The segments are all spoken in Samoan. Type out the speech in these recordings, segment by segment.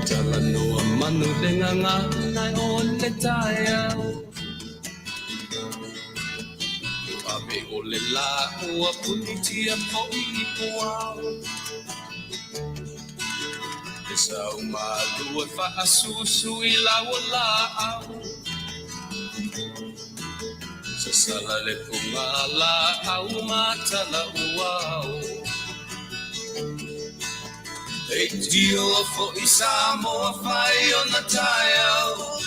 Talanoa manu le gagana o le taeao. Ave o le lā ua punitia foi i puao. E sau malu e faasusu i lau o laau. Sasala le pugalaau ma talauao. Leitio foi Samoa fai ona taeao.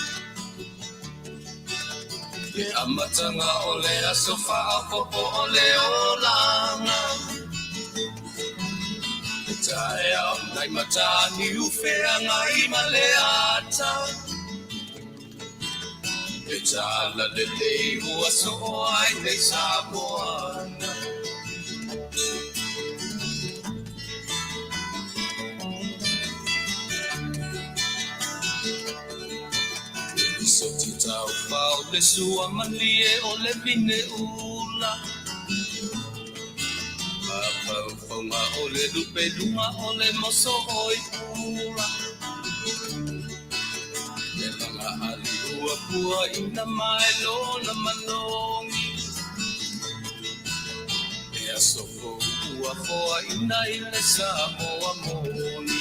Le amataga o le aso faaopoopo o le olaga. Le taeao nai Mataniu Feagai ma le ata. Le talalelei ua soo ai nei Samoa. Soti taufao le sua malie o le vine ula. Mafaufauga o le lupeluga o le moso oi pula. Le laga ali ua pua ina mai lona manogi. E aso fou ua foaina i le Samoa moni.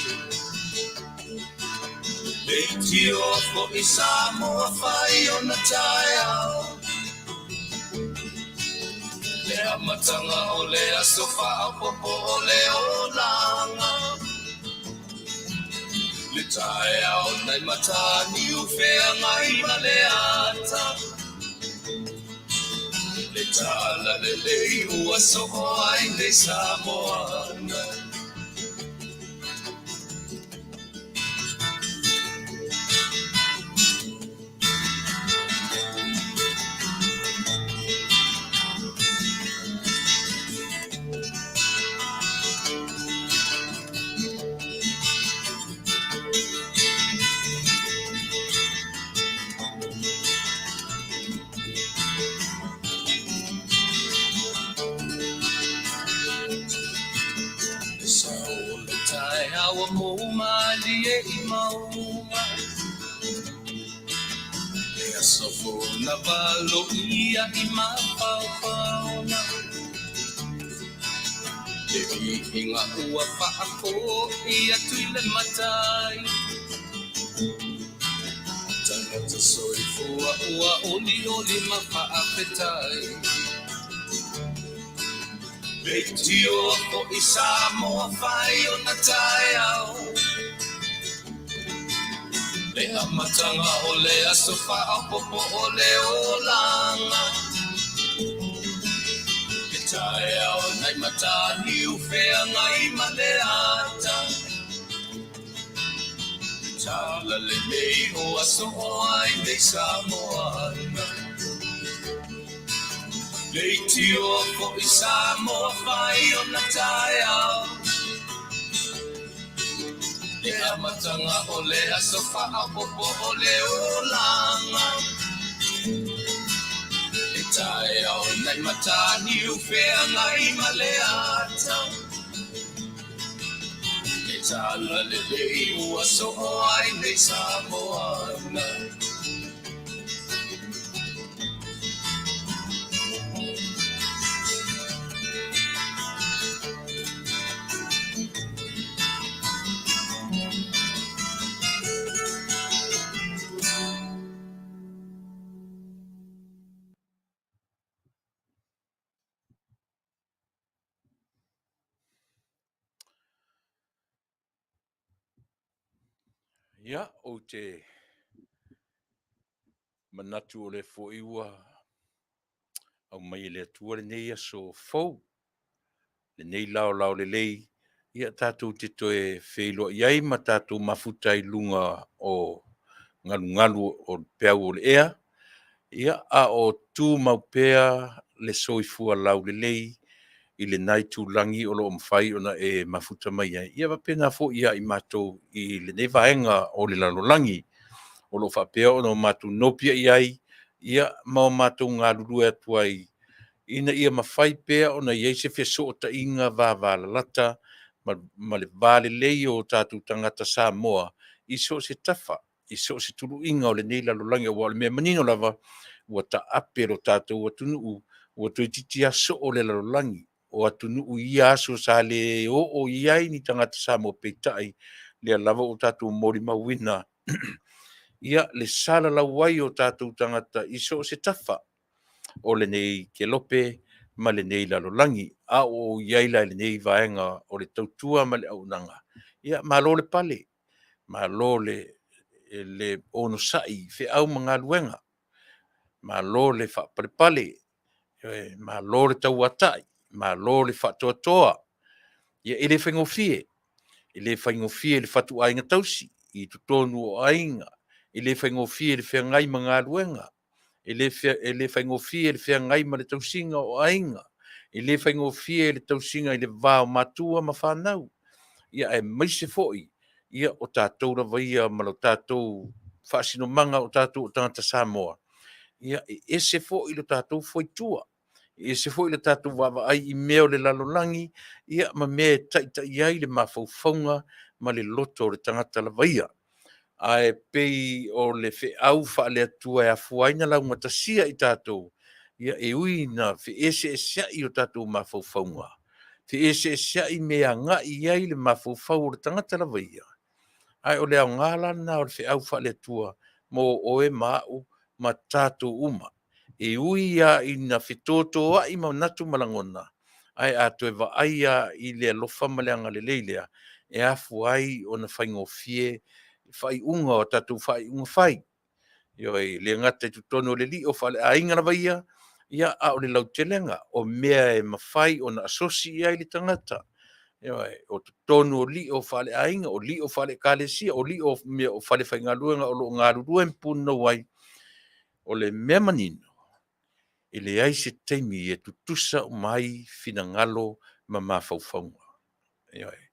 Leitio foi Samoa fai ona taeao. Le amataga o le aso faaopoopo o le olaga. Le taeao nai Mataniu Feagai ma le ata. Le talalelei ua soo ai nei Samoa. Le sao o le taeao ua mou malie i mauga. Le aso fou na valoia i mafaufauga. Le viiga ua faafoi atu i le Matai. Tagata soifua ua olioli ma faafetai. Leitio foi Samoa fai ona taeao. Le amataga o le aso faaopoopo o le olaga. Le taeao nai Mataniu Feagai ma le ata. Le talalelei ua soo ai nei Samoa. Leitio foi Samoa fai ona taeao. Le amataga o le aso faaopoopo o le olaga. Le taeao nai Mataniu Feagai ma le ata. Le talalelei ua soo ai nei Samoa. Ia, ou te manatu o lea foi ua aumai e le Atua lenei aso fou, lenei laolao lelei, ia tatou te toe feiloai ai ma tatou mafuta i luga o galugalu o le peau o le ea, ia, a o tumau pea le soifua laulelei i lena itulagi o lo o mafai ona e mafuta mai ai, ia faapena foi ia i matou i lenei vaega o le lalolagi o lo o faapea ona o matou nopiai ai, ia ma o matou galulue atu ai ina ia mafai pea ona i ai se fesootaiga vavalalata ma le va lelei o tatou tagata Samoa. i so o se tafa, i so o se tuluiga o lenei lalolagi, aua o le mea manino lava, ua taape lo tatou atunuu, ua toeitiiti lava soo le lalolagi o atunuu i ia aso sa le oo i ai ni tagata Samoa, peitai, lea lava ua tatou molimauina ia le salalau ai o tatou tagata i so o se tafa o lenei kelope ma lenei lalolagi. A ua ou i ai la i lenei vaega o le tautua ma le auaunaga, ia malo le pale, malo le onosai i feau ma galuega, malo le faapalepale, ioe, malo le tauatai, malo le faatoatoa. Ia e le faigofie, e le faigofie le fatuaiga tausi i totonu o aiga, e le faigofie le feagai ma galuega, e le faigofie le feagai ma le tausiga o aiga, e le faigofie le tausiga i le va o matua ma fanau, ia aemaise foi ia o tatou lava ia ma lo tatou faasinomaga o tatou o tagata Samoa, ia e ese foi lo tatou fuaitua, e ese foi le tatou vaavaai i mea o le lalolagi, ia ma mea e taitai ai le mafaufauga ma le loto o le tagata lava ia. Ae pei o le feau faale-Atua e afua ai ona laugatasia i tatou, ia e ui ina feeseeseai o tatou mafaufauga, feeseeseai mea e agai i ai le mafaufau o le tagata lava ia, ae o le aoga la lena o le feau faale-Atua mo oe ma au ma tatou uma. E ui lava ina fetotoai manatu ma lagona, ae a toe vaai lava i le alofa ma le agalelei lea, e afua ai ona faigofie faaiuga o tatou faaiuga fai. Ioe, e le gata i totonu o le lio faaleaiga lava ia, ia a o le lautelega o mea e mafai ona asosi i ai le tagata. Ioe, o totonu o lio faaleaiga, o lio faale-Ekalesia, o lio o mea o falefaigaluega o lo o galulue ma punonou ai. O le mea manino, e leai se taimi e tutusa uma ai finagalo ma mafaufauga. Ioe.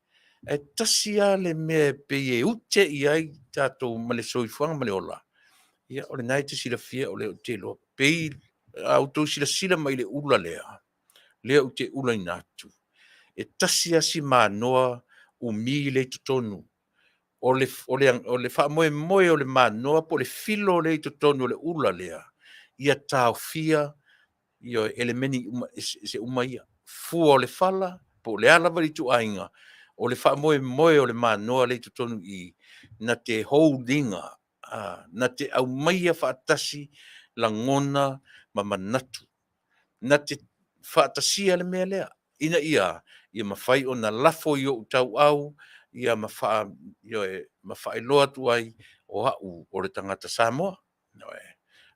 Ae tasi lava le mea e pei e ute i ai tatou ma le soifuaga ma le ola, ia o lena e te silafia o lea ou te iloa, pei a outou silasila mai i le ula lea, lea ou te ulaina atu, e tasi lava si manoa umi lea e i totonu. O le faamoemoe o le manoa po o le filo lea e i totonu o le ula lea, ia taofia elemeni eseese uma ia, fua o le fala po o le a lava le ituaiga, o le faamoemoe o le manoa lea e i totonu i i, na te hold ina, na te aumaia faatasi lagona ma manatu, na te faatasia le mea lea, ina ia a? Ia mafai ona lafo i ou tauau ia ma ioe, ma faailoa atu ai, o au o le tagata Samoa. Ioe.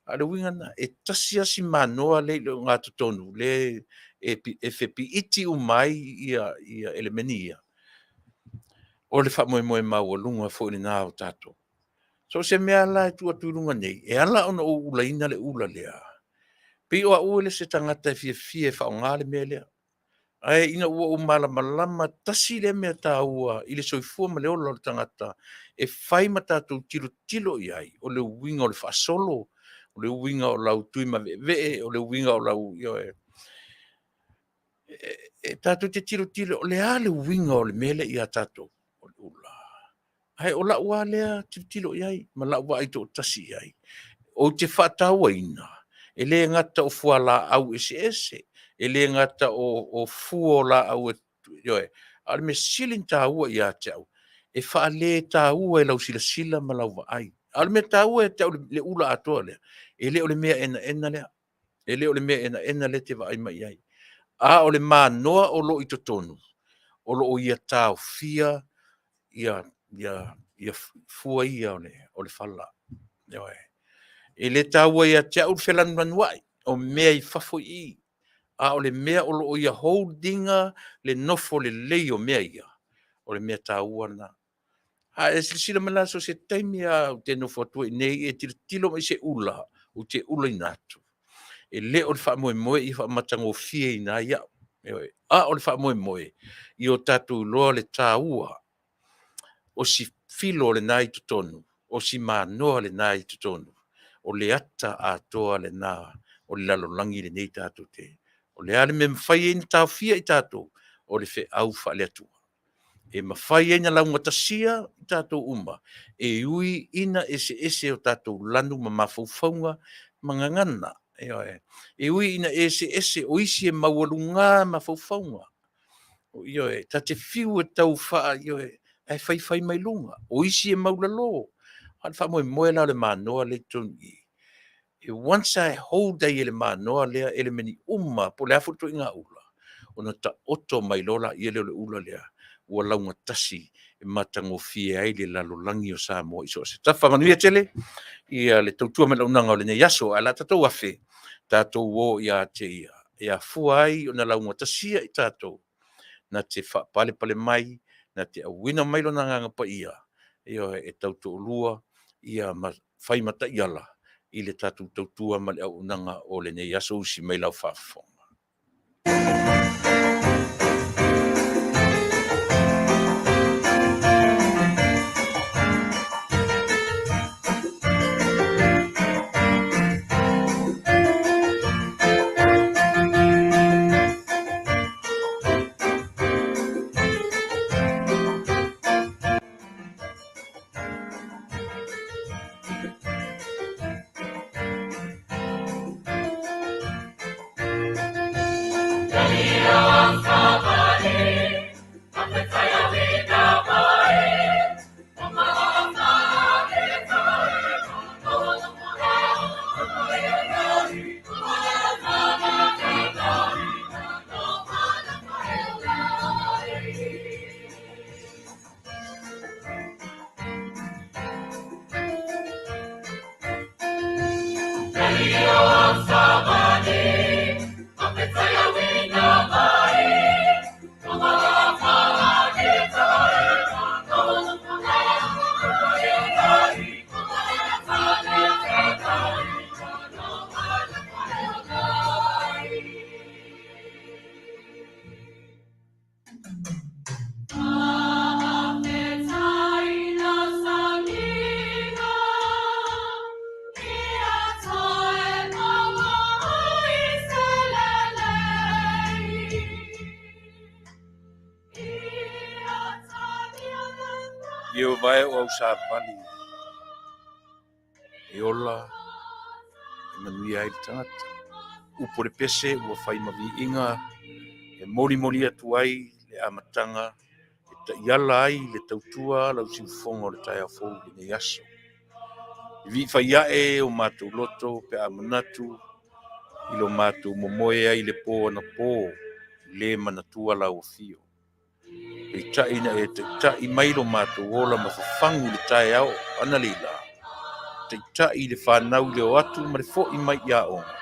A o le uiga lena, e tasi lava si manoa lea e i le ogatotonu lea e fepiiti uma ai elemeni ia, o le faamoemoe maualuga foi lena o tatou. So o se mea lava la e tuu atu i luga nei, e ala ona ou ulaina le ula lea, pei o au le isi tagata e fiafia e faaaoga le mea lea. Ae ina ua ou malamalama tasi lea mea taua i le soifua ma le ola o le tagata e fai ma tatou tilotilo i ai, o le uiga o le faasolo, o le uiga o lau tuimaveevee, o le uiga o lau… ioe. E tatou te tilotilo, o le a le uiga o le mea lea ia tatou? O le ula. Ae o lau lava lea tilotilo i ai ma lau vaai toatasi i ai. Ou te faatauaina, e le gata o fualaau eseese, e le gata o fua o laau, ioe, a o le mea sili ona taua ia te au, e faaletaua i lau silasila ma lau vaai. A o le mea taua ia te au i le ula atoa lea, e le o le mea enaena lea, e le o le mea enaena lea e te vaai mai i ai, a o le manoa o lo o i totonu, o lo o ia taofia fua ia o le fala. Ioe. E le taua ia te au le felanulanuai o mea i fafo i i, a o le mea o lo o ia hold ina le nofo lelei o mea ia, o le mea taua lena. A e silasila mai la so o se taimi lava ou te nofo atu ai i inei, e tilotilo mai i se ula ou te ulaina atu, e le o le faamoemoe ia faamatagofieina ai au, ioe, a o le faamoemoe, ia o tatou iloa le taua o si filo lena e i totonu, o si manoa lena e i totonu, o le ata atoa lena o le lalolagi lenei tatou te… O le a le mea e mafai ai ona taofia i tatou? O le feau faale-Atua. E mafai ai na laugatasia i tatou uma, e ui ina eseese o tatou lanu ma mafaufauga ma gagana. Ioe. E ui ina eseese o isi e maualuga mafaufauga. Ioe, ta te fiu e tau faa, ioe, ae faifai mai luga. O isi e maualalo. A o le faamoemoe la o le manoa lea i totonu i i, e once a e hold ai e le manoa lea elemeni uma po o le a foi le ituaiga ula, ona taoto mai loa laia lea o le ula lea, ua laugatasi e matagofie ai le lalolagi o Samoa i so o se tafa. Manuia tele ia le tautua ma le auaunaga o lenei aso. Ae o le a tatou afe, tatou o ia te ia, e afua ai ona laugatasia i tatou, na te faapalepale mai, na te auina mai Lona Agaga Paia, ioe, e tautoalua ma fai ma taiala i le tatou tautua ma le auaunaga o lenei aso. Usi mai lau faafofoga. Ieova e o au savali e ola e manuia ai le tagata. Upu o le pese ua fai ma viiga e molimoli atu ai le amataga e taiala ai le tautua lau siufofoga o le taeao fou i lenei aso. E viifai ae o matou loto pe a manatu i lo matou momoe ai i le po anapo, le manatua lau afio. Peitai ina e taitai mai lo matou ola ma fafagu i le taeao analeila, taitai i le fanau i le o atu ma le foi mai i aoga,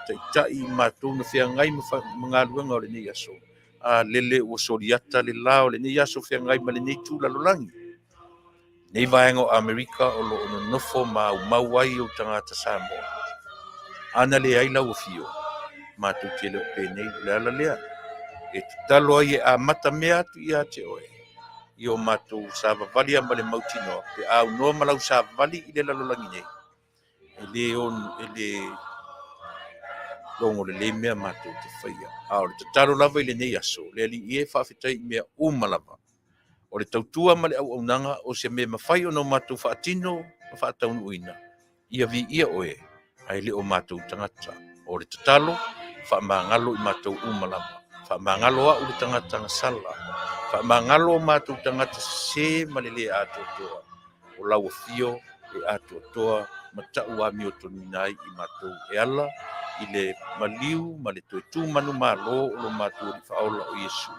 taitai i matou na feagai ma galuega o lenei aso, a lele ua soliata le la o lenei aso feagai ma lenei itu lalolagi. Nei vaega o Amerika o lo o nonofo ma aumau ai ou tagata Samoa. Ana leai lau afio, matou te le o penei, o le ala lea e tatalo ai e amata mea atu ia te oe i o matou savavali a ma le mautinoa pe a aunoa ma lau savali i le lalolagi nei, e le on, e le logo lelei mea matou te faia. A o le tatalo lava i lenei aso, le Alii e, faafetai i mea uma lava. O le tautua ma le auaunaga o se mea e mafai ona o matou faatino ma faataunuuina, ia viia oe, ae le o matou tagata. O le tatalo, faamagalo i matou uma lava. Faamagalo au le tagata gasala. Faamagalo o matou tagata sese ma le le atoatoa. O lau afio e atoatoa ma tau amiotonuina ai i matou e ala i le maliu ma le toe tu manumalo o lo matou Alii Faaola o Iesu.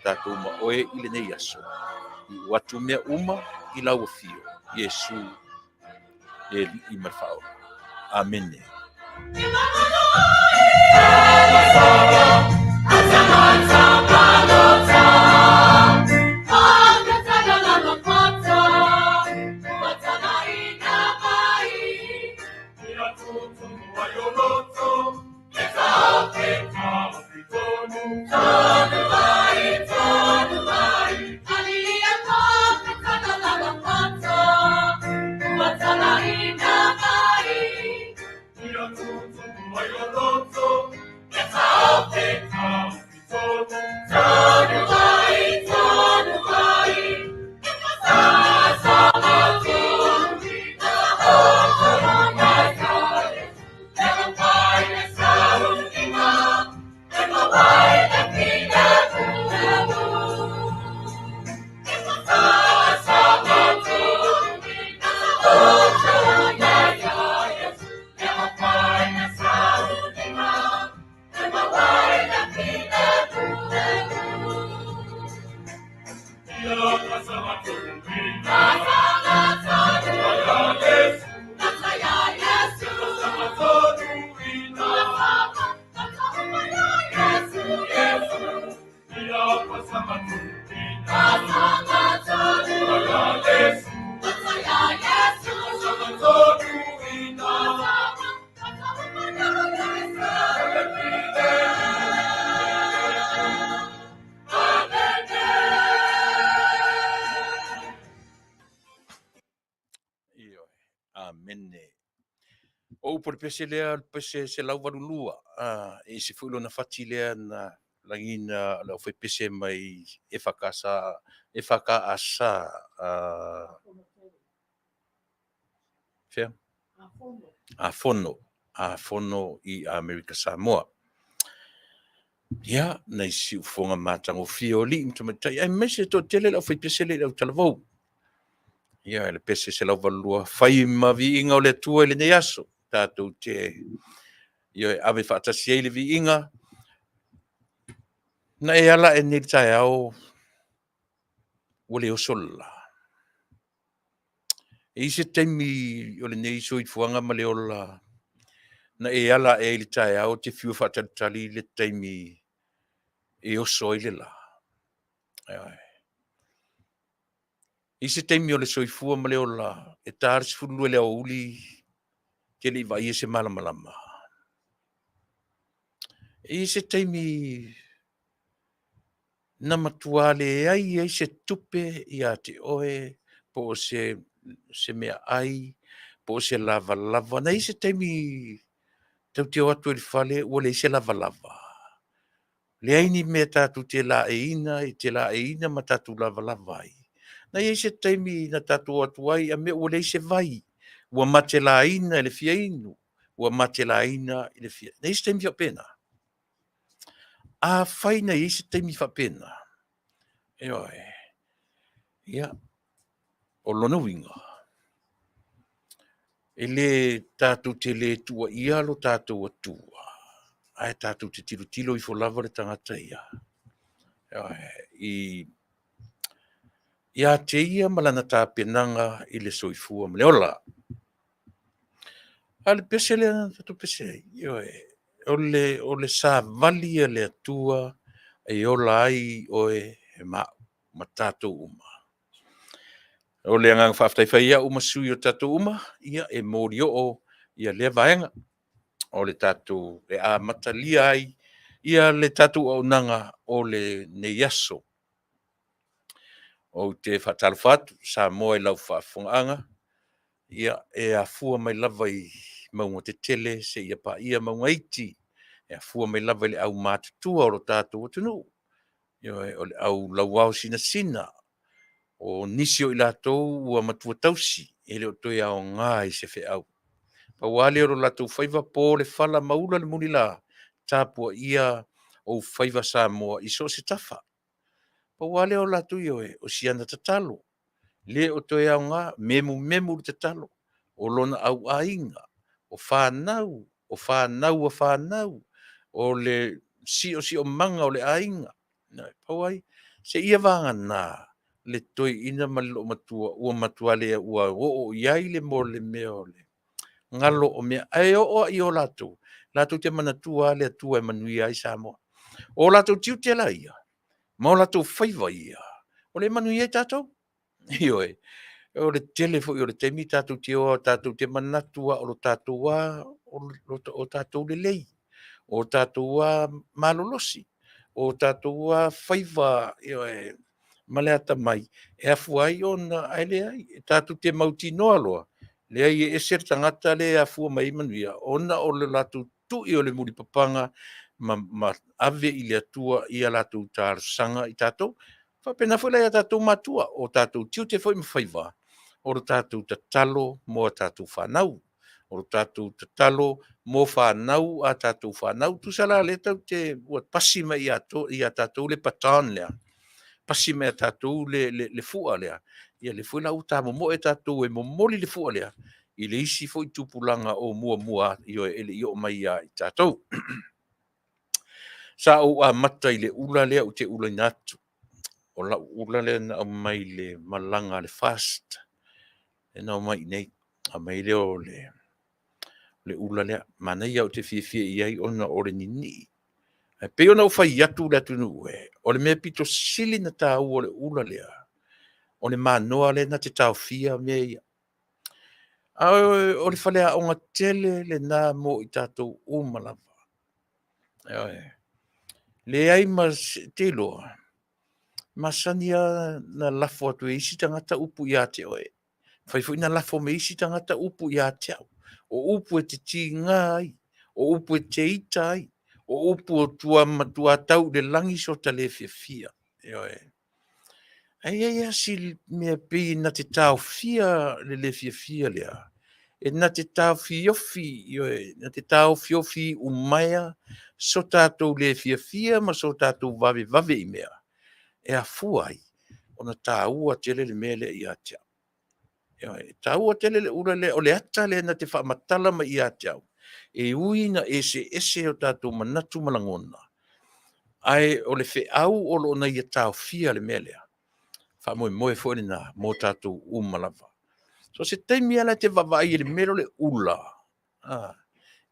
Tatou ma oe i lenei aso. Iu atu mea uma i lau afio, Iesu, le Alii ma le Faaola. Amene. O upu o le pese lea, o le pese 182, e ese foi lona fati lea na lagiina e le aufaipese mai EFKS, EFKS, fea? Afono, Afono i Amerika Samoa. Ia, nai siufofoga matagofie o alii ma tamaitai, aemaise le toatele o le aufaipese lea i le autalavou. Ia, le pese 182, fai ma viiga o le Atua i lenei aso, tatou te ioe, ave faatasi ai le viiga. Na e ala ae nei i le taeao ua le oso le la? E i ai se taimi o lenei soifuaga ma le ola na e ala ae ai i le taeao e te fiu e faatalitali le taimi e oso ai le la? Ioe. E i ai se taimi o le soifua ma le ola e ta le 12 i le aoauli e te le i vaaia se malamalama? E i ai se taimi na matua leai ai se tupe ia te oe po o se meaai po o se lavalava? Na i ai se taimi tatou te o atu ai i le fale ua leai se lavalava, leai ni mea tatou te laeiina ma tatou lavalava ai? Na i ai se taimi na tatou o atu ai a mea ua leai se vai, ua matelaina i le fia inu, ua matelaina i le fia… Na i ai se taimi faapena? Afai na i ai se taimi faapena, ioe, ia, o lona uiga, e le tatou te le tuuaia lo tatou Atua, ae tatou te tilotilo ifo lava le tagata ia, ioe, ia te ia ma lana tapenaga i le soifua ma le ola. A o le pese lea na tatou pese ai, ioe, o le savali a le Atua e ola ai oe ma au ma tatou uma. O le agaga faafetai fai ai au ma sui o tatou uma, ia e molioo lea vaega o le tatou e amatalia ai le tatou auaunaga o lenei aso. Ou te faatalofa atu Samoa i lau faafofogaaga, ia e afua mai lava i mauga tetele seia paia mauga iti, e afua mai lava i le aumatutua o lo tatou atunuu, ioe, o le au lauao sinasina, o nisi o i latou ua matua tausi, e le o toe aoga i se feau. Pau lava lea o lo latou faiva, po le fala ma ula le mulila, tapuaia ou faiva Samoa i so o se tafa. Pau lava lea o latou, ioe, o si ana tatalo, le o toe aoga, memumemu le tatalo, o lona auaiga, o fanau, o fanau a fanau, o le siosiomaga o le aiga. Pau lava ia, seia vagana le toeaina ma le loomatua ua matua le ua oo i ai le mea o le galo o mea, ae oo lava i o latou, latou te manatua lava le Atua e manuia ai Samoa. O latou tiute la ia, ma o latou faiva ia, o lea e manuia ai tatou. Ioe. O le tele foi o le taimi tatou te o lava tatou te manatu lava o lo tatou lava o tatou lelei, o tatou lava malolosi, o tatou lava faiva, ioe, ma le atamai, e afua ai ona… ae leai, tatou te mautinoa loa, leai e ese le tagata lea e afua mai ai manuia, ona o le latou tui o le mulipapaga ma ave i le Atua ia latou talosaga i tatou. E faapena foi la ia tatou matua, o tatou tiute foi ma faiva, o le tatou tatalo mo a tatou fanau, o le tatou tatalo mo fanau a tatou fanau. Tusa la o lea tatou te, ua pasi mai ia tatou le baton lea, pasi mai ia tatou le fua lea, ia lea foi la ua tamomoe tatou e momoli le fua lea i le isi foi tupulaga o muamua, ioe, e le i oo mai ia i tatou. Sa ou amata i le ula lea ou te ulaina atu. O lau ula lea na aumai i le malaga a le FAST lea na omai i inei, aumai ai lea o le ula lea. Manaia, ou te fiafia i ai ona o le ninii. Ae pei ona ou fai atu le atunuu e, o le mea pito sili ona taua o le ula lea, o le manoa lea na te taofia mea ia. A o le faleaoga tele lena mo i tatou uma lava. Ioe. Leai ma se… ou te iloa, e masani lava ona lafo atu e isi tagata upu ia te oe, e mafai foi ona lafo mai e isi tagata upu ia te au. O upu e te tiga ai, o upu e te ita ai, o upu o tua matua tau i le lagi so ta le fiafia. Ioe. Ae i ai lava si mea pei na te taofia le le fiafia lea, e na te taofiofi, ioe, na te taofiofi umaea so tatou le fiafia ma so tatou vavevave i mea e afua ai ona taua tele le mea lea ia te au. Ioe, e taua tele le ula lea, o le ata lea na te faamatala mai ia te au, e ui ina eseese o tatou manatu ma lagona, ae o le feau o lo o na ia taofia le mea lea, faamoemoe foi lena mo tatou uma lava. So se taimi lava la e te vaavaai i le mea lea o le ula, a,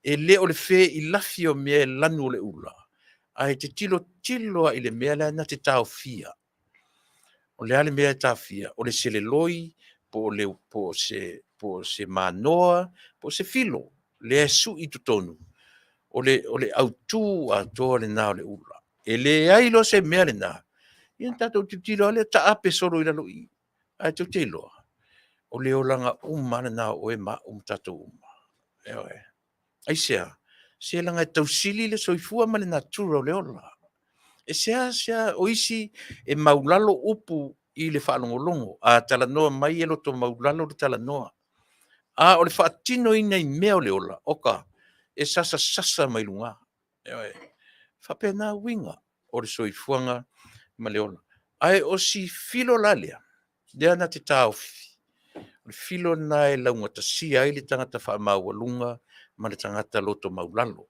e le o le feilafi o mea e lanu o le ula, ae te tilotilo lava i le mea lea na te taofia. O le a le mea e taofia? O le seleloi, po o le, po o se, po o se manoa, po o se filo lea e sui i totonu. O le, o le autu atoa lena o le ula. E leai loa se mea lena, ia ona tatou tilotilo lava lea taape solo i lalo i i. Ae tou te iloa, o le olaga uma lava lena o oe ma au ma tatou uma. Ioe. Aisea? Se leaga e tausili le soifua ma le natura o le ola. E seasea o isi e maulalo upu i le faalogologo, a talanoa mai e loto maulalo le talanoa. A o le faatinoina i mea o le ola, oka, e sasasasa mai luga. Ioe. E faapena uiga o le soifuaga ma le ola. Ae o si filo la lea, lea na te taofi, o le filo lena e laugatasia ai le tagata faamaualuga ma le tagata loto maulalo.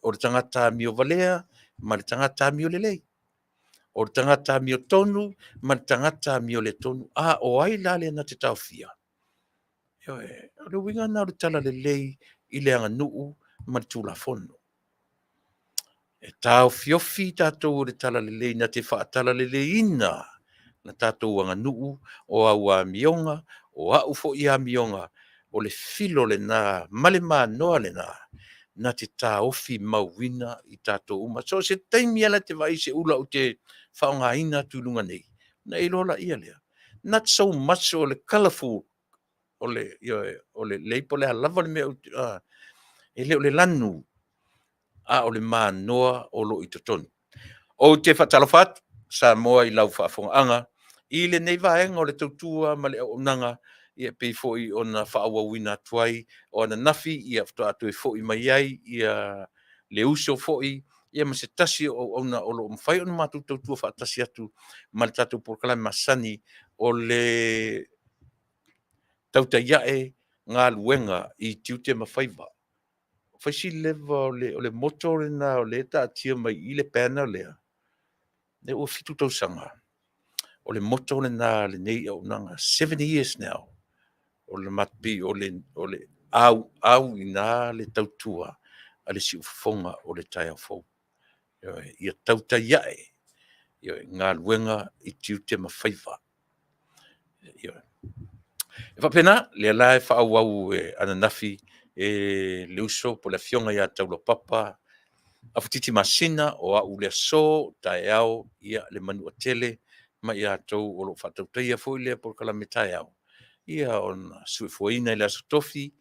O le tagata amio valea ma le tagata amio lelei. O le tagata amio tonu ma le tagata amio le tonu. A o ai la lea na te taofia? Ioe, o le uiga lena o le talalelei i le aganuu ma le Tulafono. E taofiofi tatou e le talalelei na te faatalaleleiina la tatou aganuu, o au amioga, o au foi amioga, o le filo lena ma le manoa lena na te taofi mauina i tatou uma. So o se taimi lava la e te vaai i se ula ou te faaaogaina atu i luga nei, ona e iloa laia lea, not so much o le colourful, o le, ioe, o le lei po o le a lava le mea, e le o le lanu, a o le manoa o lo o i totonu. Ou te faatalofa atu Samoa i lau faafofogaaga i lenei vaega o le tautua ma le auaunaga, ia pei foi ona faaauauina atu ai o ananafi, ia faatoa toe foi mai ai ia le uso foi ia ma se tasi o auauna o lo o mafai ona matou tautua faatasi atu ma le tatou polokalame masani o le tautai ae galuega i tiute ma faiva. Fai si leva o le, o le motto lena o lea e taatia mai i i le banner lea, lea ua 7 tausaga. O le motto lena a lenei auaunaga, 7 years now. O le pei o le, o le auau i ina le tautua a le siufofoga o le taeao fou. Ioe, ia tautai ae, ioe, galuega i tiute ma faiva. Ioe. E faapena, lea la e faaauau e ananafi e le uso po o le afioga ia Taulapapa Afatiti Masina, o au le aso, taeao, ia le Manuatele ma i latou o lo o faatautaia foi lea polokalame taeao, ia ona suefuaina i le Aso Tofi,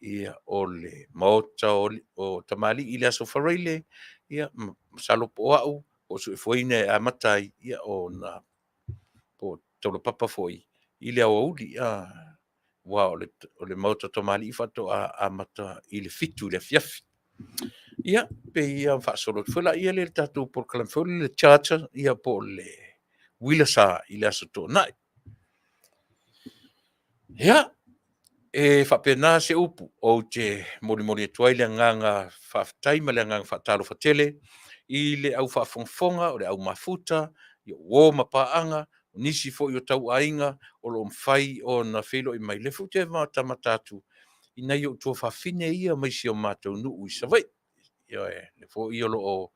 ia o le Maota o Tamalii i le Aso Faraile, ia masalo po o au o suefuaina e amata ai, ia ona po o Taulapapa foi i le aoauli, aua o le Maota o Tamalii faatoa amata i le 7 i le afiafi. Ia, pei ona faasolo atu foi laia lea i le tatou polokalame foi lea le charter, ia po o le uila sa i le Aso Toonai. Ia, e faapena se upu ou te molimoli atu ai le agaga faafetai ma le agaga faatalofa tele i le au faafogafoga o le au mafuta, i uo ma paaga, o nisi foi o tauaiga o lo o mafai ona feiloai mai. O lea foi ou te matamata atu i nai ou tuafafine ia mai si o matou nuu i Savaii. Ioe, lea foi o lo o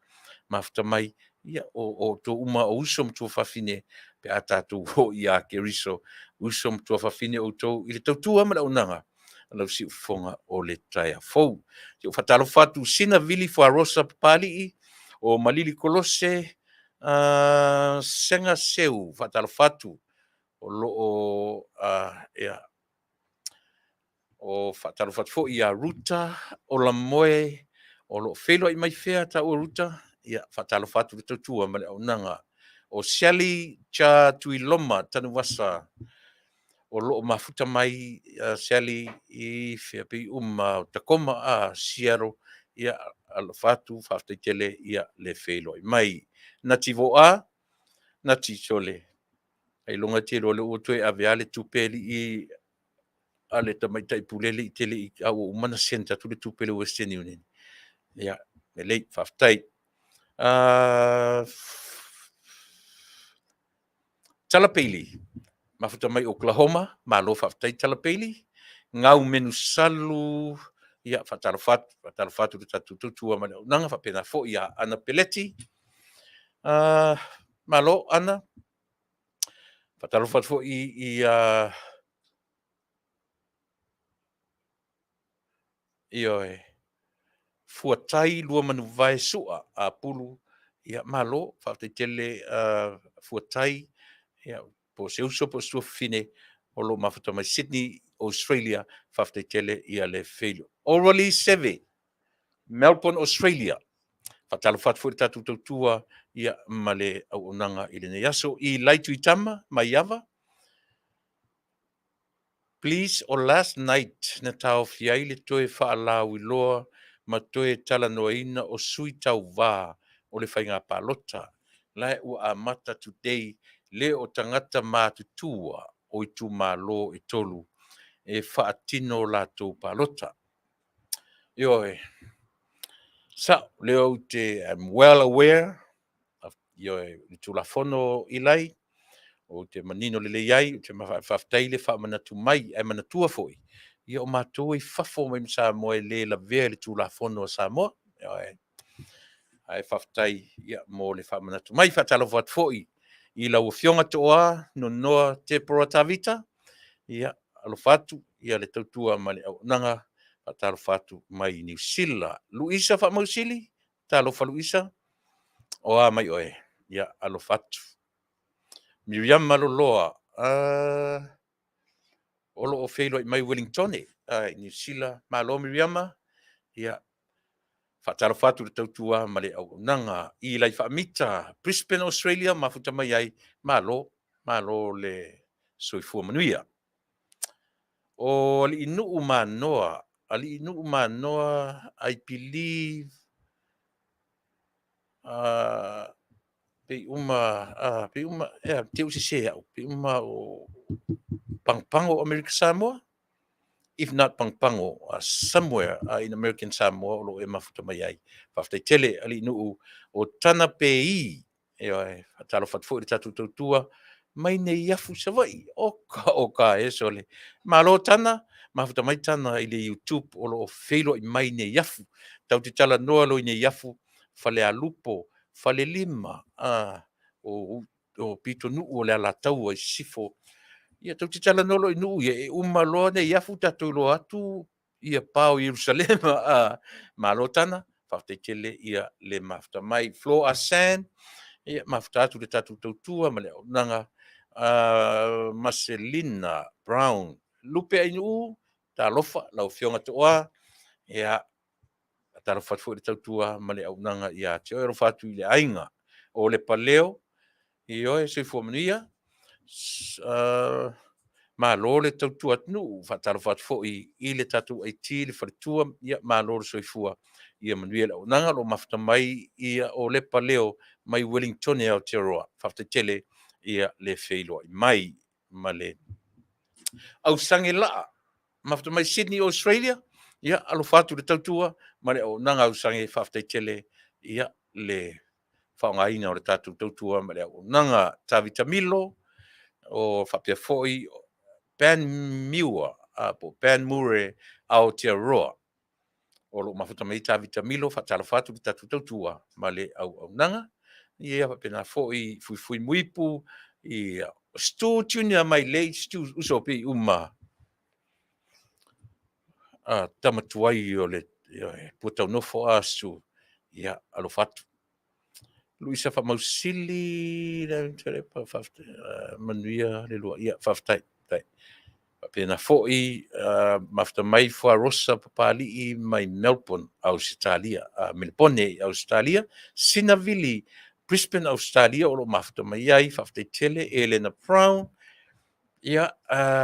mafuta mai, ia o outou uma o uso ma tuafafine pe a tatou oo ia Keriso, uso ma tuafafine outou i le tautua ma le auaunaga a lau siufofoga o le taeao fou. Ou te faatalofa atu Sina Vili Fuarosa Papalii, o Malili Kolose, Sega Seu, faatalofa atu o lo o ia, O faatalofa atu foi ia Ruta Olamoe, o lo o feiloai mai fea taua Ruta? Ia, faatalofa atu le tautua ma le auaunaga. O Sally Cha Tuiloma Tanuvasa, o lo o mafuta mai Sally i fea pei uma o Tacoma, a Seattle. Ia, alofa atu, faafetai tele ia le feiloai mai. Nati Voa, Nati sole, ailoga e te iloa o lea ua toe ave lava le tupe alii a le tamaitai pule alii te le i, a ua uma ona send atu le tupe i le Western Union. Ia, lelei, faafetai. Tala Bailey, mafuta mai Oklahoma, malo faafetai Tala Bailey. Gau Menusalu, ia, faatalofa atu, faatalofa atu i le tatou tautua ma le auaunaga, faapena foi ia Ana Peleti. Malo Ana, faatalofa atu foi i ioe, Fuatai Luamanuvae Sua Apulu, ia malo, faafetai tele Fuatai, ia, po o se uso po o se tuafafine o lo o mafuta mai Sydney, Australia, faafetai tele ia le feiloai. Orally Seve, Melbourne, Australia, faatalofa atu foi i le tatou tautua ia ma le auaunaga i lenei aso. I Lai Tuitama, Maiava, please o last night na taofi ai le toe faalauiloa ma toe talanoaina o sui tauva o le faiga palota. La ua amata today le o tagata matutua o itumalo e 3 e faatino latou palota. Ioe, sao, lea ou te, I'm well aware of, ioe, le Tulafono Ilai, ou te manino lelei ai, ou te faafetai le faamanatu mai, ae manatua foi, ia o matou e i fafo mai ma Samoa e le lavea i le Tulafono a Samoa. Ioe, ae faafetai ia mo le faamanatu mai. Faatalofa atu foi i lau Afioga Toa Nonoa Tepora Tavita, ia, alofa atu ia le tautua ma le auaunaga, faatalofa atu mai Niu Sila. Luisa Faamausili, talofa Luisa, o a mai oe? Ia, alofa atu. Miriama Loloa, o lo o feiloai mai Wellingtone i Niu Sila. Malo Miriama, ia, faatalofa atu i le tautua ma le auaunaga. I Lai Faamita, Brisbane, Australia, mafuta mai ai, malo, malo le soifua manuia. O Aliinuu Manoa, Aliinuu Manoa, I believe, pei uma, pei uma, ea, te u sese au, pei uma o Pagopago Amerika Samoa, if not Pagopago, somewhere in American Samoa o lo o e mafuta mai ai. Faafetai tele Aliinuu o Tana Pei, ioe, faatalofa atu foi i le tatou tautua mai nei afu Savaii. O ka, o ka e sole. Malo Tana, mafuta mai Tana i le YouTube o lo o feiloai mai nei afu. Tau te talanoa loa i nei afu, Falealupo, Falelima, o Pitonuu o le Alataua i Sisifo. Ia tou te talanoa loa i nuu ia, e uma loa nei afu tatou iloa atu ia pa o Ierusalema. Malo Tana, faafetai tele ia le mafuta mai. Flo Asan, ia mafuta atu le tatou tautua ma le auaunaga. Maselina Brown, Lupe Ainuu, talofa lau Afioga Toa, ia, faatalofa atu foi i le tautua ma le auaunaga ia te oe, alofa atu i le aiga o le Paleo, ioe, soifua manuia. Malo le tautua atunuu, faatalofa atu foi i le tatou IT, le faletua, ia malo le soifua, ia manuia le auaunaga. O lo o mafuta mai ia o le Paleo mai Wellington Aotearoa. Faafetai tele ia le feiloai mai ma le Ausage Laa, mafuta mai Sydney, Australia. Ia, alofa atu i le tautua ma le auaunaga Ausage, faafetai tele ia le faaaogaina o le tatou tautua ma le auaunaga. Tavita Milo, o faapea foi Ben Muir, po Ben Mure Aotearoa. O lo o mafuta mai Tavita Milo, faatalofa atu i le tatou tautua ma le auaunaga. Ia faapena foi Fuifui Muipu, ia Stu Junior mai lei, Stu uso pei uma tamatuai o le puataunofo a Stu, ia alofa atu. Luisa Faamausili, manuia le lua, ia faafetai. Faapena foi mafuta mai Fuarosa Papali'i mai Melbourne, Ausetalia, Melepone i Ausetalia, Sina Vili, Brisbane, Ausetalia o lo o mafuta mai ai, faafetai tele, Elena Brown, ia,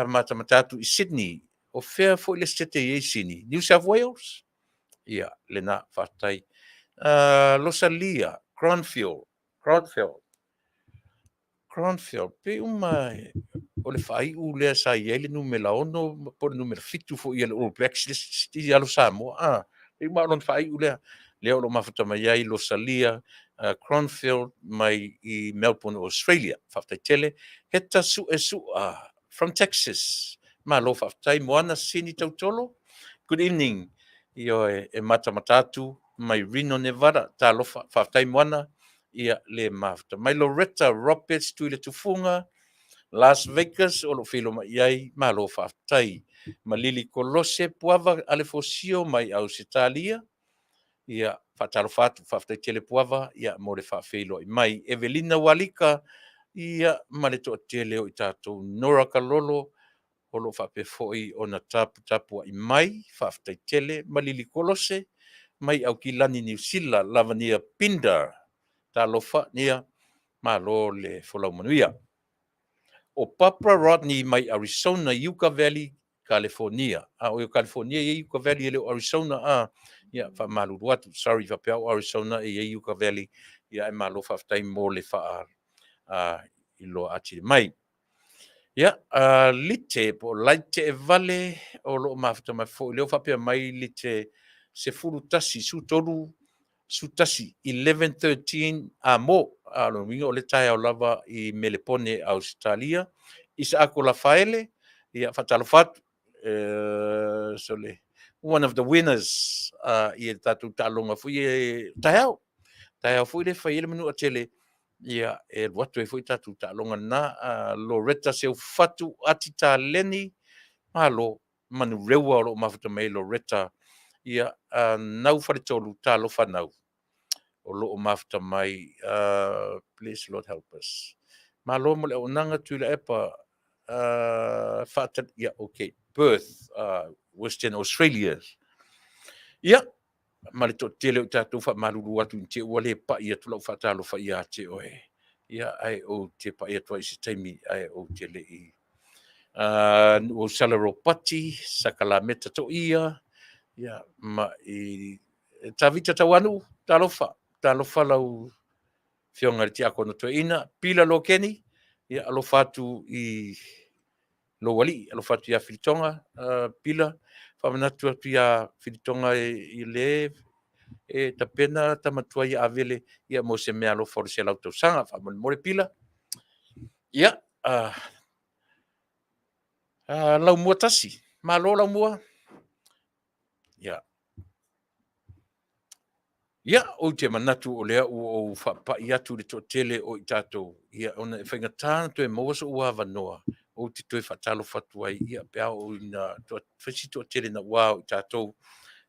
matamata atu i Sydney. O fea foi le setete i ai Sydney? New South Wales? Ia, lena, faafetai. Losalia, Cranfield, Cranfield, Cranfield, pei uma o le faaiu lea sa i ai le numera 6 po o le numera 7 foi a le All Blacks i alo Samoa. Ah, pei uma o lona faaiu lea. Lea o lo o mafuta mai ai Losalia Cranfield mai i Melbourne, Australia. Faafetai tele. Heta Su'e Su'a from Texas. Malo faafetai. Moana Sini Tautolo. Good evening. Ioe, e matamata atu mai Reno, Nevada. Talofa. Faafetai Moana. Ia le mafuta mai. Loretta Roberts Tuiletufuga, Las Vegas o lo o feiloai mai ai. Malo faafetai. Malili Kolose Puava Alefosio mai Ausetalia. Ia, faatalofa atu, faafetai tele Puava, ia mo le faafeiloai mai. Evelina Walika, ia ma le toatele o i tatou. Nora Kalolo o lo o faapea foi ona taputapuai mai, faafetai tele. Malili Kolose mai Aukilani, Niu Sila. Lavania Pinder, talofa, ia malo le folau manuia. O Barbara Rodney mai Arizona, Yucca Valley, California. A o California e Yucca Valley e le o Arizona a. Ia, faamalulu atu, sorry, faapea o Arizona e i Yucca Valley. Ia, e malo faafetai mo le faa iloa atili mai. Ia, Lite po o Laite e Vale o lo o mafuta mai foi lea o faapea mai Lite 11 13 11 11:13 a mo a lona uiga o le taeao lava i Melepone, Ausetalia. Isaako Lafaele, ia faatalofa atu, so le one of the winners i le tatou taaloga foi e taeao. Taeao foi le fai ai le Manuatele, ia e alu atu ai foi tatou taaloga lena. Loretta Seufatu Atitaleni, malo, Manurewa o lo o mafuta mai ai Loretta. Ia, Nau Faletolu, talofa Nau, o lo o mafuta mai. Please Lord help us. Malo mo le auaunaga Tuilaepa. Ia, okay, Perth, Western Australia. Ia, ma le toatele o tatou, faamalulu atu i te ua le pai atu lau faatalofa ia te oe. Ia, ae ou te pai atu ai i se taimi, ae ou te le i Nuuausala Ropati, Sakalameta Toia, ia, ma i Tavita Tauanu, talofa, talofa lau Afioga i le Tiakono Toeaina, Pila Lokeni, ia alofa atu i lou alii, alofa atu ia Filitoga, Pila, faamanatu atu ia Filitoga i le e tapena tamatua ia Avele ia mo se mea alofa o le 100 tausaga. Faamolemole Pila. Ia, Laumua tasi, malo Laumua. Ia, ia, ou te manatu o lea ua ou faapai atu i le toatele o i tatou, ia, ona e faigata ona toe maua so'u avanoa ou te toe faatalofa atu ai, ia, pe a oo ina fai si toatele naua o i tatou,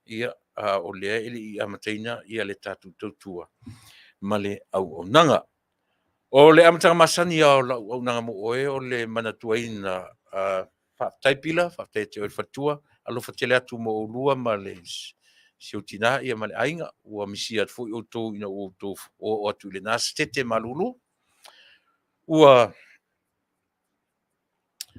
ia, a o lea e le i amataina ia le tatou tautua ma le auaunaga. O le amataga masani lava o lau auaunaga mo oe o le manatuaina. Faafetai Pila, faafetai ia te oe le faletua, alofa tele atu mo oulua ma le si ou tina ia ma le aiga. Ua misia atu foi outou ina ua outou oo atu i lena setete malulu. Ua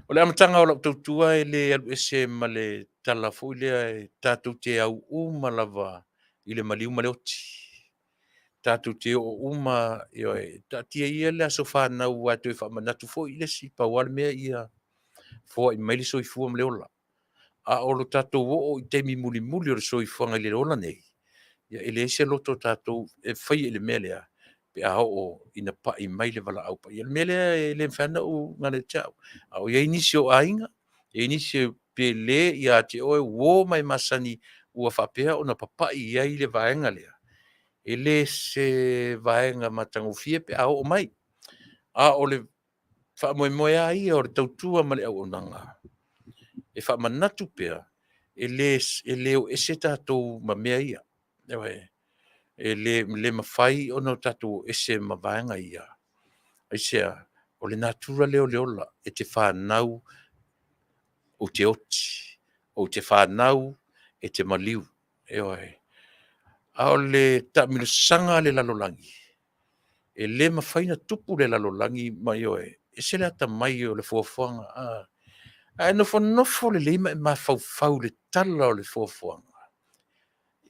o le amataga o lau tautua e le alu ese ma le tala foi lea e tatou te au uma lava i le maliu ma le oti. Tatou te oo uma, ioe, taatia ia le aso fanau aua e toe faamanatu foi le isi, pau lava le mea ia foai mai le soifua ma le ola. A o lo tatou oo i taimi mulimuli o le soifuaga i le ola nei, ia e leai se loto o tatou e faia i le mea lea pe a oo ina pai mai le valaau paia. O le mea lea e le mafai ona ou galo ia te au. A o i ai nisi o aiga, e i ai nisi pe le ia te oe uo ma e masani ua faapea ona papai i ai le vaega lea, e le se vaega matagofie pe a oo mai. A o le faamoemoe lava ia o le tautua ma le auaunaga, e faamanatu pea, e le o ese tatou ma mea ia. Ioe. E le mafai ona tatou o ese ma vaega ia. Aisea? O le natura lea o le ola, e te fanau. Ou te oti, ou te fanau e te maliu. Ioe. A o le taamilosaga a le lalolagi, e le mafai ona tupu le lalolagi ma ioe, e ese le atamai o le fuafuaga. A e nofonofo lelei ma e mafaufau i le tala o le fuafuaga,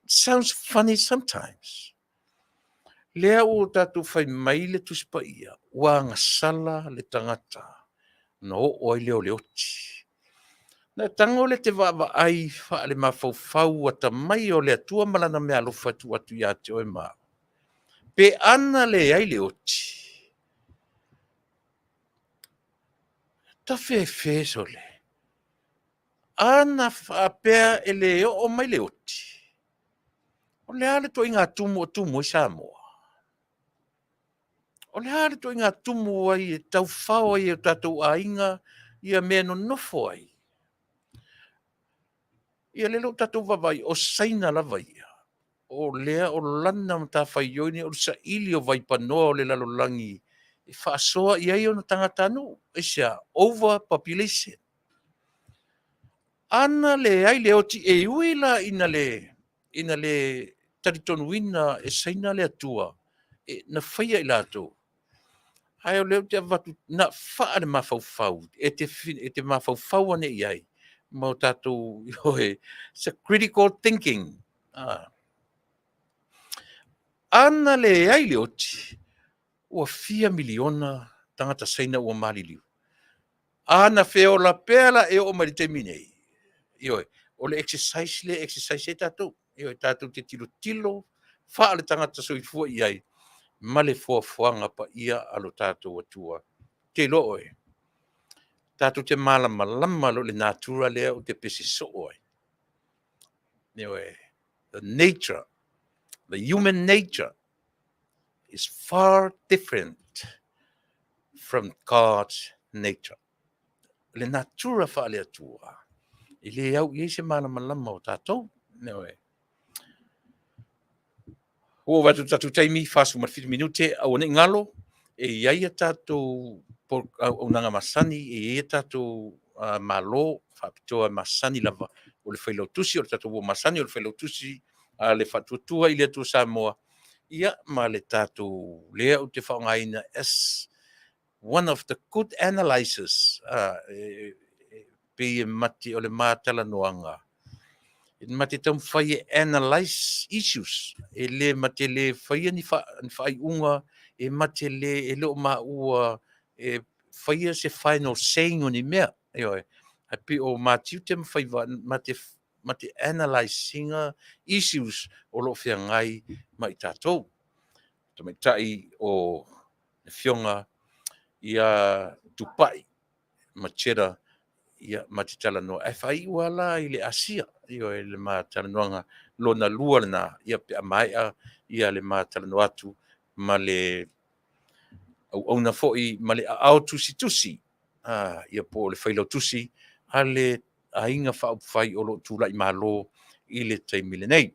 it sounds funny sometimes. Lea ua tatou fai mai le Tusi Paia, ua agasala le tagata ona oo ai lea o le oti. Ona e tago lea e te vaavaai faale-mafaufau atamai o le Atua ma Lana meaalofa e tuu atu ia te oe ma au, pe ana leai le oti, tafefe sole, ana faapea e le oo mai le oti, o le a le ituaiga tumu e tumu ai Samoa? O le a le ituaiga tumu ai e taufao ai e o tatou aiga ia mea e nonofo ai? Ia lea ua tatou vaavaai, o Saina lava ia, o lea o lana matafaioi o le saili o vaipanoa o le lalolagi e faasoa i ai ona tagatanuu. Aisea? Over population. Ana leai le oti, e ui la ina le talitonuina e Saina le Atua na faia i latou, ae o lea ou te avatu na faale-mafaufau, e te mafaufau ane i ai ma o tatou, ioe, it's a critical thinking. Ana leai le oti, ua fia miliona tagata Saina ua maliliu. Ana feola pea la e oo mai i le taimi nei, ioe, o le exercise lea e exercise ai tatou. Ioe, tatou te tilotilo faale-tagata soifua i ai ma le foafoaga paia a lo tatou Atua. Ou te iloa oe, tatou te malamalama loa i le natura lea ou te pese soo ai. Ioe, the nature, the human nature is far different from God's nature. Le natura faale-Atua, e le au i ai se malamalama o tatou. Ioe. Ua oo atu i le tatou taimi, 47 minute, aua ne i galo, e i ai a tatou auaunaga masani, e i ai a tatou Malo faapitoa masani lava, o le Failautusi, o le tatou uo masani o le Failautusi a le Faatuatua i le Atua Samoa, ia ma le tatou lea ou te faaaogaina as one of the good analyzers, e pei e o le ma talanoaga, e ma te taumafai e analyze issues, e le ma te le faia ni faaiuga, e ma te le, e le o maua e faia se final saying o ni mea. Ioe. Ae pei o ma tiute ma faiva ma te analyse ina issues o lo o feagai ma i tatou. Tamaitai o le Afioga ia Tupai Macheta, ia ma te talanoa. Ae faaiu lava la i le Asia, ioe, le ma talanoaga lona lua lena, ia pe a maea le ma talanoa atu ma le auauna foi ma le aao tusitusi, ia po o le failautusi a le Aiga Faaupufai o lo o tulai malo i le taimi lenei.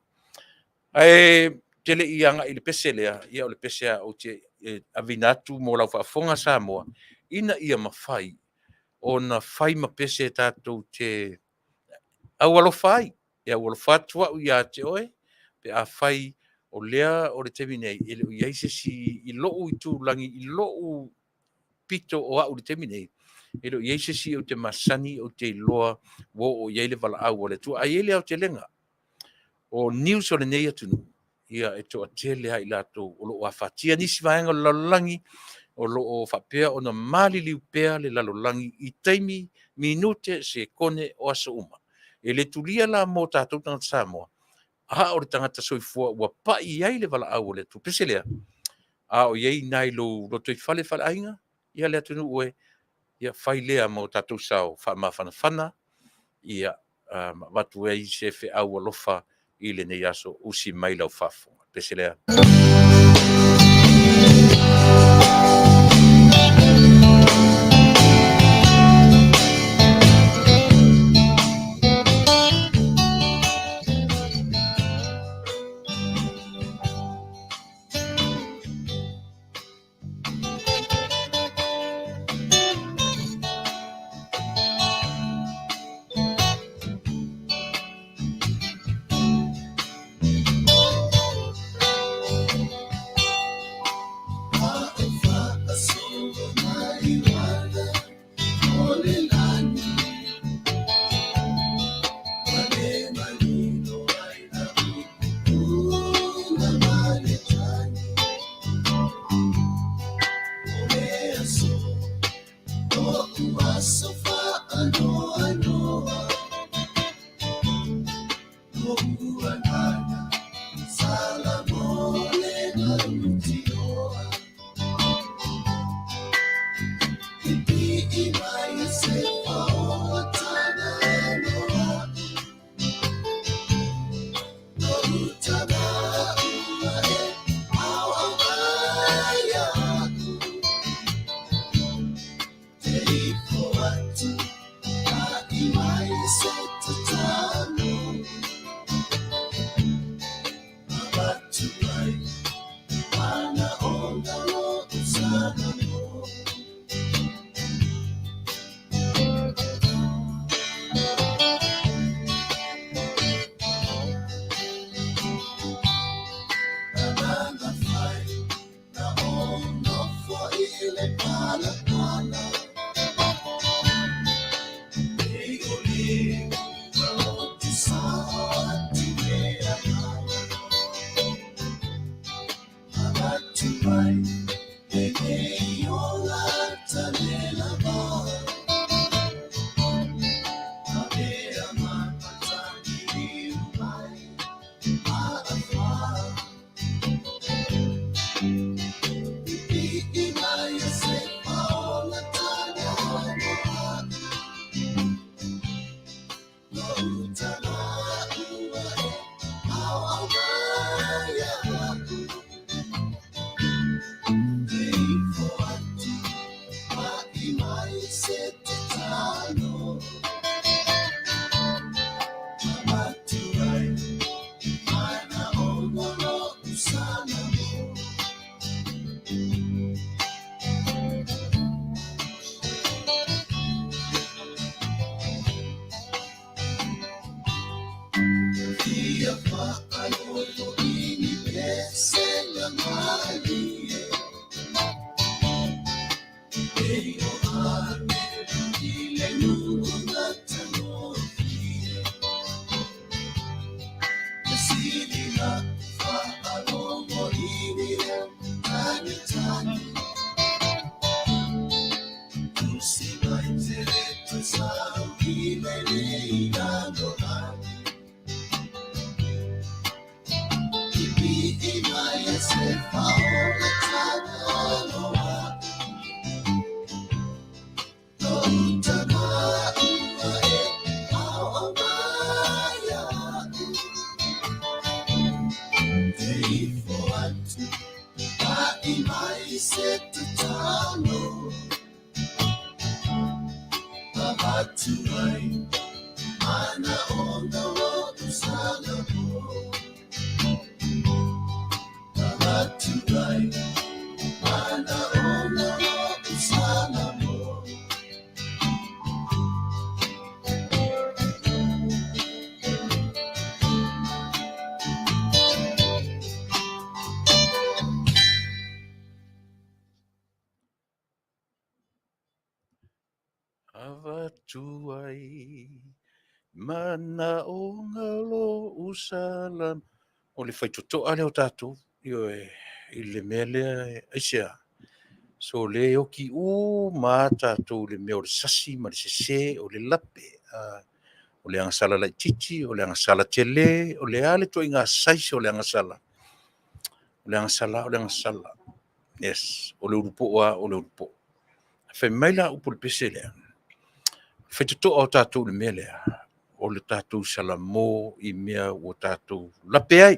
Ae ou te le i agai i le pese lea, ia o le pese lava ou te aveina atu mo lau faafofoga Samoa, ina ia mafai ona fai ma pese tatou te aualofa ai, e aualofa atu au ia te oe pe afai o lea o le taimi nei e le o i ai se isi i lou itulagi, i lou pito o au i le taimi nei, e le o i ai se isi ou te masani ou te iloa ua oo i ai le valaau a le Atua. Ae i ai le aotelega o news o lenei atunuu, ia e toatele lava i latou o lo o afatia nisi vaega o le lalolagi o lo o faapea ona maliliu pea le lalolagi i taimi, minute, sekone o aso uma. E le tulia la mo tatou tagata Samoa, a o le tagata soifua ua pai i ai le valaau a le Atua. Pese lea, a o i ai i ina i lou lotoifale faaleaiga, ia le atunuu e, ia fai lea ma o tatou sao faamafanafana, ia ma avatu ai se feau alofa i lenei aso, usi mai lau faafofoga. Pese lea. Avatu ai manaoga o lou salamo. O le faitotoa lea o tatou, ioe, i le mea lea, aisea? So lea e oki uma lava tatou i le mea o le sasi ma le sese, o le lape, o le agasala laitiiti, o le agasala tele, o le a le ituaiga size o le agasala, o le agasala lava o le agasala. Yes, o le ulupo'o lava o le ulupo'o. Fai mai la upu o le pese lea, faitotoa o tatou i le mea lea, o le tatou salamo i mea ua tatou lape ai,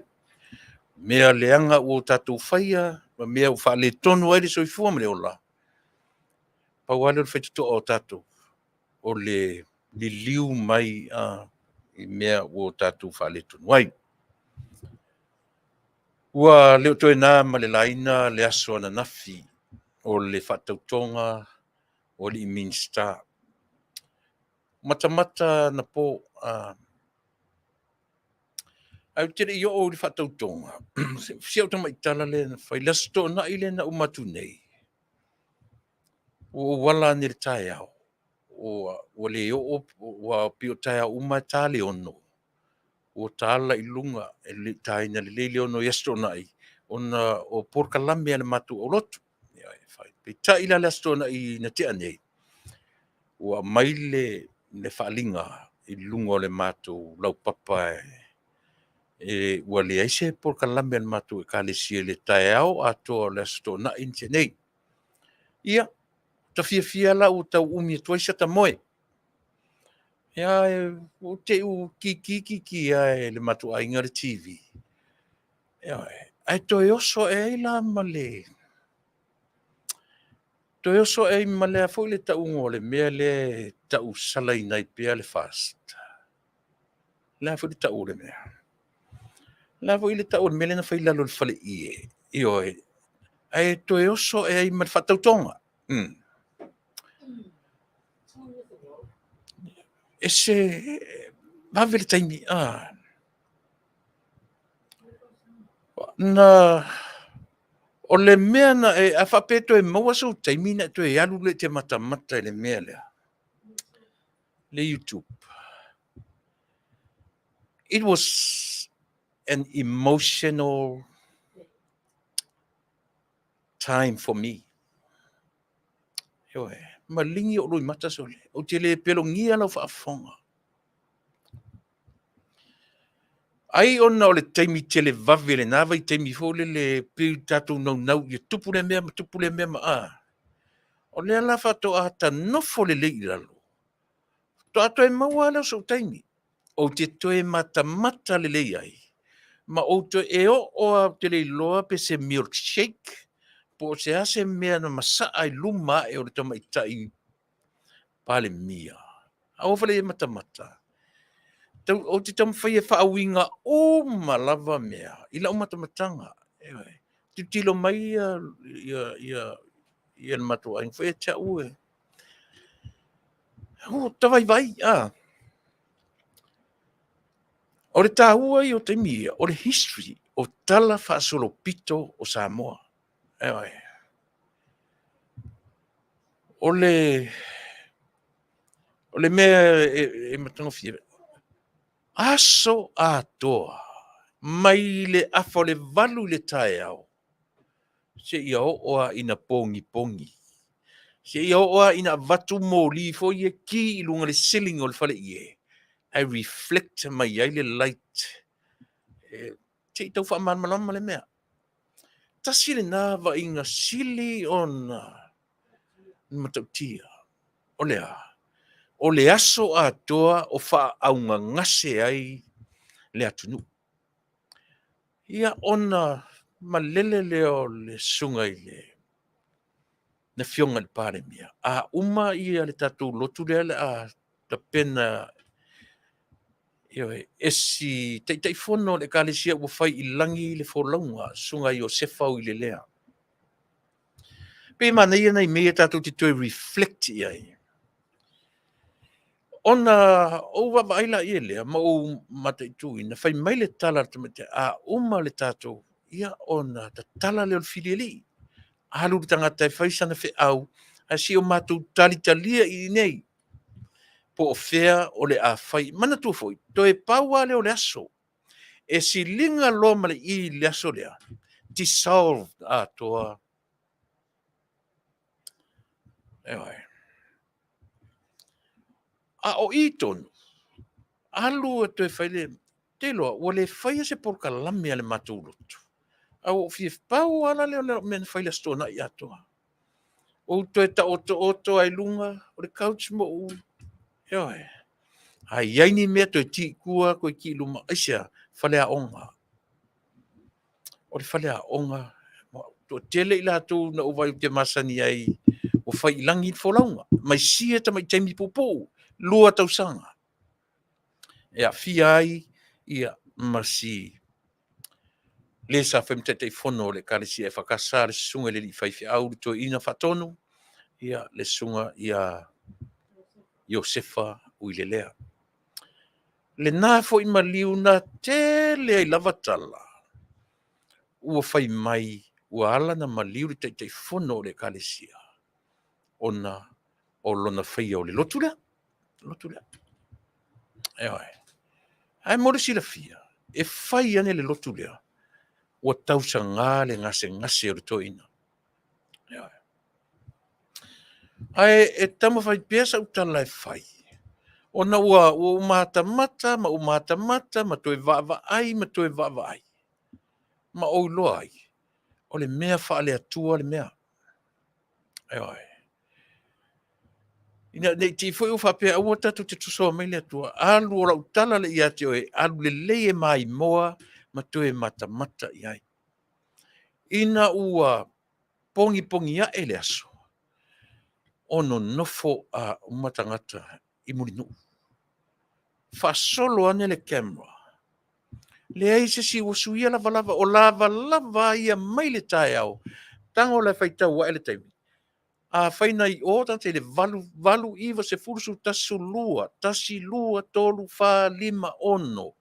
mea leaga ua tatou faia, ma mea ua faaletonu ai le soifua ma le ola. Pau lava lea o le faitotoa o tatou, o le liliu mai i mea ua tatou faaletonu ai. Ua le o toe na ma le laina le aso ananafi o le faatautoga o alii Minisita. Matamata anapo, ae ou te le i oo i le faatautoga, si au tamai tala lea na fai, le Aso Toonai lea na uma atu nei, ua ou ala ane i le taeao, ua le oo, ua pei o taeao uma e ta le 6, ua tala i luga, e le i taina lelei le 6 i Aso Toonai, ona o polokalame a le matou aulotu. Peitai la i le Aso Toonai na tea nei, ua aumai le faaaliga i luga o le matou laupapa ua leai se polokalame a le matou Ekalesia i le taeao atoa o le Aso Toonai na tea nei. Ia, ua ta fiafia la ua tau umi atu ai sata moe. Ia ua te i ua kiki kiki lava e le matou aiga le TV, ioe, ae toe oso ae ai la ma le Toe oso ae ai ma lea foi le tauga o le mea lea e tausalaina ai pea le FAST. O le a foi le tau o le mea? O le a foi le tau o le mea lea na fai i lalo o le faleie? Ioe, ae toe oso ae ai ma le faatautoga. E se vave le taimi, a. Na, o le mea na e, a faapea e toe maua sou taimi ona e toe alu lea e te matamata i le mea lea, le YouTube. It was an emotional time for me. Ioe, maligi ou loimata sole, ou te le pelogia lau faafofoga. Ai ona o le taimi televave i lena vaitaimi foi lele pei tatou naunau ia tupu lea mea ma tupu lea mea ma a. O lea la faatoa ta nofo lelei i lalo, faatoa toe maua lava lea o sou taimi ou te toe matamata lelei ai, ma ou toe, e oo lava ou te le iloa pe se milkshake po o se a se mea na masaa i luma ae o le tamaitai Palemia. Aua foi ne i e matamata, ou te taumafai e faauiga uma lava mea i lau matamataga. Ioe. Tilotilo mai le matou aiga foi ia te au e, ua ta vaivai, a. O le taua ia o taimi ia, o le history, o tala faasolopito o Samoa. Ioe. O le mea e matagofie, aso atoa mai le 7:30 i le taeao seia oo lava ina pogipogi, seia oo lava ina avatu moli foi ia ki i luga o le ceiling o le faleie ae reflect mai ai le light se i tau faamalamalama le mea. Tasi lena vaaiga sili ona matautia. O le a? O le aso atoa o faaaaogagase ai le atunuu. Ia ona malele lea o le susuga i le Afioga i le Palemia, a uma le tatou lotu lea o le a tapena ioe, e si Taitaifono o le Ekalesia ua fai i lagi le folauga, Susuga Iosefa Uilelea. Pei e manaia nai mea ia tatou te toe reflect i ai. Ona ou vaavaai laia lea ma ou mataituina, fai mai le tala a le tamaitai, a uma le tatou, ia ona tatala lea o le filialii. Alu le tagata e fai sana feau, ae se i o matou talitalia i inei po o fea o le a fai. Manatua foi, toe pau lava lea o le aso e siliga loa ma le i i le aso lea, dissolved atoa. Ioe. A o i tonu, alu e toe fai le... Te iloa, ua le faia se polokalame a le matou lotu, ae ua ou fia... Pau lava la lea o le mea na fai i le Aso Toonai atoa. Ou toe taotooto lava i luga o le couch ma ou... Ioe. A i ai ni mea toe ki i tua, toe ki i luma. Aisea? Faleaoga. O le faleaoga, toatele i latou na ou vaai ou te masani ai ua fai i lagi le folauga, mai sia tamai taimi puupuu, 2 tausaga, e aafia ai ma si le sa fai ma Taitaifono o le Ekalesia EFKS, le susuga i le alii faifeau, le Toeaina Faatonu, le susuga ia Iosefa Uilelea. Lena foi maliu na tele ai lava tala ua fai mai ua ala ona maliu le Taitaifono o le Ekalesia ona o lona faia o le lotu lea. Lotu lea. Ioe. Ae mo le silafia, e fai ane le lotu lea, ua tausaga le gasegase o le toeaina. Ioe. Ae e taumafai pea sau tala e fai, ona ua ou matamata ma ou matamata ma toe vaavaai ma toe vaavaai, ma ou iloa ai, o le mea faale-Atua le mea. Ioe. Ina ne i te i foi ua faapea aua tatou te tosoa mai le Atua, alu o lau tala lea ia te oe, alu lelei e maimoa ma toe matamata i ai. Ina ua pogipogi ae le aso, O nonofo a uma tagata i Mulinuu. Faasolo ane le camera. Leai se isi ua suia lavalava, o lavalava ia mai le taeao. Tago la e faitau ae le taimi. Afai na i o tagata i le 8, 8, 9, 10, 11, 12, 1, 2, 3, 4, 5, 6.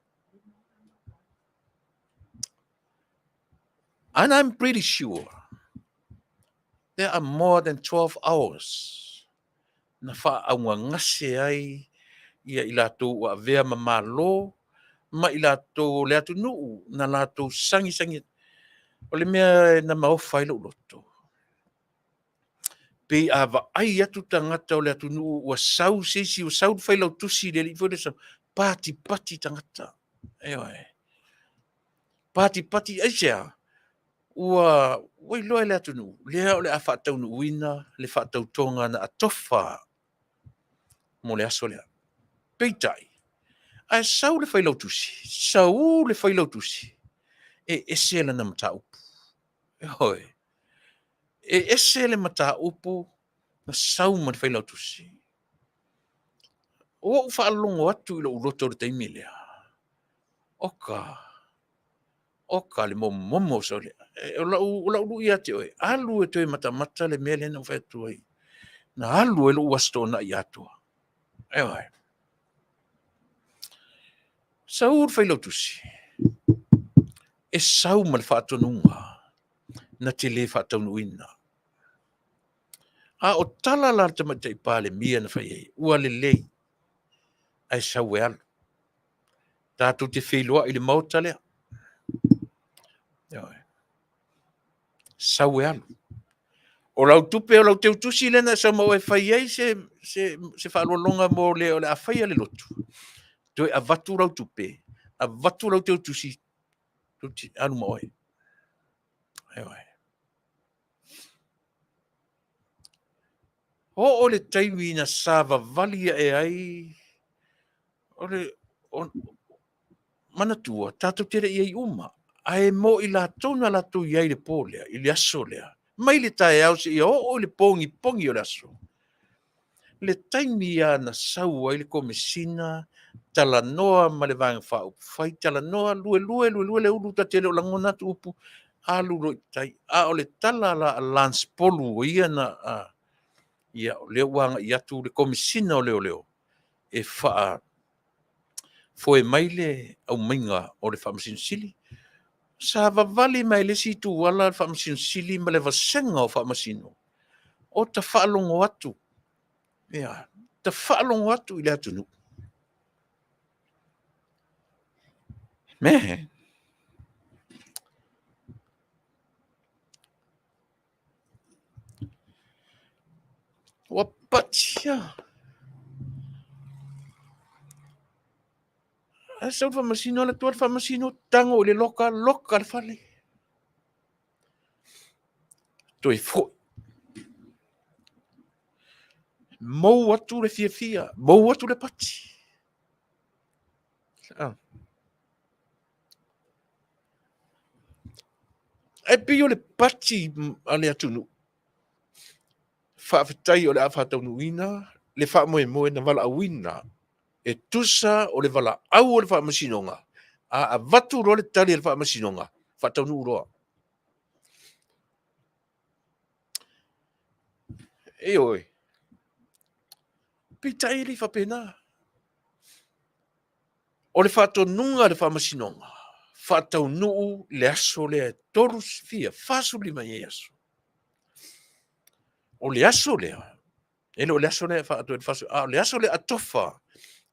And I'm pretty sure there are more than 12 hours na faaaugagase ai ia i latou ua avea ma Malo ma i latou o le atunuu na latou sagisagi. O le mea na maofa ai lou loto, pei a vaai atu tagata o le atunuu ua sau se isi, ua sau le failautusi i le alii foi lea sau, patipati tagata. Ioe. Patipati aisea? Ua ua iloa e le atunuu lea o le a faataunuuina le faatautoga na atofa mo le aso lea. Peitai, ae sau le failautusi, sau le failautusi, e ese lana mataupu. Ioe. E ese le mataupu na sau ma le failautusi. Ua ou faalogo atu i lou loto i le taimi lea, oka, oka le momomo o sau lea. O lau, o lau lui ia te oe, alu e toe matamata le mea lea na ou fai atu ai. Na alu ai lou Aso Toonai atoa. Ioe. Sau le failautusi, e sau ma le faatonuga na te le faataunuuina. A o tala la a le Tamaitai Palemia na fai ai, ua lelei, ae sau e alu. Tatou te feiloai i le Maota lea. Ioe. Sau e alu. O lau tupe, o lau teutusi lea na e sau ma oe e fai ai se, se, se faaaloaloga mo le o le a faia le lotu. Toe avatu lau tupe, avatu lau teutusi, alu ma oe. Ioe. Oo le taimi na savavali ae ai o le o, manatua tatou te le i ai uma, ae mo i latou na latou i ai i le po lea, i le aso lea, mai le taeao seia oo i le pogipogi o le aso, le taimi lava na sau ai le Komesina, talanoa ma le Vaega Faaupufai, talanoa luelue luelue le ulu, ta te le o lagona atu upu, alu loa i tai. A o le tala la a Lance Polu o ia na, a, ia, o lea ua agai atu le Komesina o Leoleo e faa foe mai le aumaiga o le Faamasino Sili. Sa vavali mai le isi itu ala le Faamasino Sili ma le vasega o Faamasino o ta faalogo atu, ia, ta faalogo atu i le atunuu. Man. Ua patia. Ae sau le faamasino, alu atu le faamasino, tago i le loka, loka le fale. Toe foi. Mou atu le fiafia, mou atu le pati. Ah. Ae pei o le pati a le atunuu. Faafetai o le a faataunuuina le faamoemoe na valaauina e tusa o le valaau o le Faamasinoga, a avatu loa le tali a le Faamasinoga, faataunuu loa. Ioe. Peitai e le i faapena. O le faatonuga a le Faamasinoga, faataunuu le aso lea e 3 fia 45 i ai aso. O le aso lea, e le o le aso lea e faatoa le faso, a o le aso lea atofa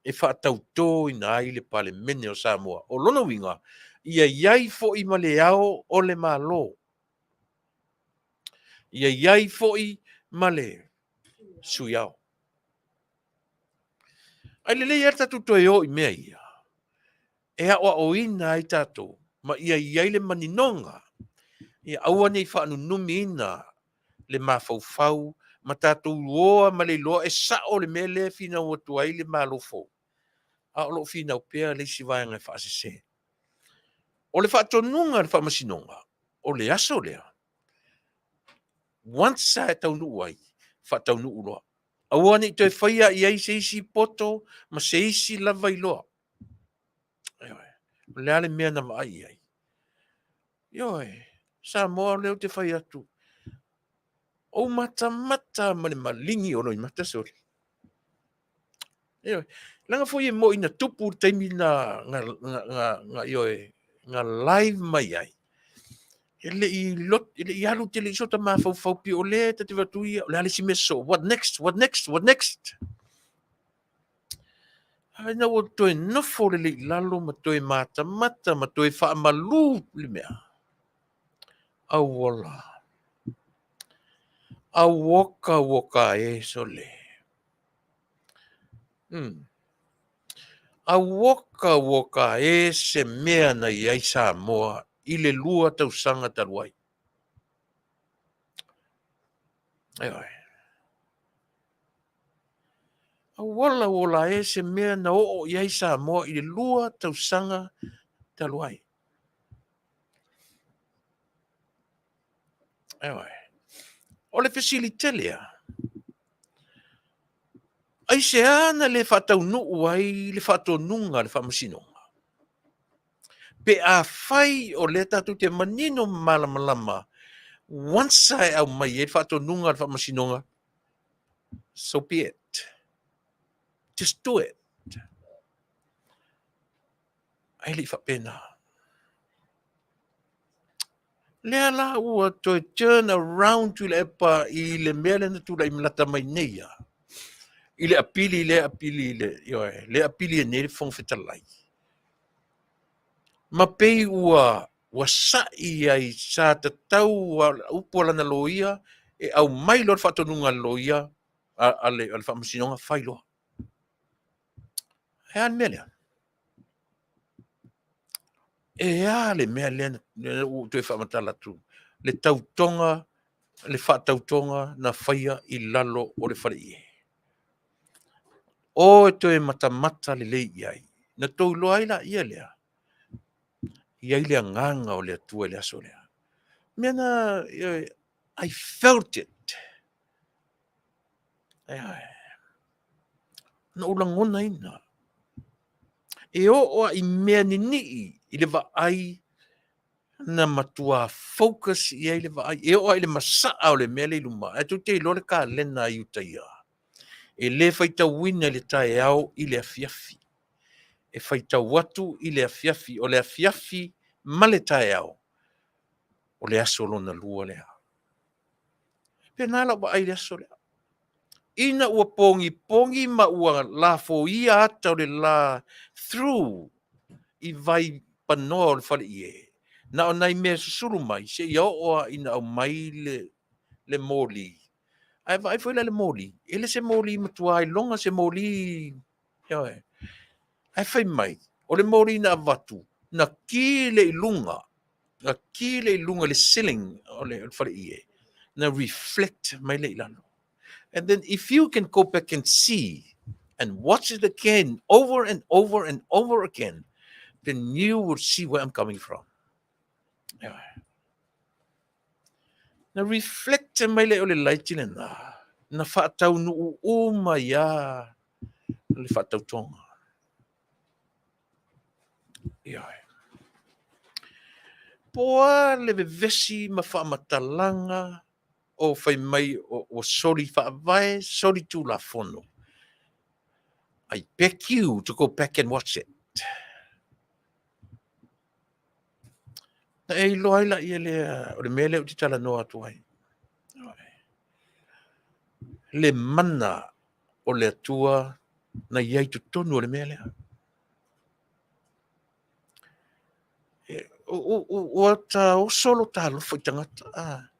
e faatautoina ai le Palemene o Samoa. O lona uiga, ia i ai foi ma le ao o le Malo. Ia i ai foi ma le sui ao. Ae lelei lava le tatou toe o i mea ia e aoaoina ai tatou ma ia i ai le maninoga ia aua ne i faanunumiina le mafaufau ma tatou oa ma le iloa e sao le mea lea e finau atu ai le Malo fou, a o lo o finau pea le isi vaega e faasese. O le faatonuga a le Faamasinoga, o le aso lea, once lava e taunuu ai, Faataunuu loa. Aua ne i toe faia i ai se isi poto ma se isi lava iloa. Ioe. O le a le mea na vaai i ai? Ioe. Samoa o lea ou te fai atu. Ou matamata ma le maligi o Loimata sole. Ioe. Leaga foi e moi na tupu le taimi na, na, na, na, na, ioe, na live mai ai. E le i, lot, e le i alu tele i so ta mafaufau pi o le ta te vatu ia, o le a le isi mea sosoo. What next? What next? What next? Ae ina ua toe nofo lelei i lalo ma toe matamata ma toe faamalu le mea. Auola. Auoka uoka e sole. Auoka uoka e se mea na i ai Samoa i le 2 tausaga talu ai. Ioe. Auala ua ola e se mea na oo i ai Samoa i le 2 tausaga talu ai. Ioe. O le fesili tele a, aisea na le faataunuu ai le faatonuga a le Faamasinoga? Pe afai o lea tatou te manino ma malamalama, once e aumai ai le faatonuga a le Faamasinoga, so be it. Just do it. Ae le i faapena. Lea la ua toe turn around Tuilaepa i le mea lea na tulai lata mai nei ia. I le apili lea apili le, ioe, lea apili e nei le Fofoga Fetalai. Ma pei ua ua sa'i ai sa tatau upu a lana loia e aumai loa le faatonuga a le loia a le Faamasinoga fai loa. E a le mea lea? E a le mea lea ua ou toe faamatala atu? Le tautoga, le faatautoga na faia i lalo o le faleie. O e toe matamata lelei i ai. Na tou iloa ai laia lea. I ai le agaga o le Atua i le aso lea. Mea na, I felt it. Na ou lagonaina. E oo lava i mea ninii i le vaai na matua focus i ai le vaai. E oo lava i le masaa o le mea lea i luma. Ae tou te iloa le kalena a Iutaia. E le faitauina i le taeao i le afiafi. E faitau atu i le afiafi. O le afiafi ma le taeao, o le aso lona lua lea. E pena lau vaai i le aso lea. Ina ua pogipogi ma ua lafoia ata o le la through i vai panoa o le faleie, na o nai mea susulu mai seia oo lava ina aumai le moli. Ae vaai foi la i le moli, e le se moli matua iloga se moli, ioe. Ae fai mai, o le moli na avatu, na ki le i luga, na ki le i luga i le ceiling o le faleie, na reflect mai le i lalo. And then if you can go back and see and watch it again over and over and over again, then you will see where I'm coming from. Ioe. Na reflect mai le o le laiti lena, na faataunuu uma ia le faatautoga. Ioe. Po a le vevesi ma faamatalaga o fai mai ua soli faavae, soli tulafono. I beg you to go back and watch it. Na e iloa ai laia lea, o le mea lea ou te talanoa atu ai. Le mana o le Atua na i ai totonu o le mea lea. Ua ta oso lo ta alofa i tagata.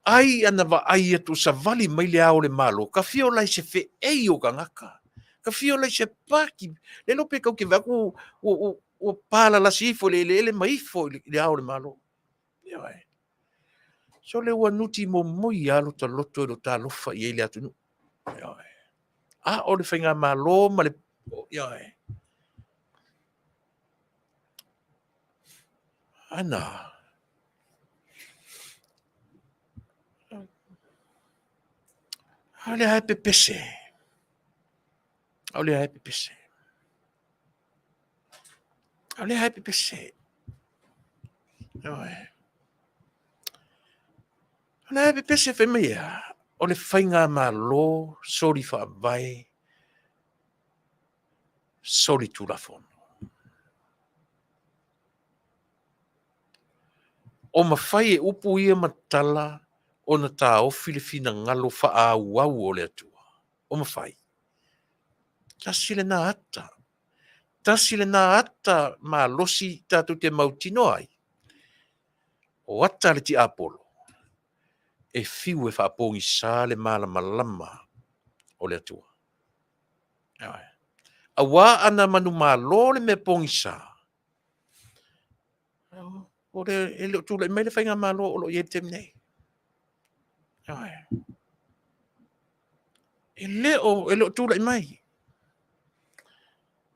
Ai ana vaai atu o savali mai le Ao o le Malo, ka fia ola i se feei o tagata. Ka fia ola i se paki. Le iloa pe kau te vaai atu ua palalasi ifo i le eleele ma ifo i le Ao o le Malo. Ioe. So le ua nuti momoi lava lo ta loto i lo ta alofa i ai le atunuu. Ioe. A o le faigamalo ma le... Ioe. Ana. A o lea e pepese. A o lea e pepese. A o lea e pepese. Ioe. O lea e pepese fai mai ea, o le faigamalo soli faavae, soli tulafono. O mafai e upu ia ma tala ona taofi le finagalo faaauau o le Atua. O mafai. Tasi lena ata. Tasi lena ata malosi tatou te mautinoa ai. O ata a le tiapolo e fiu e faapogisa le malamalama o le Atua. Auā ana manumalo le mea pogisa, o le, e le o tulai mai le faigamalo o lo o i ai i le taimi nei. E le o, e le o tulai mai.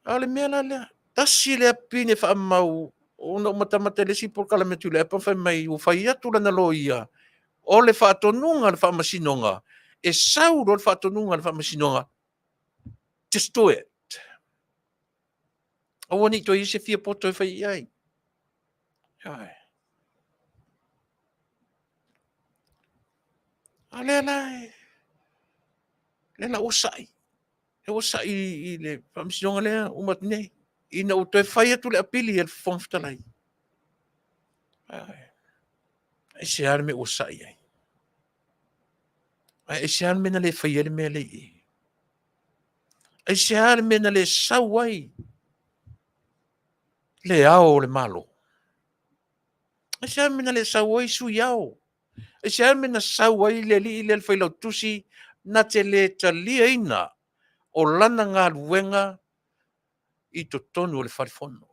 A o le mea la lea, tasi lea pine faamau ona ou matamata i le isi polokalame a Tuilaepa fai mai ua fai atu lana loia o le faatonuga a le faamasinoga, e sau loa le faatonuga a le faamasinoga, just do it. Aua ne i toe i ai se fia poto e fai i ai. A lea la, lea la ua sai. Lea ua sai i le faamasinoga lea uma atu nei. Ina ua toe fai atu le apili a le Fofoga Fetalai. Aisea le mea ua sai ai? Ae aisea le mea na le faia ai le mea lea i i? Aisea le mea na le sau ai le ao o le Malo? Aisea le mea na le sau ai sui ao? Aisea le mea na sau ai le alii lea le failautusi na te le taliaina o lana galuega i totonu o le Fale Fono?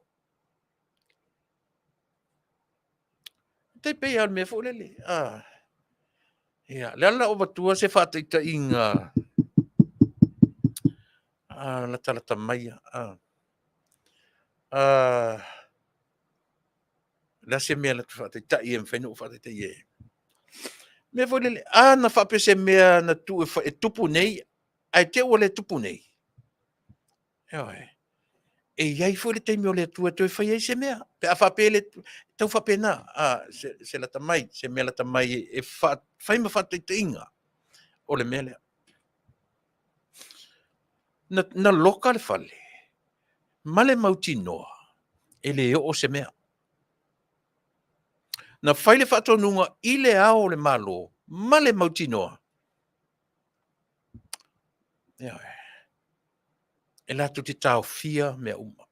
Tai pei lava o le mea foi lele, a, ia, lea la ua avatua se faataitaiga latalata mai a. Le a se mea na ta faataitai e mafai ona ou faataitai ai? Mea foi lele, a na faapea se mea na tuu e tupu nei, ae te i ua le tupu nei. Ioe. E i ai foi le taimi o le Atua e toe fai ai se mea, pe a faapea e le, tau faapena, a, se lata mai, se mea lata mai e fai ma faataitaiga o le mea lea. Na loka le fale ma le mautinoa e le oo se mea. Na fai le faatonuga i le Ao o le Malo ma le mautinoa, ioe, e latou te taofia mea uma.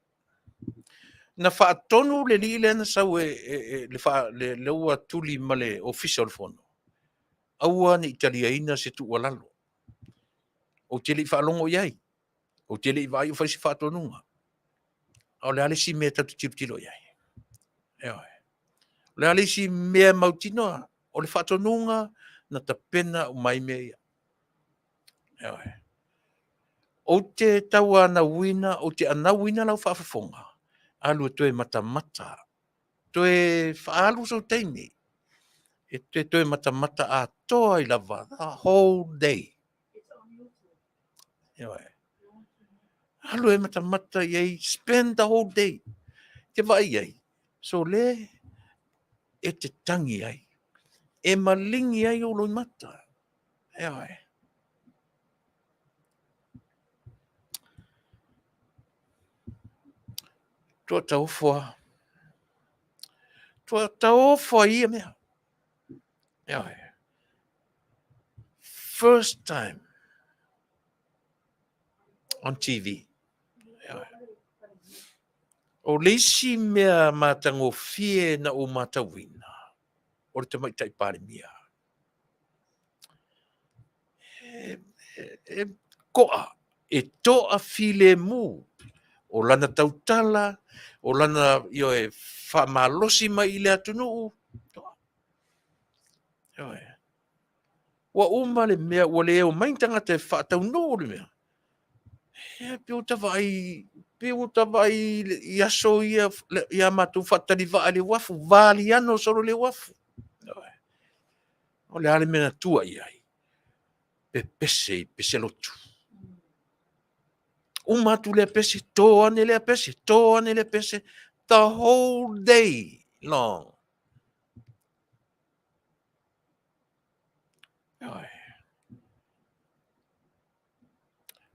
Na faatonu le alii lea na sau e, le ua tuli ma le Ofisa o le Fono, aua ne i taliaina se tuualalo. Ou te le i faalogo i ai. Ou te le i vaai o fai se faatonuga. A o le a le isi mea tatou te tilotilo i ai? Ioe. O le a le isi mea mautinoa? O le faatonuga na tapena uma ai mea ia. Ioe. Ou te tauanauina, ou te anauina lau faafofoga, alu e toe matamata, toe faaalu sou taimi, e te toe matamata atoa ai lava, the whole day. Ioe. Alu e matamata i ai, spend the whole day. Te vaai i ai, so le e te tangi ai, e malingi ai ou loimata. Ioe. Tua taofo a. Tua taofo a ia mea. Ioe. First time on TV. Ioe. O le isi mea matagofie na ou matauina, o le Tamaitai Palemia. E toa, e toa filemu. O lana tautala, o lana, ioe, faamalosi mai i le atunuu. Toa. Ioe. Ua uma le mea, ua le omai ni tagata e faataunuu le mea. E pei ua ta vaai, pei ua ta vaai i aso ia ia matou faatali vaa i le uafu, valiano solo le uafu. O le a le mea na tua i ai? Pepese i peselotu. Uma atu lea pese, tō ane lea pese, tō ane lea pese, the whole day long. Oi.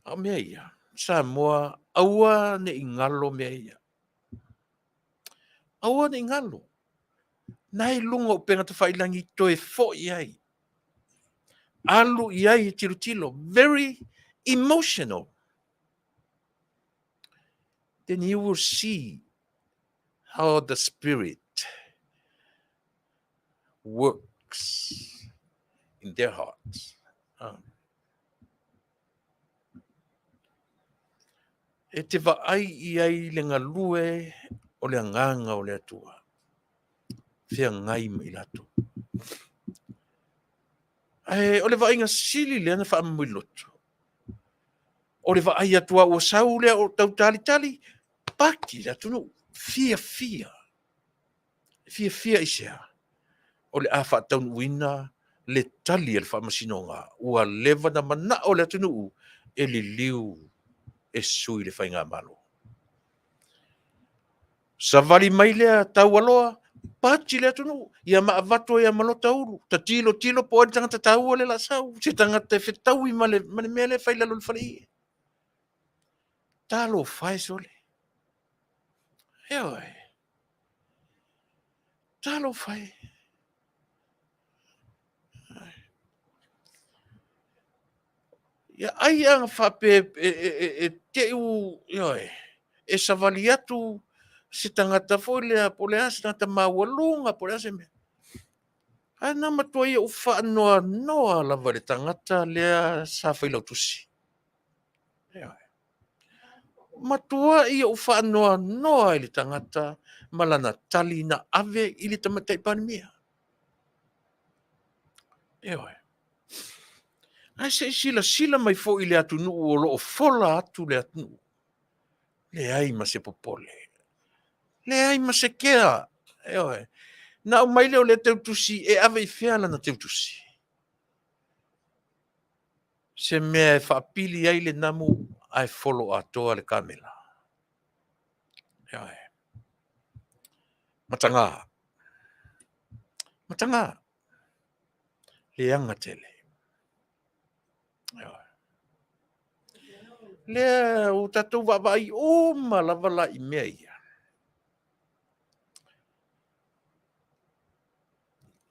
A o mea ia, Samoa, aua ne i galo mea ia. Aua ne i galo. Na i luga o upega tafailangi toe foi ai. Alu i ai e tilotilo. Very emotional. Then you will see how the spirit works in their hearts. E te vaai i ai le galue o le agaga o le Atua, feagai ma i latou. Ae o le vaaiga sili lea na faamomoiloto, o le vaai atu a ua sau lea o tautalitali, paki le atunuu, fiafia. Fiafia i se a? O le a faataunuuina le tali a le Faamasinoga ua leva na manao le atunuu e liliu e sui le Faigamalo. Savali mai lea taualoa, pati le atunuu, ia ma avatu ai ma lota ulu, tatilotilo po o ai le tagata taua lea o le a sau, se tagata e fetaui ma le mea lea e fai i lalo o le faleie. Talofa e sole. Ioe. Talofa e. Ia ai a faapea e te i u, ioe, e savali atu se tagata foi lea, po o le a se tagata maualuga, po o le a se mea. Ae na matua ia ou faanoanoa lava i le tagata lea sa failautusi. Ioe. Matua ia ou faanoanoa i le tagata ma lana tali na ave i le Tamaitai Palemia. Ioe. Ae se i silasila mai foi i le atunuu o lo o fola atu le atunuu. Leai ma se popole. Leai ma se kea. Ioe. Na aumai lea o lea teutusi e ave i fea lana teutusi? Se mea e faapili ai le namu ae folo atoa le kamela. Ioe. Mataga. Mataga. Leaga tele. Ioe. Lea ua tatou vaavaai uma lava la i mea ia.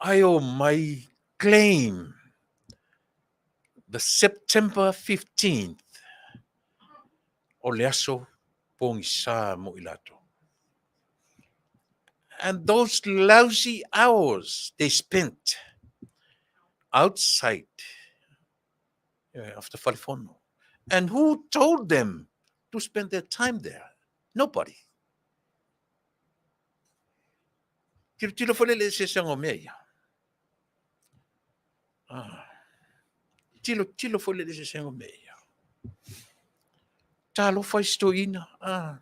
Ae omai claim the September 15th o le aso pogisa mo i latou. And those lousy hours they spent outside of the Falefono. And who told them to spend their time there? Nobody. Tilotilo foi le le eseesega o mea ia. Ah. Tilotilo foi le le eseesega o mea ia. Talofa i si toeaina. Ah.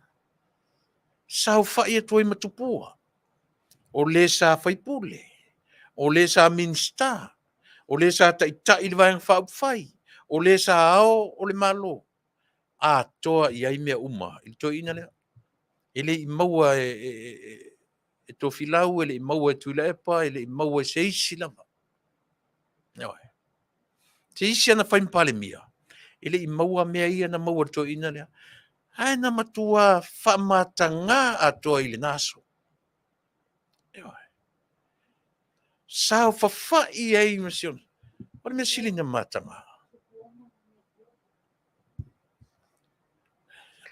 Saofai atu ai ma tupua. O le sa faipule. O le sa Minisita. O le sa taitai i le Vaega Faaupufai. O le sa ao o le Malo. Atoa i ai mea uma i le toeaina lea. E le i maua e Tofilau, e le i maua e Tuilaepa, e le i maua e se isi lava. Ioe. Se isi ana fai ma Palemia, e le i maua mea ia na maua e le toeaina lea. Ae na matua faamatagā atoa i lena aso. Ioe. Saofafai ai ma si ona. O le mea sili na matagā.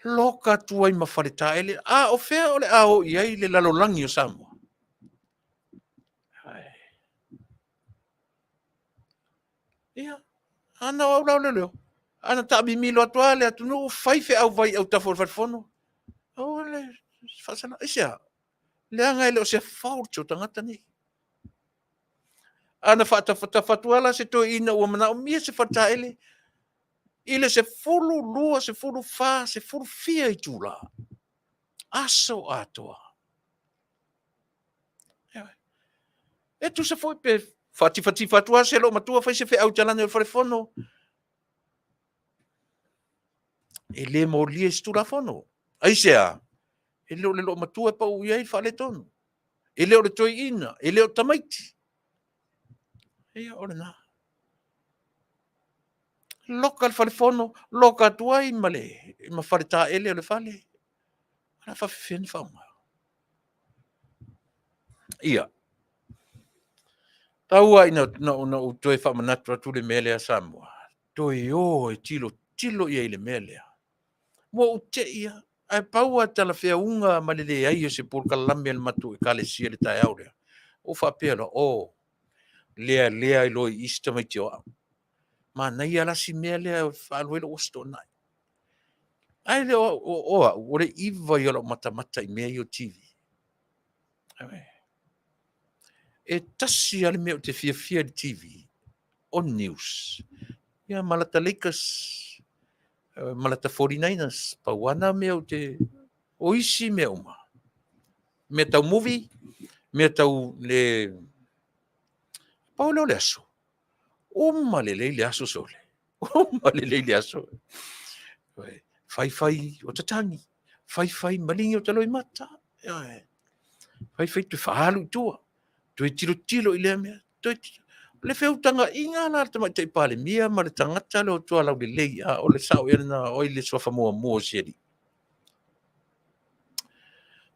Loka atu ai ma Faletaele, a o fea o le a o i ai le lalolagi o Samoa? Ia, ana o au la o leoleo. Ana taamimilo atu lava le atunuu, fai feau vai i autafa o le falefono. Aua le faasala. Aisea? Leaga e le o se fault o tagata nei. Ana faatafatafa atu lava la se toeaina ua manaomia se faletaele i le 10, 20, 14, 10 fia itula, aso atoa. E tusa foi pe faatifatifa atu lava se loomatua fai se feau i talane o le falefono. E le molia i se Tulafono. Aisea? E le o le loomatua e pau i ai le faaletonu. E le o le toeaina, e le o tamaiti. Ia, o lena. Loka le falefono, loka atu ai ma le ma faletaele o le fale. O le a faafefea ona faaaoga? Ia, tau lava ina na ou toe faamanatu atu le mea lea Samoa, toe o e tilotilo i ai i le mea lea. Ua ou te i lava, ae pau lava talafeauga ma le leai o se polokalame a le matou Ekalesia i le taeao lea, ua ou faapea loa, oh, lea lea ai loa i i si tamaiti o au. Manaia la si mea lea e faaalu ai lou Aso Toonai. Ae le o o au, o le 9 ia o lau matamata i mea ia o TV. E tasi lava le mea ou te fiafia i le TV, o news. Ia ma lata Lakers, ma lata 49ers, pau lava na mea ou te... O isi mea uma, mea tau movie, mea tau le... Pau lea o le aso. Uma lelei le aso sole. Uma lelei le aso. Faifai o tatagi, faifai maligi o taloimata. Faifai toe faaalu i tua, toe tilotilo i lea mea. Toe le feutagaiga la a le Tamaitai Palemia ma le tagata lea o Tualaulelei, a o le sao ea lena o ai le suafa muamua o si alii.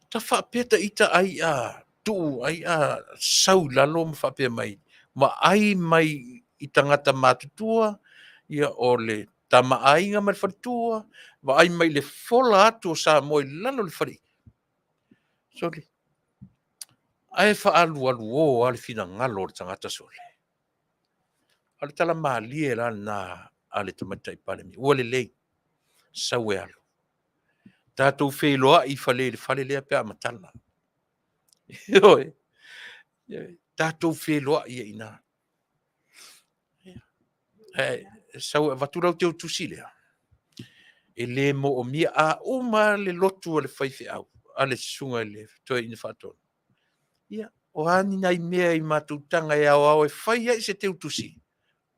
Ta faapea ta ita ai a tuu ai a sau i lalo ma faapea mai, ma ai mai i tagata matutua, ia o le tama aiga ma le faletua, vaai mai le fola atu o Samoa i lalo o le fale. Sole. Ae faaalualuo lava le finagalo o le tagata sole. O le tala malie la lena a le Tamaitai Palemia. Ua lelei, sau e alu. Tatou feiloai i fale i le fale lea pe a matala. Ioe. Tatou feiloai ai i ina. Ae sau e avatu lau teutusi lea. E le moomia a uma le lotu a le faifeau, a le susuga i le toeaina faatonu. Ia, o a ni nai mea i matou taga e aoao e fai ai se teutusi,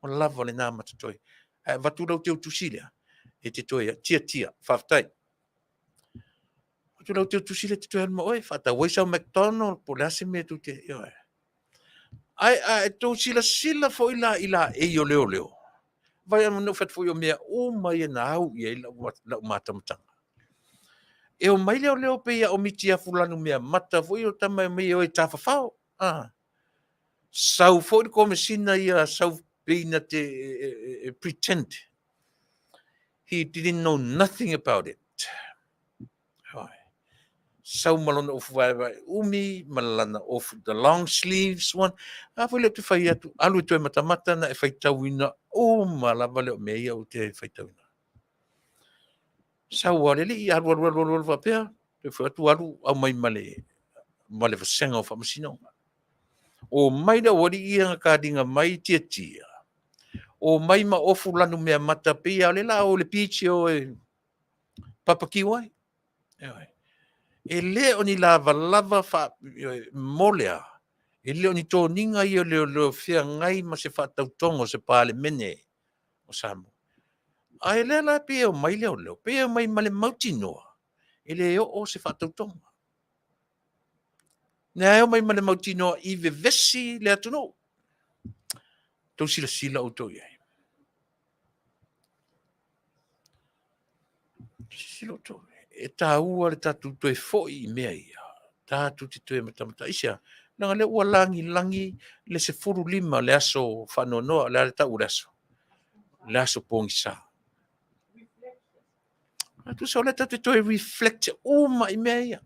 ua lava lena ma totoe. Ae avatu lau teutusi lea, e te toe tiatia. Faafetai. Avatu lau teutusi lea e te toe alu ma oe, faatau ai sau McDonald po o le a se mea tou te... Ioe. Ae a outou silasila foi la i laei o leoleo, vaai na ou fai atu foi o mea uma ia na au i ai lau matamataga. E omai leoleo pei a o miti afu lanumeamata foi o tama e omai e o e tafafao. Ah. Sau foi le komesina ia, sau pei na te e pretend. He didn't know nothing about it. Sau ma lona ofu vaevae umi ma lana ofu the long sleeves one. A foi lea ou te fai atu, alu e toe matamata na e faitauina uma lava lea o mea ia ou te faitauina. Sau lava le alii, alu alu alu alu alu faapea, toe foi atu alu aumai ma le ma le vasega o faamasinoga. O mai le aualii ia na kaliga mai tiatia, o mai ma ofu lanumeamata pei lava o le la o le beach e o e papakiu ai. E le o ni lavalava fa, mo le a? E le o ni toniga ia o leoleo feagai ma se faatautoga o se Palemene o Samoa. Ae lea la pei e omai leoleo, pei e omai ma le mautinoa e le oo se faatautoga. Lea e omai ma le mautinoa i vevesi le atunuu. Tou silasila outou i ai. Silasila outou. E taua le tatou toe foi i mea ia. Tatou te toe matamata. Aisea? Leaga lea ua lagilagi le 15 le aso faanoanoa, le a le tau o le aso? Le aso pogisa. A tusa o lea tatou te toe reflect uma i mea ia.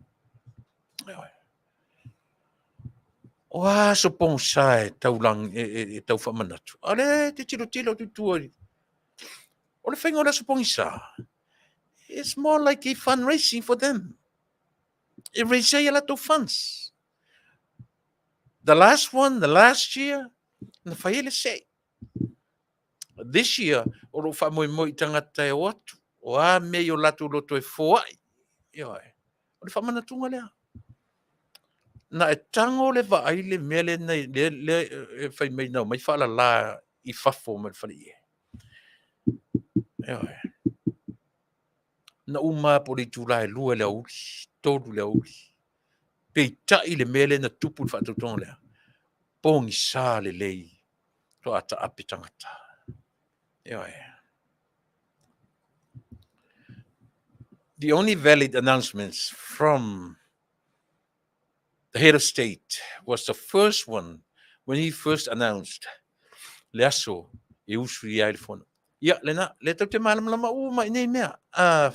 O a aso pogisa e tau, lang, e, e, e tau faamanatu? A lea e te tilotilo atu i tua i O le faiga o le aso pogisa, it's more like a fundraising for them. E raise ai a latou funds. The last one, the last year, na fai ai le sei. This year, o lou faamoemoe i tagata e o atu, o a mea i o latou loto e foai. Ioe. O le faamanatuga lea. Na e tago le vaai le mea lea, lea, lea e fai mai na omai faalala i fafo mai le faleie. Ioe. Na uma po le itula e 2 i le aoauli, 3 i le aoauli. Peitai le mea lea na tupu i le faatautoga lea, pogisa lelei toa taape tagata. Ioe. The only valid announcements from the head of state was the first one when he first announced le aso e usu ai le fono. Ia, lena, le tau te malamalama uma i nei mea. A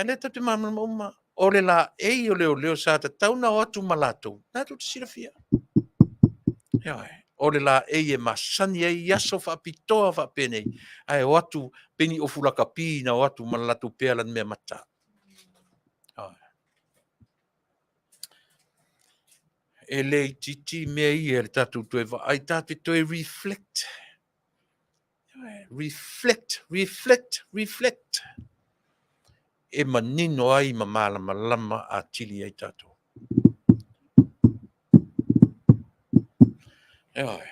le tau te malamalama uma, o le la ei o leoleo sa tatau na o atu ma latou, na tou te silafia. Ioe, o le la ei e masani ai i aso faapitoa faapenei, ae o atu pei ni ofu lakapi na o atu ma le latou pea lana mea mata. E le itiiti mea ia le tatou toe vaai, tatou toe reflect. Reflect, reflect, reflect. E manino ai ma malamalama atili ai tatou. Ioe.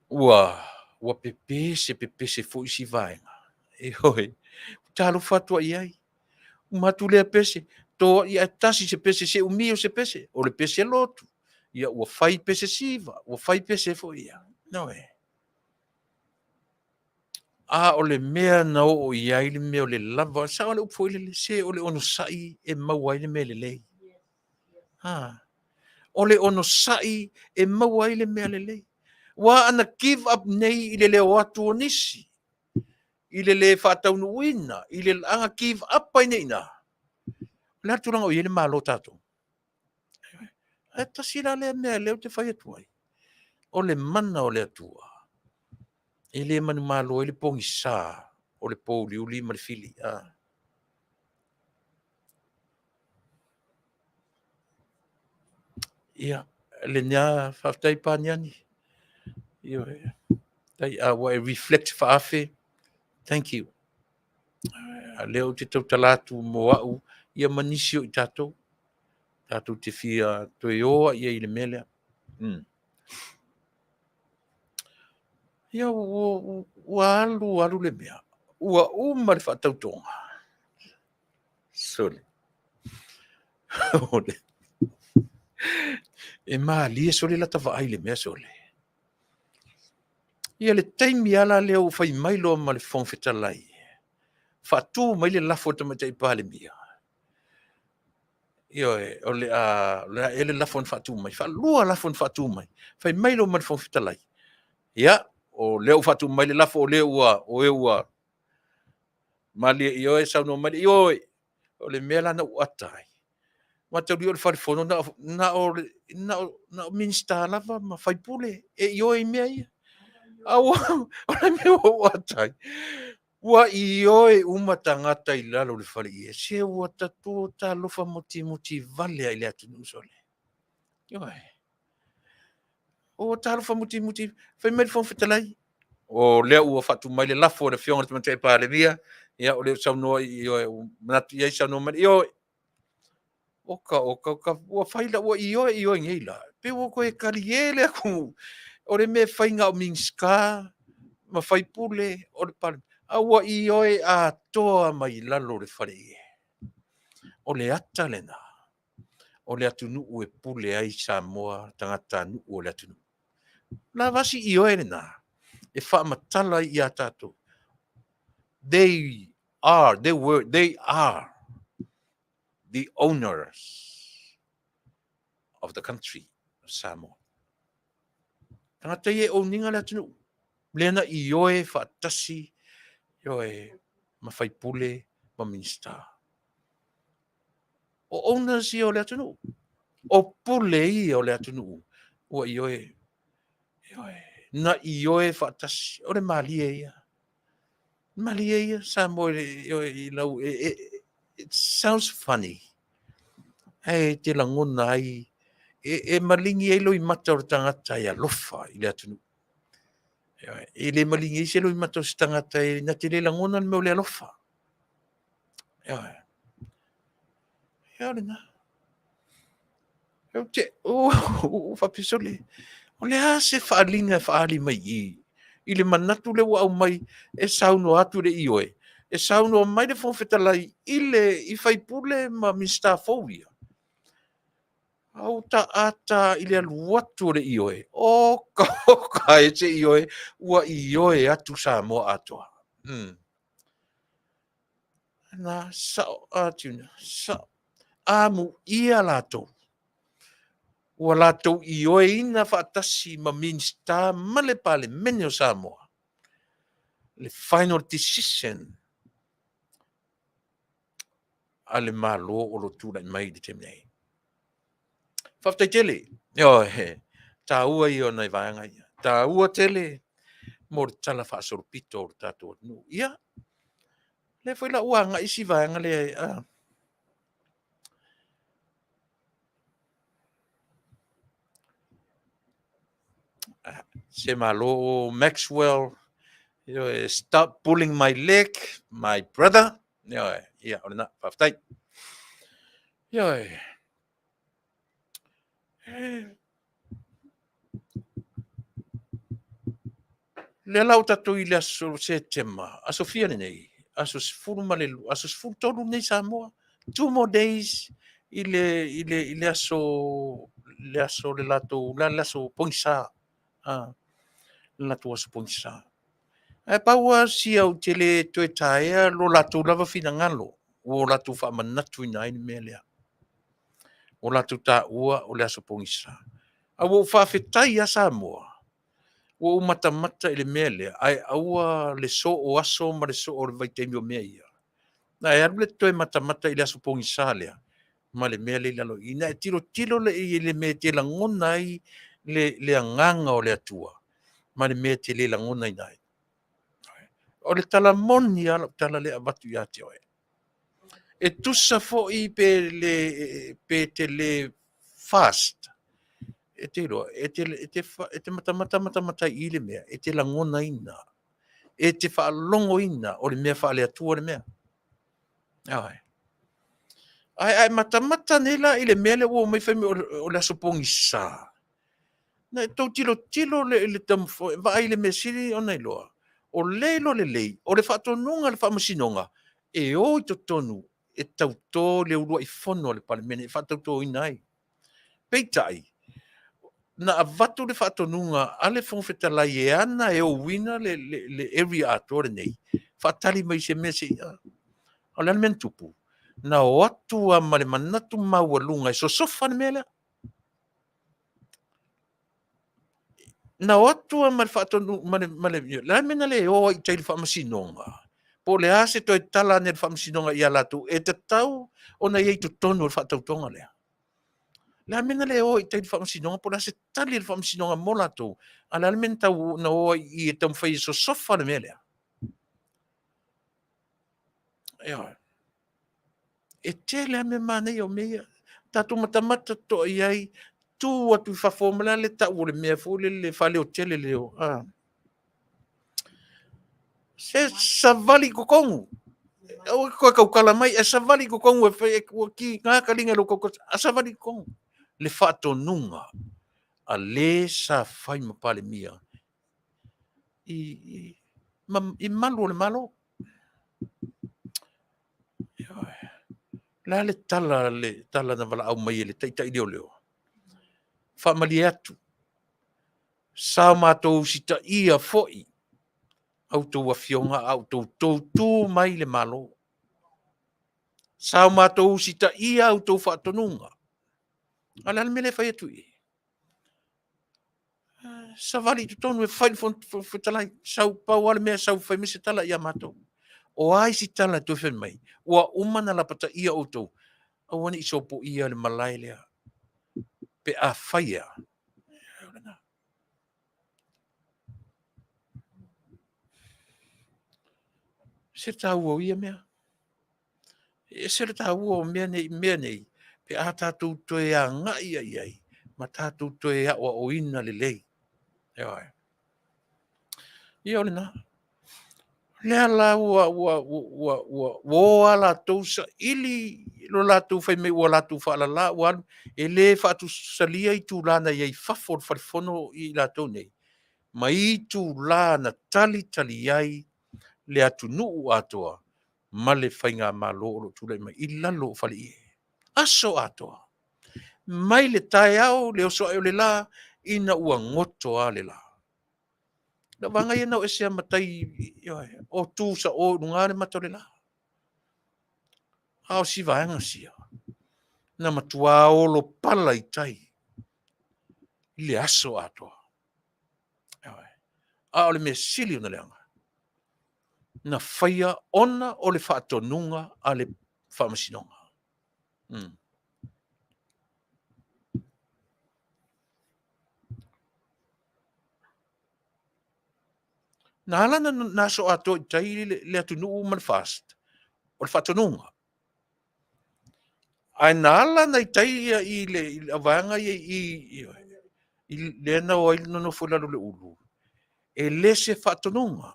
Ua pepese pepese foi si vaega. Ioe. Talofa atu ai ai. Uma atu lea pese, toa ia tasi se pese se umi o se pese, o le pese lotu. Ia ua fai pese siva, ua fai pese foi ia. Ioe. A o le mea na oo i ai le mea o le lava, sa o le upu foi lele, se o le onosai e maua ai le mea lelei. Ha. O le onosai e maua ai le mea lelei. Ua ana give up nei i le leo atu o nisi, i le le faataunuuina, i le aga give up ai nei ina. O le a le tulaga o i ai le malo tatou? Ae tasi la lea mea lea ou te fai atu ai. O le mana o le Atua, e le manumalo ai le pogisa o le pouliuli ma le fili. Ia, lena faafetai Paniani. Ioe. Tai a ua e reflect faafe. Thank you. A lea ou te tautala atu mo au ia ma nisi o i tatou. Tatou te fia toe oa ia i le mea lea. Ia ua alu alu le mea. Ua uma le faatautoga. Sole. E malie sole lata vaai le mea sole. Ia le taimi ala lea ua fai mai loa ma le Fofoga Fetalai, faatu mai le lafo a le Tamaitai Palemia. Ioe, o le a e le lafo na faatu mai, faalua lafo na faatu mai. Fai mai loa ma le Fofoga Fetalai. Ia, o lea ua faatu mai le lafo, o lea ua, o e ua malie ioe, saunoa mai le ioe. O le mea la na ou ata ai. Mataulia o le fale fono na o Minista lava ma faipule e ioe i mea ia. A ua, o le mea ua ou ata ai, ua ioe uma tagata i lalo o le fale ie. Se ua tatu talofa mutimutī vale ai le atunuu sole. Ioe. Ua talofa mutimutī. Fai mai le Fofoga Fetalai, o lea ua faatu mai le lafo a le Afioga i le Tamaitai Palemia, ia o lea ua saunoa ioe, ua manatu i ai saunoa mai ioe. Oka, oka, oka, ua fai la, ua ioe ioe nei la. Pe ua toe talie le atunuu. O le mea fai na o Minista ma faipule o le Palemia. A ua ioe atoa mai lalo o le fale ie. O le ata lena. O le atunuu e pule ai Samoa, tagata nuu o le atunuu. La vasi ioe lena. E faamatala ai ia tatou. They are, they were, they are the owners of the country of Samoa. Tagata ia e owninga le atunuu. Lea na ioe faatasi ioe ma faipule ma Minista. O owners ia o le atunuu. O pule ia o le atunuu. Ua ioe, ioe, na ioe faatasi. O le malie ia. Malie ia Samoa ioe i lau, it sounds funny. Ae te lagona ai, e malingi ai loimata o le tagata e alofa i le atunuu. E le malingi ai se loimata o se tagata e na te le lagona le mea o le alofa. Ioe. Ia o lena. Ou te, faapea sole, o le a se faaaliga e faaali mai i i le manatu lea ua aumai e saunoa atu i le ioe, e saunoa mai le Fofoga Fetalai i le i faipule ma Minisita fou ia, Auta ata i le alu atu o le ioe, oka oka e se ioe, ua ioe atu Samoa atoa. Na sao atu, sao. Amuia latou. Ua latou ioeina faatasi ma Minisita ma le Palemene o Samoa le final decision a le Malo o lo o tulai mai i le taimi nei. Faafetai tele. Ioe, taua ia o nai vaega ia. Taua tele mo le tala faasolopito o le tatou atunuu. Ia, lea foi la ua agai isi vaega lea, se malo Maxwell, ioe, stop pulling my leg, my brother. Ioe, ia, o lena, faafetai. Ioe. Lea la ua tatou i le aso Setema, aso fia lenei? Aso 12, aso 13 lenei Samoa. 2 more days i le, i le, i le aso, le aso le latou, le aso pogisa. Ah, le latou aso pogisa. Ae pau lava si au te le toe taea lo latou lava finagalo ua o latou faamanatuina ai le mea lea. Ua latou taua o le aso pogisa. Ae ua ou faafetai ia Samoa, ua ou matamata i le mea lea, ae aua le soo aso ma le soo o le vaitaimi o mea ia. Na e alu le toe matamata i le aso pogisa lea, ma le mea lea i lalo i i. Na e tilotilo lea i le mea e te lagona ai le agaga o le Atua, ma le mea e te le lagonaina ai. O le tala moni lava lau tala lea e avatu ia te oe. E tusa foi pe le, pe te le fast, e te iloa, e te, e te, e te matamata matamata i le mea, e te lagonaina, e te faalogoina o le mea faale-Atua le mea. Ae, ae matamata nei la i le mea lea ua omai fai mai o le aso pogisa. Na e tou tilotilo le i le taumafai, vaai i le mea sili ona iloa, o lea e iloa lelei, o le faatonuga a le Faamasinoga, e o i totonu e tauto le uluai fono a le Palemene e faatautoina ai. Peitai, na avatu le faatonuga a le Fofoga Fetalai e ana e ouina le area atoa lenei, faatali mai se mea se i... O le a le mea na tupu? Na o atu lava ma le manatu maualuga e sosofa le mea lea. Na o atu lava ma le faatonu, ma le, ma le, le a le mea na le o ai i tai i le faamasinoga? Po o le a se toe tala ane a le faamasinoga ia latou, e tatau ona i ai i totonu o le faatautoga lea. Le a le mea na le o ai i tai i le faamasinoga, po o le a se tali a le faamasinoga mo latou, a o le a le mea na tau na o ai i i e taumafai e sosofa le mea lea? Ioe. E tele lava mea manaia o mea ia. Tatou matamata totoa i ai, tu atu i fafo ma le a le tau o le mea foi lele faaleotele le o. Ah. Se savali i totonu. Aua e toe tautala mai, e savali i totonu e fai, ua tiga ta liga i lou tautala, a savali i totonu. Le faatonuga a le sa fai ma Palemia i malu o le Malo. Le a le tala, le tala na valaau mai e le taitai leoleo? Faamalie atu, sa o matou usitaia foi a outou afioga a outou toutu mai le Malo. Sa o matou usitaia a outou faatonuga. A o le a le mea lea e fai atu i i? Savali i totonu e fai le Fofoga Fetalai, sau pau lava le mea sau fai mai se tala ia matou. O a isi tala e toe fai mai, ua uma ona lapataia outou, aua ne i sopoia le malae lea pe afai e a. Se taua o ia mea. E ese le taua o mea nei, mea nei pe a tatou toe agai i ai ma tatou toe aoaoina lelei. Ioe. Ia o lena. Lea la ua o lava latou saili lo latou fai mai ua latou faalala ua alu, e le faatusalia itula na i ai i fafo o le fale fono i latou nei. ma itulā na talitali ai le atunuu atoa ma le faigamalo o lo o tulai mai i lalo o faleie. Aso atoa. Mai le taeao le oso ae o le lā ina ua goto a le lā. Lau vaga ia na o ese a matai o tu sa o i luga le mata o le lā. A o si vaega sia, na matuā olo pala i tai i le aso atoa. A o le mea sili ona leaga, na faia ona o le faatonuga a le Faamasinoga. Na ala ona aso atoa i tai le atunuu ma le FAST, o le faatonuga. Ae na ala ona i tai ia i le auvaega ia i lea na o ai nonofo i lalo o le ulu, e le se faatonuga.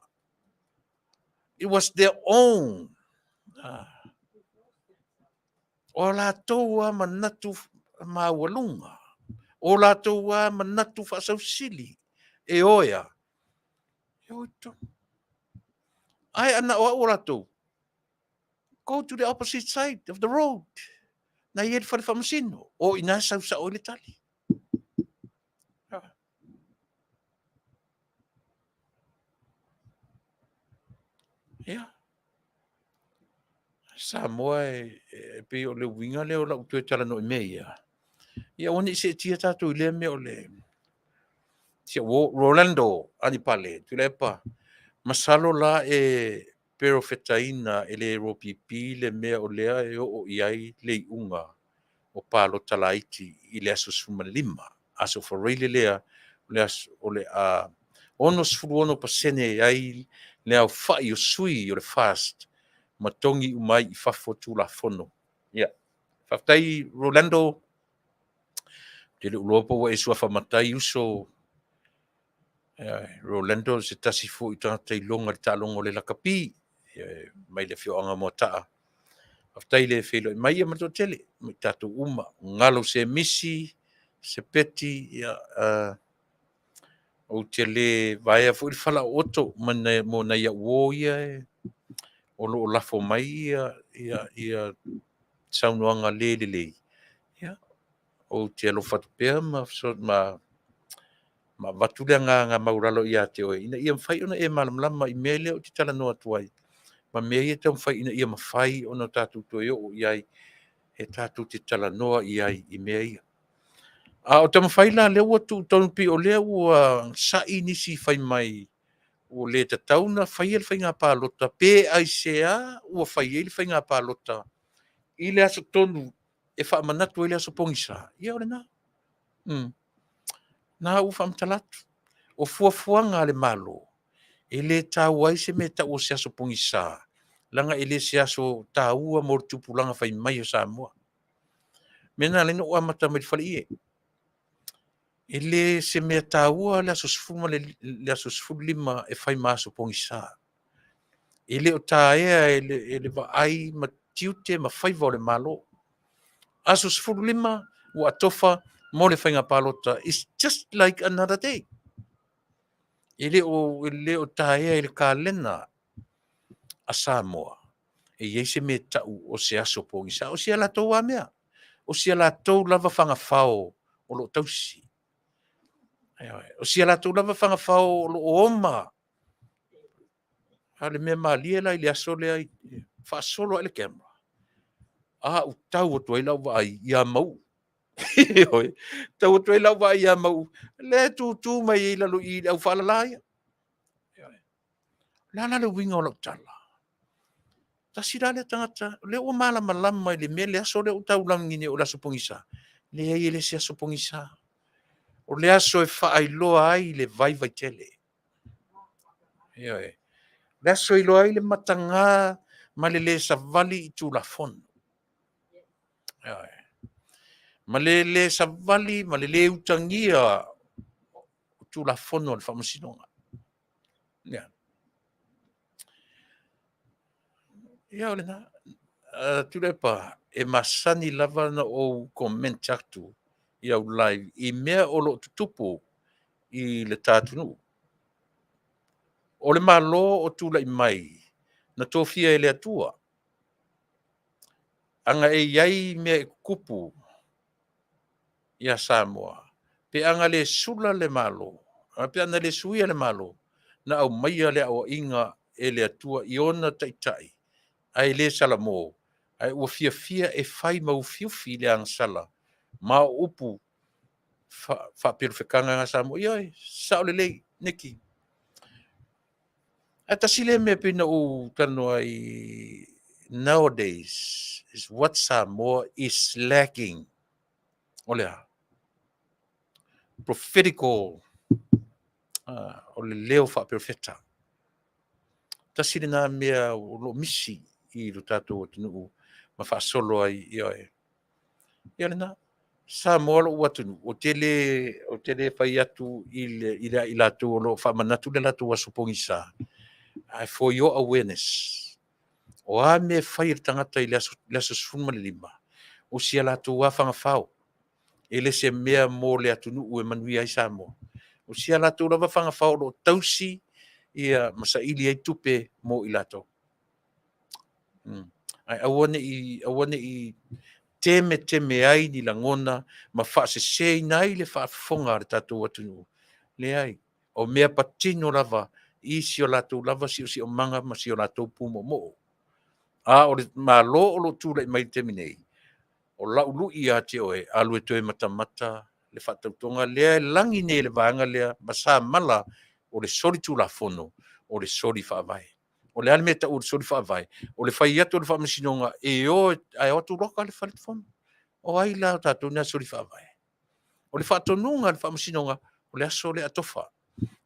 It was their own. O latou lava manatu maualuga, o latou lava manatu faasausili, e o e a? E o i totonu. Ae ana o au o latou, go to the opposite side of the road. Na i ai le fale faamasino, o i ina e sau sao ai le tali. Ia. Samoa e pei o le uiga lea o lau toe talanoa i mea ia, ia aua ne i seetia tatou i lea mea o le si au uo Rolando Anipale Tuilaepa. Masalo la e perofetaina e le HRPP le mea o lea e oo i ai le iuga o palota laiti i le aso 15, aso Faraile lea o le a 66% ai le aofai o sui o le FAST ma togi uma ai i fafo Tulafono. Ia, faafetai Rolando, ou te le o iloa po ua e suafa matai uso. Rolando o se tasi foi o tagata iloga i le taaloga o le lakapi mai le afioaga o Moataa. Faafetai le feiloai mai ia ma le toatele ma i tatou uma. Galo Semisi, Sepeti, ia, ou te le vaea foi le falaooto mo nai au uo ia o lo o lafo mai ia saunoaga le lelei. Ia, ou te alofa atu pea ma avatu le agaga maualalo ia te oe ina ia mafai ona e malamalama i mea lea ou te talanoa atu ai ma mea ia e taumafai ina ia mafai ona tatou toe oo i ai e tatou te talanoa i ai i mea ia. A o taumafai la lea ua tuu tonu pei o lea ua sa'i nisi fai mai ua le tatau ona faia le faiga palota pe aisea ua fai ai le faiga palota i le aso tonu e faamanatu ai le aso pogisa. Ia o lena. Na ua faamatala atu. O fuafuaga a le Malo, e le taua ai se mea e tau o se aso pogisa, leaga e le se aso taua mo le tupulaga fai mai o Samoa. O le mea lena e ala ai ona ou amata mai i le faleie. E le se mea taua le aso 15 e fai ma aso pogisa. E le o taea e le vaai ma tiute ma faiva o le Malo. Aso 15 ua atofa mo le faiga palota, is just like another day. E le o taea i le kalena a Samoa e i ai se mea e tau o se aso pogisa. O si a latou lava mea, o si a latou lava fagafao o lo o tausi. O si a latou lava fagafao o lo o oma. A o le mea malie la i le aso lea, faasolo ae le camera, a ou tau atu ai lau vaai ia Mauu. Ioe, tau atu ai lau vaai ia Mauu, lea e tutu mai ai i lalo i i le aufaalala ia. Ioe. O le a la le uiga o lau tala? Tasi la lea tagata, o lea ua malamalama i le mea le aso lea ua taulagi nei o le aso pogisa. Leai, e le se aso pogisa. O le aso e faailoa ai le vaivai tele. Ioe. O le aso e iloa ai le mataga ma le le savali i Tulafono. Ioe. Ma le le savali ma le le utagia o Tulafono a le Faamasinoga. Ia. Ia o lena. Tuilaepa, e masani lava ona ou comment atu i au live i mea o lo o tutupu i le ta atunuu. O le Malo o tulai mai na tofia e le Atua. Ana e i ai mea e tutupu ia Samoa, pe ana le sula le Malo, pe ana le suia le Malo, na aumaia le aoaiga e le Atua i ona taitai, ae le salamo, ae ua fiafia e fai ma ufiufi le agasala, ma o upu faapelofekana na Samoa. Ioe, sao lelei, Niki. Ae tasi lea mea pei ona ou talanoa ai, nowadays is what Samoa is lacking. O le a? Prophetical, o le leo faaperofeta. Tasi lena mea o lo o misi i lo tatou atunuu ma faasolo ai, ioe. Ia lena. Samoa lou atunuu, ou te le fai atu i le i latou o lo o faamanatu le latou aso pogisa, ae for your awareness, o a mea e fai e le tagata i le aso 15, o si a latou lava fagafao, e le se mea mo le atunuu e manuia ai Samoa. O si a latou lava fagafao o lo o tausi ia ma saili ai tupe mo i latou. Ae aua ne i temeteme ai ni lagona ma faaseseina ai le faafofoga a le tatou atunuu. Leai, o mea patino lava i si o latou lava siosiomaga ma si o latou pumoomoo. A o le Malo o lo o tulai mai i le taimi nei, o lau lui ia te oe, alu e toe matamata le faatautoga lea e lagi nei e le vaega lea ma sa mala o le soli tulafono, o le soli faavae. O le a le mea e tau o le soli faavae? O le fai atu o le faamasinoga e o, ae o atu loka le fale fono. O ai la o tatou na soli faavae? O le faatonuga a le faamasinoga, o le aso lea atofa,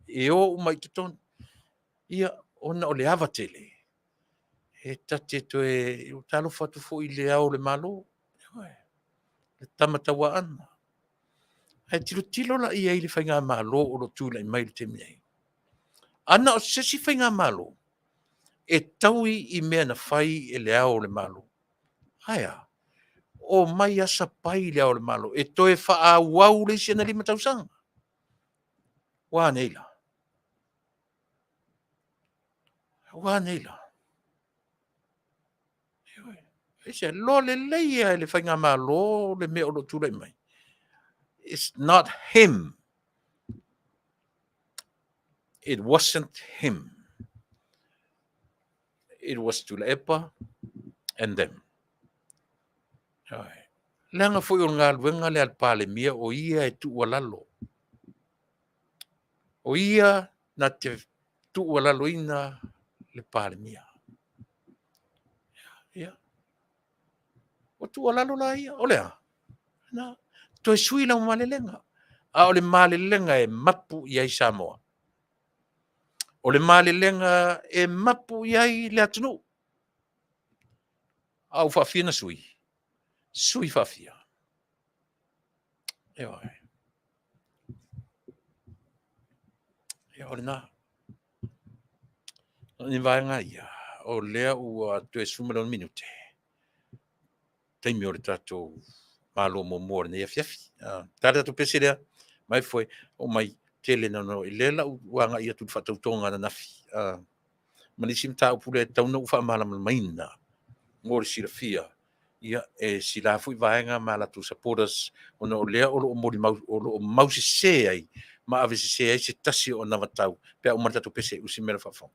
e o uma i totonu. Ia, ona o le ava tele, e ta te toe talofa atu foi i le Ao o le Malo, le Tama Tauaana. Ae tilotilo la i ai i le faigamalo o lo o tulai mai i le taimi nei. Ana o se isi faigamalo, e taui i mea na fai e le Ao o le Malo. Ae a? Omai lava sapai le Ao o le Malo e toe faaauau le isi ana 5 tausaga. Ua a nei la? Ua a nei la? Aisea? Iloa lelei lava e le faigamalo le mea o lo o tulai mai. It's not him. It wasn't him. It was Tuilaepa and them. Leaga foi o le galuega lea a le Palemia, o ia e tuualalo. O ia na te tuualaloina le Palemia. Ia. O tuualalo la ia, o le a? Na, toe sui lau malelega. A o le malelega e mapu i ai Samoa. O le malelega e mapu i ai le atunuu. A ua faafia na sui? Sui faafia. Ioe. Ia, o lena. O ni vaega ia, o lea ua toe 16 minute. Taimi o le tatou malo muamua o lenei afiafi. Ta le tatou pese lea, mai foi, o mai tele na no i lea lau agai atu i le faatautoga ananafi. Ma nisi mataupu lea e tatau ona ou faamalamalamaina mo le silafia, ia, e sila foi vaega ma latou supporters, ona o lea o lo o molimau, o lo o mausese ai ma avesese ai se tasi o anavatau pe a uma le tatou pese usi mea la faafofoga.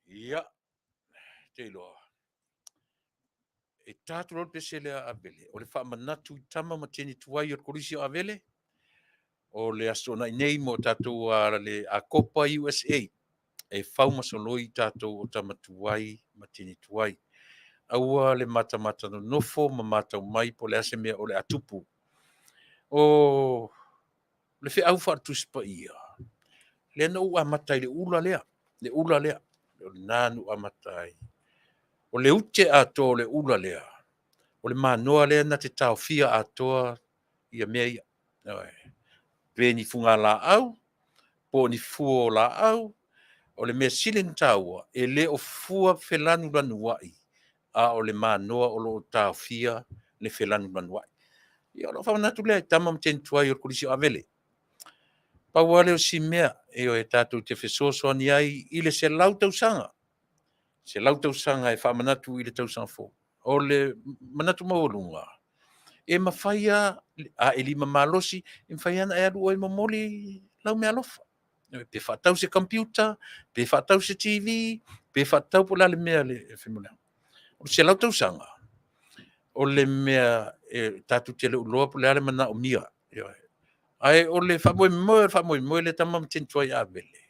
Ia, te iloa. E tātu loa le pese lea a Avele, o le faamanatu i tama ma teine tuai o le Kolisi o Avele, o le aso nai nei mo tatou a le Akopa USA, e fau ma soloi tatou o tama tuai ma teine tuai. Aua le matamata nonofo ma matau mai po o le a se mea o le a tupu. O le feau faale-Tusi Paia, lea na ou amata ai i le ula lea, le ula lea, o lena na ou amata ai. O le ute atoa o le ula lea, o le manoa lea na te taofia atoa ia mea ia. Pe ni fugalaau, po o ni fua o laau, o le mea sili ona taua, e le o fua felanulanuai, a o le manoa o lo o taofia le felanulanuai. Ia o lau faamanatu lea i tama ma teine tuai o le Kolisi o Avele. Pau lava lea o si mea, ioe, tatou te fesoasoani ai i le 100 tausaga. 100 tausaga e faamanatu i le tausaga fou. O le manatu maualuga, e mafai lava, a e lima malosi, e mafai lava ona e alu oe e momoli lau meaalofa. Pe faatau se computer, pe faatau se TV, pe faatau po o le a le mea e fai mai. O le 100 tausaga, o le mea e tatou te le o iloa po o le a le manaomia. Ae o le faamoemoe, o le faamoemoe lea tama ma teine tuai Avele,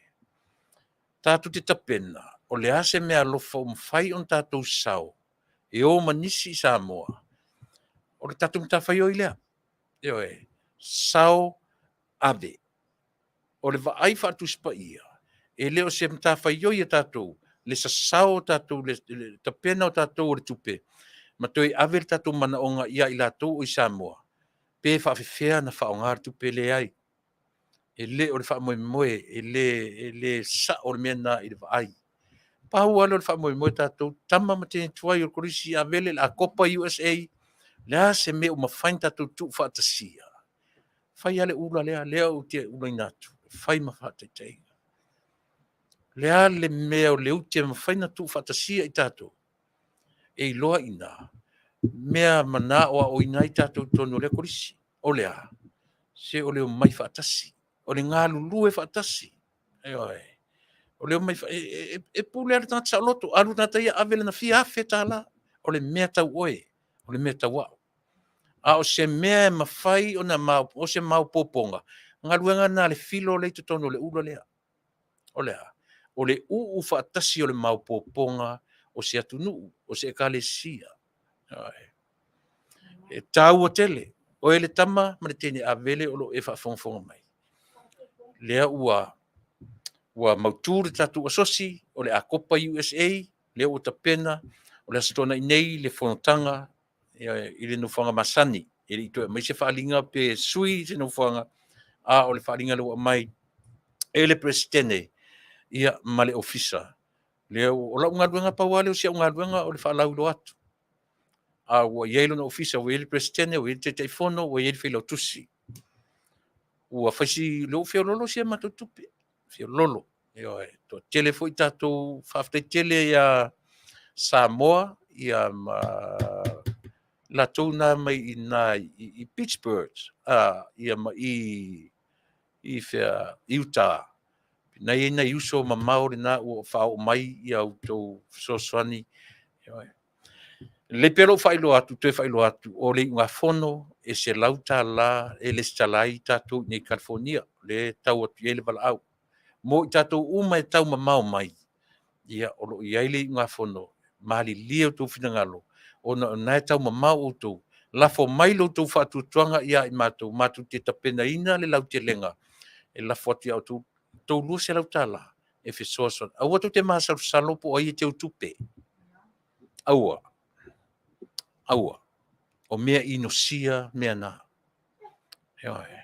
tatou te tapena, o le a se meaalofa ua mafai ona tatou sao e o ma nisi i Samoa, o le tatou matafaioi lea. Ioe, sao ave. O le vaai faale-Tusi Paia, e le o se matafaioi a tatou le sasao o tatou, le tapena o tatou o le tupe, ma toe ave le tatou manaoga ia i latou o i Samoa, pe faafefea ona faaaoga le tupe. Leai, e le o le faamoemoe, e le sao le mea lena i le vaai. Pau lava lea o le faamoemoe tatou, tama ma teine tuai o le Kolisi Avele, le Akopa USA, o le a se mea ua mafai ona tatou tuufaatasia? Fai lava le ula lea, lea ou te ulaina atu, e fai ma faataitaiga. O le a le mea o le ute e mafai ona tuufaatasia i tatou, e iloa i ina mea manao aoaoina ai tatou i totonu o lea kolisi. O le a? Se o le omai faatasi, o le galulue faatasi. Ioe. O le omai e pule lava le tagata saoloto, alu le tagata ia ave lana fia afe tala, o le mea tau oe, o le mea tau au. A o se mea e mafai ona o se maopoopoga, galuega lena a le filo lea i totonu o le ula lea. O le a? O le uu faatasi o le maopoopoga o se atunuu, o se ekalesia. E taua tele. Oe le tama ma le teine avele o lo o e faafogafoga mai. Lea ua ua mautu le tatou asosi o le Akopa USA, lea ua tapena o le Aso Toonai nei le fonotaga i le nofoaga masani. E le i toe aumai se faaaliga pe sui se nofoaga, a o le faaaliga lea ua aumai e le Peresetene ia ma le Ofisa. Lea o lau galuega, pau lava lea o si au galuega o le faalauiloa atu. A ua i ai lona ofisa, ua i ai le Peresetene, ua i ai le Taitaifono, ua i ai le Failautusi. Ua fai si... lea ua feoloolo si a matou tupe, feoloolo. Ioe, toatele foi tatou, faafetai tele ia Samoa ia ma latou na mai i ina i Pittsburgh, ia ma i i fea Utah. Na i ai nai uso mamao lena ua faaoo mai ia outou fesoasoani. Ioe. Lelei pea lou faailoa atu, toe faailoa atu, o le iugafono e $100 e resitala ai tatou i inei i California, lea e tau atu i ai le valaau. Mo i tatou uma e tau mamao mai, ia o lo o i ai le iugafono, malilie outou finagalo, ona o lena e tau mamao outou, lafo mai lo outou faatuatuaga ia i matou, matou te tapenaina le lautelega e lafo atu ia outou, tou $200 e fesoasoani. Aua tou te masalosalo po o ai e teutupe. Aua. Aua. O mea inosia mea na. Ioe.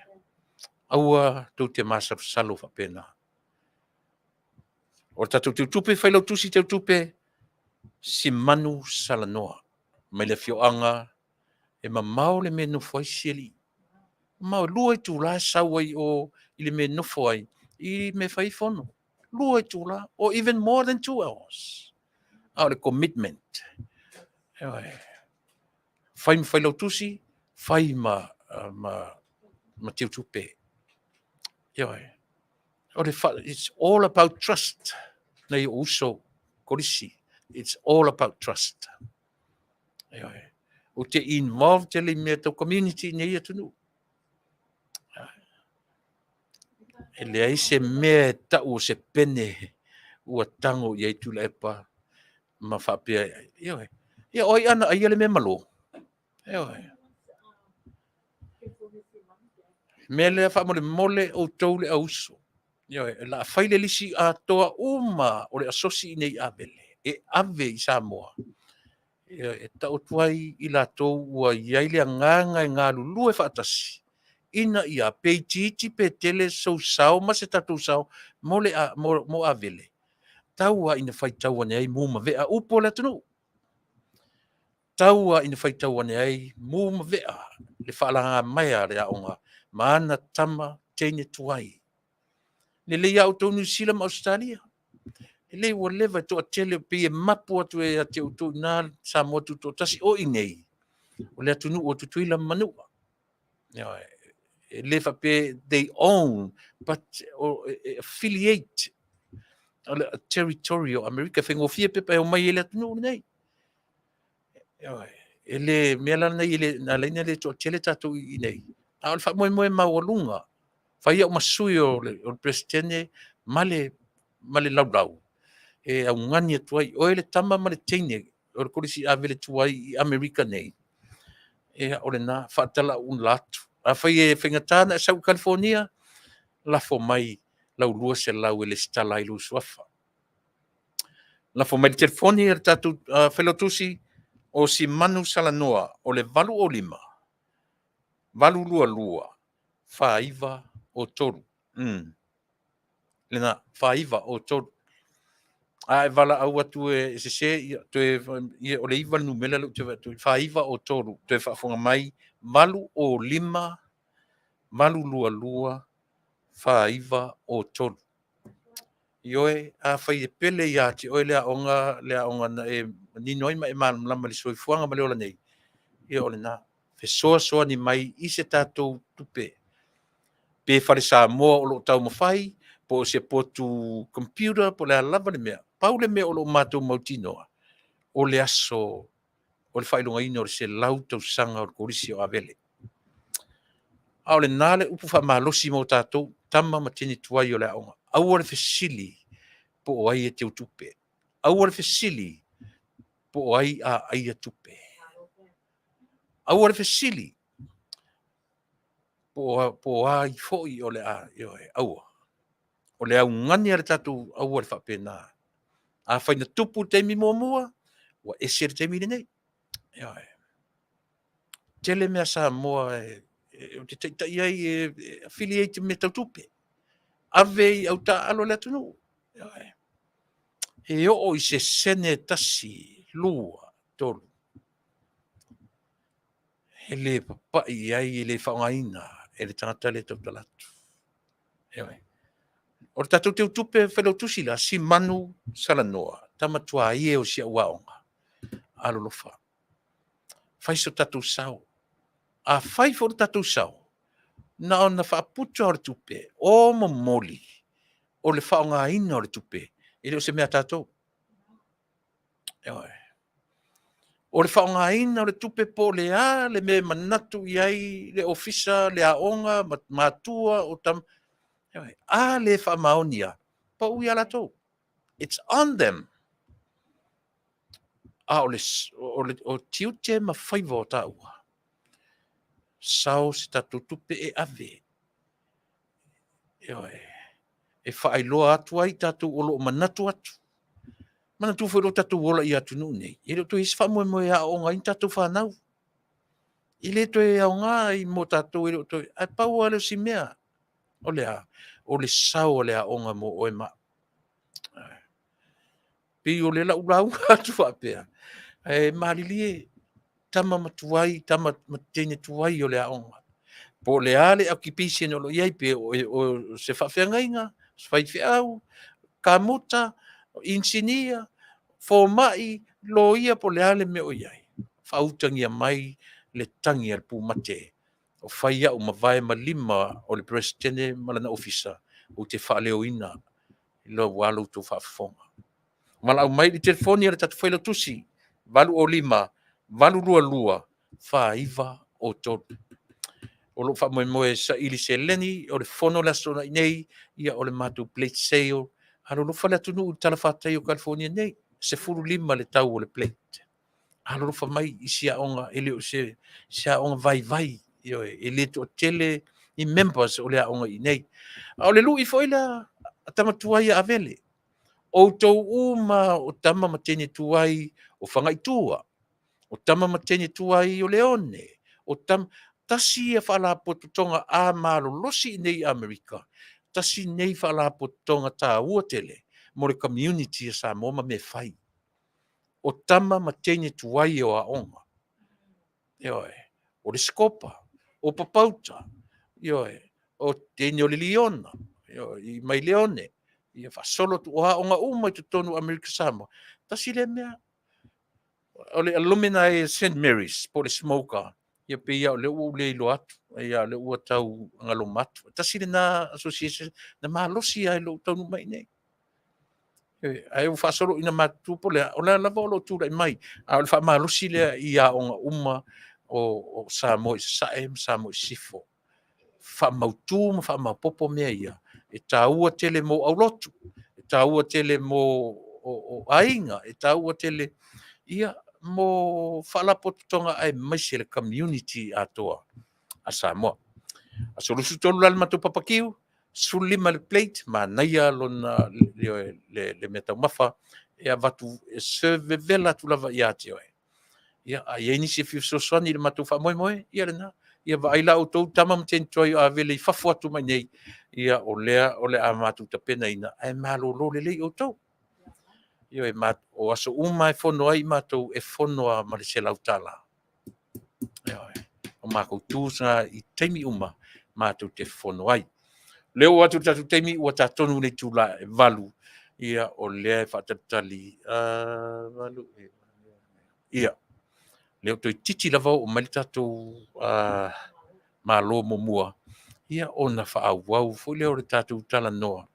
Aua tou te masalosalo faapena. O le tatou teutupe, Failautusi teutupe, Simanu Salanoa mai le afioaga e mamao le mea e nofo ai si alii. Mamao e 2 itula e sau ai i o i le mea e nofo ai i mea e fai ai fono. 2 itula or even more than 2 hours. A o le commitment. Ioe. Fai ma Failautusi, fai ma, ma, ma teutupe. Ioe. O le it's all about trust. Nai ou uso Kolisi. It's all about trust. Ioe. Ou te involve tele i mea tau community i nei atunuu. E leai se mea e tau o se pene ua tago i ai Tuilaepa ma faapea, ioe, ia o ai ana aia le mea malo? Ioe. Mea lea faamolemole outou le auuso. Ioe, o le a fai le lisi atoa uma o le asosi i nei Avele e ave i Samoa. Ioe, e tau atu ai i latou ua i ai le agaga e galulue faatasi ina ia pe itiiti pe tele sou sao ma se tatou sao mo le mo, mo Avele. Tau lava ina faitau ane ai mu ma vea upu o le atunuu. Tau lava ina faitau ane ai mu ma vea le faalagamaea a le aoga ma ana tama teine tuai. Lelei lava outou Niu Sila ma Ausetalia. Lelei ua leva e toatele pei e mapu atu ia te outou i ina Samoa Tutoatasi. O i inei, o le atunuu o Tutuila ma Manua. Ioe. E le faapea they own, but affiliate o le territory o Amerika. E faigofie pepa e omai ai i le atunuu lenei. Ioe. E le mea la lenei e le, na ala ai ona le toatele tatou i inei. A o le faamoemoe maualuga, fai au ma sui o le Peresetene ma le laulau e augani atu ai, oe le tama ma le teine o le Kolisi Avele tuai i Amerika nei, ia o lena, faatalaula atu. Afai e faigata ona e sau i Kalifonia, lafo mai lau 200 e lesitala ai lou suafa. Lafo mai le telefoni a le tatou Failautusi o Simanu Salanoa o le 805 822 4903. Lena, 4903. A e valaau atu e sese, ia, toe, ia, o le 9 le numera lea ou te vaai atu ai, 4903. Toe faafofoga mai, 805 822 4903. Ioe, afai e pele ia te oe le aoga, le aoga na e manino ai ma e malamalama i le soifuaga ma le ola nei, ia o lena, fesoasoani mai i se tatou tupe, pe fale Samoa o lo o taumafai, po o se potu computer, po o le a lava le mea. Pau le mea o lo o matou mautinoa, o le aso o le faailogaina o le 100 tausaga o le Kolisi o Avele. A o lena le upu faamalosi mo tatou, tama ma teine tuai o le aoga. Aua le fesili po o ai e teutupe. Aua le fesili po o ai a aia tupe. Aua le fesili po o ai foi o le a, ioe, aua. O le augani a le tatou aua le faapena. Afai na tupu i le taimi muamua, ua ese le taimi lenei. Ioe. Tele mea Samoa ou te taitai ai e fili ai i mea tau tupe. Ave i au taaalo a le atunuu. Ioe. E oo i se sene 1, 2, 3, e le papai i ai, e le faaaogaina e le tagata lea e tautala atu. Ioe. O le tatou teutupe failautusi la, Simanu Salanoa, tama tuaie o si au aoga, alolofa, fai so tatou sao. A fai foi lo tatou sao, na ona faaputu lava o le tupe, o momoli o le faaaogaina o le tupe, e le o se mea a tatou. Ioe. O le faaaogaina o le tupe po o le a le mea e manatu i ai le ofisa, le aoga, matua, o tama, ioe, a le faamaoni lava, pau ia latou. It's on them. A o tiute ma faiva o taua, sao se tatou tupe e ave. Ioe. E faailoa atu ai tatou o lo o manatu atu. Manatua foi lo tatou ola i atunuu nei, e le o toe i ai se faamoemoe e aooga ai ni tatou fanau. E le toe aoga i mo tatou, e le o toe... Ae pau lava lea o si mea, o le a? O le sao o le aoga mo oe ma au. Pei o le lau lauga atu faapea, e malilie tama matuai, tama ma teine tuai o le aoga. Po o le a le occupation o lo o i ai, pe o se faafeagaiga, se faifeau, kamuta, inisinia, fomai, loia, po o le a le mea o i ai, faautagia mai le tagi a le pumate, o fai au ma vae ma lima o le Peresetene ma lana ofisa, ou te faaleoina aua lo outou faafofoga. Valaau mai i le telefoni a le tatou Failautusi, 805 822 4903. O lo o faamoemoe e saili seleni o le fono le Aso Toonai nei, ia o le matou plate sale. Alolofa le atunuu i le talafatai o California nei, 15 le tau o le plate. Alolofa mai i si aoga, e le o se aoga vaivai, ioe, e le toatele ni members o le aoga i inei. A o le lui foi lea a tama tuai a Avele, outou uma o tama ma teine tuai o Fagaitua, o tama ma teine tuai o Leone, o tama, tasi ia faalapotopotoga a malolosi i nei i Amerika, tasi nei faalapotopotoga taua tele mo le community a Samoa ma mea e fai. O tama ma teine tuai o aoga, ioe, o le Sikopa, o Papauta, ioe, o teine o le Liona, ioe, i mai Leone, ia faasolo atu, o aoga uma i totonu o Amerika Samoa. Tasi lea mea, o le alumni St. Mary's po o le Smoker, ia pei lava o lea ua ou le iloa atu, ia o lea ua tau galoma atu. Tasi lena association na malosi lava i lou taunuu mai i inei. Ae ua faasolo ina matutu po o le a, o la lava o lo o tulai mai, a o le faamalosi lea i aoga uma o Samoa i Sasae ma Samoa i Sisifo. Faamautu ma faamaopoopo mea ia, e taua tele mo aulotu, e taua tele mo o aiga, e taua tele ia mo faalapotopotoga aemaise le community atoa a Samoa. Aso 23 la le matou papakiu, 15 le plate, manaia lona le mea taumafa e avatu, e serve vevela atu lava ia te oe. Ia, a i ai nisi e fia fesoasoani i le matou faamoemoe, ia lena. Ia vaai la outou tama ma teine tuai o Avele i fafo atu mai nei, ia o lea o le a matou tapenaina, ae malolo lelei outou. Ioe, o aso uma e fono ai matou, e fono lava ma le $100. Ioe, o matou dues na i taimi uma matou te fono ai. O lea ua oo atu le tatou taimi ua ta tonu i le itula e 8, ia o lea e faatalitali, 8, ia, lea ua toeitiiti lava oo mai le tatou Malo muamua, ia ona faaauau foi lea o le tatou talanoa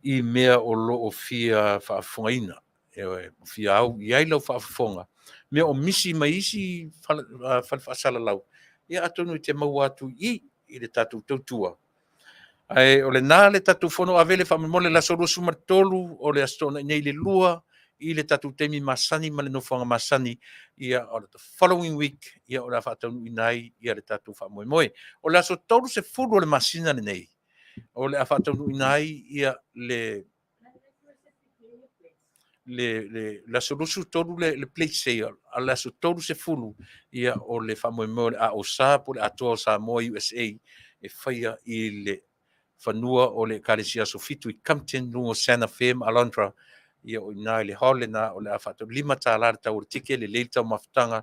i mea o lo o fia faafofogaina, ioe, fia au i ai lau faafofoga, mea o misi mai isi fale faasalalau, ia atonu e te maua atu i i i le tatou tautua. Ae o lena le tatou fono Avele faamolemole le aso 23 o le Aso Toonai nei i le 2 i le tatou taimi masani ma le nofoaga masani, ia, o le following week, ia, o le a faataunuuina ai ia le tatou faamoemoe. O le aso 30 o le masina lenei, o le a faataunuuina ai ia le le aso 23 le plate sale, a le aso 30, ia, o le faamoemoe o le AOSA po o le Atoa o Samoa USA e faia i le fanua o le Ekalesia Aso Fitu i Compton, luga o Santa Fe ma Alondra. Ia, o i ina i le hall lena o le a faatau. $5 le tau o le tike, lelei le taumafataga,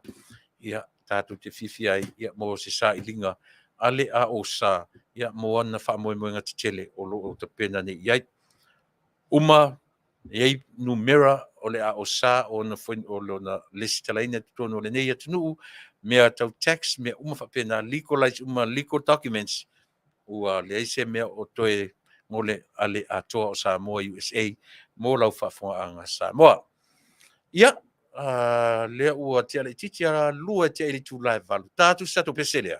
ia, tatou te fiafia ai, ia, mo se sailiga a le AOSA, ia, mo ana faamoemoega tetele o lo o tapena nei i ai. Uma e i ai numera o le AOSA o lona lesitalaina i totonu o lenei atunuu, mea tau tax, mea uma faapena, legalize uma legal documents, ua leai se mea o toe gole a le Atoa o Samoa USA mo lau faafofogaaga Samoa. Ia, lea ua tea laitiiti a 2 e tea i le itula e 8. Ta atu se tatou pese lea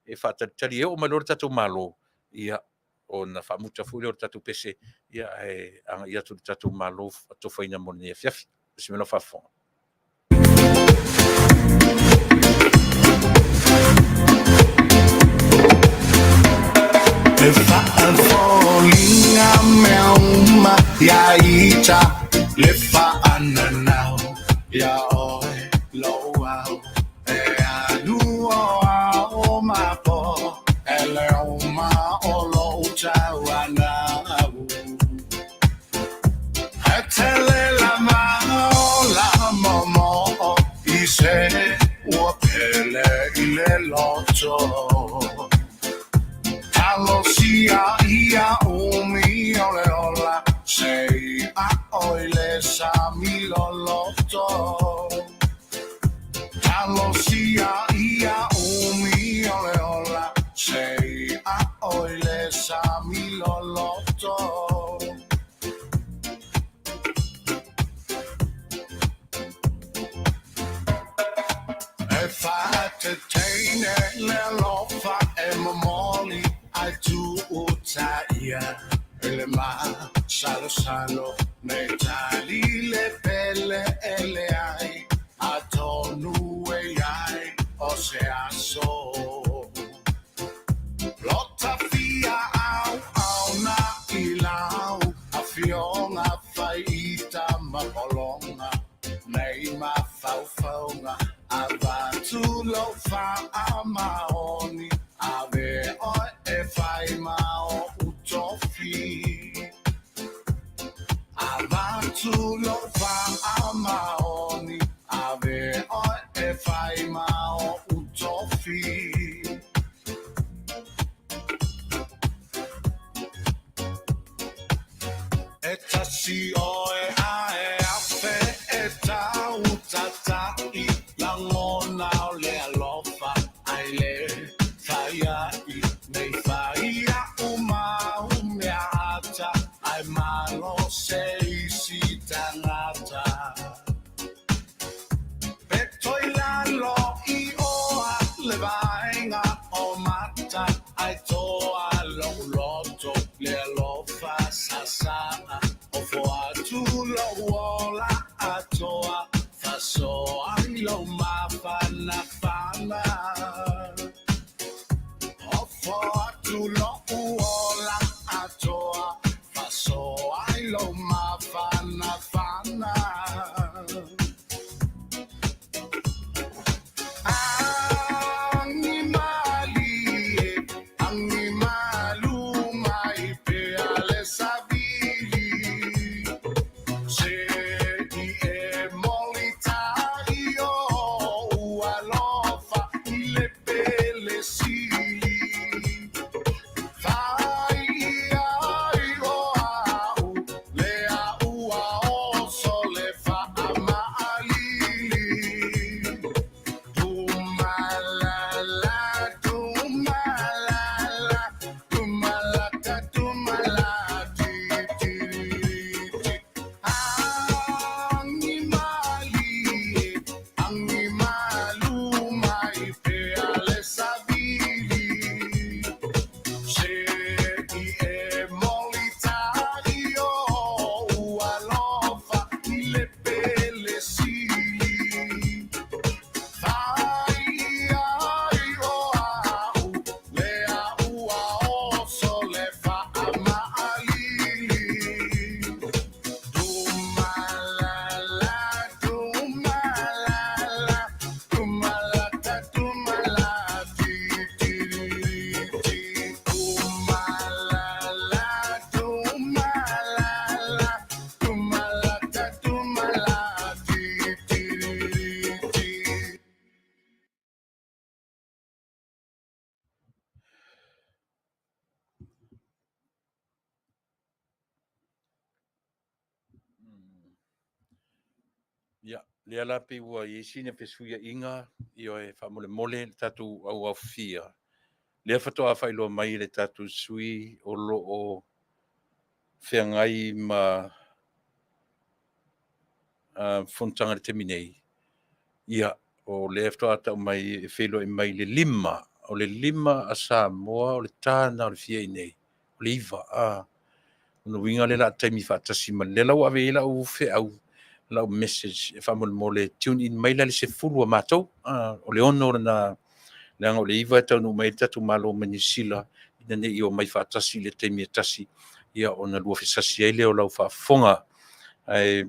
e faatalitali e oo mai loa le tatou Malo, ia, ona faamuta foi lea o le tatou pese, ia, ae agai atu i le tatou Malo atofaina mo lenei afiafi. Tasi mai lau faafofoga. E faafoliga mea uma ia ita le faananau ia oe lou au e alu o ao ma po e le uma o lou tauanau. E tele lava o la momoo i se ua pele i le loto. Talosia ia umi o le ola se i a oi le sami loloto. Talosia ia umi o le ola se i a oi le sami loloto. E faateteine le alofa e momoli ai tuuta ia i le masalosalo nei tali le pele e leai atonu e i ai o se aso. Lota fia au au na i lau afioga fai ita ma pologa nei mafaufauga avatu lou faamaoni ave oe e fai ma ou tofi. Avatu lou faamaoni ave oe e fai ma ou tofi. E tasi oe ae afe e tau tatai lagona o le alofa ai le faiai nei fai a'u mau mea ata ai malo se isi tagata. Peto i lalo i oa le vaega o mata ai toa lou loto le alofa sasaa ofo atu lou ola atoa fasoa i lou mafanafana. Ofo atu lou ola atoa fasoa i lou mafanafana. Agi malie, agi malu mai pea le savili. Se i e molitai Ia, lea la pei ua i ai sina fesuiaiga, ioe, faamolemole le tatou auaofia, lea faatoa faailoa mai e le tatou sui o lo o feagai ma fonotaga i le taimi nei. Ia, o lea faatoa tau mai e feiloai mai le 5, o le 5 a Samoa, o le ta lena o le fia i inei, o le 9. A, lona uiga lea o le a taimi faatasi ma lea la ua ave i ai lau feau, lau message e faamolemole tune in mai la i le 10 a matou. O le 6 lena, leaga o le 9 e taunuu mai ai le tatou Malo mai Niu Sila, ina ne i omai faatasi i le taimi e tasi, ia ona lua fesasi ai lea o lau faafofoga. Ae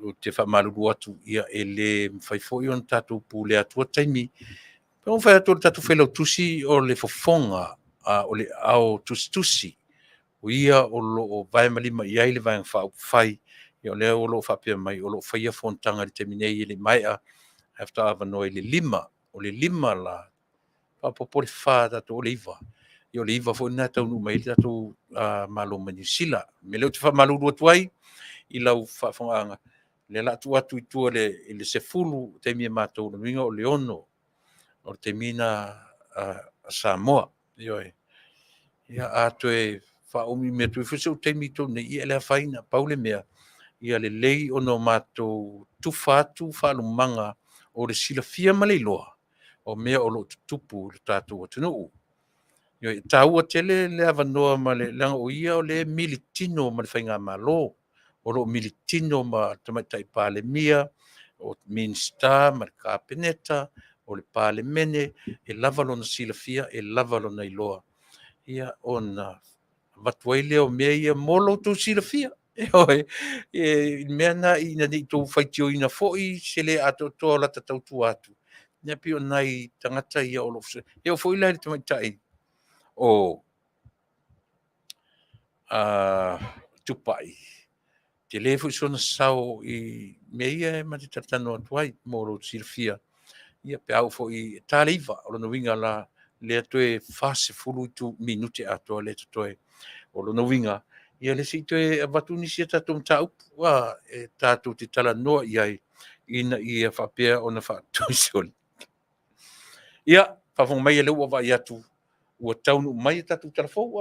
ou te faamalulu atu, ia e le mafai foi ona tatou pulea atua taimi. Pei ona fai atu o le tatou Failautusi o le fofoga, o le ao tusitusi, o ia o lo o vae ma lima i ai le Vaega Faaupufai. Ia o lea o lo o faapea mai o lo o faia fonotaga i le taimi nei e le i maea, ae faatoa avanoa i le 5. O le 5 la, faaopoopo le 4 tatou, o le 9. Ia o le 9 foi lena e taunuu mai ai le tatou Malo mai Niu Sila. O le mea lea ou te faamalulu atu ai i lau faafofogaaga, o lea o le a tuu atu i tua i le 10 taimi a matou, lona uiga o le 6 o le taimi lena a Samoa. Ioe. Ia a toe faaumiumi atu ai foi sou taimi i totonu nei, ia e le afaina. Pau le mea, ia lelei ona matou tufa atu faalumaga o le silafia ma le iloa o mea o lo o tutupu i le tatou atunuu. Ioe, e taua tele le avanoa ma le leaga o ia o lea e militino ma le faigamalo, o lo o militino ma le Tamaitai Palemia, o Minisita ma le Kapeneta, o le Palemene, e lava lona silafia, e lava lona iloa, ia ona avatu ai lea o mea ia mo lo outou silafia. Ioe, i le mea lena ina ne i outou faitioina foi se le atoatoa o lata tautua atu, ia pei o nai tagata ia o lo o. E oo foi la i le tamaitai o Tupai, tele foi sona sao i mea ia e ma te talatalanoa atu ai mo lou silafia. Ia pe a oo foi e ta le 9, o lona uiga la, lea toe 40 minute atoa lea e totoe. O lona uiga, ia lea se i toe avatu nisi a tatou mataupu e tatou te talanoa i ai ina ia faapea ona faatoisoli. Ia, faafofoga mai o lea ua vaai atu ua taunuu mai a tatou tala fou.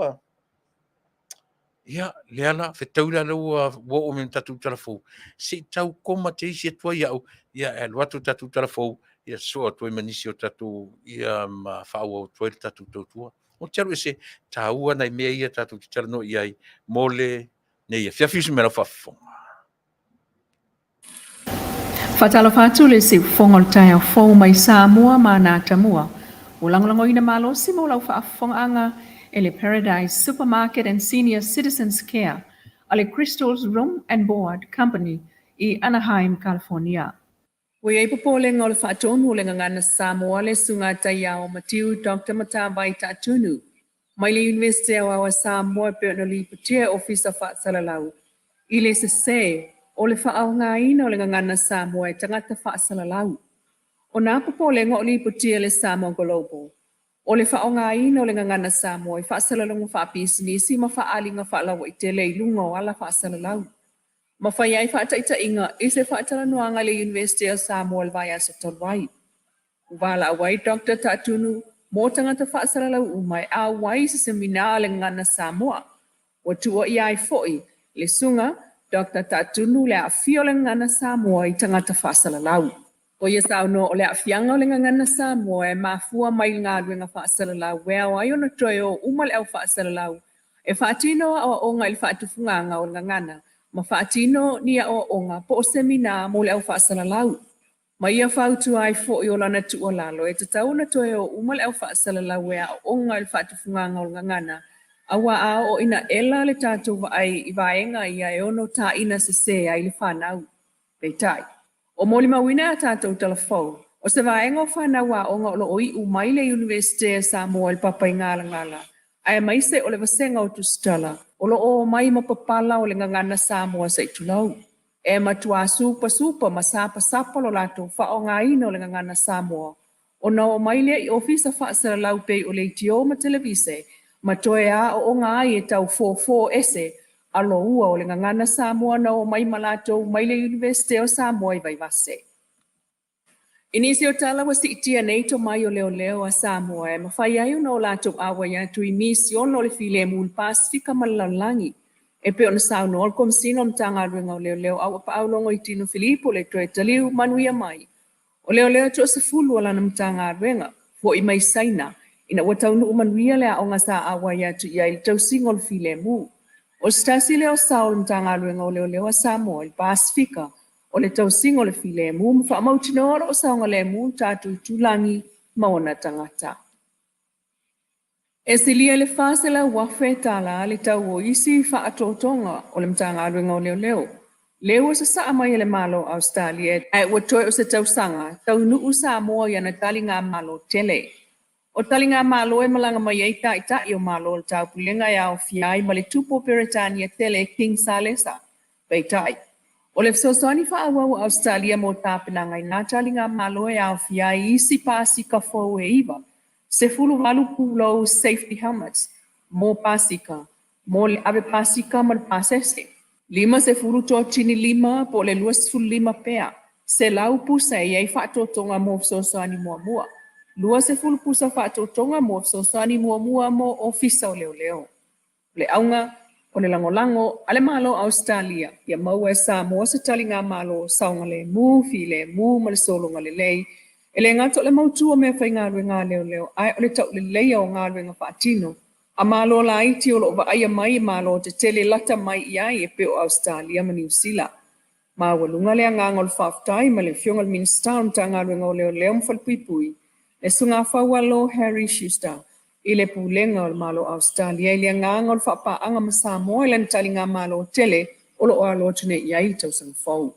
Ia, lea la, fetaui la lea ua oo mai ma tatou tala fou, se i tau koma teisi atu ai au, ia e alu atu tatou tala fou, ia sosoo atu ai ma nisi o tatou, ia ma faaauau atu ai le tatou tautua. Ou te alu ese, taua nai mea ia tatou te talanoa i ai mo lenei afiafi. Usu mai lau faafofoga. Faatalofa atu le siufofoga o le taeao fou mai Samoa ma ana atamua. Ua lagolagoina malosi mo lau faafofogaaga e le Paradise Supermarket and Senior Citizens Care a le Crystals Room and Board Company i Anaheim, California. Ua i ai popolega o le faatonu o le Gagana Samoa le Susuga Taiao Matiu Doctor Matavai Taatunu mai le Iunivesite Aoao a Samoa e pei ona lipotia e Ofisa Faasalalau i le sese o le faaaogaina o le Gagana Samoa e tagata faasalalau. O nā popolega o lipotia e le Samoa Global o le faaaogaina o le Gagana Samoa i faasalalauga faapisinisi ma faaaliga faalauaitele i luga o ala faasalalau ma fai ai faataitaiga i se faatalanoaga i le Iunivesite o Samoa i le vaiaso talu ai. Ua valaau ai Doctor Taatunu mo tagata faasalalau uma e auai i se semina a le Gagana Samoa. Ua tuuaia ai foi le Susuga Doctor Taatunu le aafia o le Gagana Samoa i tagata faasalalau. O ia saunoa o le aafiaga o le Gagana Samoa e mafua mai i le galuega faasalalau e ao ai ona toe o uma le au faasalalau e faatino aoaoga i le faatufugaga o le gagana ma faatino ni aoaoga po o semina mo le au faasalalau. Ma ia fautua ai foi o lana tuualalo e tatau ona toe o uma le au faasalalau e aooga i le faatufugaga o le gagana, aua a oo ina ela le tatou vaai i vaega ia e ono taina sese ai le fanau. Peitai, o molimauina e a tatou tala fou, o se vaega o fanau aoga o lo o iu mai le Iunivesite a Samoa i le Papaigalagala, aemaise o le vasega o Tusitala, o lo o omai ma papala o le gagana Samoa se i tulou. E matuā supasupa ma sapasapa lo latou faaaogaina o le gagana Samoa, ona oo mai lea i ofisa faasalalau pei o leitio ma televise, ma toe aooga ai e tau fofo ese aloua o le gagana Samoa na omai ma latou mai le Iunivesite o Samoa i Vaivase. I nisi o tala ua siitia nei tomai o leoleo a Samoa e mafai ai ona o latou auai atu i misiono o le filemu i le Pasefika ma le lalolagi, e pei ona saunoa le Komesina o le Matagaluega o Leoleo Auapaau Logoitino Filipo le toe taliu manuia mai o leoleo e toasefulu o lana Matagaluega fo'i mai Saina ina ua taunuu manuia le aoga sa auai atu i ai i le tausiga o le filemu. O se tasi lea o sao o le Matagaluega o Leoleo a Samoa i le Pasefika o le tausiga o le filemu ma faamautinoa o lo o saogalemu le tatou itulagi ma ona tagata. E silia i le $400,000 le tau o isi faatotoga o le Matagaluega o Leoleo, lea ua sasaa mai e le Malo o Ausetalia ae ua toe o se tausaga taunuu Samoa i ana taligamalo tele. O taligamalo e malaga mai ai taitai o Malo o le Taupulega e aofia ai ma le Tupu o Peretania tele King Salesa. Peitai, o le fesoasoani faaauau a Ausetalia mo tapenaga i nā taligamalo e aofia ai isi pasika fou e iva, 18 pulou safety helmets mo pasika, mo le ave pasika ma le pasese, 50 totini lima po o le 25 pea, 100 pusa e i ai faatotoga mo fesoasoani muamua, 20 pusa faatotoga mo fesoasoani muamua mo ofisa o leoleo. O le auga, o le lagolago a le Malo o Ausetalia ia maua e Samoa se taligamalo saogalemu, filemu ma le sologa lelei, e le gata o le mautu o meafaigaluega a leoleo ae o le tauleleia o galuega faatino a Malo laiti o lo o vaaia mai e Malo tetele lata mai i ai e pei o Ausetalia ma Niu Sila. Maualuga le agaga o le faafetai mai le Afioga i le Minisita o le Matagaluega o Leoleo ma Falepuipui, le Susuga Faualo Harry Schuster, i le Pulega o le Malo o Ausetalia i le agaga o le faapaaga ma Samoa i lana taligamalo tele o lo o alo atu nei i ai i le tausaga fou.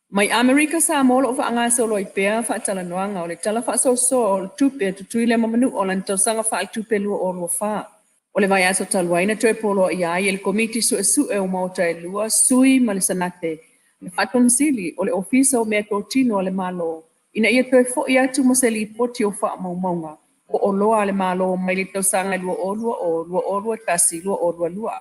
Mai Amerika Samoa o lo o faagasolo ai pea faatalanoaga o le Tala Faasoasoa o le Tupe a Tutuila ma Manua o lana tausaga faaletupe 2024. O le vaiaso talu ai na toe poloaia ai e le Komiti Suesue o Maota e Lua, Sui ma le Sanate, le Faatonusili o le Ofisa o Meatotino a le Malo ina ia toe fo'i atu ma se lipoti o faamaumauga o oloa a le Malo mai le tausaga 2020, 2021, 2022.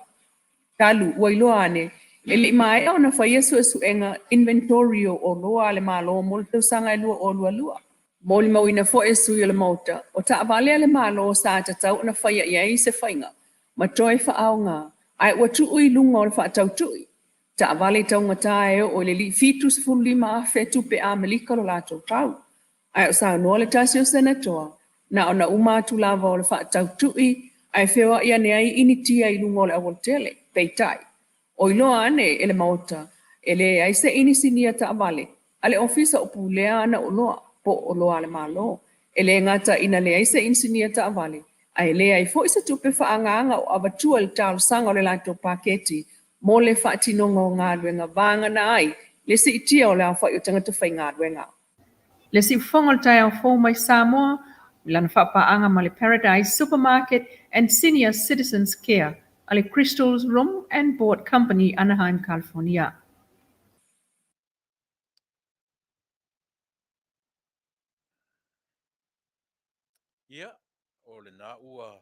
Talu, ua iloa ane, e le i maea ona faia suesuega inventory o oloa a le Malo mo le tausaga e 2022. Molimauina foi e sui o le Maota, o taavale a le Malo sa tatau ona faia i ai se faiga ma toe faaaoga, ae ua tuu i luga o le faatautui. Taavale taugata e oo i le 75,000 tupe Amerika lo latou tau. Ae o saunoa le tasi o Senatoa, na ona uma atu lava o le faatautui ae feoai ane ai initia i luga o le aualatele. Peitai, o iloa ane e le Maota, e leai se inisinia taavale a le Ofisa o pulea ana oloa po o oloa a le Malo. E le gata ina leai se inisinia taavale, ae leai foi se tupe faaagaaga o avatua i le talosaga o le latou paketi mo le faatinoga o galuega vagana ai le siitia o le aofai o tagata faigaluega. Le siufofoga o le taeao fou mai Samoa i lana faapaaga ma le Paradise Supermarket and Senior Citizens Care a le Crystals Room and Board Company, Anaheim, California. Ia, o lena ua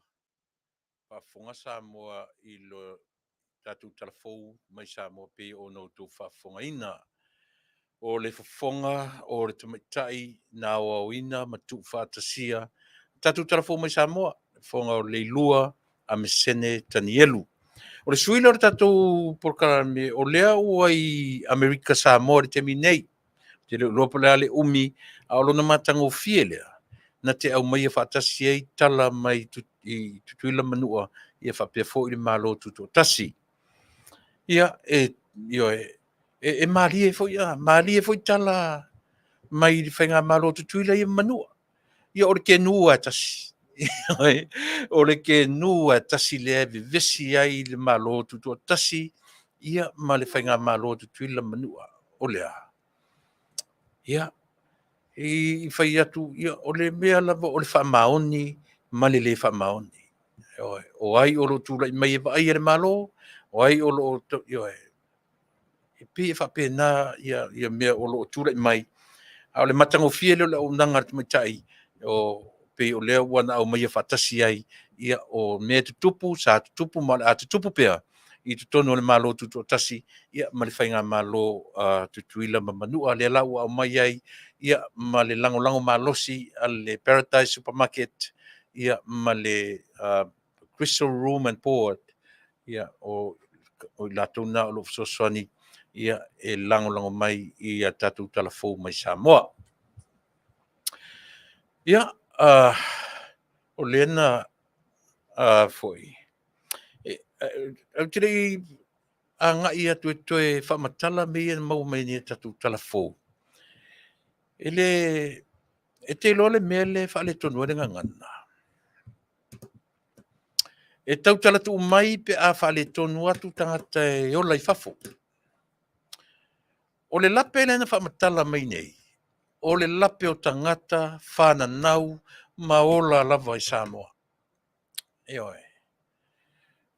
faafofoga Samoa i lo tatou tala fou mai Samoa pei ona outou faafofogaina. O le fofoga o le tamaitai na aoaoina ma tuufaatasia tatou tala fou mai Samoa, le fofoga o Leilua Amesene Tanielu. O le sui lea o le tatou polokalame, o lea ua i Amerika Samoa i le taimi nei. Ou te le o iloa po o le a le umi, a o lona matagofie lea, na te aumaia faatasi ai tala mai i Tutuila ma Manua, ia faapea foi le Malo Tutoatasi. Ia, e, ioe, e, e malie foi, a, malie foi tala mai le Faigamalo a Tutuila ia ma Manua. Ia, o le kenu lava e tasi. O le kenu lava e tasi lea e vevesi ai le Malo Tutoatasi ia ma le Faigamalo a Tutuila ma Manua. O le a? Ia, i fai atu, ia, o le mea lava o le faamaoni ma le lē faamaoni. Ioe, o ai o lo o tulai mai e vaaia le Malo, o ai o lo o, ioe, e pei e faapena ia, ia mea o lo o tulai mai. A o le matagofie lea o le auaunaga a le tamaitai, o pei o lea ua na aumaia faatasi ai, ia, o mea e tutupu, sa tutupu ma o le a tutupu pea. i totonu o le Malo Tutoatasi, ia, ma le Faigamalo a Tutuila ma Manua. Lea la ua aumai ai, ia, ma le lagolago malosi a le Paradise Supermarket, ia, ma le Crystal Room and Board, ia, o i latou na o lo o fesoasoani, ia, e lagolago mai i a tatou tala fou mai Samoa. Ia, o lea na foi, ou te le i agai atu e toe faamatala mea ia na maua mai nei i a tatou tala fou, e le, e te iloa le mea lea e faaletonu ai le gagana? E tautala tuu mai pe a faaletonu atu tagata e ola i fafo. O le lape lea na faamatala mai nei, o le lape o tagata fananau ma ola lava i Samoa. Ioe.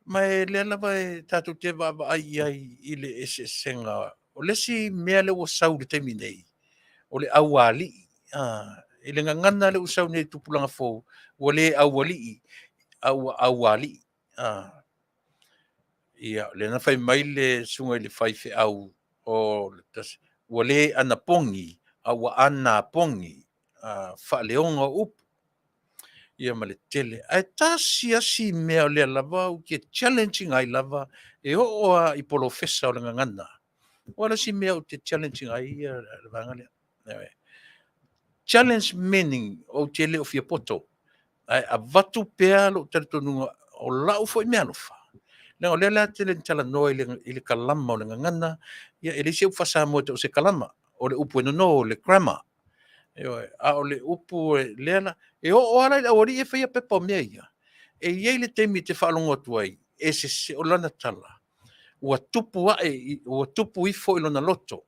Ma e lea lava e tatou te vaavaai i ai i le eseesega. O le isi mea lea ua sau i le taimi nei, o le aualii. I le gagana lea ua sau nei i tupulaga fou, ua le aualii, a ua aualii. Ia, lea na fai mai le susuga i le faifeau, ua le anapogi, a ua anapogi, faaleoga o upu, ia ma le tele. Ae tasi lava si mea o lea lava ou te challenge ina ai lava, e oo lava i polofesa o le gagana. Aua o le isi mea ou te challenge ina ai le vaega lea. Challenge meaning ou te le o fia poto, ae avatu pea lou talitonuga o lau foi meaalofa, leaga o lea la e tele ina talanoa i le kalama o le gagana, ia e leai se upu faa-Samoa e tau o se kalama, o le upu e nono, o le grammar. Ioe, a o le upu lea la, e oo lava la i le aualii ia e faia pepa o mea ia, e i ai le taimi e te faalogo atu ai, e sese, o lana tala, ua tupu ae, ua tupu ifo i lona loto.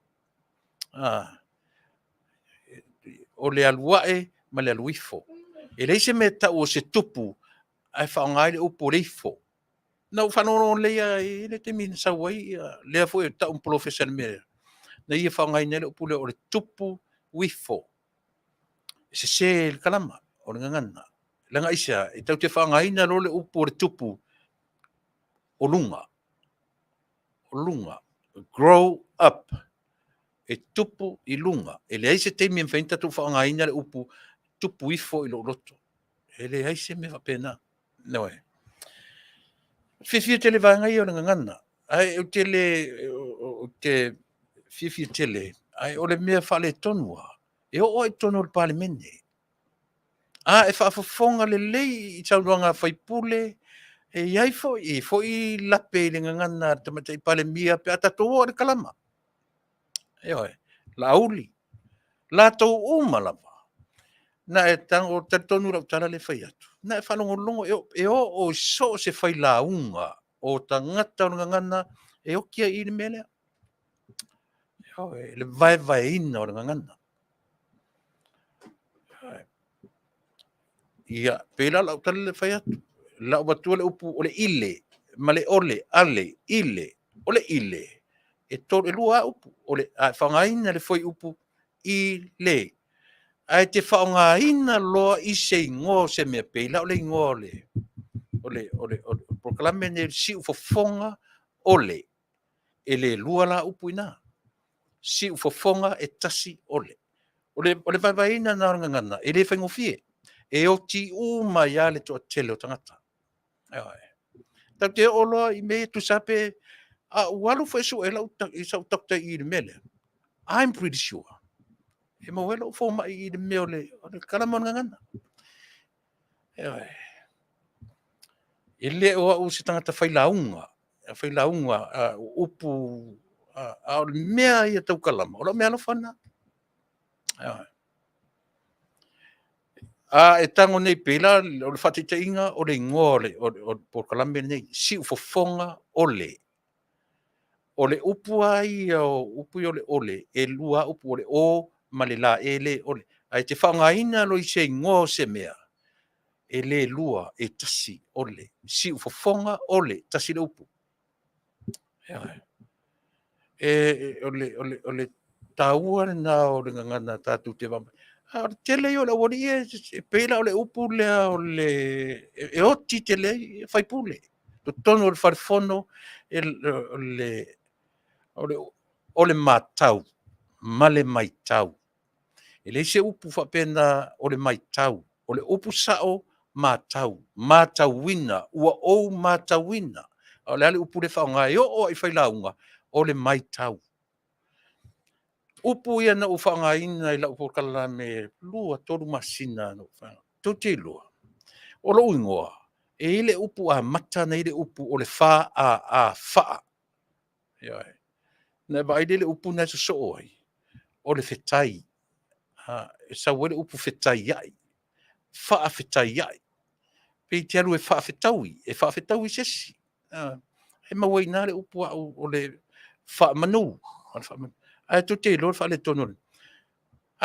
O le alu ae ma le alu ifo. E leai se mea e tau o se tupu ae faaaoga ai le upu o le ifo. Na ou faalogologo lelei lava, e i ai le taimi na sau ai lea foi e tau ma polofesa i le mea lea, na ia faaaogaina ai le upu lea o le tupu ifo. E sese i le kalama o le gagana. Leaga aisea? E tatou te faaaogaina loa le upu o le tupu o luga, o luga, grow up, e tupu i luga. E leai se taimi e mafai ona tatou faaaogaina le upu tupu ifo i lou loto. E leai se mea faapena. Ioe. Fiafia tele i vaega ia o le gagana, ae ou te le, ou te fiafia tele, ae o le mea faaletonu lava, e oo lava i totonu o le Palemene. A e faafofoga lelei i saunoaga a sui usufono, e i ai foi, e i ai foi lape i le gagana a le Tamaitai Palemia pe a tatou oo i le kalama. Ioe, Laauli, latou uma lava, na e tago, talitonu i lau tala lea e fai atu, na e faalogologo, e oo i so o se failauga o tagata o le gagana, e oti ai i i le mea lea. Ioe, le vaevaeina o le gagana. Ia, pei la o lau tala lea e fai atu, lau avatua le upu o le ile ma le ole, ale, ile, o le ile, e tolu, e lua lava upu, o le, a e faaaogaina le fuaiupu i le, ae e te faaaogaina loa i se igoa o se mea, pei la o le igoa o le, o le, o le, o le polokalame lenei o le siufofoga o le, e le lua la upu i ina. Siufofoga e tasi o le. O le vaevaeina lena o le gagana, e le faigofie. E oti uma ai lava le toatele o tagata. Ioe. Tatou te oo loa i mea ia tusa lava pe... a ou alu foi e sue lau i sau doctor i i le mea lea, I'm pretty sure, e maua ai lou fomai i le mea o le kalama o le gagana. Ioe. E le o au o se tagata failauga, failauga upu, a o le mea ia tau kalama, o lau meaalofa lena. Ioe. A e tago nei, pei la o le faataitaiga o le igoa o le polokalame lenei, siufofoga o le. O le upu lava ia o upu ia o le ole, e lua lava upu, o le o ma le la, e le ole. Ae e te faaaogaina loa i se igoa o se mea, e le lua, e tasi, ole. Siufofoga ole, tasi le upu. Ioe. O le taua lena o le gagana tatou te vaavaai. A o le tele ia o le aualii ia, e pei la o le upu lea o le... e oti tele ai sui usufono. Totonu o le Fale Fono, e, o le matau ma le maitau. E leai se upu faapena o le maitau. O le upu sao, matau, matauina, ua ou matauina. A o le a le upu lea e faaaoga e oo lava i failauga, o le maitau. Upu ia na ou faaaogaina i lau polokalame 2, 3 masina, tou te iloa, o lou igoa, e i ai le upu amata na i ai le upu o le F-A-A, faa. Ioe. Na e vaai lea i le upu na e sosoo ai, o le fetai. E sau ai le upu fetaiai, faafetaiai. Pei e te alu e faafetaui, e faafetaui se isi. E maua ai i ina le upu au o le faamanu. O le faamanu. Ae tou te iloa le faaletonu o le...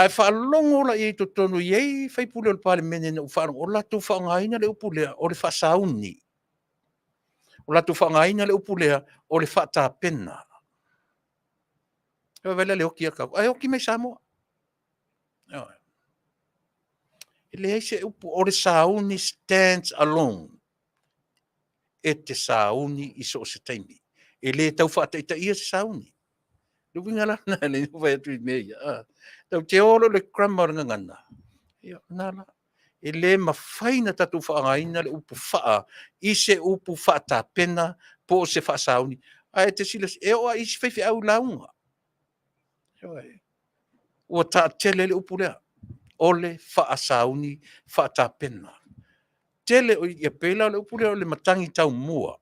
Ae faalogo la i ai i totonu, e i ai sui usufono o le Palemene na ou faalogo o latou faaaogaina le upu lea, o le faasauni. O latou faaaogaina le upu lea, o le faatapena. Vaai la i le oti a tatou, ae oti mai Samoa. E leai se upu, o le sauni stands alone. E te sauni i so o se taimi. E le tau faataitaia se sauni. Le uiga la lena e fai atu i mea ia. Tatou te o loa i le grammar o le gagana, ia, na la. E le mafai ona tatou faaaogaina le upu faa i se upu faatapena po o se faasauni. Ae te silasila, e oo lava i isi faifeau i lauga. Ua taatele ai le upu lea, o le faasauni, faatapena. Tele, e pei la o le upu lea o le matagi taumua.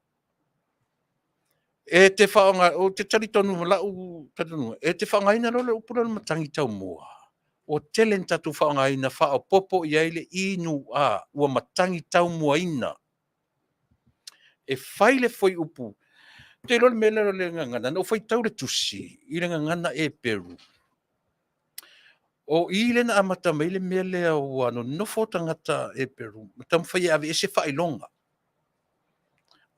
E te faaaoga, ou te talitonu ma lau talitonuga, e te faaaogaina loa le upu lea o le matagi taumua, ua tele ina tatou faaaogaina faaopoopo i ai le i-n-u-a, ua matagi taumuaina. E fai le fuaiupu, ou te iloa le mea lea o le gagana, na ou faitau i le tusi i le gagana Eperu, o i lea na amata mai ai le mea lea ua nonofo tagata Eperu ma taumafai e aveese faailoga.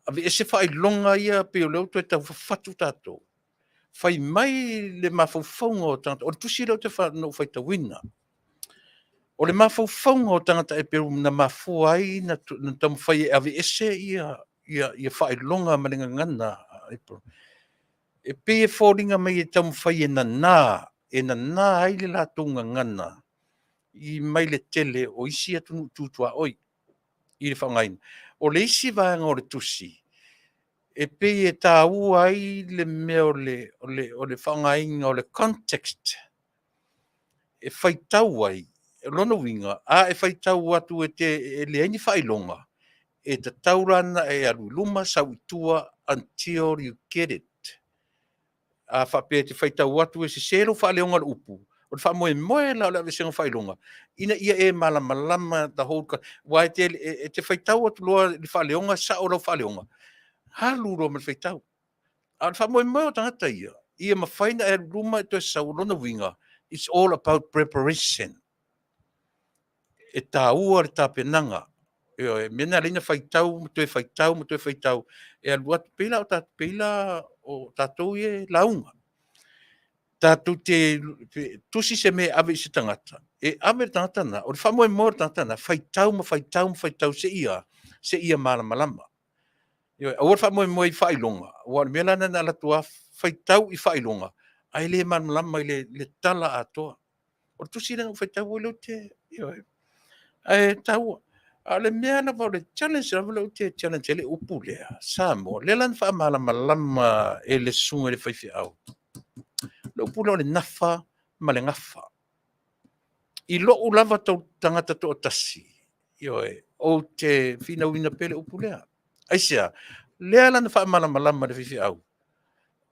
Aveese faailoga ia pei o lea ua toe tau fafatu tatou. Fai mai le mafaufauga o tagata, o le tusi lea na ou faitauina. O le mafaufauga o tagata Eperu na mafua ai ona taumafai e aveese ia faailoga ma le gagana. E pei e foliga mai e taumafai e nana, e nana ai le latou gagana i mai le tele o isi atunuu tu tuaoi i le faaaogaina. O le isi vaega o le tusi, e pei e taua ai le mea o le faaaogaina o le context e faitau ai. O lona uiga, a e faitau atu e leai ni faailoga, e tatau la ona e alu i luma sau i tua until you get it. A faapea e te faitau atu e sese lou faaleoga o le upu, o le faamoemoe la o le aveeseina o faailoga, ina ia e malamalama the whole, aua e te faitau atu loa i le faaleoga, sao lau faaleoga, alu loa ma le faitau. A o le faamoemoe o tagata ia, ia mafai ona e alu i luma e toe sau. O lona uiga, it's all about preparation. E taua le tapenaga. Ioe, mea na ala ai ona faitau ma toe faitau ma toe faitau, e alu atu, pei la o tatou ia e lauga. Tatou te tusi se mea e ave i se tagata, e ave le tagata na, o le faamoemoe o le tagata na, faitau ma faitau ma faitau seia malamalama. Ioe, aua le faamoemoe i faailoga, aua o le mea la lena na alu atu lava faitau i faailoga, ae le malamalama i le tala atoa. O le tusi lea na ou faitau ai lea ou te, ioe, ae taua. A o le mea lava o le challenge lava lea ou te challenge ai le upu lea, Samoa, lea la na faamalamalama e le susuga i le faifeau, le upu lea o le nafa ma le gafa. I lou lava tagata toatasi, ioe, ou te finauina pea le upu lea. Aisea? Lea la na faamalamalama e le faifeau,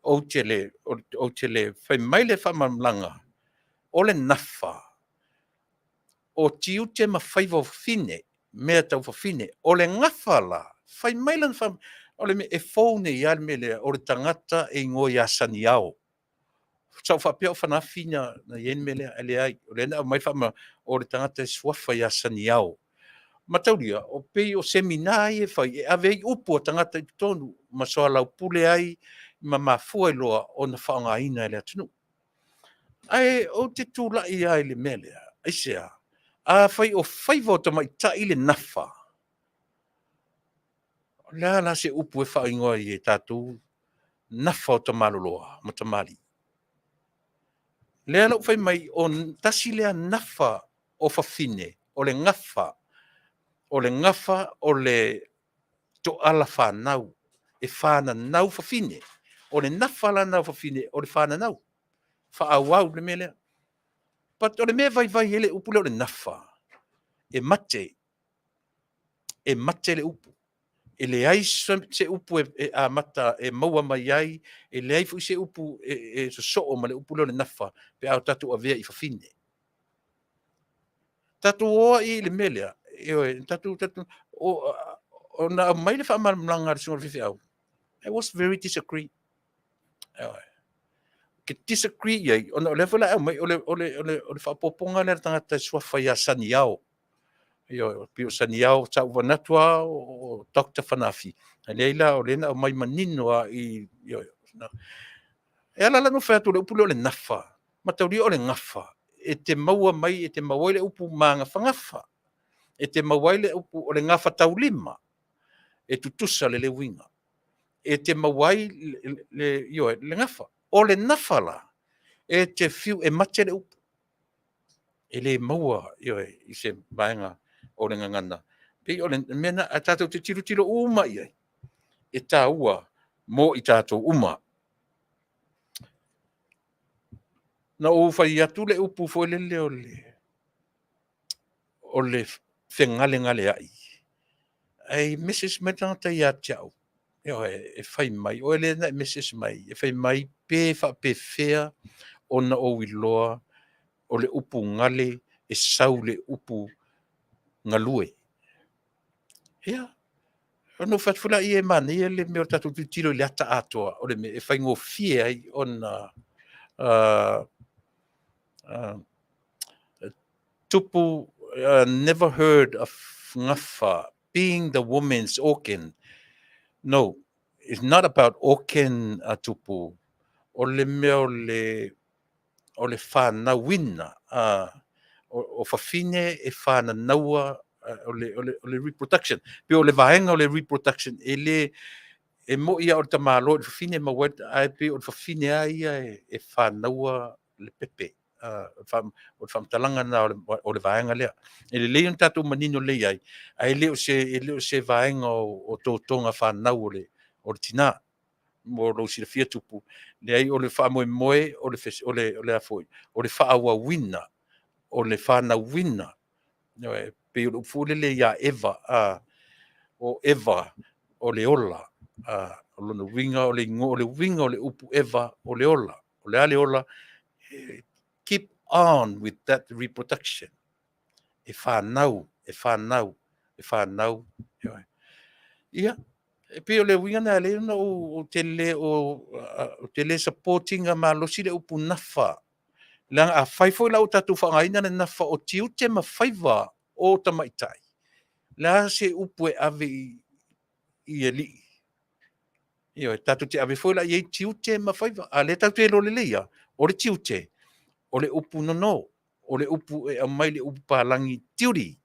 ou te le fai mai le faamalamalamaga, o le nafa, o tiute ma faiva o fafine, mea tau fafine. O le gafa la, fai mai lana o le mea e fou nei lava le mea lea, o le tagata e igoa ia Saniao. Sa ou faapea o Fanafi na i ai le mea lea, ae leai, o lea na aumai le o le tagata e suafa ia Saniao. Mataulia, o pei o semina ia e fai, e ave ai upu a tagata i totonu, ma soalaupule ai, ma mafua ai loa ona faaaogaina e le atunuu. Ae ou te tulai lava i le mea lea, aisea? Afai o faiva o tamaitai le nafa, O le a la se upu e faaigoa ai e tatou nafa o tamaloloa ma tamalii? Lea la ua fai mai, o tasi lea nafa o fafine, o le gafa, o le gafa o le toala fanau, e fananau fafine. O le nafa la lena o fafine, o le fananau, faaauau le mea lea. But o le mea e vaivai ai le upu lea o le nafa, e mate, e mate le upu. E leai se upu e amata e maua mai ai, e leai foi se upu e sosoo ma le upu lea o le nafa pe a o tatou avea i fafine. Tatou o ai i le mea lea, ioe, tatou, tatou, ona aumai le faamalamalamaga a le susuga i le faifeau, I was very disagree. Ioe. Ke disagree i ai, ona o lea foi la e aumai, o le faaopoopoga lea a le tagata e suafa ia Saniao. Ioe, pei o Saniao, sa ou manatu lava o Dr. Fanafi, ae leai la, o lea na aumai manino lava i, ioe. E ala la ona fai atu o le upu lea o le nafa, mataulia o le gafa, e te maua mai, e te maua ai le upu magafagafa, e te maua ai le upu o le gafataulima, e tutusa le le uiga. E te maua ai le, ioe, le gafa. O le nafa la, e te fiu, e mate le upu. E le maua, ioe, i se vaega o le gagana. Pei o le mea lena, ae tatou te tilotilo uma i ai, e taua mo i tatou uma. Na ou fai atu le upu foi lele o le fegalegaleai, ae message mai le tagata ia te au, ioe, e fai mai, oe lea na e message mai, e fai mai pe faapefea ona ou iloa o le upu gale e sau le upu galue. Ia, ona ou fai atu foi lea, e manaia le mea o le tatou tilotilo i le ata atoa, o le mea e faigofie ai ona tupu. Never heard of gafa being the woman's organ. No, it's not about organ, tupu. O le mea o le whanauina, o fafine e whananaua, o le reproduction. Pe o le vaega o le reproduction, e le, e moi a o le tamalo i le fafine maua ai, ae pei o le fafine a ia e whanaua le pepe. O le faamatalaga lena o le vaega lea. E lelei ona tatou manino lelei ai, ae le o se vaega o totoga fanau o le tina. Mo lou silafia tupu, leai, o le faamoemoe o le a foi, o le faaauauina, o le fanauina. Ioe, pei o le upu foi lele ia Eva, o Eva o le ola. O lona uiga o le igoa, o le uiga o le upu Eva o le ola. O le a le ola? Keep on with that reproduction. E whanau, e whanau, e whanau. Ioe. Ia, e pei o le uiga na lea ona ou te le o te le support ina malosi le upu nafa. Leaga a fai foi la ua tatou faaaogaina le nafa o tiute ma faiva o tamaitai, le a se upu e ave i alii? Ioe, tatou te ave foi la i ai tiute ma faiva. A lea tatou te iloa lelei lava, o le tiute, o le upu nono, o le upu e aumai le upu palagi duty.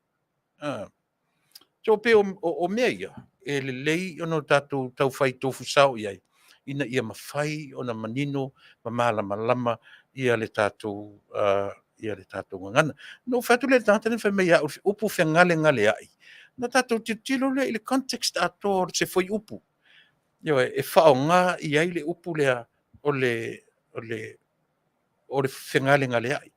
So pei o mea ia, e lelei ona tatou taufai tofu sao i ai, ina ia mafai ona manino ma malamalama ia le tatou gagana. Na ou fai atu lea i le tagata lea na fai mai ia au, upu fegalegaleai, na tatou tilotilo lea i le context atoa o se fuaiupu. Ioe, e faaaoga i ai le upu lea o le fegalegaleai.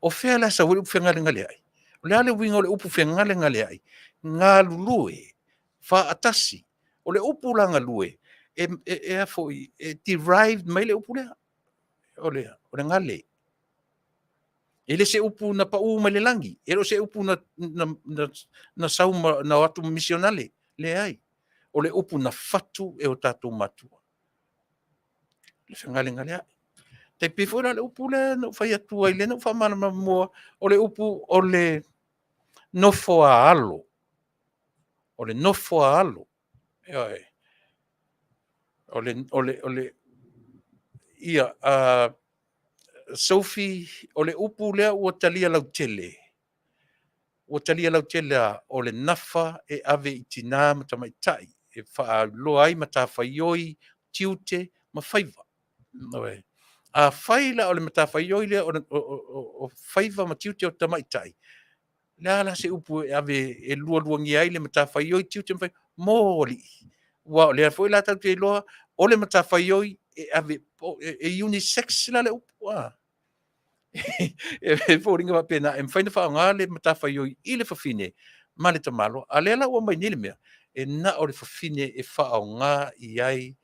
O fea la e sau ai le upu fegalegaleai? O le a le uiga o le upu fegalegaleai? Galulue faatasi. O le upu la galue, e a foi, e derived mai le upu lea. O le gale. E le se upu na pau mai le lagi, e le o se upu na sau ma, na o atu misionale, leai. O le upu na fatu e o tatou matua. Le fegalegaleai. Tai pei foi la le upu lea na ou fai atu ai, lea na ou faamalamalama mua, o le upu o le nofo a alo. O le nofo a alo. Ioe. O le ia, Sophie, o le upu lea ua talia lautele. Ua talia lautele lava, o le nafa e ave i tina ma tamaitai. e faailoa ai matafaioi, tiute ma faiva. Afai la o le matafaioi lea o faiva ma tiute o tamaitai, o le a la se upu e ave e lualuagia ai le matafaioi, tiute ma faiva mo alii? Aua o lea foi la tatou te iloa o le matafaioi e ave e unisex la le upu a. E foliga faapena e mafai ona faaaoga le matafaioi i le fafine ma le tamaloa. A o lea la ua aumai nei le mea, e na o le fafine e faaaoga i ai,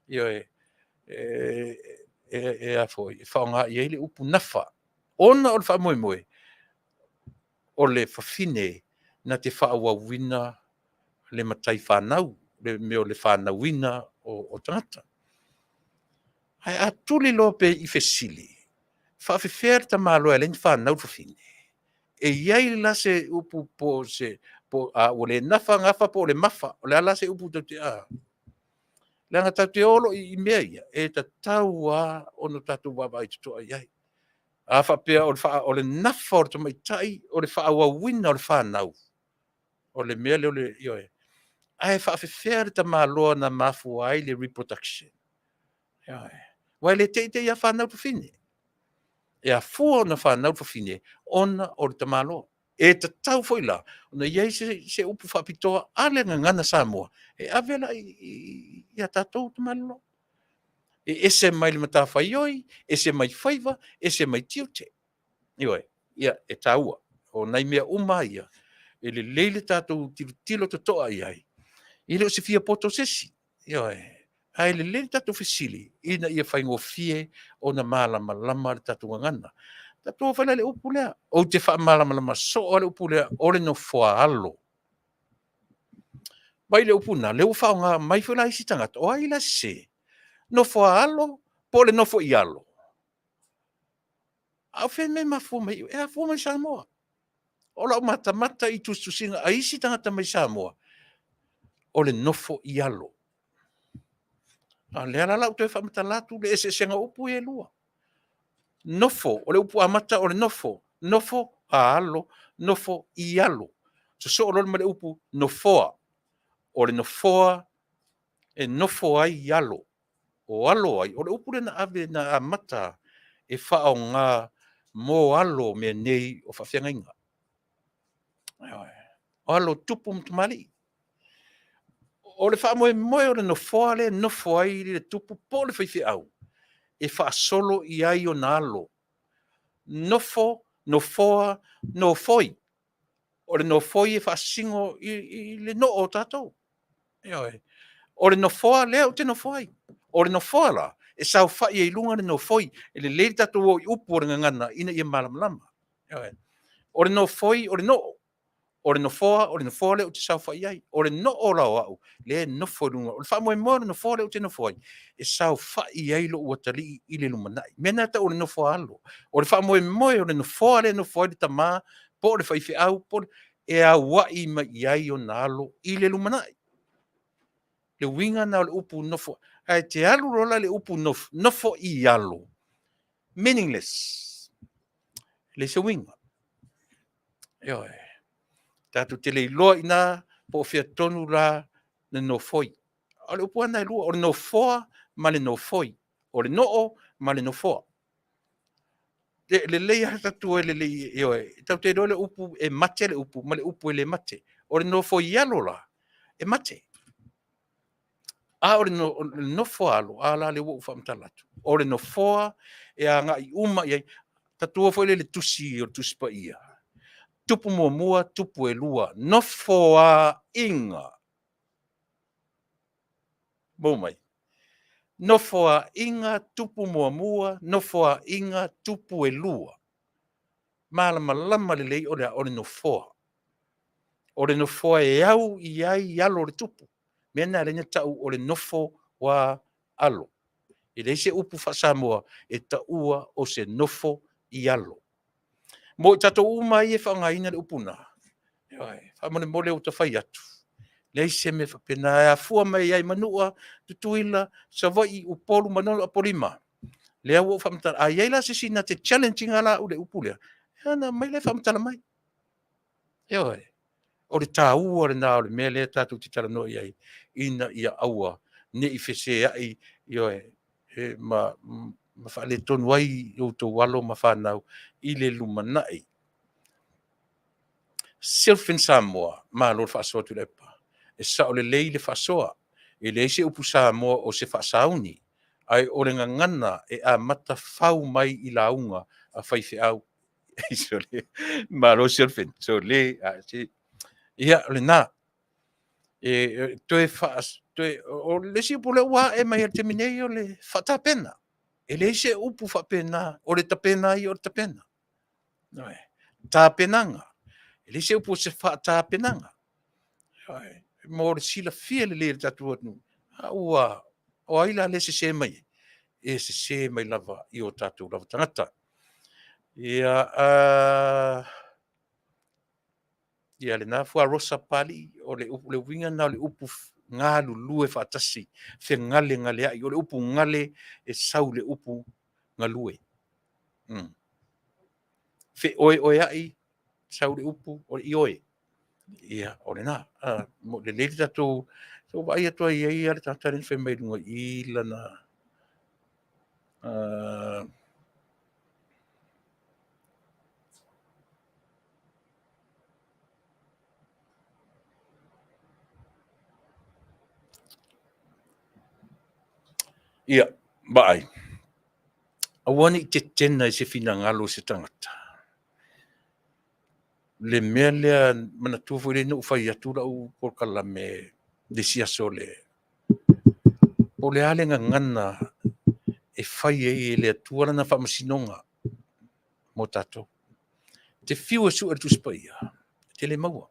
ioe, e faaaoga i ai le upu nafa, ona o le faamoemoe o le fafine na te faaauauina le matai fanau, le mea o le fanauina o tagata. Ae a tuli loa pea i fesili, e faapefea le tamaloa e ala ai ona fanau le fafine? E i ai la se upu po o se, a ua le nafa, gafa po o le mafa? O le a la se upu tou te… a? Leaga tatou te o loa i mea ia, e tatau lava ona tatou vaavaai totoa i ai. A faapea o le nafa o le tamaitai o le faaauauina o le fanau, o le mea lea o le… ioe. Ae faapefea le tamaloa na mafua ai le reproduction? Ioe. Aua e le te i te i lava fanau le fafine. E afua ona fanau le fafine ona o le tamaloa. E tatau foi la ona i ai se upu faapitoa a le Gagana Samoa e ave la i a tatou tamaloloa, e ese mai le matafaioi, ese mai faiva, ese mai tiute. Ioe. Ia, e taua. O nai mea uma lava ia, e lelei le tatou tilotilo totoa i ai, e le o se fia poto o se isi. Ioe. Ae lelei le tatou fesili ina ia faigofie ona malamalama le tatou gagana. Tatou o foi la i le upu lea, ou te faamalamalama soo lava le upu lea, o le nofoaalo. Vaai i le upu lena, lea ua faaaoga mai foi la e isi tagata, o ai la e sese? Nofoaalo po o le nofoaialo? A o fea le mea e mafua mai ai? E afua mai Samoa. O lau matamata i tusitusiga a isi tagata mai Samoa, o le nofo i alo. A o lea la o le a ou toe faamatala atu le eseesega o upu ia e lua. Nofo, o le upu amata o le nofo, nofo a alo, nofo i alo. Sosoo loa ma le upu nofoa, o le nofoa e nofo ai alo. O alo o ai? O le upu lea na ave na amata e faaaoga mo alo o mea nei o faafeagaiga. O alo o tupu ma tamalii. O le faamoemoe o le nofoa lea e nofo ai le tupu po o le faifeau, e faasolo i ai ona alo. Nofo, nofoa, nofoi. O le nofoi e faasino i le noo o tatou. Ioe. O le nofoa lea ou te nofo ai. O le nofoa la, e saofai ai i luga le nofoi. E lelei le tatou o i upu o le gagana ina ia malamalama. Ioe. O le nofoi o le noo. O le nofoa, o le nofoa lea ou te saofai ai. O le noo la o au, lea e nofo i luga. O le faamoemoe o le nofoa lea ou te nofo ai, e saofai ai lou atalii i le lumanai. O le mea lena e tau o le nofoaalo. O le faamoemoe o le nofoa lea e nofo ai le tama po o le faifeau po o le… e auai mai i ai ona alo i le lumanai. Le uiga lena o le upu nofo. Ae te alu loa la i le upu nofo, nofo i alo, meaningless. E leai se uiga. Ioe. Tatou te le iloa i ina po o fea tonu la le nofoi. O le upu lava lena e lua, o le nofoa ma le nofoi. O le noo ma le nofoa. E lelei lava le tatou o e lelei, ioe, tatou te iloa le upu e mate le upu ma le upu e le mate. O le nofoialo la, e mate. A o le nofoaalo, a la lea ua ou faamatala atu, o le nofoa e agai uma i ai. Tatou o foi lea i le tusi o le Tusi Paia, Tupu muamua, tupu e lua, Nofoaiga. Maua mai? Nofoaiga Tupu muamua, Nofoaiga Tupu e lua. Malamalama lelei o le a? O le nofoa. O le nofoa e au i ai alo o le tupu. O le mea lena e ala ai ona tau o le nofo a alo. E leai se upu faa-Samoa e taua o se nofo i alo. Mo i tatou uma ia e faaaogaina le upu lena, ioe, faamolemole ua ta fai atu, leai se mea faapena, e afua mai lava i Manua, Tutuila, Savaii, Upolu, Manono, Apolima. Lea ua ou faamatala, a i ai la se isi na te challenge ina la au i le upu lea, ia ona aumai lea faamatala mai. Ioe. O le taua lena o le mea lea tatou te talanoa i ai, ina ia aua ne i feseai, ioe, e, ma faaletonu ai outou alo ma fanau i le lumanai. Silfin Samoa, malo le faasoa Tuilaepa. E sao lelei le faasoa. E leai se upu Samoa o se faasauni, ae o le gagana e amata fau mai i lauga a faifeau. Malo Silfin, sole. Ia, o lena. E toe faa, toe, o le isi upu lea ua ae mai i le taimi nei o le faatapena. E leai se upu faapena, o le tapena ia o le tapena. Tapenaga. E leai se upu o se faatapenaga. Mo le silafia lelei e le tatou atunuu, a ua, o ai la lea e sese mai ai? E sese mai lava i o tatou lava tagata. Ia, ia lena Fuarosa Papalii, o le upu, le uiga lena o le upu galulue faatasi, fegalegaleai. O le upu gale e sau i le upu galue. Feoeoeai, sau le upu o le ioe. Ia, o lena. Lelei le tatou vaai atu ai i ai le tagata lea na fai mai i luga i i lana ia, vaai. Aua ne i tetena i se finagalo o se tagata. Le mea lea, manatua foi lea na ou fai atu lau polokalame le isi aso le po o le a le gagana e fai ai e le Atua lana faamasinoga mo tatou. E te fiu e sue le Tusi Paia, e te le maua.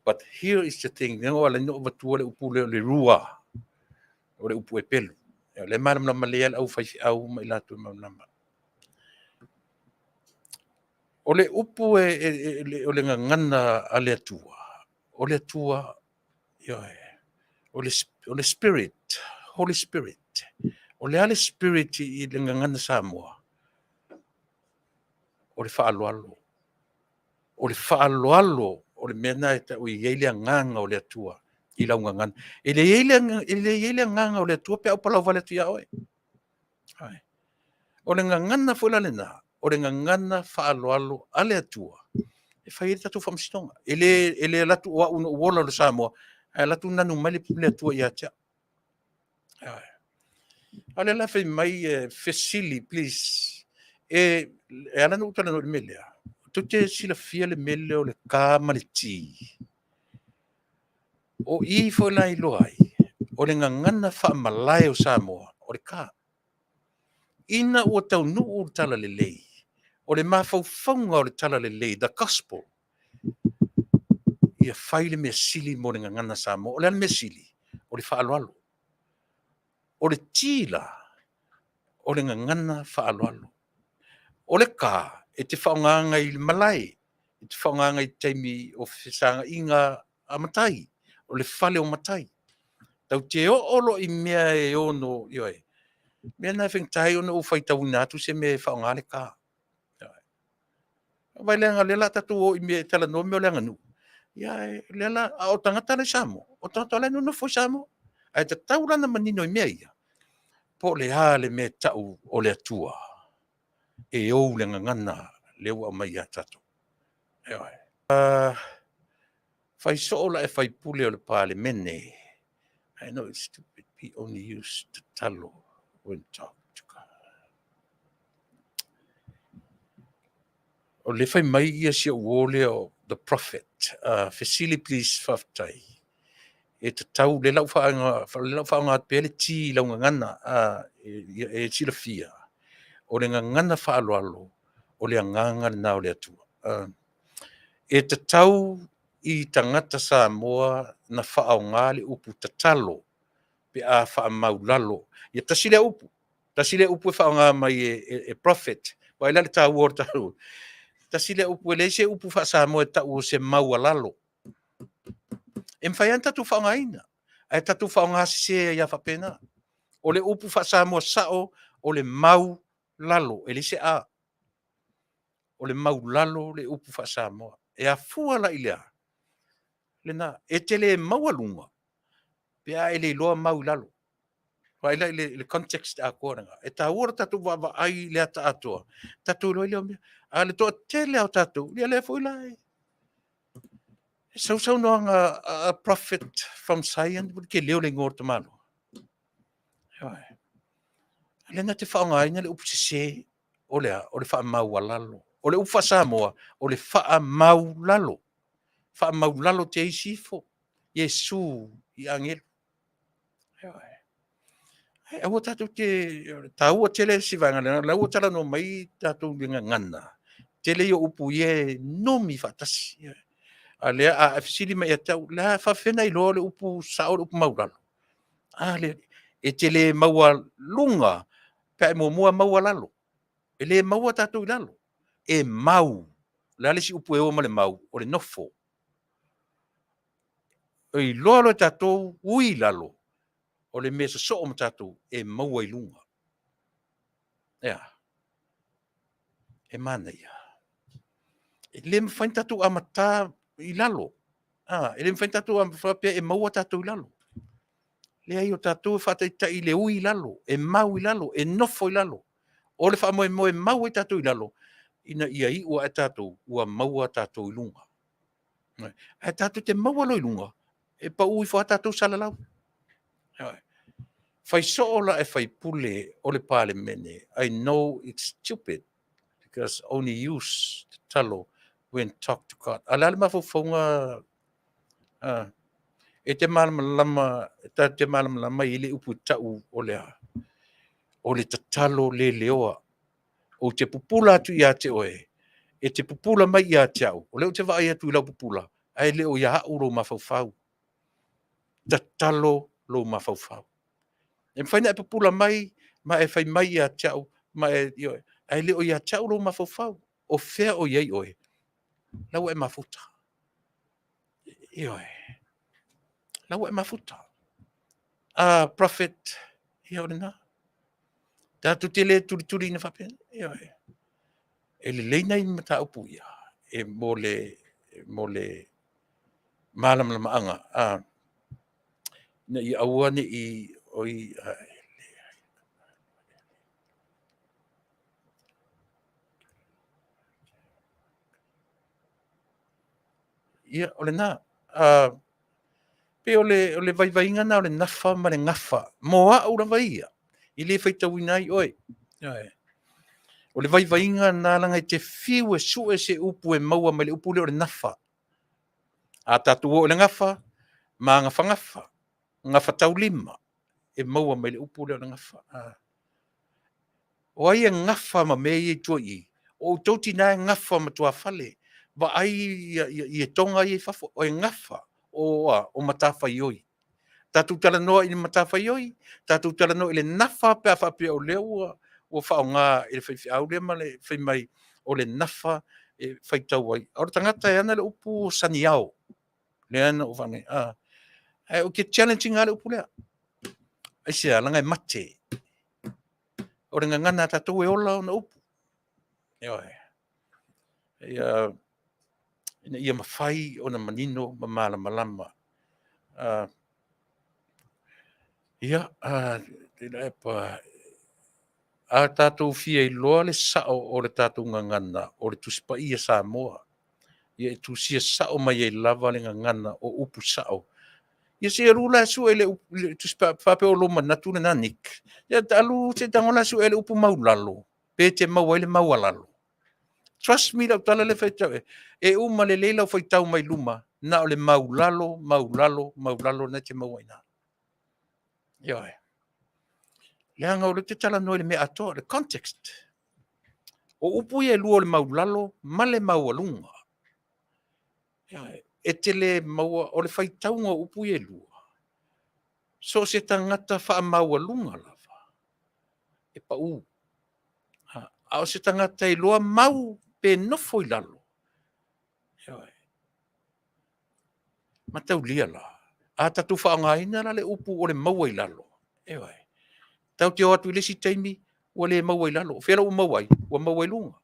But here is the thing, lea na ala ai ona ou avatua le upu lea o le rua, o le upu Eperu. O lea e malamalama lelei lava le aufaifeau ma i latou e malamalama. O le upu o le gagana a le Atua, o le Atua, ioe, o le Spirit, Holy Spirit. O le a le Spirit i le gagana Samoa? O le faaaloalo. O le faaaloalo o le mea lena e tau e i ai le agaga o le Atua i lau gagana. E le i ai le agaga o le Atua pe a ou palauvale atu ia oe. O le gagana foi la lena, o le gagana faaaloalo a le Atua e fai ai le tatou faamasinoga. E le alu atu o au na ou ola i le Samoa, ae alu atu nanu mai le Atua ia te au. A o lea la e fai mai e fesili, please. E ala ona ou talanoa i le mea lea, tou te silafia le mea lea o le K ma le T. O i foi la e iloa ai, o le gagana faamalae o Samoa, o le K. Ina ua taunuu le talalelei, o le mafaufauga o le talalelei, the gospel, ia fai le mea sili mo le gagana Samoa. O le a le mea sili? O le faaaloalo. O le T la, o le gagana faaaloalo. O le K, e te faaaogaina i le malae, e te faaaogaina i taimi o fesagaina a matai, o le fale o matai. Tatou te oo loa i mea e ono, ioe, o le mea lena e faigata ai ona ou faitauina atu se mea e faaaoga le K. Vaai leaga o lea o le a tatou o i mea e talanoa mea o le aganuu, a o lea la, a o tagata la e i Samoa, o tagata o la e nonofo i Samoa. Ae tatau la ona manino i mea ia, po o le a le mea e tau o le Atua e ou le gagana lea ua aumai ia tatou. Ioe. Fai soo la e faipule o le Palemene. I know it's stupid. We only use tatalo when talk to God. O le fai mai ia si ou uo lea o The Prophet. Fesili please, faafetai. E tatau le lau faaaoga atu pea le T i lau gagana e silafia. O le gagana faaaloalo, o le agaga lena o le Atua. E tatau i tagata Samoa na faaaoga le upu tatalo pe a faamaulalo. Ia tasi lea upu, tasi lea upu e faaaoga mai e Prophet. Vaai la i le taua o le taua. Tasi lea upu, e leai se upu faa-Samoa e tau o se maualalo. E mafai lava ona tatou faaaogaina, ae tatou faaaoga sese ai lava faapena. O le upu faa-Samoa sao, o le maulalo, e leai se A. O le maulalo le upu faa-Samoa. E afua la i le a? Lena, e te le maua luga pe a e le iloa mau i lalo. Vaai la i le context atoa lena. E taua lo tatou vaavaai i le ata atoa, tatou iloa ai lea o mea. A o le toatele lava o tatou, ia lea foi la e sausaunoaga a prophet from Zion, o le tele o le igoa o le tamaloa. Ioe. Lea na te faaaogaina le upu sese o le a? O le faamaualalo. O le upu faa-Samoa, o le faamaulalo. Faamaulalo te isi ifo, Iesu i agelu. Ioe. Ae aua tatou te... e taua tele si vaega lea, o la ua talanoa mai tatou i le gagana, tele ia o upu ia e numi faatasi. A o lea a e fesili mai ia te au, o le a faapefea ona e iloa le upu sao o le upu maulalo? A lea, e te le maua luga pe a e muamua maua lalo. E le maua tatou i lalo, e mau. O le a le isi upu e o ma le mau? O le nofo. E iloa loa e tatou, ui i lalo, o le mea e sosoo ma tatou, e maua i luga. E a? E manaia. E le mafai ona tatou amata i lalo. E le mafai ona tatou faapea e maua tatou i lalo. Leai, o tatou e faataitai i le ui i lalo, e mau i lalo, e nofo i lalo. O le faamoemoe e mau ai tatou i lalo, ina ia iu ae tatou ua maua tatou i luga. Ae tatou te maua loa i luga, e pau ifo lava tatou salalau. Fai soo la e faipule o le Palemene, I know it's stupid because only use tatalo when talk to God. A o le a le mafaufauga? E te malamalama, tatou te malamalama e i ai le upu e tau o le a? O le tatalo le leoa. Ou te pupula atu ia te oe, e te pupula mai ia te au, o lea ou te vaai atu i lau pupula, ae le o ia au lou mafaufau. Tatalo lou mafaufau. E mafai ona e pupula mai ma e fai mai ia te au, ma e, ioe, ae le o ia te au lou mafaufau. O fea o i ai oe? La ua e mafuta. Ioe. La ua e mafuta. A prophet, ia o lena. Tatou te le tulituliina faapea. Ioe. E lelei nai mataupu ia e mo le malamalamaaga ina ia aua ne i oi ia o lena. Pei o le vaivaiga lena o le nafa ma le gafa. Mo au lava ia, e le faitauina ai oe. Ioe. O le vaivaiga lena leaga e te fiu e sue se upu e maua mai le upu lea o le nafa. A tatou o i le gafa, magafagafa, gafataulima, e maua mai le upu lea o le gafa. O ai e gafa ma mea ia i tua i i? O outou tina e gafa ma tuafale, vaai ietoga ia i fafo, e gafa, o matafaioi. Tatou talanoa i le matafaioi, tatou talanoa i le nafa pe a faapea o lea ua faaaoga e le faifeau lea ma le fai mai o le nafa e faitau ai. O le tagata e ana le upu saniao, lea na ou faalogo ai, ae ou te challenge ina lava le upu lea. Aisea? Leaga e mate. O le gagana a tatou e ola ona upu. Ioe. Ia, ina ia mafai ona manino ma malamalama. Ia, Tuilaepa, a tatou fia iloa le sao o le tatou gagana, o le Tusi Paia Samoa, ia e tusia sao mai ai lava le gagana o upu sao. Ia se i alu la e sue le Tusi faapea o lou manatu lena Nick, ia alu se i tago la e sue le upu maulalo, pe te maua ai le maualalo. Trust me lau tala lea e fai atu e, e uma lelei lau faitau mai luma, na o le maulalo, maulalo, maulalo lena e te maua i ina. Ioe. Leaga o lea ou te talanoa i le mea atoa, le context. O upu ia e lua o le maulalo ma le maualuga. Ioe. E te le maua, o le faitauga o upu ia e lua, so o se tagata faamaualuga lava, e pau. A o se tagata e iloa mau pe nofo i lalo, ioe, mataulia la, a tatou faaaogaina la le upu o le maua i lalo, ioe, tatou te o atu i le isi taimi ua le maua i lalo. O fea la ua maua ai? Ua maua i luga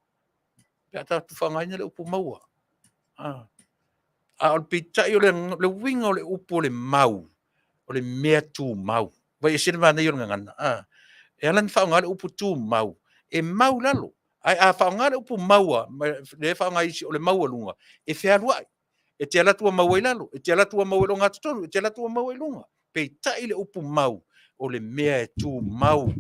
pe a tatou faaaogaina le upu maua. A, a o le peitai o le, le uiga o le upu o le mau, o le mea tumau. Vai e ese le manaia o le gagana. A, e ala ona faaaoga le upu tumau, e mau i lalo. Ae a faaaoga le upu maua, lea e faaaoga e isi o le maualuga, e fealuai. E te alu atu ua maua i lalo, e te alu atu ua maua i le ogatotonu, e te alu atu ua maua i luga. Peitai le upu mau, o le mea e tumau.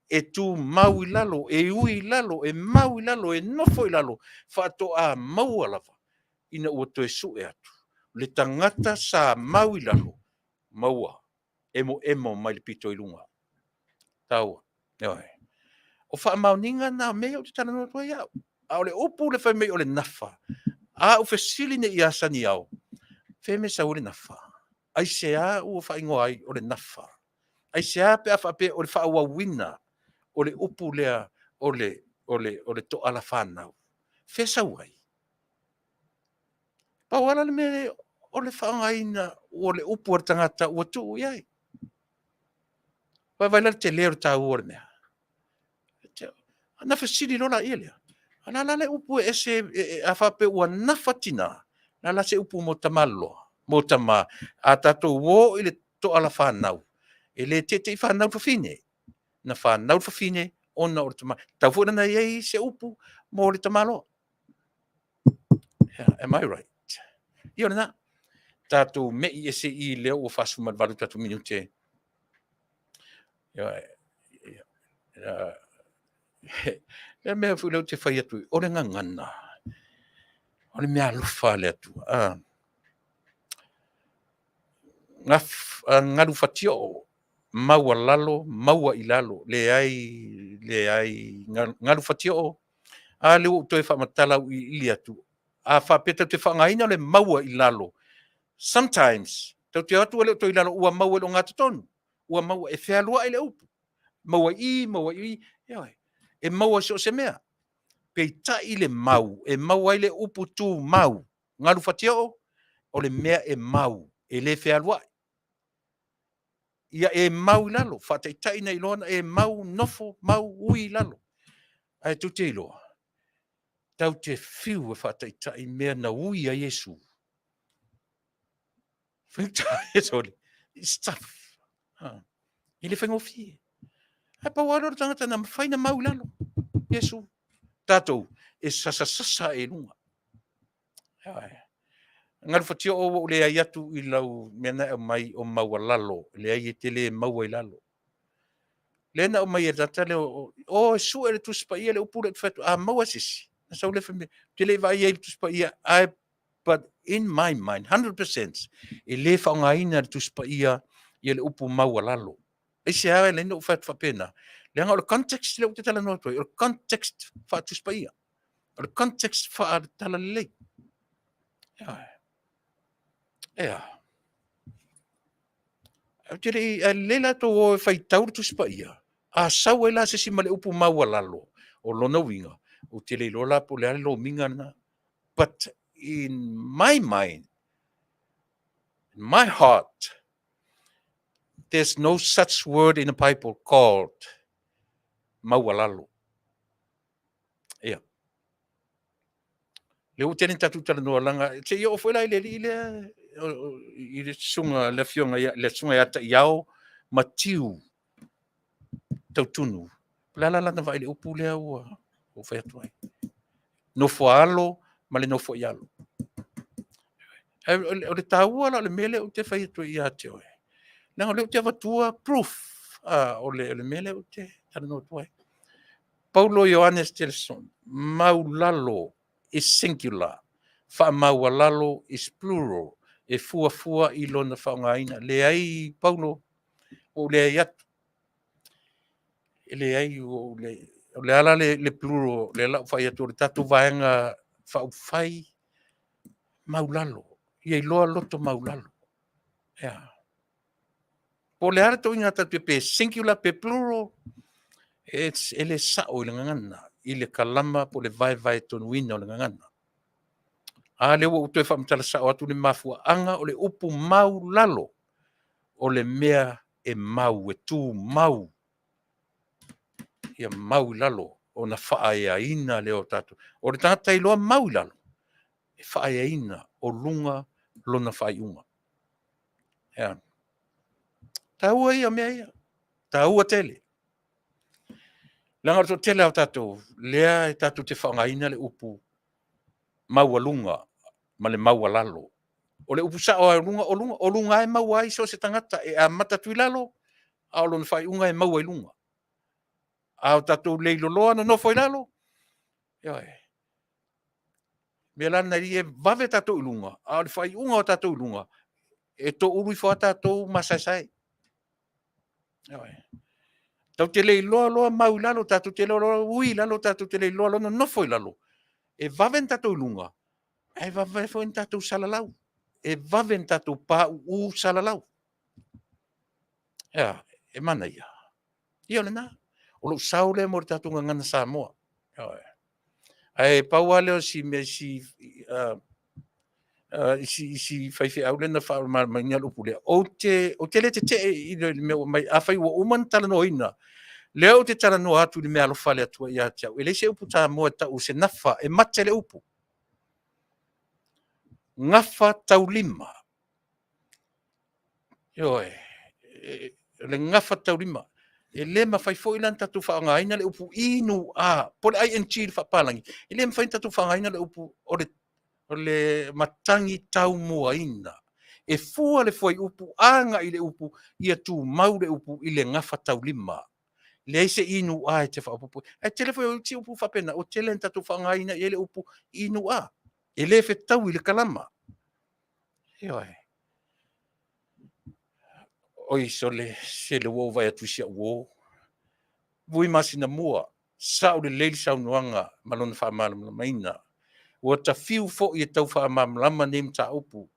E tumau i lalo, e ui i lalo, e mau i lalo, e nofo i lalo, faatoa maua lava ina ua toe sue atu le tagata sa mau i lalo, maua emoemo mai le pito i luga. Taua. Ioe. O faamaoniga na o mea ia ou te talanoa atu ai au. A o le upu le fai mai o le nafa, a ou fesili nei ia Saniao, fea mea e sau ai le nafa? Aisea ua faaigoa ai o le nafa? Aisea pe a faapea o le faaauauina o le upu lea o le toala fanau? Fea e sau ai? Pau lava la le mea o le faaaogaina o le upu a le tagata ua tuu i ai. Vaai la i le tele o le taua o le mea. Ona fesili loa lea, o le a la le upu e ese a faapea ua nafa tina, o le a la se upu mo tamaloa? Mo tama? A tatou o i le toala fanau, e le teitei fanau le fafine, na fanau le fafine ona o le tama. E tatau foi la ona i ai se upu mo le tamaloa. Am I right? Ia o lena. Tatou mei ese i i lea ua 48 tatou minute. Le mea foi lea ou te fai atu, o le gagana, o le meaalofa a le Atua. Galu fatioo, maualalo, maua i lalo, leai, leai, galu fatioo. A lea ua ou toe faamatala auiliili atu. A faapea tatou te faaaogaina le maua i lalo, sometimes tatou te o atu ua le o toe i lalo ua maua i le ogatotonu, ua maua, e fealuai le upu, maua i i, maua i i, ioe, e maua i so o se mea. Peitai le mau e maua ai le upu tumau, galu fatioo, o le mea e mau, e le fealuai. Ia e mau i lalo, faataitai ina iloa ona e mau, nofo, mau, ui i lalo. Ae tou te iloa, tatou te fiu e faataitai mea na ui ai Iesu. Faigata, sole, it's tough. E le faigofie. Ae pau lava lea o le tagata na mafai ona mau i lalo, Iesu. Tatou, e sasasasa ae i luga. Galu fatio ua ou leai atu i lau mea na e aumai o maualalo. Leai, e te le maua i lalo. Lea na aumai e le tagata lea, o e sue e le Tusi Paia le upu lea ou te fai atu, a maua e se isi, ona sau lea fai mai, ou te le i vaai i ai i le Tusi Paia, ae but in my mind, 100%, e le faaaogaina e le Tusi Paia ia le upu maualalo. Aisea e ala ai ona ou fai atu faapena? Leaga o le context lea ou te talanoa atu ai, o le context faa-Tusi Paia. O le context faa-Talalelei. Ea. Ou te le i, ae lelei latou o e faitau le Tusi Paia, a sau ai la se isi ma le upu maualalo, o lona uiga, ou te le iloa la po o le a le lomiga lena. But in my mind, in my heart, there's no such word in the Bible called maualalo. Ia. Lea ua tele ina tatou talanoa leaga se i oo foi la i le alii lea i le susuga le afioga ia le susuga ia Taiao Matiu Tautunu. O le a la lana vaai i le upu lea ua ou fai atu ai? Nofoaalo ma le nofoaialo. O le taua la o le mea lea ou te fai atu ai ia te oe, leaga o lea ou te avatua proof, o le mea lea ou te talanoa atu ai. Paulo Ioannes Tellison, maulalo is singular, faamaualalo is plural, e fuafua i lona faaaogaina. Leai Paulo, ua ou leai atu. E leai, ua ou leai. O le a la le plural, lea la ua fai atu o le tatou Vaega Faaupufai, maulalo, ia iloa loto maulalo. Ea. Po o le a le toiga tatou pe singular pe plural, e le sao i le gagana, i le kalama po o le vaevae tonuina o le gagana. A lea ua ou toe faamatala sao atu le mafuaaga o le upu maulalo, o le mea e mau, e tumau, ia mau i lalo ona faaeaina lea o tatou. O le tagata iloa mau i lalo, E faaeaina o luga lona faaiuga. Ea. Taua ia mea ia. Taua tele. Leaga o le toatele lava o tatou, lea e tatou te faaaogaina le upu maualuga ma le maualalo. O le upu sao lava o luga, o luga, o luga lava e maua ai so o se tagata, e amata atu i lalo, a o lona faaiuga e maua i luga. A o tatou leiloloa nonofo i lalo, ioe, mea la na e vave tatou i luga, a o le faaiuga o tatou i luga, e toulu ifo lava tatou ma saesae. Ioe. Tatou te le iloa loa mau i lalo, tatou te le iloa ui i lalo, tatou te le iloa loa nonofo i lalo, e vave ona tatou i luga, ae vave foi ona tatou salalau. E vave ona tatou pauu salalau. E a? E manaia. Ia o lena. O lou sao lea mo le tatou gagana Samoa. Ioe. Ae pau lava lea o si mea si isi faifeau lea na faamalamalamaina le upu lea, ou te le tetee i le mea ua aumai. Afai ua uma ona talanoaina, lea ou te talanoa atu i le meaalofa a le Atua ia te au. E leai se upu Samoa e tau o se gafa, e mate le upu. Gafataulima. Ioe, o le gafataulima. E le mafai foi la ona tatou faaaogaina le upu inu a po o le ing i le faapapalagi, e le mafai ona tatou faaaogaina le upu o le matagi taumuaina. E fua le fuaiupu agai i le upu ia tumau le upu i le gafataulima. Leai se inu a e te faaopoopo. Ae tele foi o isi upu faapena ua tele ina tatou faaaogaina i ai le upu inu a. E le fetaui le kalama. Ioe. Oi sole, se lea ua ou vaai atu i si au uo. Vui Masinamua, sao lelei le saunoaga ma lona faamalamalamaina. Ua ta fiu foi e tau faamalamalama nei mataupu,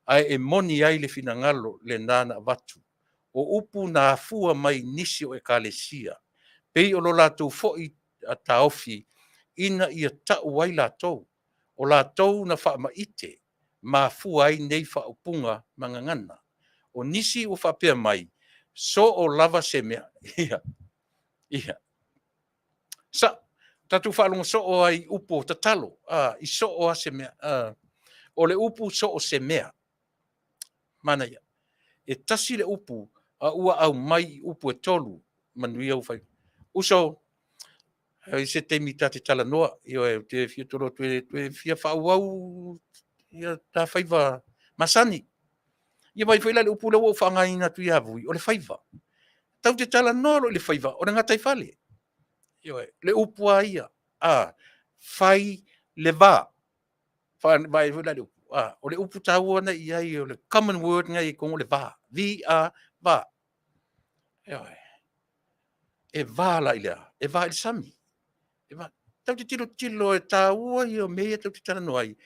ae e moni ai le finagalo lena na avatu. O upu na afua mai nisi o Ekalesia, pei o lo latou foi taofi ina ia tau ai latou, o latou na faamaite, mafua ai nei faaupuga ma gagana. O nisi ua faapea mai, soo lava se mea. Ia, ia. Sa, tatou faalogo soo ai i upu o tatalo, a, i soo lava se mea. A, o le upu so o se mea. Manaia. E tasi le upu a ua aumai i upu e tolu, manuia ou faiva. Uso, i se taimi ta te talanoa, ioe, ou te fia tolo atu e toe fia faaauau ia ta faiva masani. Ia vaai foi la i le upu lea ua ou faaaogaina atu ia Vui, o le faiva. Tatou te talanoa loa i le faiva, o le gataifale. Ioe, le upu lava ia, a, fai le va. Vaai foi la i le upu, a, o le upu taua na i ai, o le common word na i totonu o le va, V-A, va. Ioe. E va la i le a? E va i le sami. E va. Tatou te tilotilo e taua ia o mea ia tatou te talanoa ai.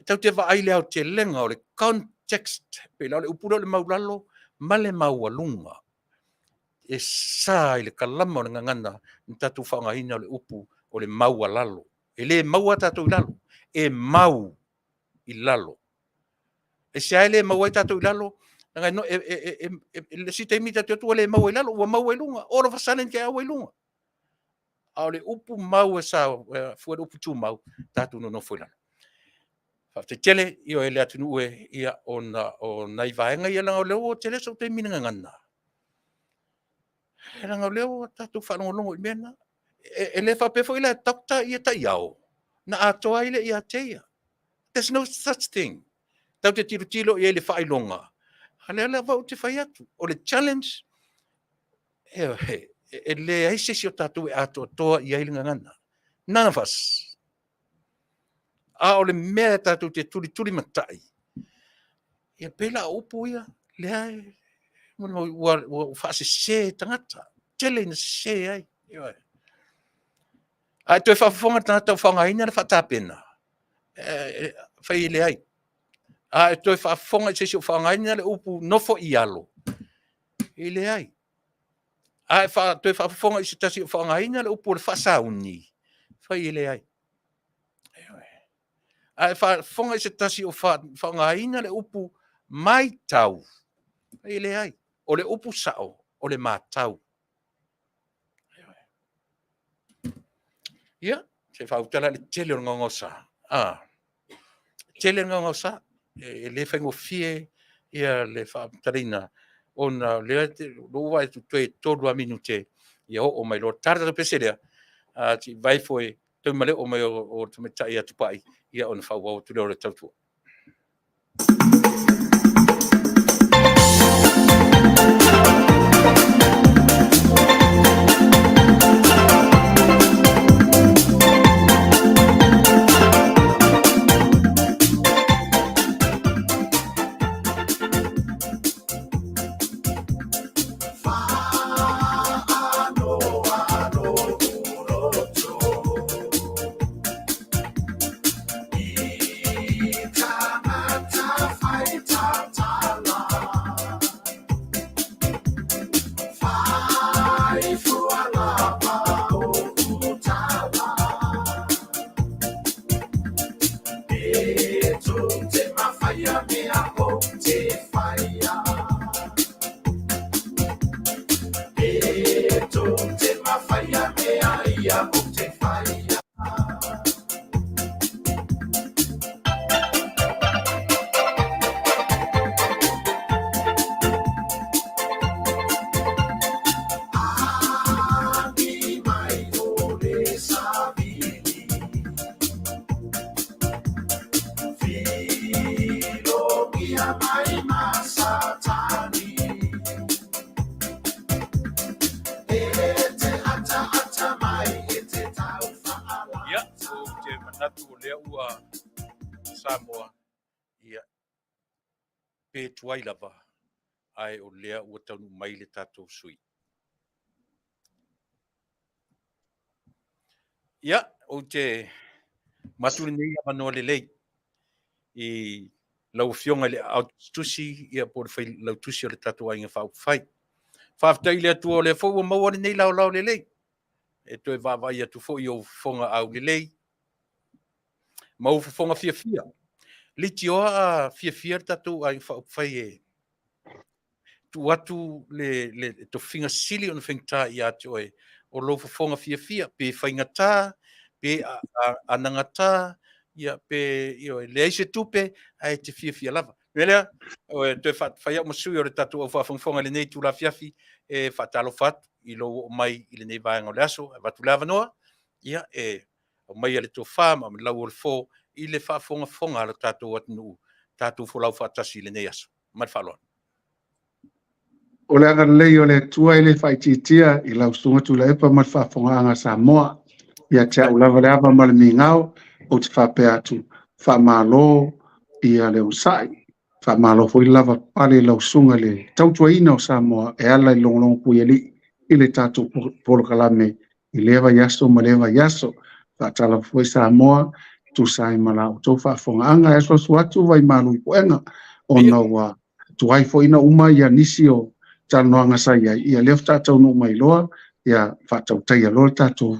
Tatou te vaai i le aotelega o le context, pei la o le upu lea o le maulalo ma le maualuga. E sa i le kalama o le gagana na tatou faaaogaina o le upu o le maualalo. E le maua tatou i lalo, e mau i lalo. Aisea e le maua ai tatou i lalo? Leaga e le isi taimi tatou te o atu ua le maua i lalo, ua maua i luga. All of a sudden te i ua i luga. A o le upu mau e fua i le upu tumau, tatou nonofo i lalo. Faafetai tele, ioe, le atunuu e, ia, ona o nai vaega ia, leaga o lea ua tele sou taimi i le gagana, leaga o lea ua tatou faalogologo i mea na. E le faapea foi la e doctor ia taiao na atoa ai lea ia te ia. There's no such thing. Tatou te tilotilo i ai i le faailoga, a o lea lava ou te fai atu, o le challenge, e leai se isi o tatou e atoatoa i ai le gagana. None of us. A o le mea tatou te tulitulimatai, ia pei la o upu ia, lea e ua faasese e tagata, tele ina sese ai. Ioe. A e toe faafofoga le tagata o faaaogaina le faatapena, fai e leai. A e toe faafofoga i se isi o faaaogaina le upu nofo i alo, e leai. A e toe faafofoga i se tasi o faaaogaina le upu o le faasauni, fai e leai. A e faafofoga i se tasi o faaaogaina le upu matau, e leai. O le upu sao, o le matau. Ia, se i faautala le tele o le gaogaosa. tele le gaogaosa, e le faigofie ia le faamatalaina, ona o lea lou vaai atu toe 3 lava minute ia oo mai loa. Tala tatou pese lea, se i vaai ifo e tau ma le oo mai o le tamaitai ia Tupai, ia ona faaauau atu lea o le tautua. Ia, ou te manatu o lea ua Samoa, ia, pe tuai lava, ae o lea ua taunuu mai le tatou sui. Ia, ou te manatu lenei avanoa lelei i lau Afioga i le Aao Tusitusi ia po o le Failautusi o le tatou Aiga Faaupufai. Faafetai i le Atua o lea foi ua maua lenei laolao lelei e toe vaavaai atu foi i ou fofoga aulelei ma ou fofoga fiafia. Leitioa a fiafia le tatou Aiga Faaupufai e tuu atu le tofiga sili ona faigata ia te oe, o lou fofoga fiafia, pe faigata, pe anagata, ia pe leai se tupe, ae e te fiafia lava. O le mea lea, e toe fai au ma sui o le tatou au faafogafoga i lenei itula afiafi, e faatalofa atu i lou oo mai i lenei vaega o le aso. E avatu le avanoa, ia e aumaia le tofa ma le lauofo i le faafogafoga a lo tatou atunuu, tatou folau faatasi i lenei aso. Ma le faaaloalo. O le agalelei o le Atua e le faaitiitia i lau Susuga Tuilaepa ma le faafofogaaga a Samoa. Ia te au lava le ava ma le migao, ou te faapea atu, faamalo ia le onosai, faamalo foi le lavapapale i lau susuga i le tautuaina o Samoa e ala i logologo puialii i le tatou polokalame i lea vaiaso ma lea vaiaso. Faatalofa foi Samoa e tusa ai ma la outou faafofogaaga. E asuasu atu vaimalu i puega ona ua tuai foi ona uma ia nisi o talanoaga sa i ai, ia lea faatoa taunuu mai loa, ia faatautaia loa le tatou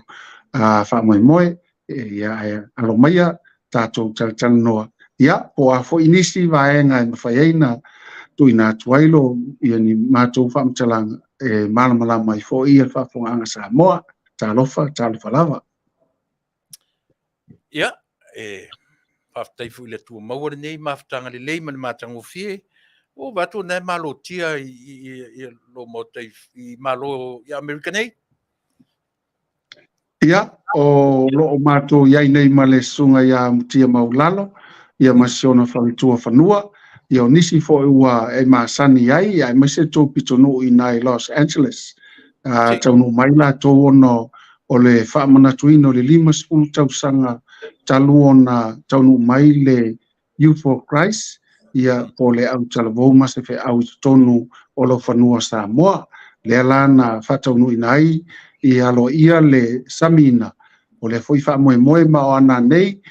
faamoemoe, ia ae alo maia tatou talatalanoa, ia po o a foi nisi vaega e mafai ai ona tuuina atu ai lo ia ni matou faamatalaga e malamalama ai foi ia le faafofogaaga Samoa. Talofa, talofa lava. Ia, e faafetai foi i le Atua maua lenei mafutaga lelei ma le matagofie. Ua ou vaai atu o lena e malotia i lou maota i Malo i Amerika nei. Ia, o lo o matou i ai nei ma le susuga ia Mutia Maulalo, ia ma si ona faletua fanua, ia o nisi foi ua e masani ai, ia aemaise tou pitonuu i ina i Los Angeles. A taunuu mai latou ona o le faamanatuina o le 50 tausaga talu ona taunuu mai le Youth for Christ, ia po o le autalavou ma se feau i totonu o lau fanua Samoa. Lea la na faataunuuina ai ia aloaia le samiina o lea foi faamoemoe ma o ana nei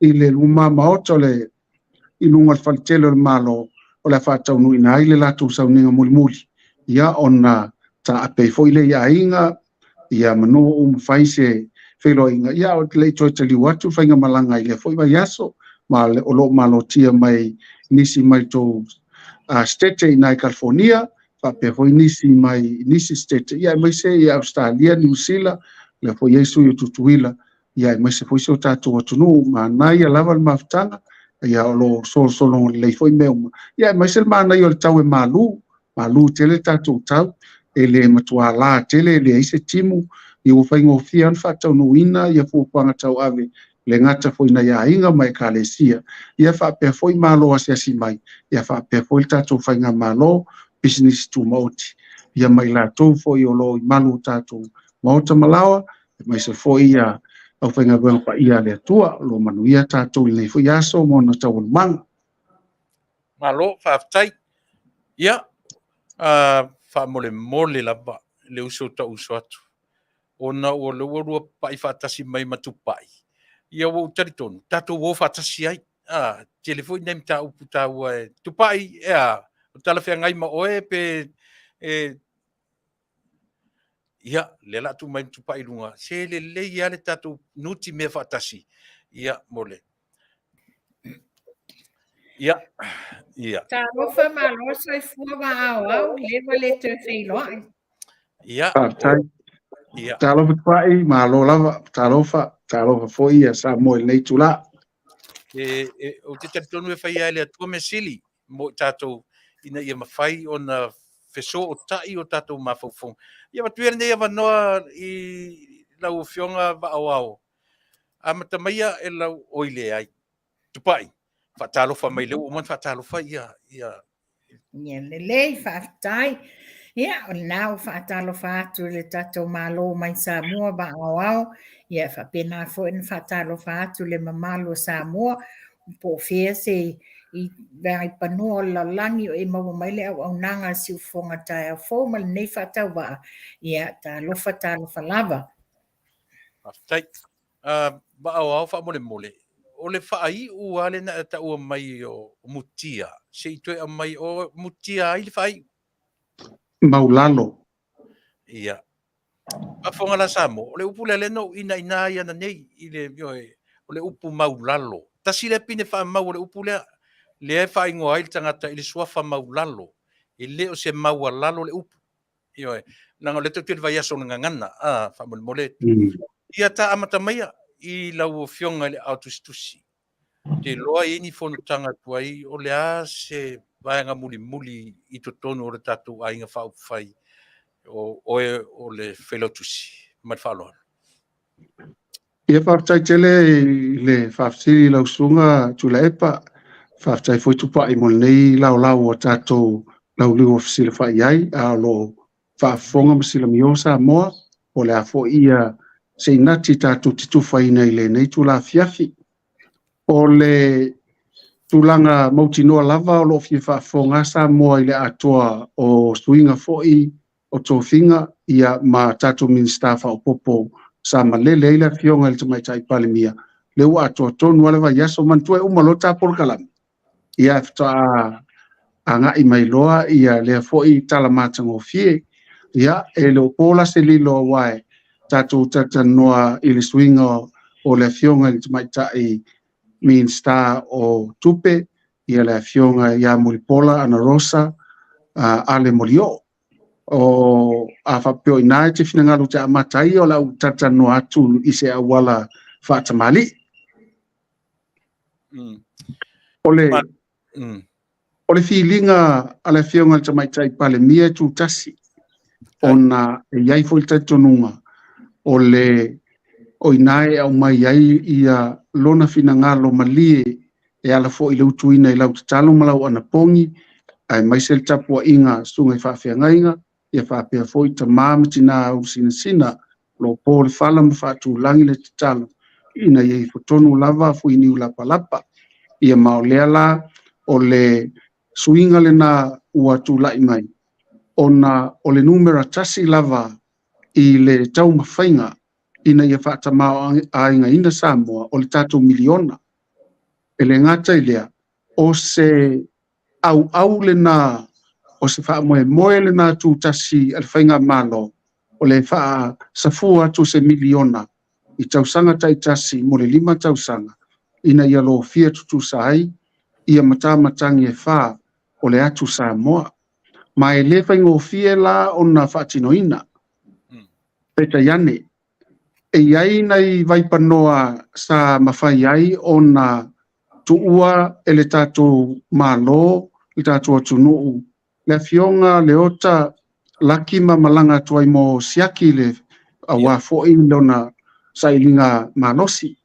i le luma maota o le i luga o le faletele o le Malo o le a faataunuuina ai le latou sauniga mulimuli, ia ona taape ai foi lea i aiga, ia manu uma fai se feiloaiga, ia a o le i toe taliu atu faigamalaga i lea foi vaiaso, ma o lo o malotia mai nisi mai tou sitete i ina i Kalifonia, faapea foi nisi mai nisi sitete, ia aemaise i Ausetalia, Niu Sila, lea foi e i ai sui o Tutuila, ia aemaise foi si o tatou atunuu. Manaia lava le mafutaga, Ia o lo o solosologa lelei foi mea uma. Ia aemaise le manaia o le tau e malu, malu tele le tatou tau, e le matuā la tele, e leai se timu, ia ua faigofie lava ona faataunuuina ia fuafuaga tauave, e le gata foi i nai aiga ma ekalesia, ia faapea foi Malo asiasi mai, ia faapea foi le tatou faigamalo, pisinisi tumaoti, ia ma i latou foi o lo o i malu o tatou maota ma laoa, aemaise foi ia aufaigaluega paia a le Atua. O lo o manuia tatou i lenei foi aso ma ona taualumaga. Malo, faafetai. Ia, faamolemole lava le uso tau uso atu, ona ua lea ua lua pai faatasi mai ma Tupai, ia ua ou talitonu, tatou o faatasi ai. A, tele foi nai mataupu taua e Tupai, e a, o talafeagai ma oe pe e, ia, lea la tuu mai ma Tupai i luga, se lelei lava le tatou nuti mea faatasi, ia, mo le Ia, ia. Talofa malo soifua ma aoao, leva le toe feiloai. Ia. Faafetai. Ia. Talofa Tupai, malo lava, talofa, talofa foi ia Samoa i lenei itula. E, e, ou te talitonu e faia e le Atua mea sili mo i tatou ina ia mafai ona fesootai o tatou mafaufauga. Ia avatu ia lenei avanoa i lau Afioga Vaaoao. Amata maia e lau oi leai. Tupai, faatalofa mai lea ua uma ona faatalofa ia ia Ia lelei, faafetai. Ia, o lena ua faatalofa atu i le tatou Malo mai Samoa ma aoao, ia faapena foi ona faatalofa atu le mamalu o Samoa, po o fea se i vaipanoa o le lalolagi o e maua mai le auaunaga a le siufofoga taeao fou ma lenei faatauvaa, ia talofa talofa lava. Faafetai. Vaaoao faamolemole, o le faaiu lava lea na e taua mai o Mutia, se i toe aumai o Mutia ai le faaiu? Maulalo. Ia. Faafofoga la Samoa, o le upu lea lea na ou inaina ai ananei i le, ioe, o le upu maulalo. Tasi lea pine faamau o le upu lea, lea e faaigoa ai le tagata i le suafa maulalo. E le o se maualalo le upu. Ioe, leaga o lea tou te i le vaiaso o le gagana, a, faamolemole. Ia ta amata maia i lau Afioga i le Aao Tusitusi. Ou te iloa e i ai ni fonotaga tuai, o le a se vaega mulimuli i totonu o le tatou aiga faaupufai o oe o le Failautusi. Ma le faaaloalo. Ia faafetai tele i le faafesili i lau susuga Tuilaepa. Faafetai foi Tupai mo lenei laolao ua tatou laulua fesilafai ai, a o lo o faafofoga ma silamio Samoa, po o le a foi ia se inati tatou te tufaina i lenei itula afiafi. O le tulaga mautinoa lava o lo o fia faafofoga Samoa i le atoa o suiga foi o tofiga ia ma tatou Minisita faaopoopo sa malele ai le Afioga i le Tamaitai Palemia, lea ua atoa tonu lava le vaiaso. Manatua e uma loa ta polokalame, ia faatoa agai mai loa ia lea foi tala matagofie. Ia, e le o po la se lilo aua e tatou talatalanoa i le suiga o le Afioga i le Tamaitai Minisita o Tupe, ia le Afioga ia Mulipola Anarosa Ale Molioo. O a faapea o i ina e te finagalo te amata ai, o le a ou talatalanoa atu i se auala faatamalii. O le, o le filiga a le Afioga i le Tamaitai Palemia e tutasi, ona e i ai foi le talitonuga o le o i ina e aumai ai ia lona finagalo malie e ala foi i le utuina i lau tatalo ma lau anapogi, aemaise le tapuaiga a susuga i faafeagaiga, ia faapea foi tama ma tina ulusinasina o lo o po le fala ma faatulagi le tatalo ina ia ifo tonu lava fuiniu lapalapa. Ia ma o lea la o le suiga lena ua tulai mai, ona o le numera tasi lava i le taumafaiga ina ia faatamaoaigaina Samoa o le tatou miliona. E le gata i lea, o se auau lena, o se faamoemoe lena tutasi a le Faigamalo, o le faasafua atu o se miliona i tausaga taitasi mo le 5 tausaga ina ia lofia tutusa ai ia matamatagi e 4 o le atu Samoa. Ma e le faigofie la ona faatinoina. Peitai ane, e i ai nai vaipanoa sa mafai ai ona Tuua e le tatou Malo le tatou atunuu le Afioga Leota Laki ma malaga atu ai mo siaki le aua foi lona sailiga malosi.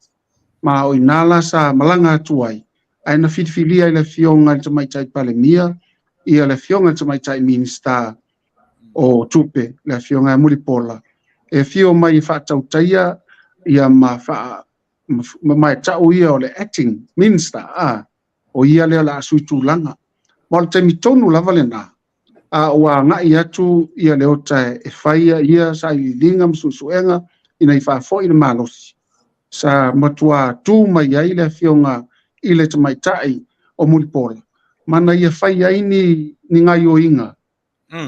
Ma o ina la sa malaga atu ai, ae na filifilia e le Afioga i le Tamaitai Palemia ia le Afioga i le Tamaitai Minisita o Tupe, le Afioga ia Mulipola, e afio mai e faatautaia ia ma faa ma e tau ia o le acting minister, a o ia lea o le a sui tulaga. Ma o le taimi tonu lava lena, a ua agai atu ia Leota e faia ia sailiiliga ma suesuega ina ia faafoi le malosi. Sa matua tu mai ai le Afioga i le Tamaitai o Mulipola, ma na ia fai ai ni gaioiga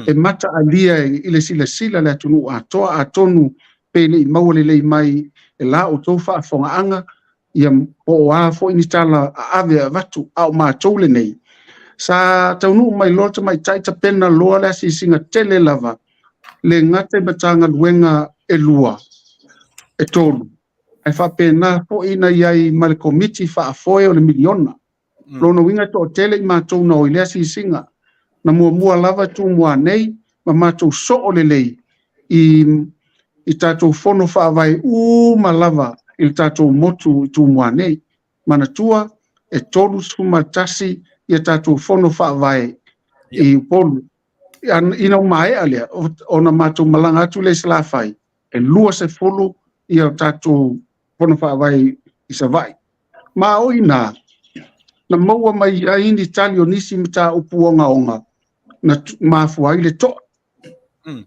e mataalia i le silasila a le atunuu atoa, atonu pe le i maua lelei mai e la outou faafofogaaga, ia po o a foi ni tala aave e avatu, a o matou lenei. Sa taunuu mai loa le tamaitai tapena loa le asiasiga tele lava, le gata i Matagaluega e 2, e 3, ae faapena foi na i ai ma le Komiti Faafoe o le Miliona. Lona uiga e toatele i matou na o i lea asiasiga, na muamua lava Tumua nei ma matou soo lelei i tatou fono faavae uma lava i le tatou motu i Tumua nei. Manatua e 31 ia tatou fono faavae i Upolu. Ina ua maea lea, ona matou malaga atu lea i Salafai, e 20 ia tatou fono faavae i Savaii. Ma o i ina, na maua mai ai ni tali o nisi mataupu ogaoga na mafua ai le toa.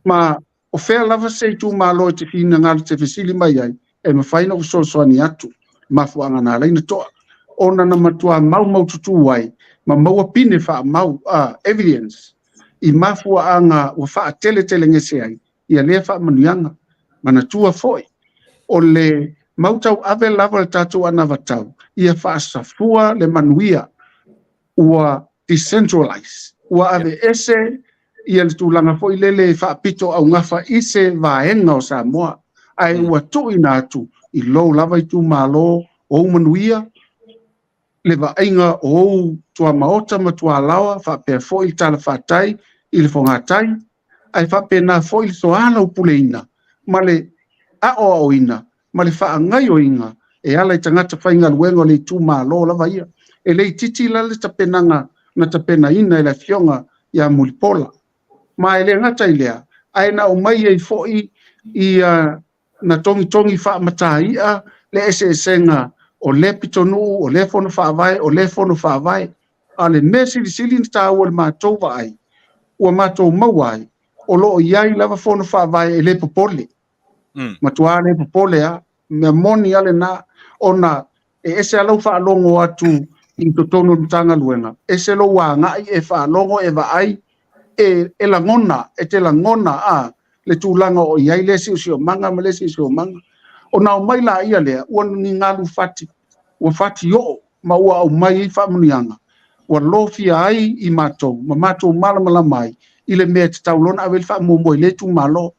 Ma o fea lava se itumalo e te finagalo te fesili mai ai, e mafai ona ou fesoasoani atu, mafuaaga na ala ai ona toa. Ona na matua maumaututu ai ma maua pine faamau, evidence, i mafuaaga ua faateletelegese ai ia lea faamanuiaga. Manatua foi, o le mau tauave lava le tatou anavatau, ia faasafua le manuia ua decentralize, ua aveese ia le tulaga foi lele e faapito augafa i se vaega o Samoa, ae ua tuuina atu i lou lava itumalo o ou manuia, le vaaiga o ou tuamaota ma tualaoa, faapea foi le talafatai i le fogatai, ae faapena foi le soalaupuleina ma le aoaoina ma le faagaioiga e ala i tagata faigaluega o le itumalo lava ia. E le itiiti la le tapenaga na tapenaina e le Afioga ia Mulipola. Ma e le gata i lea, ae na aumai ai foi ia na togitogi faamataia le eseesega o lea pitonuu, o lea fono faavae, o lea fono faavae. A o le mea silisili na taua i le matou vaai, ua matou maua ai, o lo o i ai lava fono faavae e le popole. Matua le popole lava, mea moni lava lena, ona e ese lava lau faalogo atu i totonu o le Matagaluega, ese lou agai e faalogo, e vaai, e lagona, e te lagona a le tulaga o i ai lea siosiomaga ma lea siosiomaga. Ona aumai laia lea, ua ni galu fati, ua fati oo ma ua aumai ai faamanuiaga, ua lofia ai i matou ma matou malamalama ai i le mea e tatau loa ona ave le faamuamua i lea itumalo.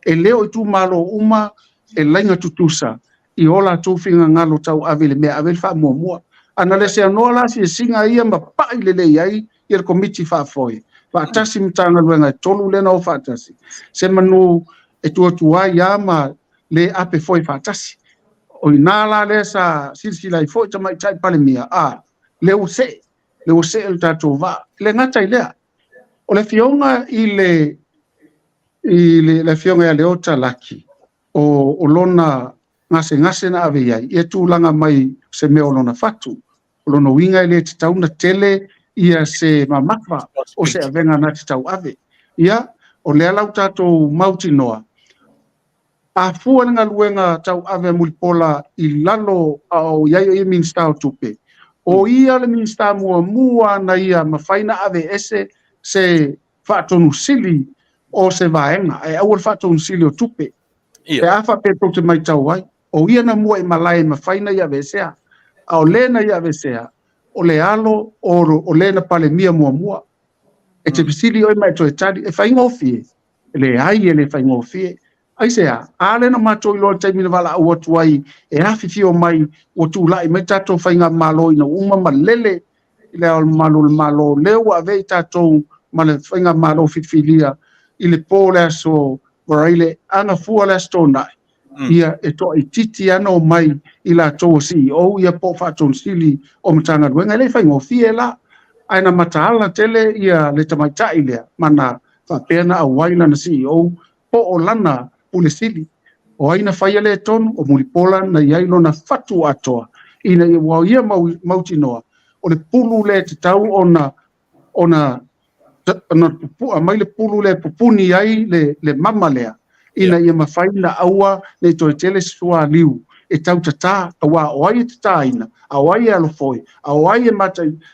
E le o itumalo uma e laina tutusa i o latou finagalo tauave i le mea ave le faamuamua. A na le seanoa la asiasiga ia ma pai lelei ai ia le Komiti Faafoe, faatasi Matagaluega e 3 lea na o faatasi, se manu e tuatuai lava ma le ape foe faatasi. O i ina la lea sa silasila ai foi Tamaitai Palemia, a, lea ua see, lea ua see le tatou vaa. E le gata i lea, o le Afioga i le le Afioga ia Leota Laki, o lona gasegase na ave i ai, ia tulaga mai se mea o lona fatu. O lona uiga e le tatau na tele ia se mamafa o se avega na te tauave. Ia, o lea la ua tatou mautinoa, a fua le galuega tauave a Mulipola i lalo a o i ai o ia Minisita o Tupe, o ia le Minisita muamua na ia mafai na ave ese se faatonu sili o se vaega, ae aua le faatonu sili o tupe. Pe a faapea tou te matau ai, o ia na mua i malae e mafai na ia aveesea. A o le na ia aveesea, o le alo o le na Palemia muamua. E te fesili oe ma e toe tali, e faigofie? Leai, e le faigofie. Aisea? A lea na matou iloa i le taimi na valaau atu ai e afifio mai ua tulai mai tatou faigamalo ina ua uma malele i Le Ao Mamalu o le Malo, lea ua avea i tatou ma le faigamalo filifilia i le po o le aso Faraile agafua le Aso Toonai, ia e toaitiiti lava na omai i latou o CEO ia po o Faatonu Sili o Matagaluega. E le i faigofie la, ae na mataala tele ia le tamaitai lea ma na faapea na auai lana CEO po o lana Pule Sili. O ai na faia lea tonu? O Mulipola na i ai lona fatu atoa ina ia ua ia mautinoa o le pulu lea e tatau ona ona ona pupua mai le pulu lea e pupuni ai le, le mama lea ina ia mafai na aua ne i toe tele se sualiu e tau tatā, aua o ai e tatāina, a o ai e alofoe, a o ai e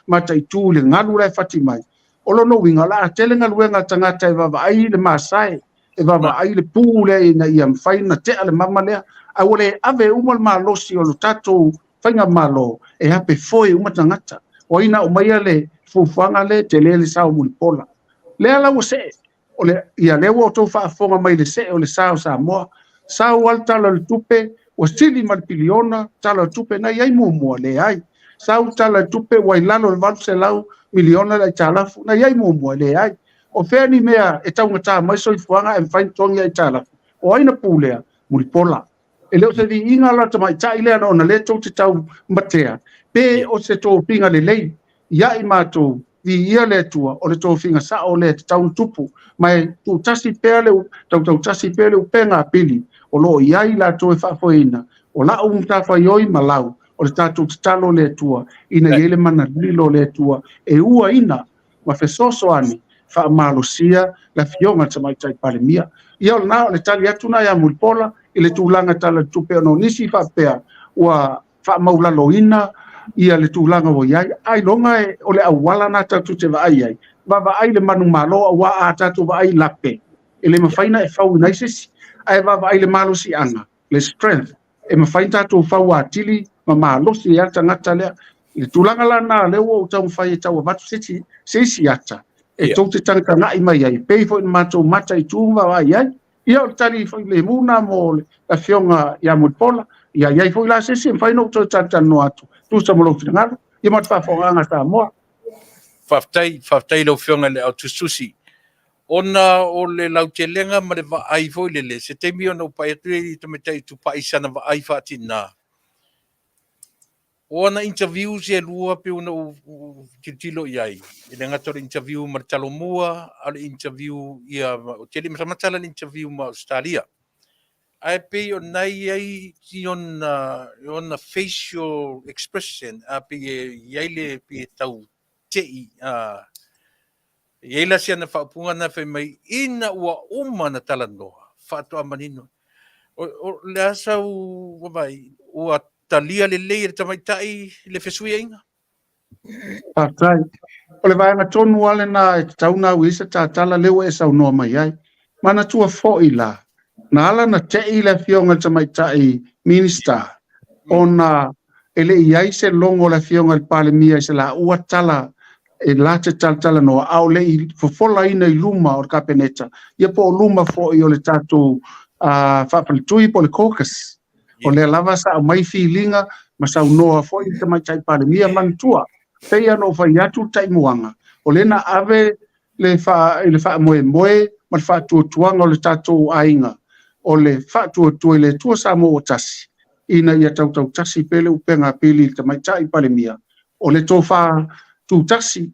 mataitu i le galu la e fati mai. O lona uiga, o le a tele galuega a tagata e vaavaai i le masae, e vaavaai le pū lea ina ia mafai ona tea le mama lea, ae ua le ave uma le malosi o le tatou faigamalo e ape foe uma tagata. O ai na aumaia le fuafuaga lea, e tele le sao o Mulipola. Lea la ua see, o le, ia lea ua outou faafofoga mai i le see o le sa o Samoa. Sau lava le Tala o le Tupe, ua sili ma le piliona Tala o le Tupe na i ai muamua, leai. Sau le Tala o le Tupe ua i lalo o le 800 miliona le aitalafu na i ai muamua, leai. O fea ni mea e taugata mai soifuaga ae mafai ona totogi aitalafu? O ai na pulea? Mulipola. E le o se viiga la tamaitai lea ona lea tou te tau matea, pe o se tofiga lelei ia i matou, viia le Atua, o le tofiga sao lea e tatau ona tupu, ma e tuutasi pea le tautautasi pea le upega a Pili o lo o i ai i latou e faafoeina, o lau matafaioi ma lau, o le tatou tatalo i le Atua, ina ia i ai le mana lilo o le Atua e uaina ma fesoasoani faamalosia le Afioga i le Tamaitai Palemia. Ia o lena, o le tali atu lena ia Mulipola i le tulaga Tala o le Tupe ona o nisi faapea ua faamaulaloina ia le tulaga ua i ai, ailoga e, o le auala lena tatou te vaai ai, vaavaai i le manumalo aua a tatou vaai i lape, e le mafai ona e fauina ai se isi, ae vaavaai i le malosiaga, le strength, e mafai ona tatou fau atili ma malosi ai le tagata lea. I le tulaga la lena, lea ua ou taumafai e tau avatu se isi, se isi ata e tou te tagatagai mai ai, pei foi ona matou mataitu ma vaavaai ai. Ia o le tali foi lemu lena mo le Afioga ia Mulipola. Ia i ai foi la se isi e mafai ona ou toe talatalanoa atu, tusa ma lou finagalo, ia ma le faafofogaaga a Samoa. Faafetai, faafetai i lau Afioga i le Autusitusi. Ona o le lautelega ma le vaai foi lele, se taimi ona ou pai atu lea i le tamaitai Tupai i sana vaai faatina. O ana interviews e lua pei ona ou tilotilo i ai, e le gata o le interview ma le Talomua, a o le interview ia, ou te le i matamata la i le interview ma Ausetalia. Ae pei o na i ai i ona facial expression, a pei e i ai le, pei e tau tei, a, e i ai la si ana faaupuga na fai mai, ina ua uma na talanoa, faatoa manino. O, o le a sau vaai, ua talia lelei e le tamaitai le fesuiaiga? Faafetai. O le vaega tonu lava lena e tatau ona au i ai se tatala lea ua e saunoa mai ai. Manatua foi la, na ala ona tei le Afioga i le Tamaitai Minisita ona e le i i ai se logo o le Afioga i le Palemia i se laua tala e la te talatalanoa, a o le i fofolaina i luma o le Kapeneta, ia po o luma foi o le tatou faafaletui po o le caucus. O lea lava sa aumai filiga ma saunoa foi le Tamaitai Palemia. Manatua, pei ona ou fai atu le taimuaga, o lea na ave le faa, i le faamoemoe ma le faatuatuaga o le tatou aiga, o le faatuatua i le Atua Samoa ua tasi, ina ia tautautasi pea le upega a Pili i le Tamaitai Palemia, o le tofa tutasi,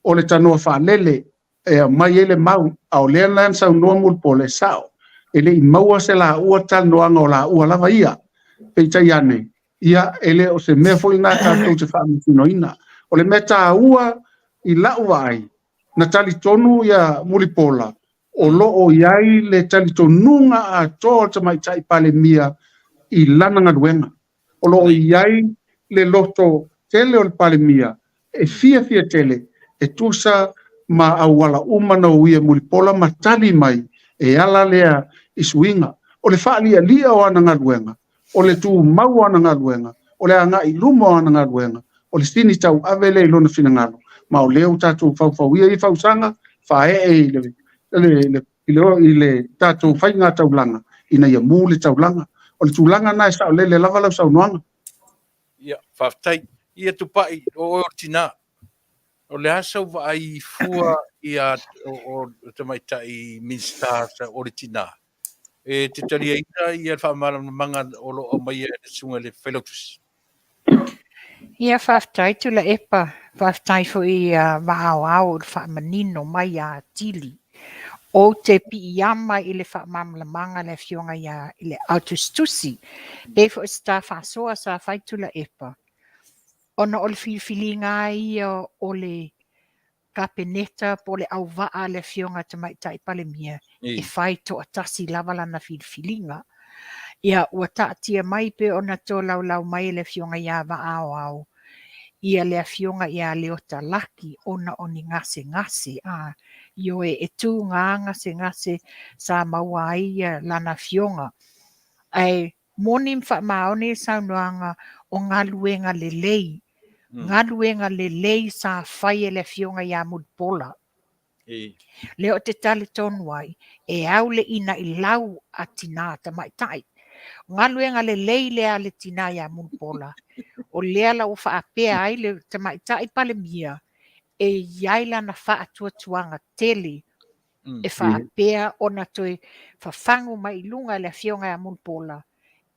o le tanoa faalele e aumai ai le mau, a o lea la na saunoa Mulipola, e sao, e le i maua se laua talanoaga o laua lava ia. Peitai ane, ia, e le o se mea foi lena tatou te faamasinoina. O le mea taua i lau vaai, na talitonu ia Mulipola o lo o i ai le talitonuga atoa o le Tamaitai Palemia i lana galuega. O lo o i ai le loto tele o le Palemia e fiafia tele e tusa ma auala uma na uia Mulipola ma tali mai e ala lea i suiga. O le faalialia o ana galuega, o le tumau o ana galuega, o le agai i luma o ana galuega, o le sini tauave lea i lona finagalo, ma o lea ua tatou faufauia ia fausaga, faaee i le, i le, i le, i le tatou faiga taulaga. ina ia mu le taulaga. O le tulaga lena e saolele lava lau saunoaga. Ia, faafetai. Ia Tupai, o oe o le tina. O le a sau vaai fua ia o tamaitai Minisita o le tina? E te taliaina ia le faamalamalamaga o lo o aumaia e le Susuga i le Failautusi? Ia, faafetai Tuilaepa, faafetai foi ia Vaaoao i le faamanino mai ia atili. Ou te piiama i le faamalamalamaga a le Afioga ia i le Autusitusi, pei foi o se ta faasoa sa fai Tuilaepa, ona o le filifiliga lava ia o le Kapeneta po o le auvaa a le Afioga Tamaitai Palemia e fai toatasi lava lana filifiliga. Ia, ua taatia mai pei ona tolaulau mai e le Afioga ia Vaaoao ia le Afioga ia Leota Laki ona o ni gasegase, a, ioe, e tuga gasegase sa maua ai ia lana afioga. Ae moni ma faamaoni le saunoaga o galuega lelei, galuega lelei sa fai e le Afioga ia Mulipola. Lea ou te talitonu ai, e au le inailau a tina tamaitai. O galuega lelei lea a le tina ia Mulipola, o lea la ua faapea ai le tamaitai Palemia, e i ai lana faatuatuaga tele e faapea ona toe fafagu mai i luga e le Afioga ia Mulipola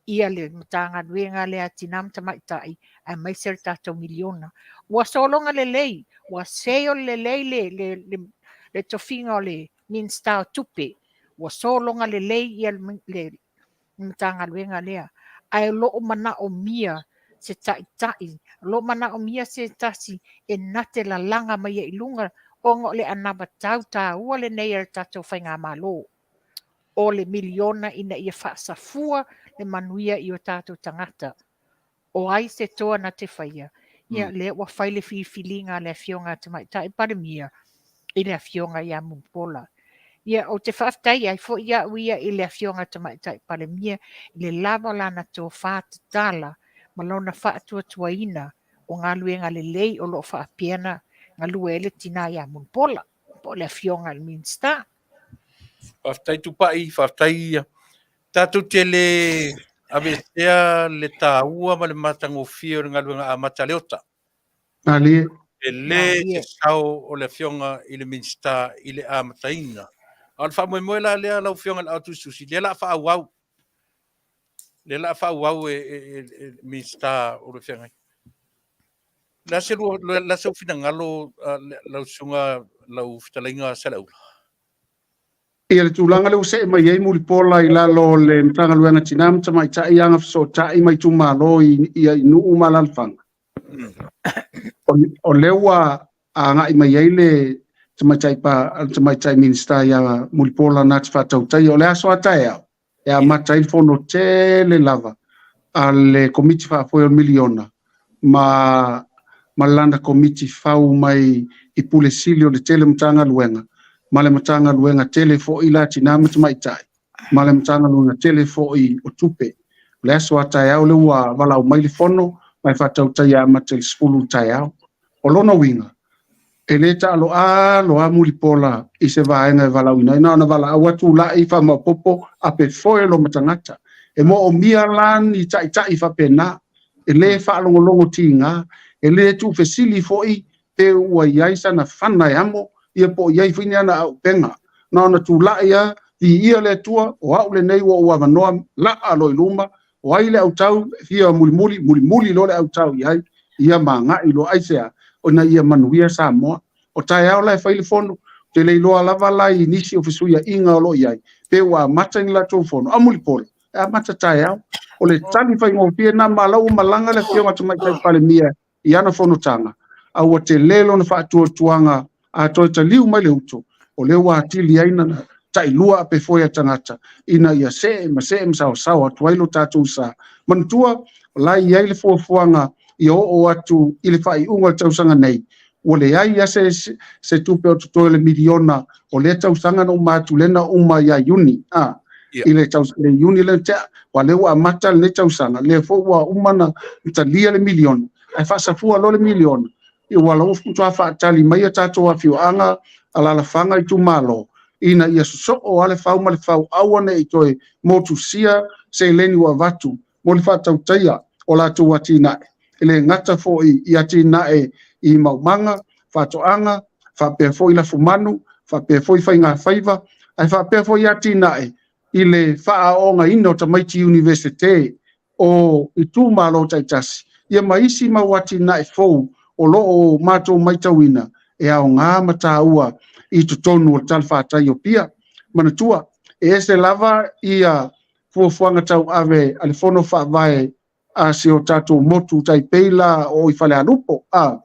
ia le Matagaluega lea a Tina ma Tamaitai aemaise le tatou miliona. Ua sologa lelei, ua sail lelei le, le, le, le tofiga o le Minisita o Tupe, ua sologa lelei ia le, le Matagaluega lea. Ae o lo o manaomia se taitai, o lo o manaomia se tasi e na te lalaga mai ai i luga ona o le anavatau taua lenei a le tatou Faigamalo, o le miliona ina ia faasafua le manuia i o tatou tagata. O ai se toa na te faia? Ia, lea ua fai le filifiliga a le Afioga a Tamaitai Palemia i le Afioga ia Mulipola. Ia, ou te faafetai ai foi au ia i le Afioga a Tamaitai Palemia i le lava o lana tofa tatala ma lona faatuatuaina o galuega lelei o lo o faapea ona galue ai le tina ia Mulipola, po o le Afioga i le Minisita. Faafetai Tupai, faafetai ia. Tatou te le aveesea le taua ma le matagofie o le galuega amata a Leota. Malie. E le se sao o le Afioga i le Minisita i le amataina. A o le faamoemoe la lea lau Afioga i le Autusitusi, lea o le a faaauau. Lea o le a faaauau e le Minisita o le feagai. Le a se le a seu finagalo lau susuga lau fetalaiga Saleaula? Ia le tulaga lea ua see mai ai Mulipola i lalo o le Matagaluega Tina ma Tamaitai, Agafesootai ma Itumalo i, i, i nuu ma alaalafaga. O lea ua agai mai ai le tamaitai, pa, tamaitai Minisita ia Mulipola na te faatautaia. O le aso a taeao, e amata ai le fono tele lava a le Komiti Faafoe o le Miliona ma ma lana komiti fau mai i Pule Sili o le tele Matagaluega ma le Matagaluega tele foi la Tina ma Tamaitai ma le Matagaluega tele foi o Tupe. O le aso a taeao lea ua valaau mai le fono ma e faatautaia e amata i le 10 i le taeao. O lona uiga, e le taaloalo lava Mulipola i se vaega e valaauina ai, na ona valaau atu la'i faamaopoopo ape foe loma tagata. E moomia la ni taitai faapena, e le faalogologo tiga, e le tuufesili foi pe ua i ai sana fana e amo, ia po o i ai foi ni ana aupega. Na ona tulai lava, viia le Atua, o au lenei ua ou avanoa, laa loa i luma, o ai le autau e fia mulimuli, mulimuli loa le autau i ai, ia ma agai loa. Aisea? Ona ia manuia Samoa. O taeao la e fai le fono, ou te le iloa lava la i nisi o fesuiaiga o lo o i ai, pe ua amata ni latou fono. A Mulipola, e amata taeao. O le tali faigofie lena, ma la ua malaga le Afioga i le Tamaitai Palemia i ana fonotaga, a ua tele lona faatuatuaga a toe taliu mai le uto, o lea ua atili ai na tailua ape foe a tagata ina ia see ma see ma saoasao atu ai lo tatou sa. Manatua, o la e i ai le fuafuaga ia oo atu i le faaiuga o le tausaga nei, ua leai lava se, se tupe o totoe o le miliona o lea tausaga na uma atu lea na uma ia Iuni, a, i le, taus, le Iuni lea na tea, aua lea ua amata lenei tausaga, lea foi ua uma na talia le miliona, ae faasafua loa le miliona, ia ua la ua matua faatali mai a tatou afioaga, alaalafaga, itumalo, ina ia sosoo lava le fau ma le fau, aua ne i toe motusia seleni ua avatu mo le faatautaia o latou atinae, e le gata foi i atinae i maumaga, faatoaga, faapea foi lafumanu, faapea foi faigafaiva, ae faapea foi atinae i le faaaoogaina o tamaiti Iunivesite o itumalo taitasi, ia ma isi mau atinae fou o lo o matou matauina e aoga ma taua i totonu o le talafatai o Apia. Manatua, e ese lava ia fuafuaga tauave a le Fono Faavae a si o tatou motu tai pei la o i Falealupo. A,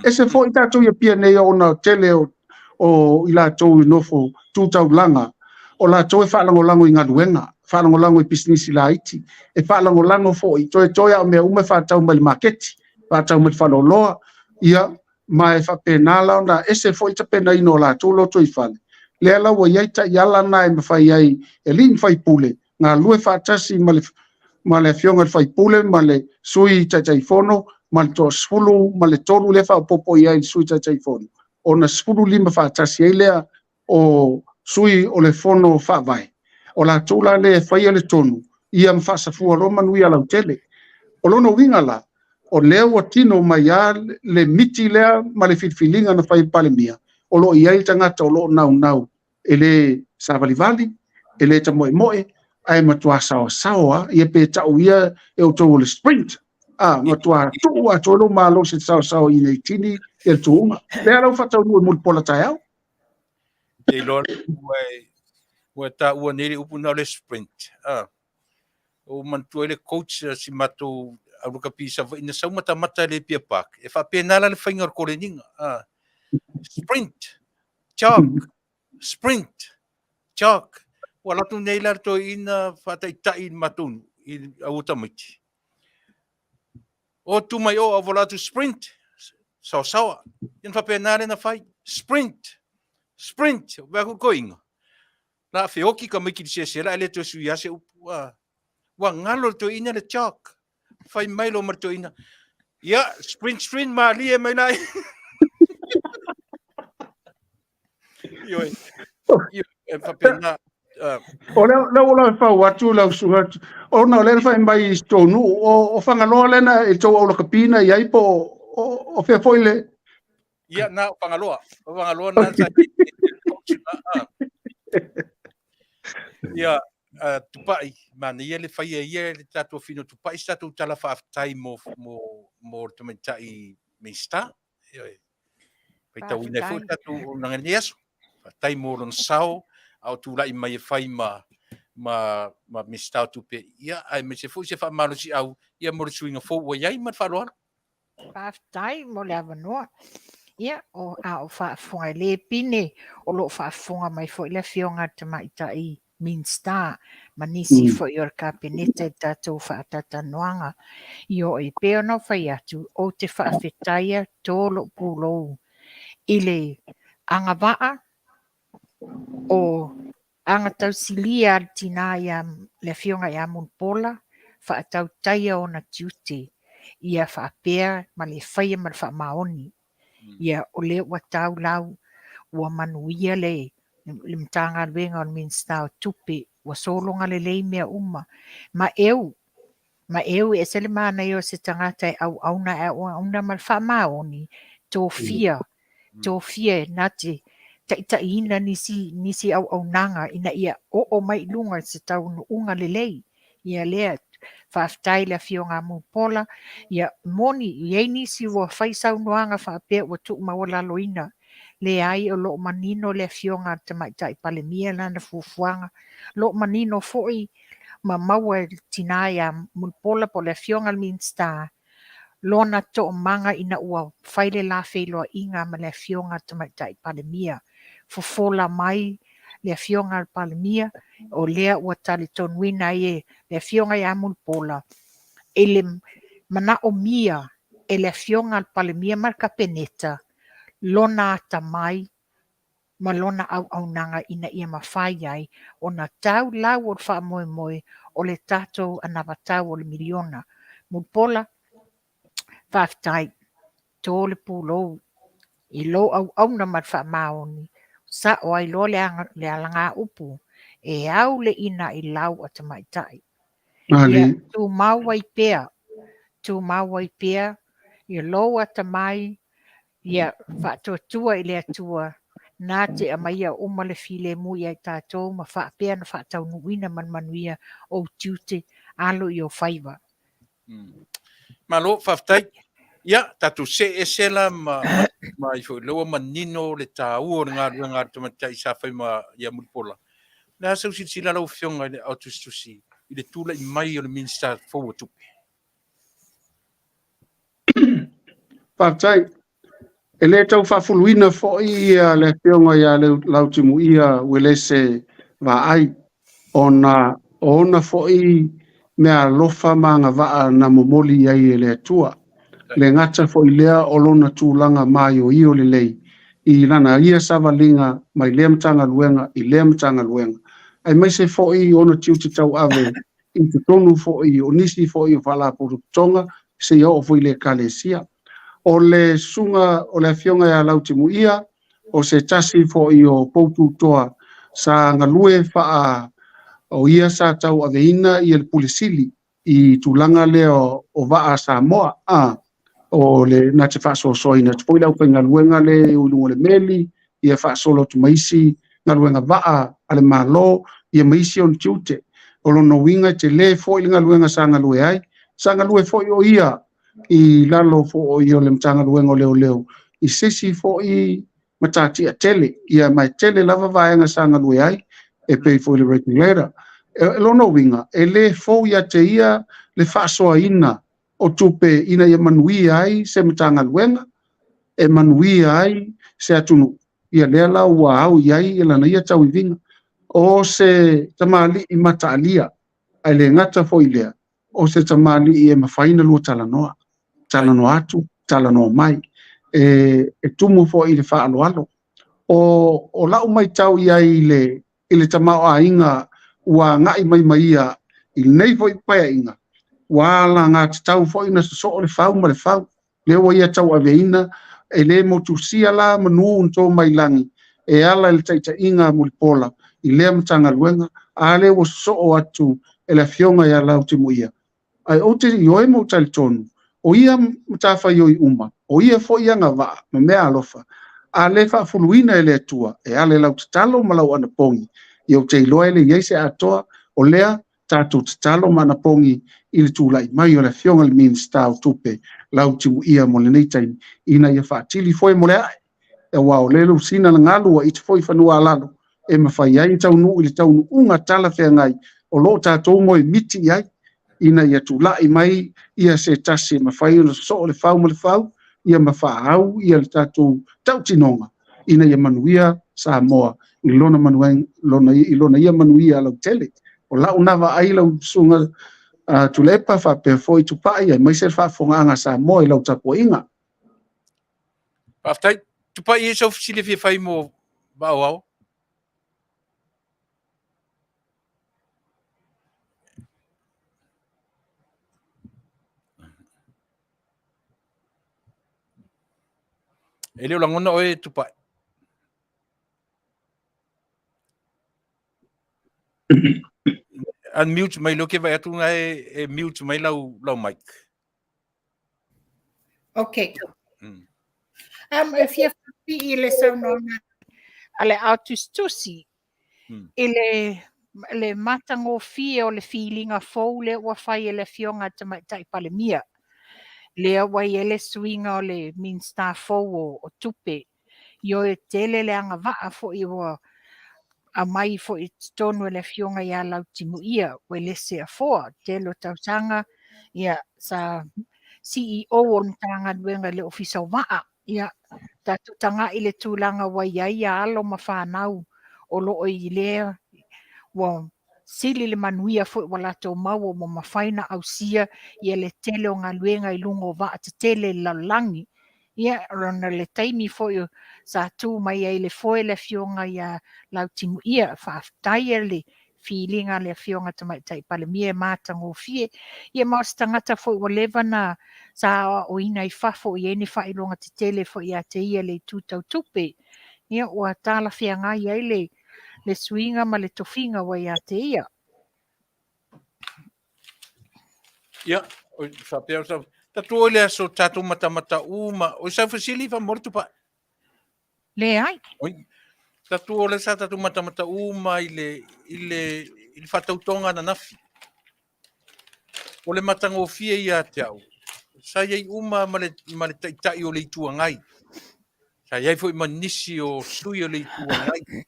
ese foi tatou i Apia nei ona o tele o, o i latou i nofo tu taulaga, o latou e faalagolago i galuega, faalagolago i pisinisi laiti, e faalagolago foi, toetoe lava o mea uma e faatau mai le maketi, faatau mai le faleoloa, ia, ma e faapena la ona ese foi le tapenaina o latou lotoifale. Lea la ua i ai taiala na e mafai ai e alii ma faipule galulue faatasi ma le ma le afioga i le faipule ma le sui Taitaifono ma le toasefulu ma le tolu lea e faaopoopo i ai i le sui Taitaifono, ona 15 faatasi ai lea o sui o le Fono Faavae. O latou la lea e faia le tonu ia ma faasafua loa manuia lautele. O lona uiga la, o lea ua tino mai lava le miti lea ma le filifiliga na fai e le Palemia, o lo o i ai le tagata o lo o naunau e le savalivali, e le tamoemoe, ae matua saoasaoa lava, ia pe tau ia e outou o le sprint, a, matua tuu atoa lou malosi e saoasaoa ina ia tini ia le tuuga. Lea la ua faataunuu e Mulipola taeao. Te iloa ua e, ua e taua nei le upu na o le sprint. Ah. Ua ou manatua ai le coach a si matou au lakapi i Savaii na sau matamata i le Apia Park. E faapena la le faiga o le koleniga. Ah. Sprint, jog, sprint, jog. Ua alu atu nei la le toeaina faataitai i le matou nuu i au tamaiti. O tu mai o, au atu sprint, saosaoa. Ia na faapena lea na fai. Sprint, sprint, vaai atu le toeaina. La feoti tamaiti i le sese la e le toe sui lava se upu. Ua galo le toeaina le jog. Fai mai loa ma le toeaina. Ia, sprint, sprint, malie mai la. Ioe, ioe, e faapena. O lea lea ua e fau atu lau susuga, ona o lea na fai mai i si tou nuu, o Fagaloa lea na i tou aulakapi na i ai po o fea foi le... Ia, na o Fagaloa. O Fagaloa na sa Ia, Tupai, manaia le faia ia le tatou afino Tupai se tatou tala faafetai mo, mo, mo le tamaitai Minista. Ioe. Faitauina ai foi le tatou auaunaga i lenei aso. Faafetai mo lona sao a o tulai mai e fai ma ma ma Minisita o Tupe, ia aemaise foi se faamalosiau ia mo le suiga fou ua i ai ma le faaaloalo. Faafetai mo le avanoa. Ia, o, a o faafofoga e le pine, o lo o faafofoga mai foi le Afioga i le Tamaitai Minisita ma nisi foi o le Kapeneta i le tatou faatatalanoaga. Ioe, e pei ona ou fai atu, ou te faafetaia to lou pulou i le agavaa o agatausilia a le tinā ia le Afioga ia Mulipola, faatautaia ona tiute ia faapea ma le faia ma le faamaoni. Ia, o lea ua tau lau, ua manuia le le Matagaluega o le Minisita o Tupe, ua sologa lelei mea uma. Ma eu, ma eu e ese le manaia o se tagata e auauna, e auauna ma le faamaoni, tofia, tofia e na te taitaiina nisi, nisi auaunaga ina ia oo mai i luga i se taunuuga lelei. Ia lea, faafetai i le Afioga a Mulipola, ia moni, e i ai nisi ua fai saunoaga faapea ua tuumaualaloina. Leai, o lo o manino le Afioga a le Tamaitai Palemia lana fuafuaga, o lo o manino foi ma maua e le tina ia Mulipola po o le Afioga i le Minisita lona toomaga ina ua fai le la feiloaiga ma le Afioga a le Tamaitai Palemia. Fofola mai le Afioga a le Palemia, o lea ua talitonuina ai e le Afioga ia Mulipola i le manaomia e le Afioga a le Palemia ma le Kapeneta lona atamai ma lona auaunaga ina ia mafai ai ona tau lau o le faamoemoe o le tatou anavatau o le miliona. Mulipola, faafetai. To le pulou i lou auauna ma le faamaoni. Sa'o ai loa le le alagaupu e au le ina i lau a tamaitai. Ia tumau ai pea, tumau ai pea i lou atamai, ia faatuatua i le Atua na te aumaia uma le filemu ia i tatou ma faapea ona faataunuuina ma le manuia ou tiute alo i ou faiva. Malo, faafetai. Ia, tatou see ese la ma, ma ai foi, lea ua manino le taua o le galuega a le tamaitai sa fai ma ia Mulipola. O le a sau silasila lau Afioga i le Aao Tusitusi i le tulai mai o le Minisita fou o Tupe? Faafetai. E le tau faafuluina foi le Afioga ia Lautimuia Uelese Vaai, ona o ona foi meaalofa ma agavaa na momoli i ai e le Atua. Le gata foi lea o lona tulaga maioio lelei i lana ia savaliga mai lea Matagaluega i lea Matagaluega, aemaise foi ona tiute tauave i totonu foi o nisi foi o Faalapotopotoga seia oo foi i le Ekalesia. O le susuga o le Afioga ia Lautimuia, o se tasi foi o poututoa sa galue faa o ia sa tauaveina ia le Pule Sili i tulaga lea o vaa a Samoa, a o le na te faasoasoaina atu foi le aufaigaluega le i luga o le meli, ia faasolo atu ma isi galuega vaa a le Malo, ia ma isi ona tiute. O lona uiga e tele foi le galuega sa galue ai, sa galue foi o ia i lalo foi o le Matagaluega o Leoleo i se isi foi matatia tele, ia ma e tele lava vaega sa galue ai e pei foi le regulator. E lona uiga, e le fou ia te ia le faasoaina o tupe ina ia manuia ai se Matagaluega, e manuia ai se atunuu. Ia lea la ua au i ai lana ia tauiviga. O se tamalii mataalia, ae le gata foi i lea, o se tamalii e mafai ona lua talanoa, talanoa atu, talanoa mai, e, e tumu foi i le faaaloalo. O, o lau matau i ai i le, i le tamaoaiga ua agai mai ma ia i lenei foi paeaiga, ua alagatatau foi ona sosoo le fau ma le fau. Lea ua ia tauaveina, e le motusia la manu na to mai lagi e ala i le taitaiga a Mulipola i lea Matagaluega, a lea ua sosoo atu e le Afioga ia Lautimuia. Ae ou te ioe ma ou talitonu, o ia matafaioi uma, o ia foi agavaa ma meaalofa, a le faafuluina e le Atua e ala i lau tatalo ma lau anapogi, ia ou te iloa e le i ai se atoa o lea tatou tatalo ma anapogi i le tulai mai o le Afioga i le Minisita o Tupe Lautimuia mo lenei taimi ina ia faatili foe mo le ae, aua o lea ua sina le galu ua iti foi fanua a lalo e mafai ai ona taunuu i le taunuuga talafeagai o lo o tatou moemiti i ai ina ia tulai mai ia se tasi e mafai ona sosoo le fau ma le fau ia ma faaau ia le tatou tautinoga ina ia manuia Samoa i lona manuia, lona, i lona ia manuia lautele. O lau na vaai lau susuga uh, Tuilaepa faapea foi Tupai aemaise le faafofogaaga a Samoa i lau tapuaiga. Faafetai. Tupai, e sau fesili e fia fai mo Vaaoao? E le o lagona oe Tupai. Unmute mai lea ke vaai atu na e, e mute mai lau, lau mic. Okay. Um, e fia whakapii i le saunoaga a le ao tusitusi i le, le matagofie o le filiga fou lea ua fai e le Afioga a le Tamaitai Palemia. Lea ua i ai le suiga o le Minisita fou o, o Tupe. Ioe tele le agavaa foi ua aumai foi i totonu e le Afioga ia Lautimuia Uelese Afoa, tele o tausaga ia sa CEO o le Matagaluega i le Ofisa o Vaa. Ia, tatou tagai i le tulaga ua i ai alo ma fanau o lo o i lea ua sili le manuia foi ua latou maua ua mafai ona ausia ia le tele o galuega i luga o vaa tetele i le lalolagi. Ia, ona le taimi foi sa tu mai ai i le foe le Afioga ia Lautimuia, faafetai le filiga a le Afioga Tamaitai Palemia e matagofie. Ia ma o se tagata foi ua leva na sa aoaoina i fafo i ai ni faailoga tetele foi ia te ia i le itu tau tupe. ia, ua talafeagai ai le, le suiga ma le tofiga ua ia te ia. Ia, faapea, tatou o i le aso tatou matamata uma. O sau fesili faamolemole Tupai? Leai. Oi, tatou o le sa tatou matamata uma i le, i le, i le faatautoga ananafi. O le matagofie ia te au, sa i ai uma ma le, ma le taitai o le Itu Agai. Sa i ai foi ma nisi o sui o le Itu Agai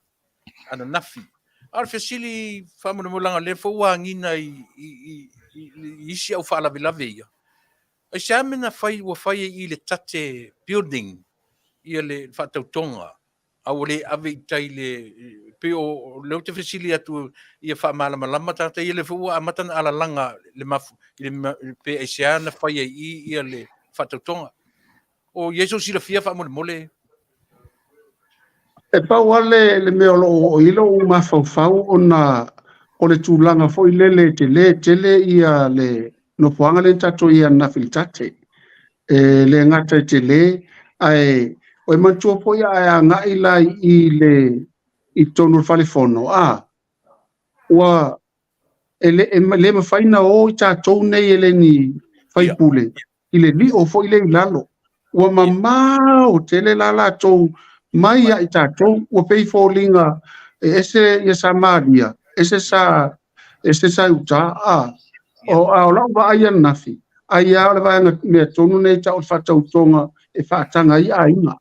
ananafi. A o le fesili faamolemole leaga o lea foi ua agiga i, i, i, i, i isi au faalavelave ia. Aisea mea na fai ua fai ai i le tate building ia le faatautoga a ua le ave i tai le pei o lea ou te fesili atu ia faamalamalama tagata ia lea foi ua amata ona alalaga le mafu i le pe aisea na fai ai i ia le faatautoga. O i ai sou silafia faamolemole? E pau lava le, le mea o lo o oo i ai lou mafaufau ona o le tulaga foi lele e tele tele ia le nofoaga lea na tatou i ai ananafi i le tate. E le gata e tele, ae o e manatua foi a e agai la i le i totonu o le fale fono, a ua e le, e le mafai na o i tatou nei e le ni faipule i le lio foi lea i lalo. Ua mamao tele la latou mai ia i tatou, ua pei foliga e ese ia Samaria, ese sa ese sa i uta, a o, a o lau vaai ananafi, ai lava o le vaega mea tonu nei tau o le faatautoga e faataga ai aiga.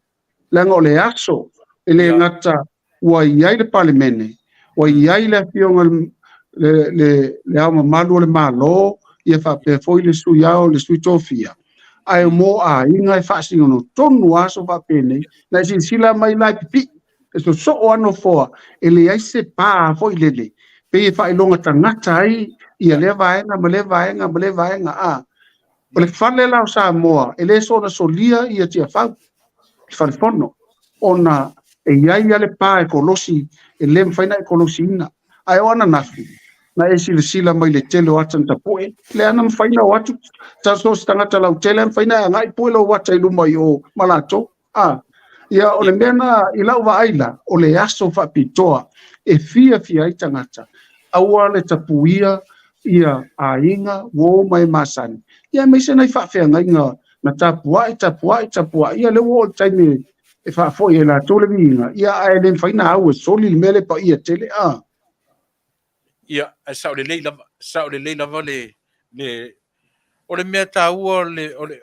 Leaga o le aso e le gata ua i ai le Palemene, ua i ai le Afioga le, le, le Ao Mamalu o le Malo, ia faapea foi le Sui Ao, le Sui Tofia, ae mo aiga e faasinono tonu aso faapenei, na e silasila mai la e pipii, e sosoo lava nofoa, e leai se pa foi lele, pei e faailoga tagata ai ia lea vaega ma lea vaega ma lea vaega. A o le fale la o Samoa, e le soona solia ia Tiafau, le fale fono, ona e i ai lava le pa e kolosi, e le mafai ona e kolosiina. Ae o ananafi, na e silasila mai i le tele o ata na tapue, lea na mafai ona o atu ta so o se tagata lautele lava mafai ona e agai pue lou ata i luma i o ma latou. A, ia o le mea na i lau vaai la, o le aso faapitoa e fiafia ai tagata, aua le tapuia ia aiga, uo ma e masani, ia aemaise nai faafeagaiga na tapuai, tapuai, tapuai, ia lea ua oo i le taimi e faafoi e latou le viiga, ia ae le mafai ona au e soli le mea lea e paia tele. A. Ia, ae sao lelei lava, sao lelei lava le, le, o le mea taua o le, o le,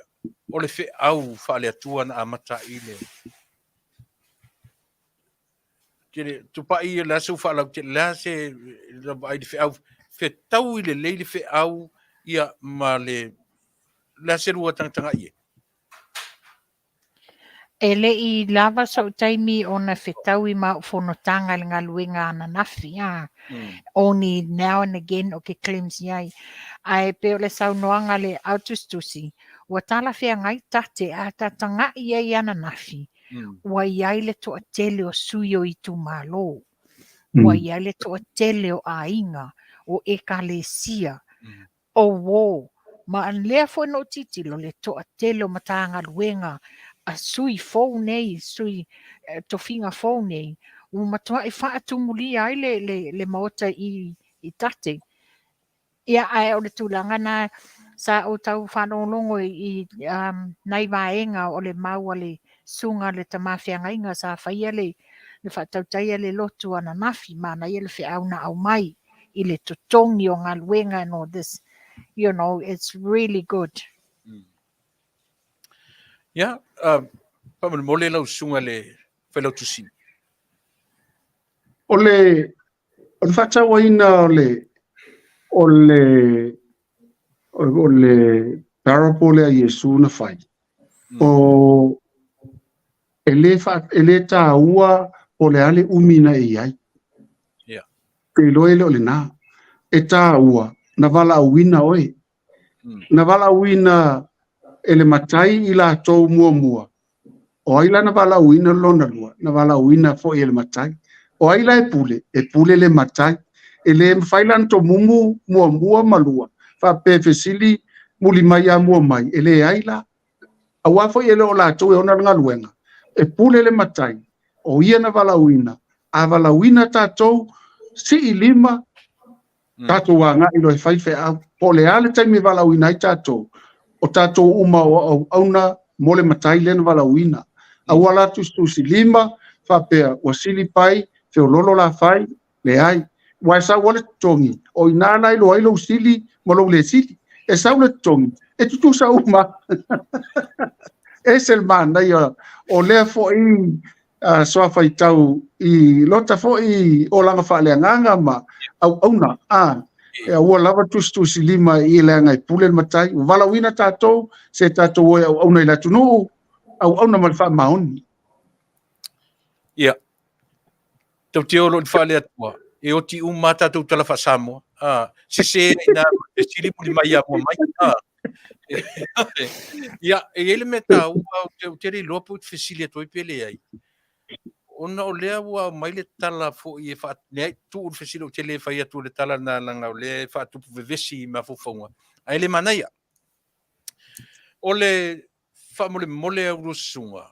o le feau faale-Atua na amata ai le, tele, tupai o le a se faalautele, o le a se vaai le feau, fetaui lelei le feau, ia, ma le, o le a se lua tagatagai ai? E le i lava so'u taimi ona fetaui ma a'u fonotaga i le galuega ananafi, a only now and again o ke glimpse i ai. Ae pei o le saunoaga a le autusitusi, ua talafeagai tate a ta taga'i ai ananafi, ua i ai le toatele o sui o itumalo, ua i ai le toatele o aiga, o ekalesia, o uō, ma lea foi na ou tilotilo le toatele o Matagaluega a sui fou nei, sui tofiga fou nei, ua matuai faatumulia ai le, le, le maota i, i tate. Ia, ae o le tulaga na sa ou tau faalogologo i, i um, nai vaega o le mau a le susuga a le tama feagaiga sa faia le, le faatautaia le lotu ananafi, manaia le feau na aumai. i le totogi o galuega and all this you know it's really good. Ia, faamolemole lau susuga i le Failautusi. O le o le faatauaina o le o le o le parable lea a Iesu na fai, o e le fa, e le taua po o le a le umi na e i ai. Yeah. Te iloa e le o lena. E taua na valaauina oe. Na valaauina e le matai i latou muamua. O ai la na valaauina lona lua? Na valaauina foi e le matai. O ai la e pule? E pule le matai. E le mafai la ona tomumu muamua ma lua faapea e fesili muli mai a mua mai. E leai la. Aua foi e le o latou e ona le galuega. E pule le matai. O ia na valaauina, a valaauina tatou, sii lima, tatou agai loa e fai feau. Po o le a le taimi e valaauina ai tatou, o tatou uma o auauna mo le matai lea na valaauina. Aua la tusitusilima faapea ua sili pai, feololo la fai, leai. Aua e sau lava le totogi, o i ina la e iloa ai lou sili ma lou le sili. E sau le totogi, e tutusa uma. E ese le manaia o lea foi soa faitau i lota foi olaga faaleagaga ma auauna. E aua lava tusitusilima i leaga e pule le matai. Ua valaauina tatou, se tatou o e auauna i le atunuu, auauna ma le faamaoni. Ia, tatou te o loa i le faale-Atua, e oti uma a tatou tala faa-Samoa. Sese ai ina ma le fesili muli mai ia mua mai. Ia, e i ai le mea taua, ou te le iloa pe ou te fesili atu ai pe leai. Ona o lea ua aumai le tala foi e faa... Leai, tuu le fesili, ou te le fai atu le tala lena leaga o lea e faatupu vevesi i mafaufauga, ae le manaia. O le faamolemole a ulua susuga,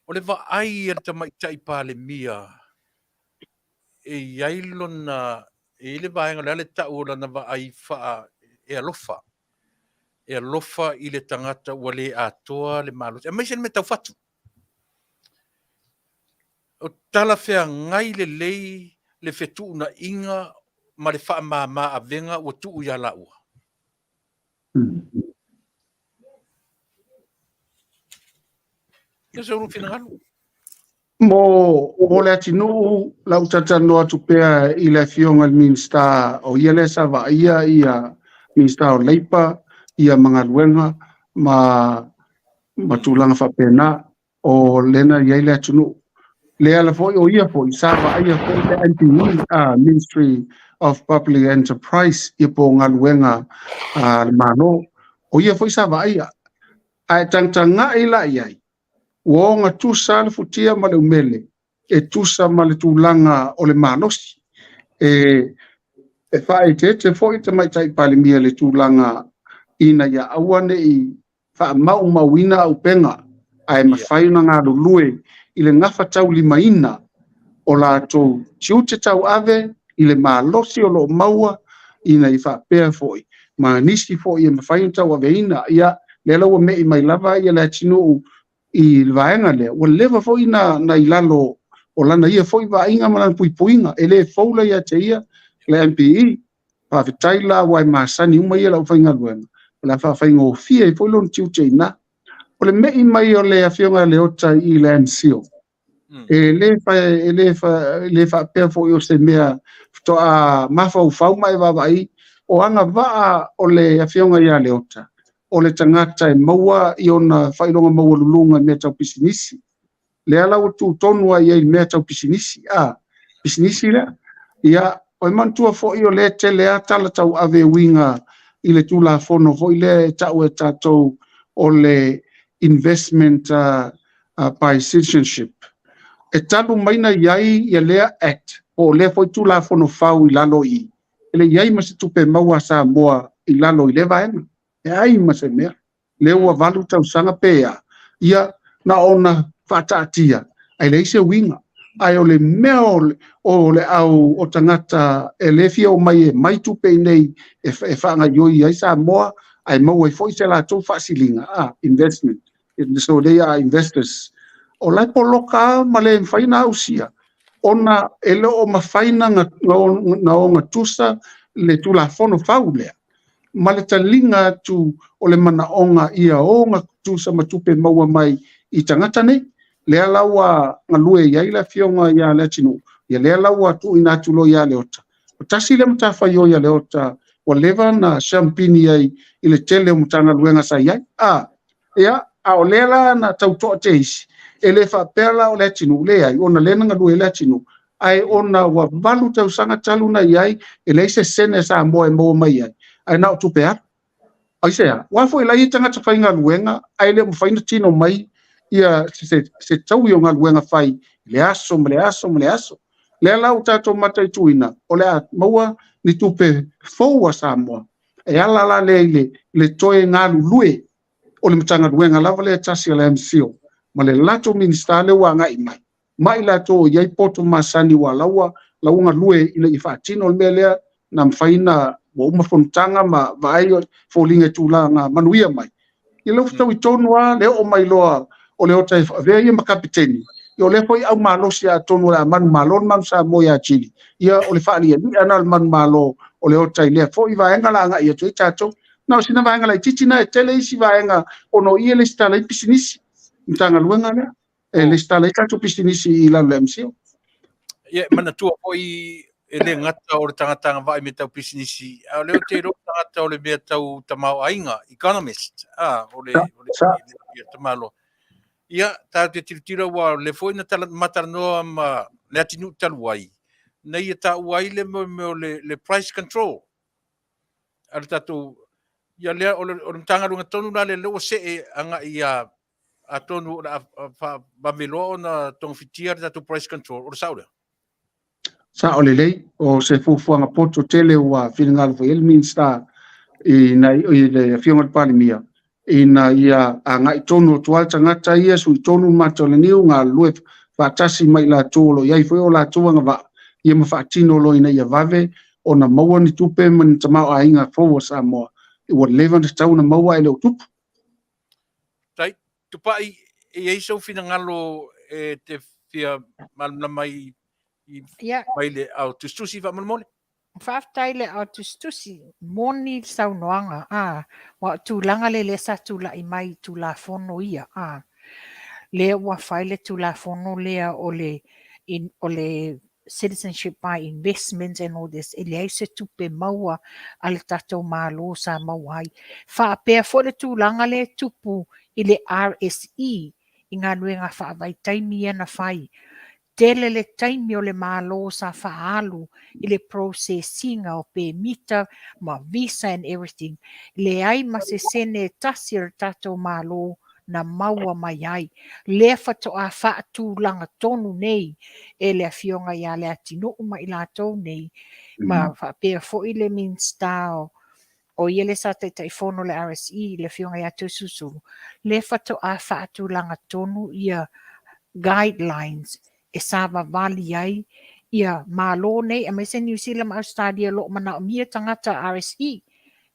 o le vaai a le Tamaitai Palemia e i ai lona, e i ai le vaega o le a le tau o lana vaai faa, e alofa, e alofa i le tagata ua le atoa le malosi, aemaise le mea tau fatu. O talafeagai lelei le fetuunaiga ma le faamama avega ua tuu ia laua. Ia so lou finagalo. Mo le atunuu, la ou talatalanoa atu pea i le Afioga i le Minisita, o ia lea sa vaaia ia Minisita o Leipa ia ma Galuega ma tulaga faapena, o lea na i ai le atunuu. Le ala foi o ia foi sa vaaia foi le MPE, Ministry of Public Enterprise, ia po o galuega a le Malo, o ia foi sa vaaia. Ae tagatagai la i ai, ua ogatusa le futia ma le umele e tusa ma le tulaga o le malosi. E faaeteete foi le Tamaitai Palemia i le tulaga ina ia aua ne i faamaumauina auupega ae mafai ona galulue i le gafataulimaina o latou tiute tauave i le malosi o lo o maua ina ia faapea foi ma nisi foi e mafai ona tauaveina. Ia, lea la ua me'i mai lava le atunuu i le vaega lea, ua leva foi na i lalo o lana ia foi vaaiga ma lana puipuiga, e le fou la ia te ia le MPE. Faafetai la aua e masani uma ia le aufaigaluega, o le a faafaigofie ai foi lona tiute i ina. O le me'i mai o le Afioga ia Leota i le MCIL, e le faapea foi o se mea faatoa mafaufau ma e vaavaai, o agavaa o le Afioga ia Leota, o le tagata e maua i ona faailoga maualuluga i mea tau pisinisi. Lea la ua tutonu ai i ai mea tau pisinisi, pisinisi lea. Ia, o e manatua foi o lea tele a tala tauave e uiga i le Tulafono foi lea e tau e tatou o le Investment by Citizenship. E talu mai na i ai ia lea Act, po o lea foi Tulafono fau i lalo i i, e le i ai ma se tupe maua a Samoa i lalo i lea vaega. E ai ma se mea. Lea ua 8 tausaga pe a, ia na ona faataatia, ae leai se uiga. Ae o le mea o le au o tagata e le fia omai e mai tupe i nei e faagaioi ai Samoa, ae maua ai foi se latou faasiliga, investment. So they are investors. O la e poloka ma le mafai ona ausia, ona e le o mafai na ogatusa le Tulafono fau lea ma le taliga atu o le manaoga ia ogatusa ma tupe maua mai i tagata nei. Lea la ua galue i ai le Afioga ia Leatinuu, ia lea la ua tuuina atu loa ia Leota. O tasi lea matafaioi a Leota ua leva na siampini ai i le tele o Matagaluega sa i ai. Ia, a o lea la na tautoa te isi, e le faapea la o Leatinuu, leai, ona lea na galue ai Leatinuu, ae ona ua 8 tausaga talu na i ai, e leai se sene a Samoa e maua mai ai, ae na o tupe alu. Aisea? Aua foi la e i ai tagata faigaluega, ae le o mafai ona tino mai ia se taui o galuega fai i le aso ma le aso ma le aso. Lea la ua tatou mataituina, o le a maua ni tupe fou a Samoa, e ala la lea i le toe galulue o le Matagaluega lava lea tasi a le MCIL ma le latou Minisita lea ua agai mai. ma i latou o i ai poto masani ua laua la ua galue ina ia faatino le mea lea na mafai ona ua uma fonotaga ma vaai foliga i tulaga manuia mai. Ia lea ua fetaui tonu lava le oo mai loa o Leota e avea ia ma kapeteni, ia o lea foi au malosi atonu o le a manumalo le Manu Samoa ia Chile, ia o le faalialia lena o le manumalo o Leota i lea foi vaega la agai atu ai tatou. Na o sina vaega laitiiti lena, e tele isi vaega ona o i e lesitala ai pisinisi, Matagaluega lea, e lesitala ai tatou pisinisi i lalo o le MCIL. Ia, manatua foi e le gata o le tagata agavaa i mea tau pisinisi, a o lea ou te iloa o le tagata o le mea tau tamaoaiga, economist, a, o le, o le, ia, tamaloa. Ia, tatou te tilotilo aua o lea foi na tala, matalanoa ma Leatinuu talu ai, na ia taua ai le mea o le, le price control a le tatou, ia lea, o le, o le Matagaluega tonu la lea, lea ua see agai ia, atonu o le a faavave loa ona togafitia le tatou price control, o le sao lea? Sao lelei, o se fuafuaga poto tele ua finagalo foi i ai le Minisita i, na, i le Afioga i le Palemia, ina ia agai tonu atu lava le tagata ia, sui tonu le mata o le niu, galulue faatasi ma i latou o lo o i ai foi o latou agavaa, ia ma faatino loa ina ia vave ona maua ni tupe ma ni tamaoaiga fou a Samoa ua leva ona tatau ona maua ae le o tupu. Tai, Tupai, e i ai sou finagalo e te fia malamalama ai i, yeah. mai le ao tusitusi faamolemole? Faafetai le ao tusitusi, moni le saunoaga, a, aua o tulaga lea lea sa tulai mai i Tulafono ia, a, lea ua fai le Tulafono lea o le, in, o le citizenship by investment and all this, e leai se tupe maua a le tatou Malo sa maua ai. Faapea foi le tulaga lea e tupu i le RSE i galuega faavaitaimi ia na fai. Tele le taimi o le Malo sa faaalu i le process ina o pemita ma visa and everything. Leai ma se sene e tasi o le tatou Malo na maua mai ai. Lea faatoa faatulaga tonu nei e le Afioga ia Leatinuu ma i latou nei, ma faapea foi le Minisita o o ia lea sa Taitaifono o le RSE, le Afioga ia Toeolesulusulu, lea faatoa faatulaga tonu ia guidelines e savavali ai ia Malo nei aemaise Niu Sila ma Ausetalia o lo o manaomia tagata RSE.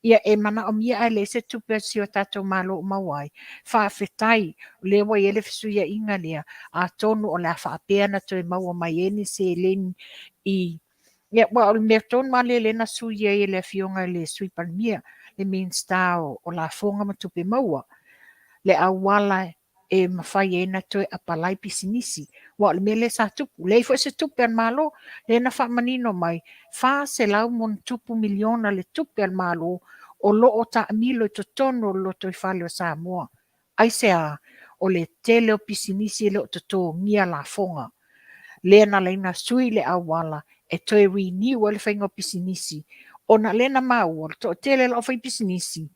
Ia e manaomia ae leai se tupe a si o tatou Malo o maua ai. Faafetai, o lea ua i ai le fesuiaiga lea, atonu o le a faapea ona toe maua mai ai ni seleni i Ia, aua o le mea tonu lava lea lea na sui ai e le Afioga i le Sui Palemia, le Minisita o, o Lafoga ma Tupe Maua, le auala e mafai ai ona toe apalai pisinisi. Aua o le mea lea sa tupu, leai foi se tupe a le Malo, lea na faamanino mai, $400+ miliona le tupe a le Malo o lo o taamilo i totonu o le lotoifale o Samoa. Aisea? O le tele o pisinisi e le o totogia lafoga. Lea na ala ai ona sui le auala e toe renew ai le faiga o pisinisi, ona o lea na maua, o le toatele o le aufaipisinisi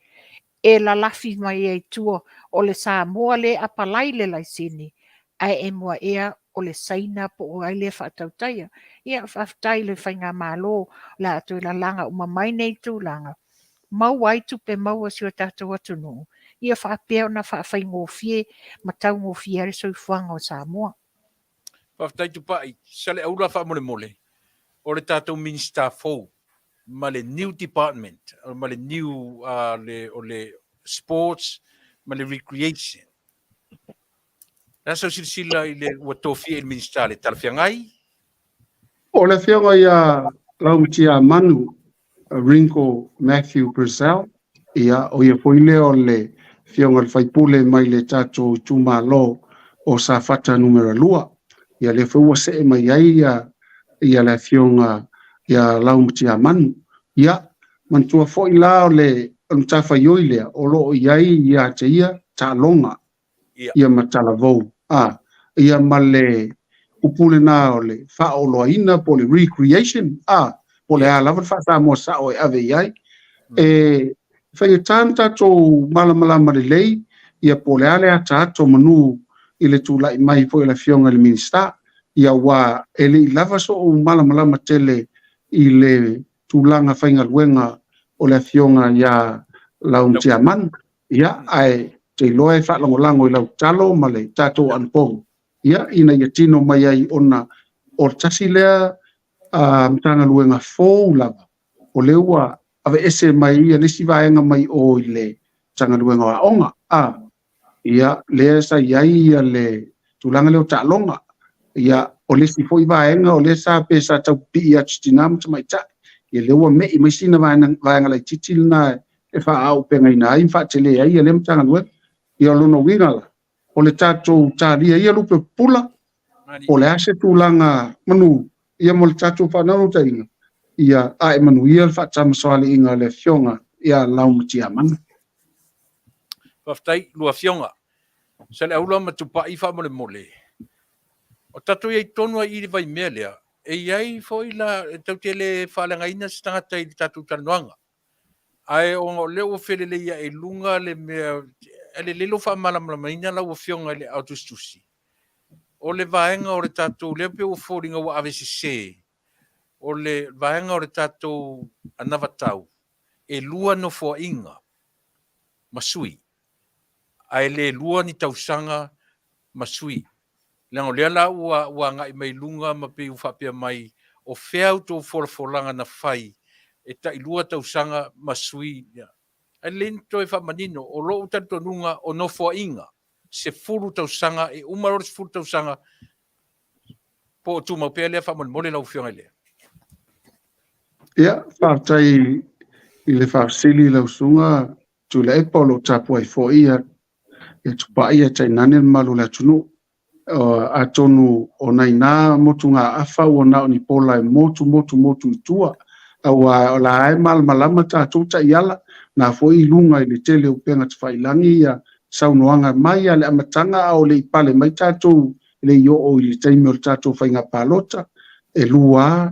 e lalafi mai ai tua o le Samoa lea e apalai le laisene, ae e mua ea o le Saina po o ai lea e faatautaia. Ia, faafetai i le Faigamalo o le a toe lalaga uma mai nei tulaga, maua ai tupe maua a si o tatou atunuu, ia faapea ona faafaigofie ma taugofie ai le soifuaga o Samoa. Faafetai Tupai. Saleaula faamolemole, o le tatou Minisita fou ma le new department, ma le new uh, le, o le sports ma le recreation. Le a sau silasila i le ua tofia i le Minisita le talafeagai? O le afioga ia Laumatia Manu Ringo Matthew Brazell, ia, o ia foi lea o le afioga i le sui usufono mai le tatou itumalo o Safata numera 2. Ia lea foi ua see mai ai ia, ia le afioga ia Laumatia Manu. Ia, manatua foi la o le, o le matafaioi lea o lo o i ai ia te ia taaloga ia ma talavou, a, ia ma le upu lena o le faaoloaina po o le recreation, a, po o le a lava le faa-Samoa sao e ave i ai, e faigata ona tatou malamalama lelei ia po o le a le ataata o manu i le tulai mai foi o le Afioga i le Minisita, ia aua e le i lava so'u malamalama tele i le tulaga faigaluega o le Afioga ia Laumatiamanu. Ia, ae ou te iloa e faalagolago i lau tatalo ma le tatou anapogi. ia, ina ia tino mai ai ona o le tasi lea Matagaluega fou lava o lea ua aveese mai ia le isi vaega mai o i le Matagaluega o Aoga. A, ia, lea sa i ai ia le tulaga lea o taaloga. Ia, o le isi foi vaega o lea sa pe sa tau pipii atu i tina ma tamaitai. Ia lea ua me'i mai sina vaega, vaega laitiiti lena e faaauupegaina ai ma faatele ai ia lea Matagaluega. Ia o lona uiga la, o le tatou talia ia lupe pupula, po o le a se tulaga manu, ia mo le tatou faanaunautaiga, ia ae manuia le faatamasoaliiga a le Afioga ia Laumatiamana. Faafetai lua afioga. Saleaula ma Tupai faamolemole. O tatou i ai tonu lava i le vaimea lea, e i ai foi la, e tatou te le faaleagaina se tagata i le tatou talanoaga. Ae ona o lea ua felelei ae i luga le mea, e lelei lou faamalamalamaina lau afioga i le Aao Tusitusi, o le vaega o le tatou, lea pei ua foliga ua ave sese, o le vaega o le tatou anavatau, e lua nofoaiga ma sui, ae le lua ni tausaga ma sui. Leaga o lea la ua, ua agai mai luga ma pei ua faapea mai, o fea a outou folafolaga na fai e tailua tausaga ma sui? Ae lelei ona toe faamanino, o lou talitonuga o nofoaiga 10 tausaga, e uma loa le 10 tausaga, po o tumau pea lea faamolemole lau Afioga i le. Ia, faafetai i le faafesili lau Susuga Tuilaepa, o lo o tapuai foi ia Tupai ae tainane le mamalu o le atunuu. Atonu o nai na motugaafa ua na o ni pola e motu motu motu i tua, aua o la e malamalama tatou taiala, na foi i luga i le tele o upega tafailagi ia saunoaga mai lava i le amataga a o le i pale mai tatou e le i oo i le taimi o le tatou faiga palota, e lua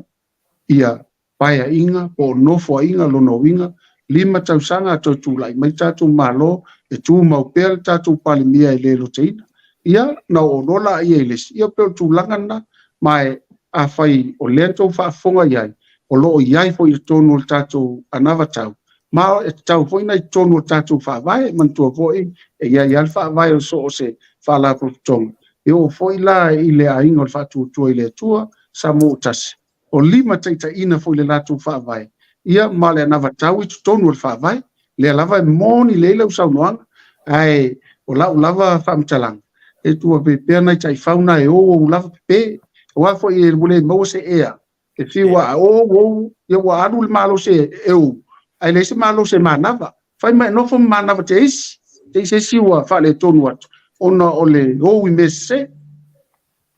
ia paeaiga po o nofoaiga, lona uiga, 5 tausaga a toe tulai mai tatou Malo, e tumau pea le tatou Palemia e le loteina. Ia, na oo loa laia i le isi, ia pei o le tulaga lena. Ma e, afai o lea tou faafofoga i ai, o lo o i ai foi i totonu o le tatou anavatau, ma e tatau foi ona i totonu o le tatou Faavae. Manatua foi e i ai lava le Faavae o so o se Faalapotopotoga, e oo foi la i le Aiga o le Faatuatua i le Atua, Samoa ua tasi, o limataitaiina foi le latou faavae, ia ma le anavatau i totonu o le faavae. Lea lava e moni lelei lau saunoaga, ae o lau lava faamatalaga, e tua pea nai taifau na e ou ou lava pepe, aua foi e ua le maua se ea, e fiu a ou ou, ia ua alu le malosi e ou, ae leai se malosi e manava. Fai ma e nofo ma manava te isi, te isi isi ua faaletonu atu, ona o le ou i mea sese.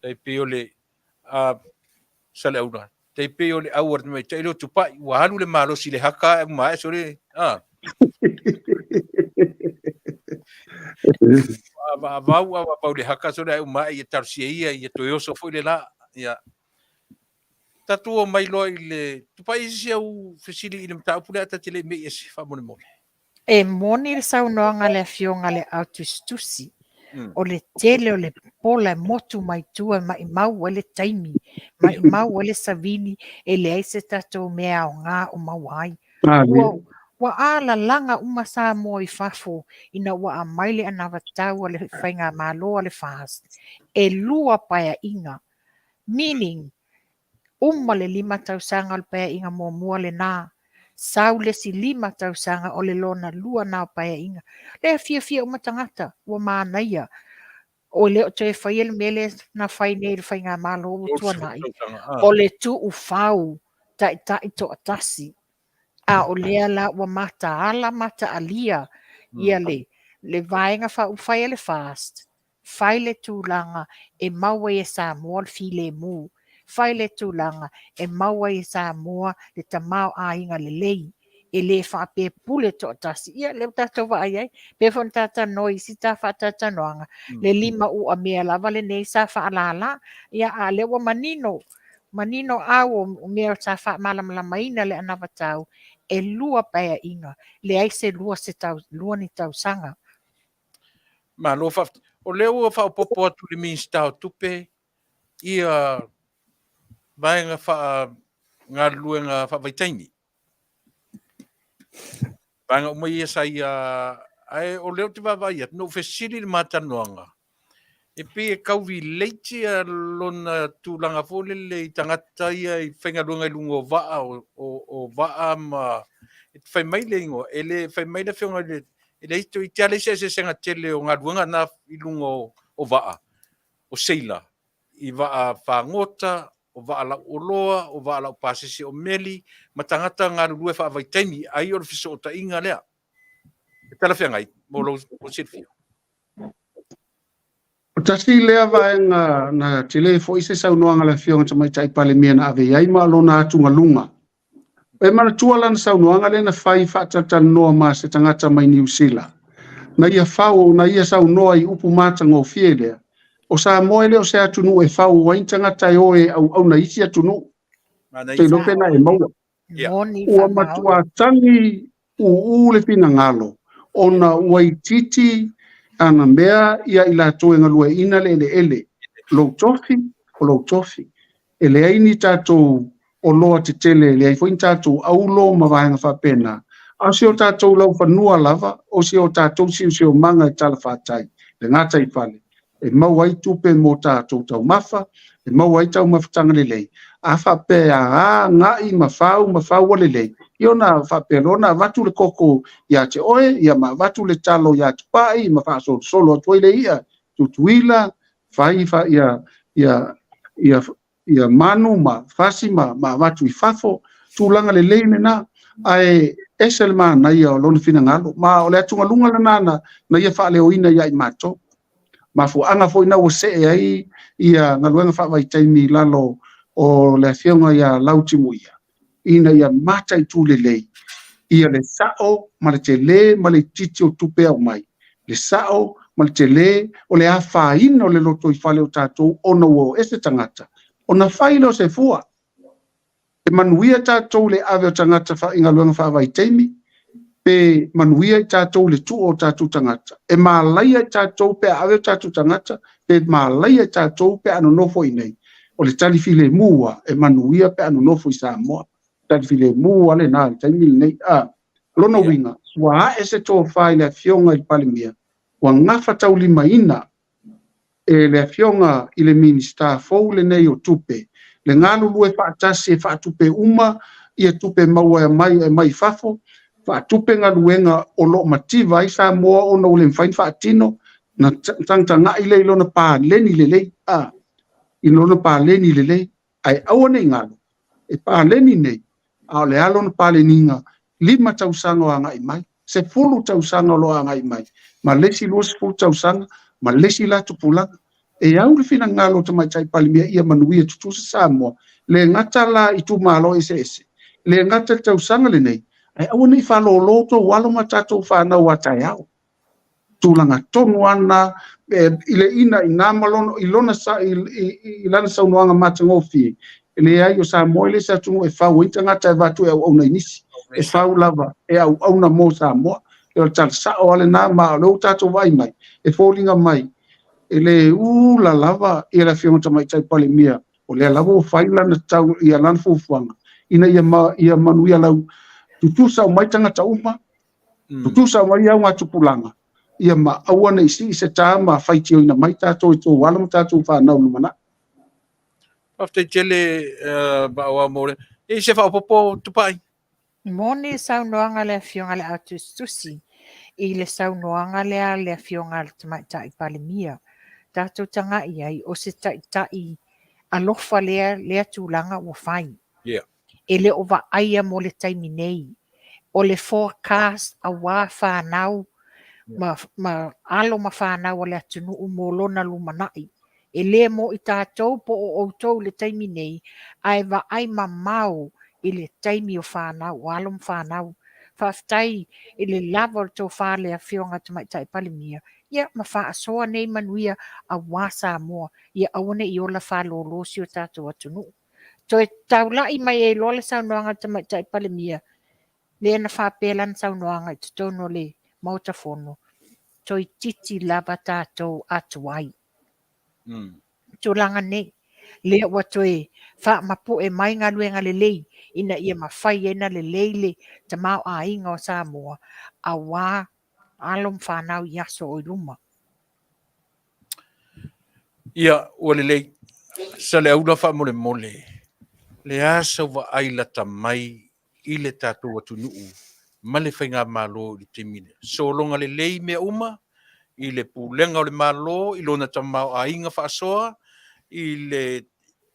Tai pei o le a Saleaula, tai pei o le au a le tamaitai lea o Tupai, ua alu le malosi i le haka ae uma ae sole, a. Avau, avau le haka sole ae uma ae ia talosia ia, ia toe oso foi le la. Ia. Tatou o mai loa i le Tupai, isi au fesili i le mataupu lea, ta te le i mei ese faamolemole. E moni le saunoaga a le Afioga i le Ao Tusitusi, o le tele o le pola e motu mai tua e maimau ai le taimi, maimau ai le savili, e leai se tatou mea aoga o maua ai. Ua, ua alalaga uma Samoa i fafo ina ua aumai le anavatau a le Faigamalo a le FAST, e 2 paeaiga, meaning uma le 5 tausaga o le paeaiga muamua lena, sau le isi 5 tausaga o le lona lua na o paeaiga. Lea fiafia uma tagata, ua manaia. O le o toe faia le mea lea na fai nei i le Faigamalo ua tuanai, o le tuufau taitai toatasi. A o lea la ua mataala mataalia ia le, le vaega faaupufai a le FAST, Fai le tulaga e maua ai e Samoa le filemu. Fai le tulaga e maua ai e Samoa le tamaoaiga lelei. E le faapea pule toatasi. Ia, lea ua tatou vaai ai, pei foi ona ta talanoa i isi ta faatalatalanoaga, le lima uamea lava lenei sa faalala. Ia, a o lea ua manino, manino au o mea sa faamalamalamaina le anavatau, e 2 paeaiga, leai se 2 se tau, 2 ni tausaga. Malo faafetai. O lea ua faaopoopo atu i le Minisita o Tupe ia vaega faa galuega faavaitaimi. Vaega uma ia sa ia, ae o lea ou te vaavaai atu, na ou fesili i le ma talanoaga, E pei e tau relate ia lona tulaga foi lele i tagata ia i faigaluega i luga o vaa, o vaa ma e fai mai le igoa, e le fai mai le afioga i le, e leai toeitiiti lava leai se eseesega tele o galuega na i luga o vaa, o seila, i vaa fagota, o vaa lauoloa, o vaa laupasese o meli, ma tagata galulue faavaitaimi, ai o le fesootaiga lea. E talafeagai mo lou silafia. O tasi lea vaega na tele foi se saunoaga a le Afioga Tamaitai Palemia na ave i ai ma o lona atugaluga. E manatua lana saunoaga lea na fai faatalatalanoa ma se tagata mai Niu Sila. Na ia fau, na ia saunoa i upu matagofie lea, o Samoa e le o se atunuu e fau ai ni tagata e o e auauna i isi atunuu. Te iloa pe na e maua. Ua matua tagi ūū le finagalo ona ua itiiti ana mea ia i latou e galueaiina le eleele. Lou tofi, o lou tofi. E leai ni tatou oloa tetele, e leai foi ni tatou aulo ma vaega faapena, a o si o tatou laufanua lava, o si o tatou siosiomaga e talafatai, le gataifale, e maua ai tupe mo tatou taumafa, e maua ai taumafataga lelei. A faapea e agai ma fau ma fau ua lelei, ia ona faapea loa ona avatu le koko ia te oe, ia ma avatu le talo ia Tupai ma faasolosolo atu ai le i'a, Tutuila, fai fa, ia, ia, ia, ia manu ma fasi ma, ma avatu i fafo, tulaga lelei lena, ae ese le manaia o lona finagalo, ma o le atugaluga lena na, na ia faaleoina ia i matou. Mafuaaga foi na ua see ai ia galuega faavaitaimi i lalo o le afioga ia Lau Timuia, ina ia mataitu lelei ia le sao ma le tele ma le itiiti o tupe e aumai, le sao ma le tele o le afaina o le lotoifale o tatou ona ua o ese tagata, ona fai lea o se fua. E manuia tatou i le ave o tagata i galuega faavaitaimi, pe manuia i tatou i le tuu o tatou tagata. E malaia i tatou pe a ave o tatou tagata, pe malaia i tatou pe a nonofo i inei. O le tali filemu lava, e manuia pe a nonofo i Samoa. Tali filemu lava lena i le taimi lenei. A, lona uiga, ua ae se tofa i le Afioga i le Palemia, ua gafataulimaina e le Afioga i le Minisita fou lenei o Tupe, le galulue faatasi e faatupe uma ia tupe maua mai mai fafo, faatupe galuega o lo o mativa ai Samoa ona ua le mafai ona faatino, na tagatagai lea i lona paleni lelei, a, i lona paleni lelei, ae aua ne i galo, e paleni nei, a o le a lona paleniga, 5 tausaga o agai mai, 10 tausaga o lo o agai mai, ma le isi 20 tausaga, ma le isi la tupulaga. E au le finagalo o Tamaitai Palemia ia manuia tutusa Samoa, le gata la i itumalo eseese, le gata i le tausaga lenei, ae aua ne i faalolo outou alo ma tatou fanau a taeao. Tulaga tonu ana i le ina ina ma lona, i lona sa, i, i, i lana saunoaga matagofie, e leai o Samoa e le se atunuu e fau ai tagata e avatu e auauna i nisi, e fau lava e auauna mo Samoa. O le tala sao lava lena, ma o lea ua tatou vaai mai, e foliga mai e le ula lava ia le Afioga Tamaitai Palemia, o lea lava ua fai lana tau, ia lana fuafuaga, ina ia, ma, ia manuia lau tutusa uma ai tagata uma, tutusa uma ai augatupulaga, ia ma aua ne i sii se ta ma faitioina mai tatou i tou alo ma tatou fanau lumanai. Faafetai tele Maauau mo le. E i se faaopoopo Tupai? Moni le saunoaga a le Afioga i le Autusitusi i le saunoaga lea a le Afioga i le Tamaitai Palemia. Tatou tagai i ai, o se taitai alofa lea, lea tulaga ua fai. Yeah. E le o vaaia mo le taimi nei. O le forecast aua fanau ma, ma alo ma fanau a le atunuu mo lona lumanai. E le mo i tatou po o outou i le taimi nei, ae vaai mamao i le taimi o fanau, o alo ma fanau. Faafetai i le lava o le tofa a le Afioga Tamaitai Palemia, ia ma faasoa nei manuia aua Samoa, ia aua ne i ola faalolo si o tatou atunuu. Toe taulai mai ai loa le saunoaga a le Tamaitai Palemia, lea na faapea lana saunoaga i totonu o le Maota Fono, toeitiiti lava tatou atuai. Tulaga nei, lea ua toe faamapue mai galuega lelei ina ia mafai ai ona lelei le tamaoaiga o Samoa aua alo ma fanau i aso o i luma. Ia, ua lelei. Saleaula faamolemole, le a sau vaai lata mai i le tatou atunuu ma le faigamalo i le taimi lea? Sologa lelei mea uma i le pulega o le Malo, i lona tamaoaiga faasoa, i le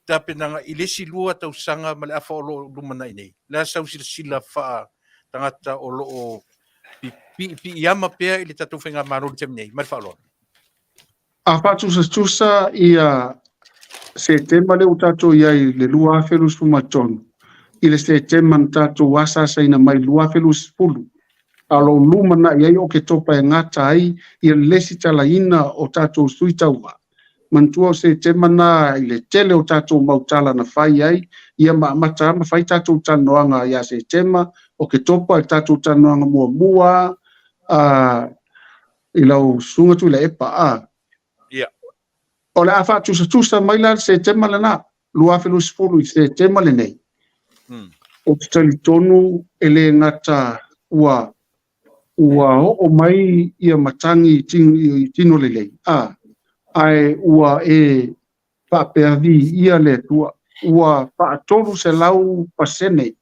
tapenaga i le isi 2 tausaga ma le afa o lo o lumanai nei. O le a sau silasila faa-tagata o lo o piipiiama pea i le tatou faigamalo i le taimi nei? Ma le faaaloalo. A faatusatusa ia Setema lea ua tatou i ai i le 2023 i le Setema na tatou asaasaina mai i le 2020, a o lo o lumanai ai o Oketopa e gata ai ia le lesitalaina o tatou sui tauva, manatua o Setema na i le tele o tatou mau tala na fai ai ia ma amata ma fai tatou talanoaga ia Setema, Oketopa i le tatou talanoaga muamua a i lau susuga Tuilaepa, a. Ia. O le a faatusatusa mai la le Setema lena, 2020 i Setema lenei. Ou te talitonu e le gata ua ua oo mai ia matagi i tino lelei, a, ae ua e faapea viia le Atua, ua faa-300%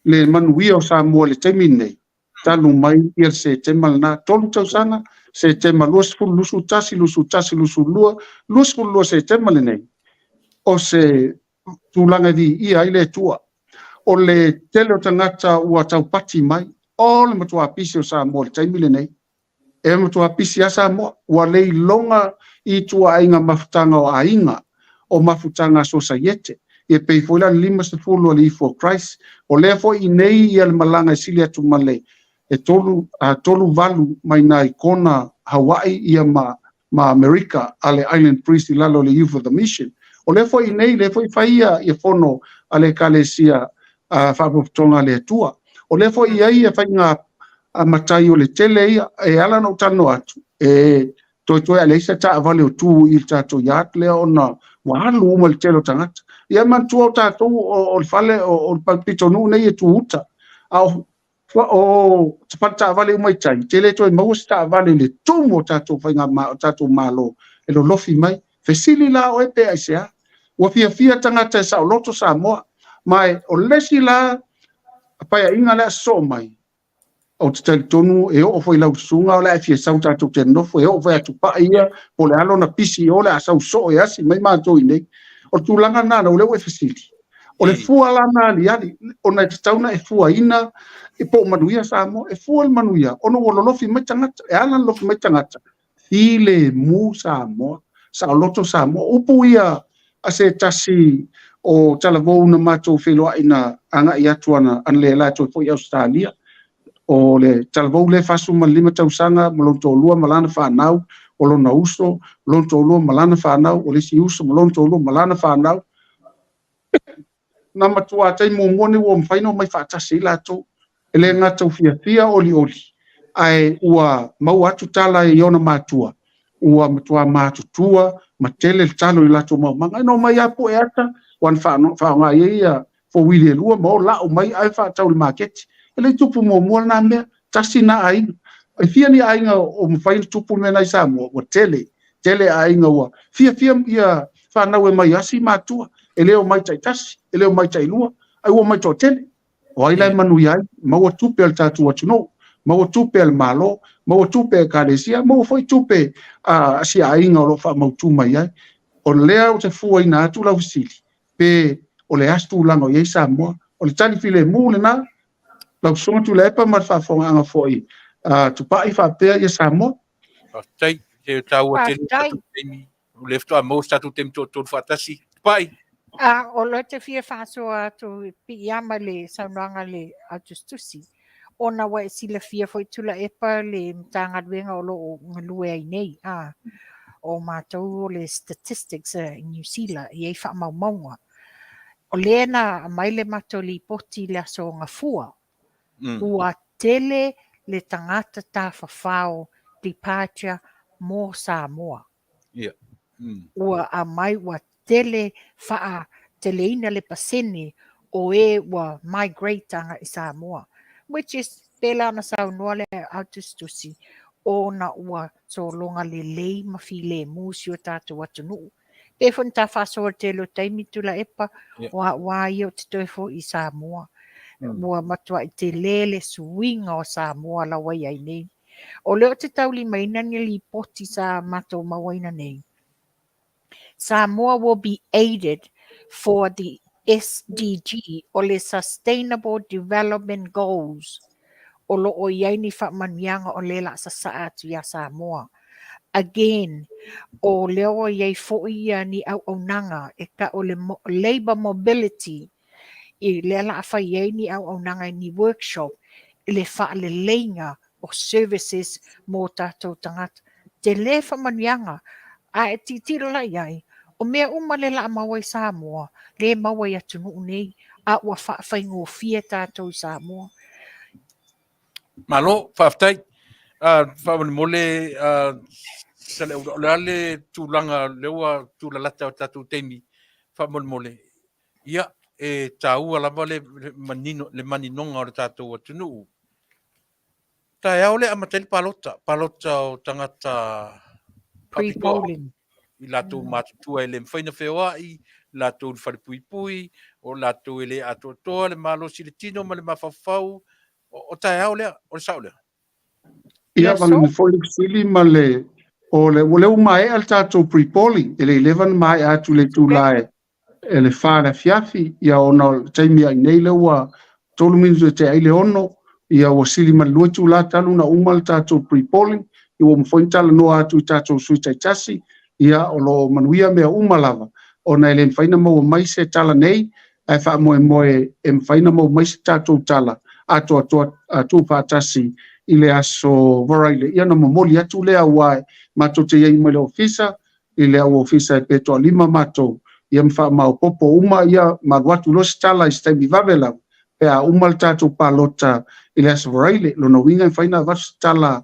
le manuia o Samoa i le taimi lenei, talu mai ia le Setema lena, 3 tausaga, Setema 20, 21, 21, 22, 22 Setema lenei, o se tulaga e viia ai le Atua. O le tele o tagata ua taupati mai, o le matua pisi o Samoa i le taimi lenei. E matua pisi lava Samoa, ua le iloga i ituaiga mafutaga o aiga, o mafutaga a sosaiete, e pei foi la le 50 a le Youth for Christ. O lea foi i inei ia le malaga e sili atu ma le e 3, 3 valu mai na i Kona, Hawaii ia ma ma Amerika a le Island Priest i lalo o le Youth of the Mission. O lea foi i inei, lea foi fai ia, ia fono a le Ekalesia Faapotopotoga a le Atua. O lea foi i ai ia faiga matai o le tele ia, e ala ona ou talanoa atu, e toetoe a leai se taavale o tu i le tatou yard lea ona ua alu uma le tele o tagata. Ia manatua o tatou o le fale o le pitonuu nei e tu uta. A o o fale taavale uma i tai, te le toe maua se taavale i le tumu o tatou faiga o tatou Malo e lolofi mai. Fesili la oe pe aisea? Ua fiafia tagata e saoloto Samoa. Ma o le isi la paeaiga lea sosoo mai, ou te talitonu e oo foi i lau susuga o le a e fia sau tatou te nonofo, e oo foi atu pai ia, po o le a lona pisi i o, o le a sau soo e asi mai matou i inei. O le tulaga lena, o lea ua e fesili. O le fua la na aliali, ona e tatau ona e fuaina i po o manuia Samoa. E fua le manuia ona ua lolofi mai tagata. E ala ona lolofi mai tagata, filemu Samoa, saoloto Samoa. O upu ia a se tasi o talavou na matou feiloai na agai atu ana analeila e toe foi i Ausetalia. O le talavou lea e 45 tausaga ma lona toalua ma lana fanau, o lona uso, lona toalua ma lana fanau, o le isi uso ma lona toalua ma lana fanau. Na matua taimi muamua nei ua mafai ona omai faatasi ai latou. E le gata ua fiafia olioli, ae ua maua atu tala i ona matua, ua matua matutua ma tele le talo i latou maumaga. E na omai lava pue ata, ua na faaaoga i ai ia fouili e lua ma o lau mai ae faatau i le maketi. E le i tupu muamua lena mea, tasi na aiga. E fia ni aiga o mafai ona tupu le mea lena i Samoa? Ua tele, tele aiga ua fiafia ia fanau e mai asi matua, e le omai taitasi, e le omai tailua, ae ua omai toatele. O ai la e manuia ai? Maua tupe a le tatou atunuu, maua tupe a le Malo, maua tupe a Ekalesia, maua foi tupe a si aiga o lo o faamautu mai ai. O lea ou te fuaina atu lau fesili, pe o le a se tulaga o i ai Samoa. O le tali filemu lena, lau Susuga Tuilaepa ma le faafofogaaga foi a Tupai faapea ia Samoa. Faafetai, e taua tele le tatou taimi. O lea faatoa maua se tatou taimi toatolu faatasi. Tupai! A, o lea ou te fia faasoa atu i piiama i le saunoaga a le autusitusi, ona ua e silafia foi Tuilaepa le Matagaluega o lo o galue ai nei, a, o matou o le Statistics i Niu Sila, e i ai faamaumauga. O lea na aumai le matou lipoti i le aso Gafua, ua tele le tagata tafafao departure mo Samoa. Ua aumai ua tele faateleina le pasene o e ua migrate agai i Samoa, which is pela ona saunoa le autusitusi ona ua sologa lelei ma filemu si o tatou atunuu. Pei foi ona ta faasoa i le tele o taimi Tuilaepa, o au lava ia ou te toe foi i Samoa. Ua matuai tele le suiga o Samoa la ua i ai nei. O lea ou te taulimaina ni lipoti sa matou mauaina nei. Samoa will be aided for the SDG o le Sustainable Development Goals o lo o i ai ni faamanuiaga o lea o le a sasaa atu ia Samoa. Again, o lea ua i ai foi ia ni auaunaga e tau o le Labour Mobility, i lea o le a fai ai ni auaunaga i ni workshop i le faaleleiga o services mo tatou tagata. Tele faamanuiaga, a e tilotilo la i ai, o mea uma lea o le a maua i Samoa, lea e maua i atunuu nei, a ua faafaigofie tatou i Samoa. Malo, faafetai. Faamolemole, Saleaula, o le a le tulaga lea ua tulalata o tatou taimi, faamolemole, ia, e taua lava le manino, le maninoga o le tatou atunuu. Taeao lea amata ai le palota, palota o tagata faapitoa. Pre-polling. I latou matutua e le mafai ona feoai, latou i le falepuipui, o latou e le atoatoa le malosi i le tino ma le mafaufau. O taeao lea, o le sao lea. Ia, valeni foi le fesili ma le, o le, ua lea ua maea le tatou pre-polling, e le i leva ona maea atu i le itula e le 4 i le afiafi, ia ona o le taimi ai nei lea ua 3 minute e tea ai le 6, ia ua sili ma le 2 itula talu ona uma le tatou pre-polling, ia ua mafai ona talanoa atu i tatou sui taitasi, ia o lo o manuia mea uma lava, ona e le mafai ona maua mai se tala nei, ae faamoemoe e mafai ona maua mai se tatou tala atoatoa tuufaatasi i le aso Varaile, ia ona momoli atu lea aua matou te i ai uma i le ofisa, i le au ofisa pe toalima matou, ia ma faamaopoopo uma, ia ma alu atu loa se tala i se taimi vave lava, pe a uma le tatou palota i le aso Varaile. Lona uiga e mafai ona avatu se tala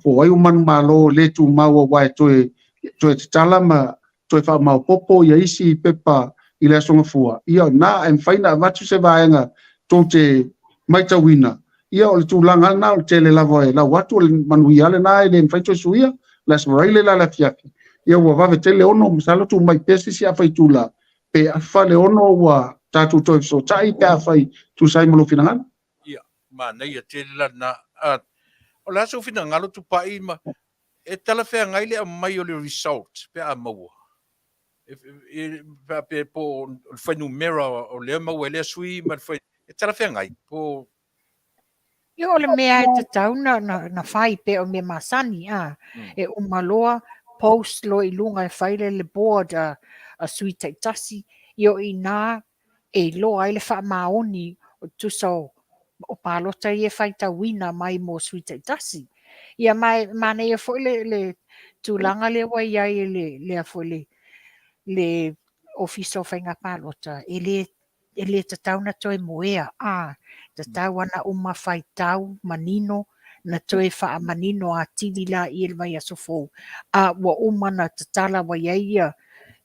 po o ai o manumalo le tumau aua e toe, toe tatala ma toe faamaopoopo ia isi pepa i le aso Gafua, ia na e mafai ona avatu se vaega tou te matauina, ia o le tulaga lena o le tele lava e lau atu o le manuia lena e le mafai toe suia, le aso Varaile la le afiafi, ia ua vave tele 6, masalo tuu mai pea se isi afa itula, pe afa le 6 ua tatou toe fesootai pe afai tusa ai ma lou finagalo. Ia, manaia tele la lena. O le a sou finagalo Tupai ma e talafeagai le aumai o le result pe a maua? Pe a pe po o le fuainumera o lea maua e lea sui ma le fuai, e talafeagai po Ia o le mea e tatau na, na, na fai pe o mea masani, a. E uma loa, post loa i luga e fai le, le board a, a sui taitasi, ia o i inā e iloa ai le faamaoni o tusa o, o palota ia e faitauina mai mo sui taitasi. Ia ma e manaia foi le, le tulaga lea ua i ai le, lea foi le, le Ofisa o Faiga Palota, e le e le tatau ona toe moea, a, tatau lava ona uma faitau manino, na toe faamanino atili laia i le vaiaso fou, a ua uma ona tatala ua i ai ia,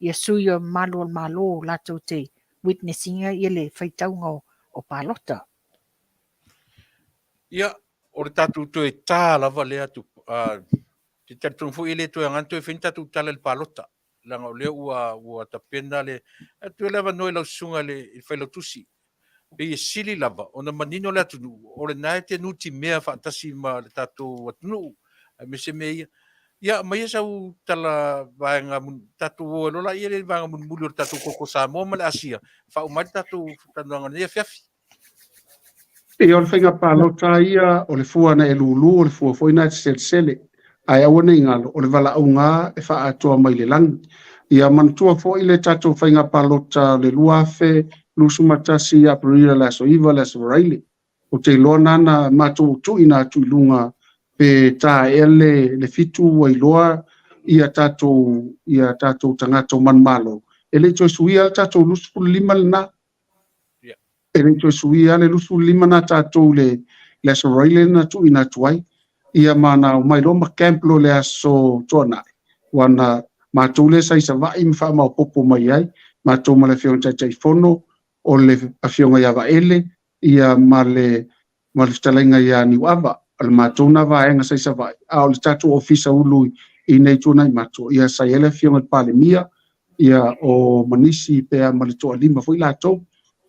ia sui o malu o le Malo latou te witness ina ia le faitauga o, o palota. Ia, o le tatou toe tā lava lea, tu, te talitonu foi e le toe aoga ona toe fai ni tatou tala i le palota. Leaga o lea ua, ua tapena le, atu le avanoa i lau susuga i le, i le Failautusi. Pei e sili lava ona manino le atunuu, o lena e te nutimea faatasi ma le tatou atunuu, aemaise mea ia. Ia, aumaia sau tala vaega, tatou o ai loa laia i le vaega mulimuli o le tatou Koko Samoa ma le Asia, faauma ai le tatou talanoaga i lenei afiafi. Ia, o le faiga palota ia, o le fua na e lulu, o le fua foi na e te selesele. Ae aua ne i galo, o le valaauga e faaatoa mai le lagi. Ia manatua foi le tatou faiga palota o le 2021 ia Aperila le aso 9 le aso Faraile. Ou te iloa na na matou tuuina atu i luga pe ta ea le, le 7 ua iloa ia tatou, ia tatou tagata o manumalo. E le i toe suia le tatou 25 lena. E le i toe suia le 25 na tatou le, le aso Raile na tuuina atu ai. Ia ma na omai loa ma camp loa le aso Tuanai. Ua na matou lea sa i Savaii ma faamaopoopo mai ai, matou ma le Afioga i le Taitaifono, o le Afioga ia Vaele, ia ma le ma le fetalaiga ia Niuava, o le matou na vaega sa i Savaii, a o le tatou ofisa ulu i nei Tuanaimato, ia sa i ai le Afioga i le Palemia, Ia, o ma nisi pe a ma le toalima foi latou.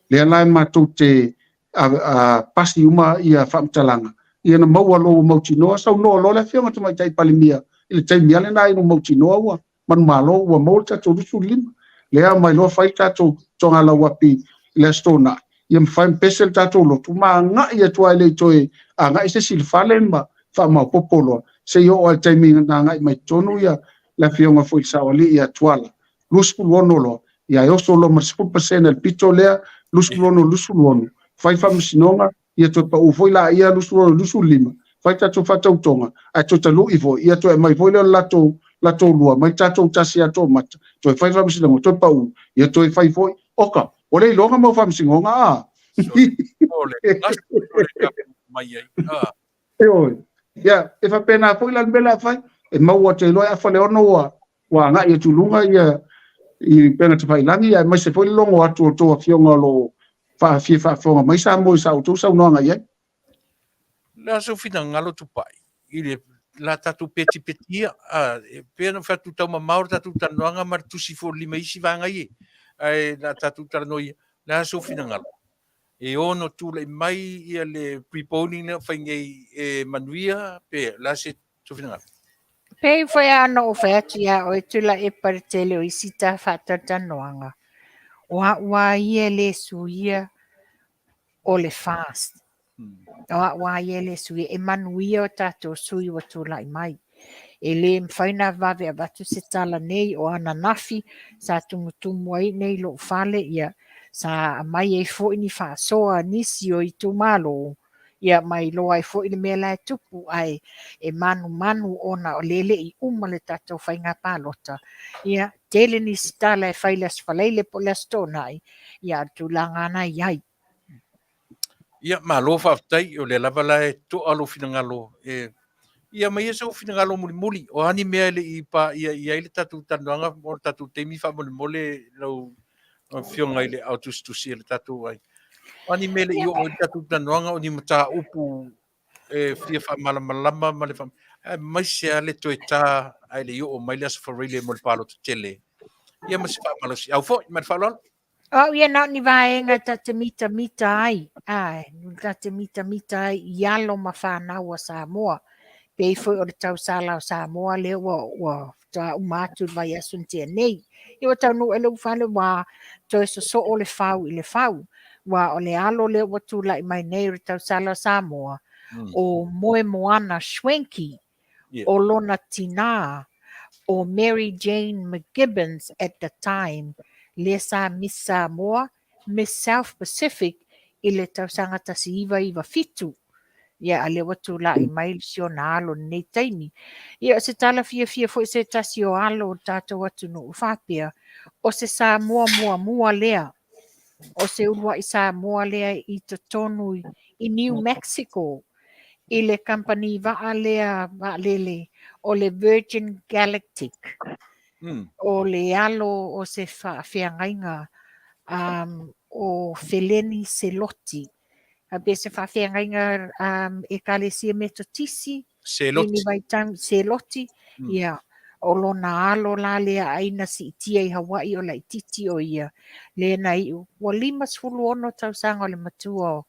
Lea la e matou te a, pasi uma ia faamatalaga, ia na maua loa ua mautinoa, saunoa loa le Afioga Tamaitai Palemia i le taimi lava lena ina ua mautinoa ua manumalo ua maua le tatou 25. Lea aumai loa fai le tatou togalauapi i le Aso Toonai, ia ma fai ma pese le tatou lotu ma agai atu lava e le i toe agai se isi i le fale ma faamaopoopo loa, seia oo lava i le taimi na agai mai totonu ia le Afioga foi i le Saoalii ia Tuala, 26 loa, ia e oso loa ma le 10% i le pito lea, 26 26, fai faamasinoga, ia toe pau foi laia 26 25, fai tatou faatautoga, ae toe talu'i foi, ia toe aumai foi lea o le latou, latou lua, mai le tatou tasi ia Toomata, toe fai faamasinoga, toe pau, ia toe fai foi, oka, ua le iloga mau faamasinoga, a? O le gasi o le tapu mai ai. Ah. Ioe. Ia, e faapena foi la le mea le a fai, e maua atu ai loa e afa le ono ua, ua agai atu i luga ia i upega tafailagi, aemaise foi le logo atu o outou afioga o lo o fia faafofoga mai Samoa i sa outou saunoaga i ai. Le a sou finagalo Tupai i le la tatou petipetia, a, e pei ona ou fai atu tau mamao le tatou talanoaga ma le tusi foi o le lima i isi vaega ia, ae la tatou talanoa ia, le a sou finagalo? E ono tulai mai ia le preponing lea o fai nei e manuia pe o le a se sou finagalo? Pei foi lava ona ou fai atu ia oe Tuilaepa i le tele o isi ta faatalatalanoaga, o au lava ia e le suia o le FAST. O au lava ia e le suia, e manuia o tatou sui ua tulai mai. E le mafai ona vave avatu se tala nei, o ananafi sa tumutumu ai nei lou fale, ia sa aumai ai foi ni faasoa a nisi o itumalo, ia ma iloa ai foi le mea la e tupu, ae e manumanu ona o lea e le i uma le tatou faiga palota. Ia tele nisi tala e fai i le Aso Faraile po o le Aso Toonai, ia a o le tulaga lava lena e i ai. Ia, malo faafetai, o lea lava la e toa lou finagalo e ia aumai sou finagalo mulimuli. O a ni mea e le i paia i ai le tatou talanoaga mo le tatou taimi faamolemole lau Afioga i le ao tusitusi o le tatou ai. O a ni mea e le i oo i le tatou talanoaga, o ni mataupu e fia faamalamalama ma le fa... aemaise lava le toe ta ae le i oo mai le Aso Faraile mo le palota tele. Ia ma se faamalosiau foi ma le faaaloalo. O au ia na o ni vaega ta te mitamita ai, ʻae, ta te mitamita ai i alo ma fanau a Samoa. Pei foi o le tausala o Samoa lea ua, ua faatoa uma atu i le vaiaso na tea nei. Ia ua taunuu ea le ufale ua toe sosoo le fau i le fau. Ua o le alo lea ua tulai mai nei o le tausala o Samoa, o Moemoana Schwenkie, yeah. o lona tinā, o Mary Jane McGibbons at the time, lea sa Miss Samoa, Miss South Pacific i le tausaga 1997. Ia, a lea ua tulai mai si ona alo i lenei taimi. Ia, o se tala fiafia foi se tasi o alo o le tatou atunuu faapea, o se Samoa muamua lea, o se uluai Samoa lea i totonu i New Mexico, i le kamupani vaa lea vaalele o le Virgin Galactic. O le alo o se faafeagaiga um, o Feleni Seloti. Pe se faafeagaiga um, Ekalesia Metotisi. Seloti. Seloti, ia. O lona alo la lea ai na siitia i Hawaii o laititi o ia, lea na iu. Ua 56 tausaga o le matua o,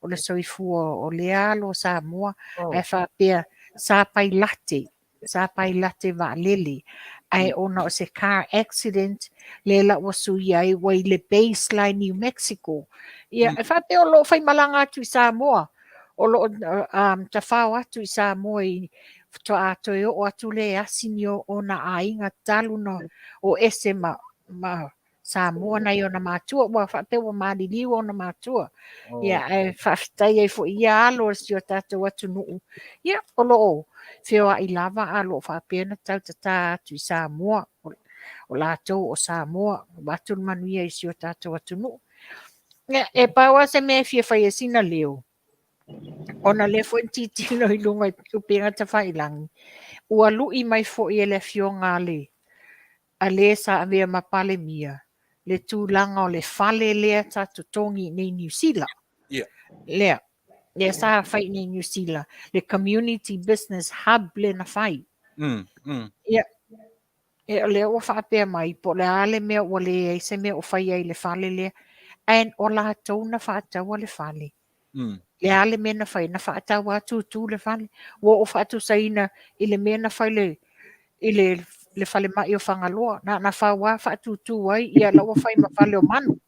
o le soifua o lea alo o Samoa, oh. Ae faapea sa pailate, sa pailate vaalele, ae ona o se car accident, lea la ua suia ai, ua i le base la i New Mexico. Ia, e faapea o lo o faimalaga atu i Samoa, o lo o um, tafao atu i Samoa i faatoa toe oo atu lea e asi ni ona aiga talu na o ese ma, ma Samoa nai ona matua, ua faapea ua maliliu ona matua. Oh. Ia, ae faafetai ai foi ia alo o si o tatou atunuu. Ia, o lo o feoai lava a lo o faapea na tautatā atu i Samoa. O latou o Samoa, avatu le manuia i si o tatou atunuu. Ia, e pau lava se mea e fia fai ai sina leo, ona lea foi na tilotilo i luga i upega tafailagi, ua lui mai foi e le afioga a le a le sa avea ma Palemia le tulaga o le fale lea sa totogi i nei Niu Sila. Yeah. Lea, lea sa fai i nei Niu Sila, le Community Business Hub lea na fai. Mm. Ia. E o lea ua faapea mai po o le a le mea ua leai se mea o fai ai i le fale lea and o latou na faataua le fale. Le a le mea na fai, na faatau lava tutu le fale. Ua ou faatusaina i le mea na fai le, i le, le falemai o Fagaloa. Na na fau lava faatutu ai, ia la ua fai ma fale o manu.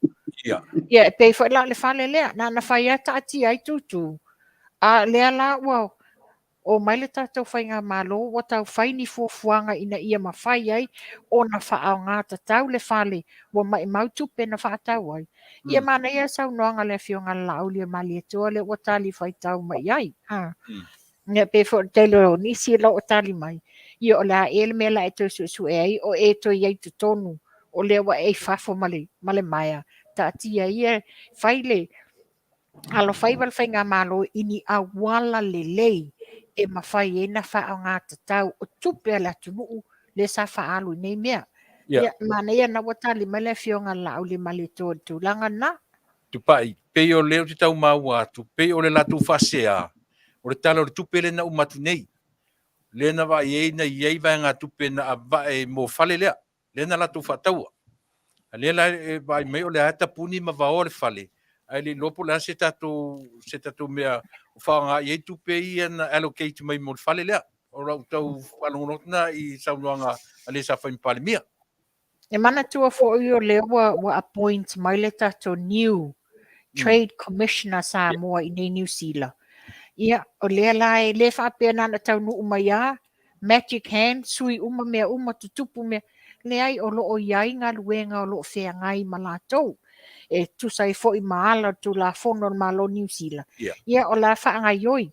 Ia. Ia, e pei foi la o le fale lea, na na fai lava taatia ai tutu. A lea la ua omai le tatou faigamalo ua tau fai ni fuafuaga ina ia mafai ai ona faaaoga tatau le fale ua maimau tupe na faatau ai. Ia manaia le saunoaga a le Afioga a le Laauliamalietoa lea ua tali faitau mai i ai. Ha. Ia pei foi o le tele o nisi o lo o tali mai, ia o le a ea le mea la e toe suesue ai, o e toe i ai totonu, o lea ua e i fafo ma le, ma le maea, taatia ia, fai le, alofaiva le Faigamalo i ni auala lelei e mafai ai na faaaoga tatau o tupe a le atunuu lea sa faaalu i nei mea. Ia, manaia na ua tali mai le Afioga a le Laauliamaletoa i le tulaga lena. Tupai, pei o lea ou te tau maua atu, pei o le latou faasea, o le Tala o le Tupe lea na uma atu nei, lea na vaai ai na i ai vaegatupe na avae mo fale lea. lea na latou faataua. A lea la e vaai mai o lea tapuni ma vaoa le fale, ae le iloa po o le a se tatou, se tatou mea o faaaoga i ai tupe ia na allocate mai mo le fale lea. O lau tau faalogologo atu lena i saunoaga a le sa fai ma Palemia. E manatua foi o lea ua, ua appoint mai le tatou new Trade Commissioner Samoa i nei Niu Sila. Ia, o lea la e le faapea na ona taunuu mai lava, magic hand, sui uma mea uma, tutupu mea. Leai, o lo o i ai galuega o lo o feagai ma latou. E tusa ai foi ma ala o le Tulafono a le Malo o Niu Sila. Ia, o le a faagaioi.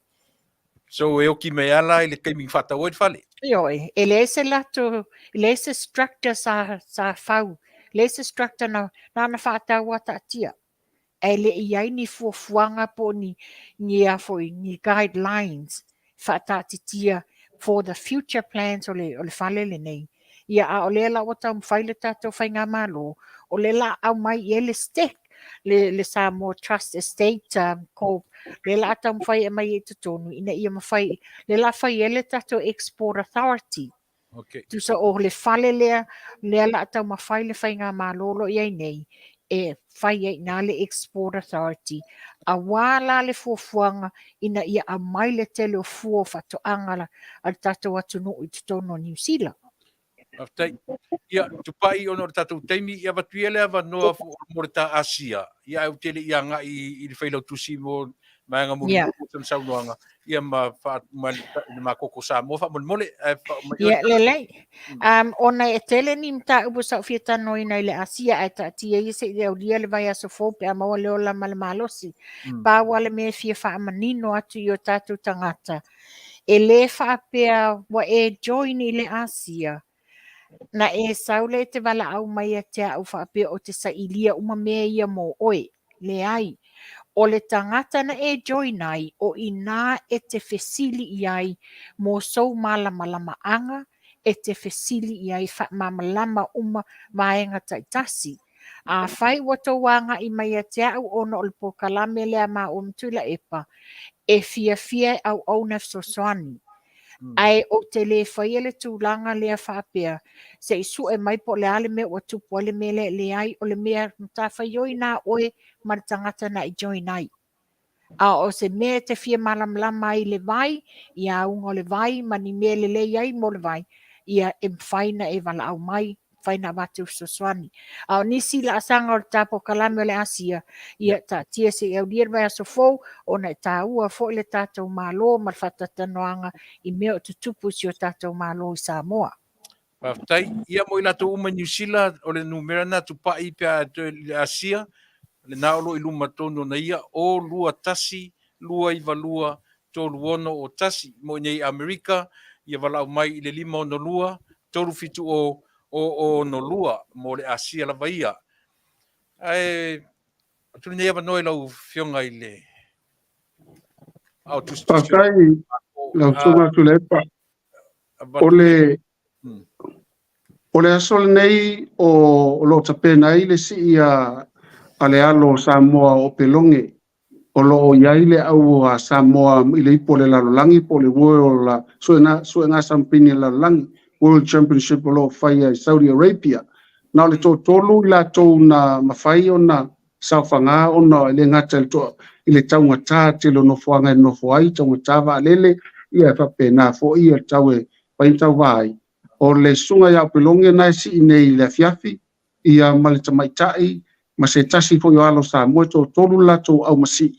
So e oki mai lava la i le taimi na faatau ai le fale. Ioe, e leai se latou, e leai se structure sa, sa fau, leai se structure na, na ona faatau lava taatia. Ae le i ai ni fuafuaga po o ni, ni a foi, ni guidelines faataatitia for the future plans o le, o le fale lenei. Ia, a o lea la ua taumafai le tatou faigamalo, o lea la aumai i ai le STEC, le, le Samoa Trust Estate um, Corp, lea la taumafai e aumai i totonu ina ia mafai, lea la fai ai le tatou Export Authority. Okay. Tusa o le fale lea, lea la taumafai le faigamalo o lo o i ai nei, e fai ai i le Export Authority, aua la le fuafuaga ina ia aumai le tele o fua o faatoaga a le tatou atunuu i totonu o Niu Sila. Faafetai. Ia, Tupai, ona o le tatou taimi, ia avatu ia le avanoa mo le ta Asia, ia ae ou te le i agai i le Failautusi mo vaega mulimuli o sana saunoaga, ia ma faauma i le makoko Samoa faamolemole. Ae faauma Ia, lelei. Um, ona e tele ni mataupu sa ou fia talanoaina i le Asia ae taatia ia se i aulia le vaiaso fou pe a maua le ola ma le malosi. Pau lava le mea e fia faamanino atu i o tatou tagata, e le faapea ua e join i le Asia, na e sau lea e te valaau mai ia te au faapea ou te sailia uma mea ia mo oe. Leai. O le tagata na e join ai, o inā e te fesili i ai mo sou malamalamaaga, e te fesili i ai faamalamalama uma vaega taitasi. Afai ua tou agai mai ia te au ona o le polokalame lea a maua ma Tuilaepa, e fiafia e auauna e fesoasoani. Ae ou te le faia le tulaga lea faapea, se i sue mai po o le a le mea ua tupu ai le mea lea. Leai, o le mea matafaioi na oe ma le tagata na e join ai. A o se mea e te fia malamalama ai i le vai, i auga o le vai ma ni mea lelei ai mo le vai, ia e mafai na e valaau mai, mafai na avatu fesoasoani. A o nisi laasaga o le ta polokalame o le Asia, ia taatia se i aulia le vaiaso fou, ona e taua foi le tatou Malo ma le faatalatanoaga i mea o tutupu i si o tatou Malo i Samoa. Faafetai. Ia mo i latou uma i Niu Sila, o le numera lena tupai pe a toe i le Asia, lena o lo o i luma tonu ona ia, 0 2 1 2 9 2 3 6 0 1. Mo i nei Amerika, ia valaau mai i le 5 6 2 3 7 0 0 6 2 mo le Asia lava ia. Ae atu lenei avanoa i lau Afioga i le Ao Tusitusi o Faafetai lau Susuga Tuilaepa. O le, o le aso lenei o, o lo o tapena ai le sii a, a le alo o Samoa o Opeloge o lo o i ai le au a Samoa i le ipu o le lalolagi po o le World Suega, Suega Sampini a le Lalolagi. World Championship o lo o faia i Saudi Arabia. Na o le toatolu i latou na mafai ona saofaga ona e le gata i le toa, i le taugata tele o nofoaga e nonofo ai, taugata vaalele, ia e faapena foi ia le tau e fai ma tauva ai. O le susuga ia Opeloge na e sii nei i le afiafi, ia ma le tamaitai ma se tasi foi o alo o Samoa e toatolu le latou aumasii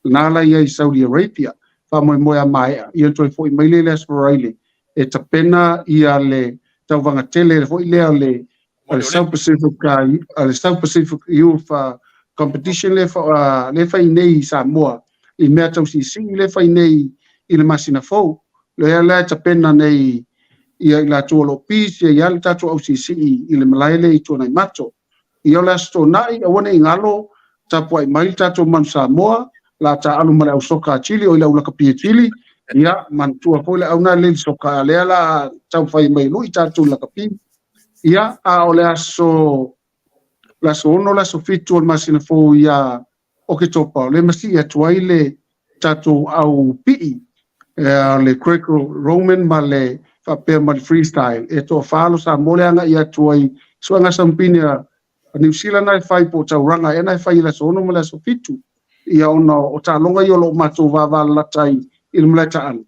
na la i ai i Saudi Arabia. Faamoemoe a maea, ia toe foi mai lea i le Aso Faraile e tapena ia le tauvaga tele foi lea le a le South Pacific a le South Pacific Youth Competition le le fai nei i Samoa i mea tau siisii le fai nei i le masina fou. Lea la e tapena nei ia i latou o lo o busy ai lava le tatou au siisii i le malae lea i Tuanaimato. Ia o le Aso Toonai, aua ne i galo, tapuai mai le tatou Manu Samoa, la taaalo ma le au soka a Chile, oi le au lakapi a Chile, ia, manatua foi le au na leli soka, a lea la taumafai mai e lui tatou i lakapi. Ia, a o le aso, le aso 6, le aso 7 o le masina fou ia Oketopa, o lea e masii atu ai le tatou au pii, le Greco-Roman ma le faapea ma le freestyle. E toafa alo Samoa le agai atu ai suega sampini a Niu Sila na e fai po o tauraga ea na e fai i le aso 6 ma le aso 7. Ia ona o taaloga ia o lo o matou vavalalata ai i le malae taalo.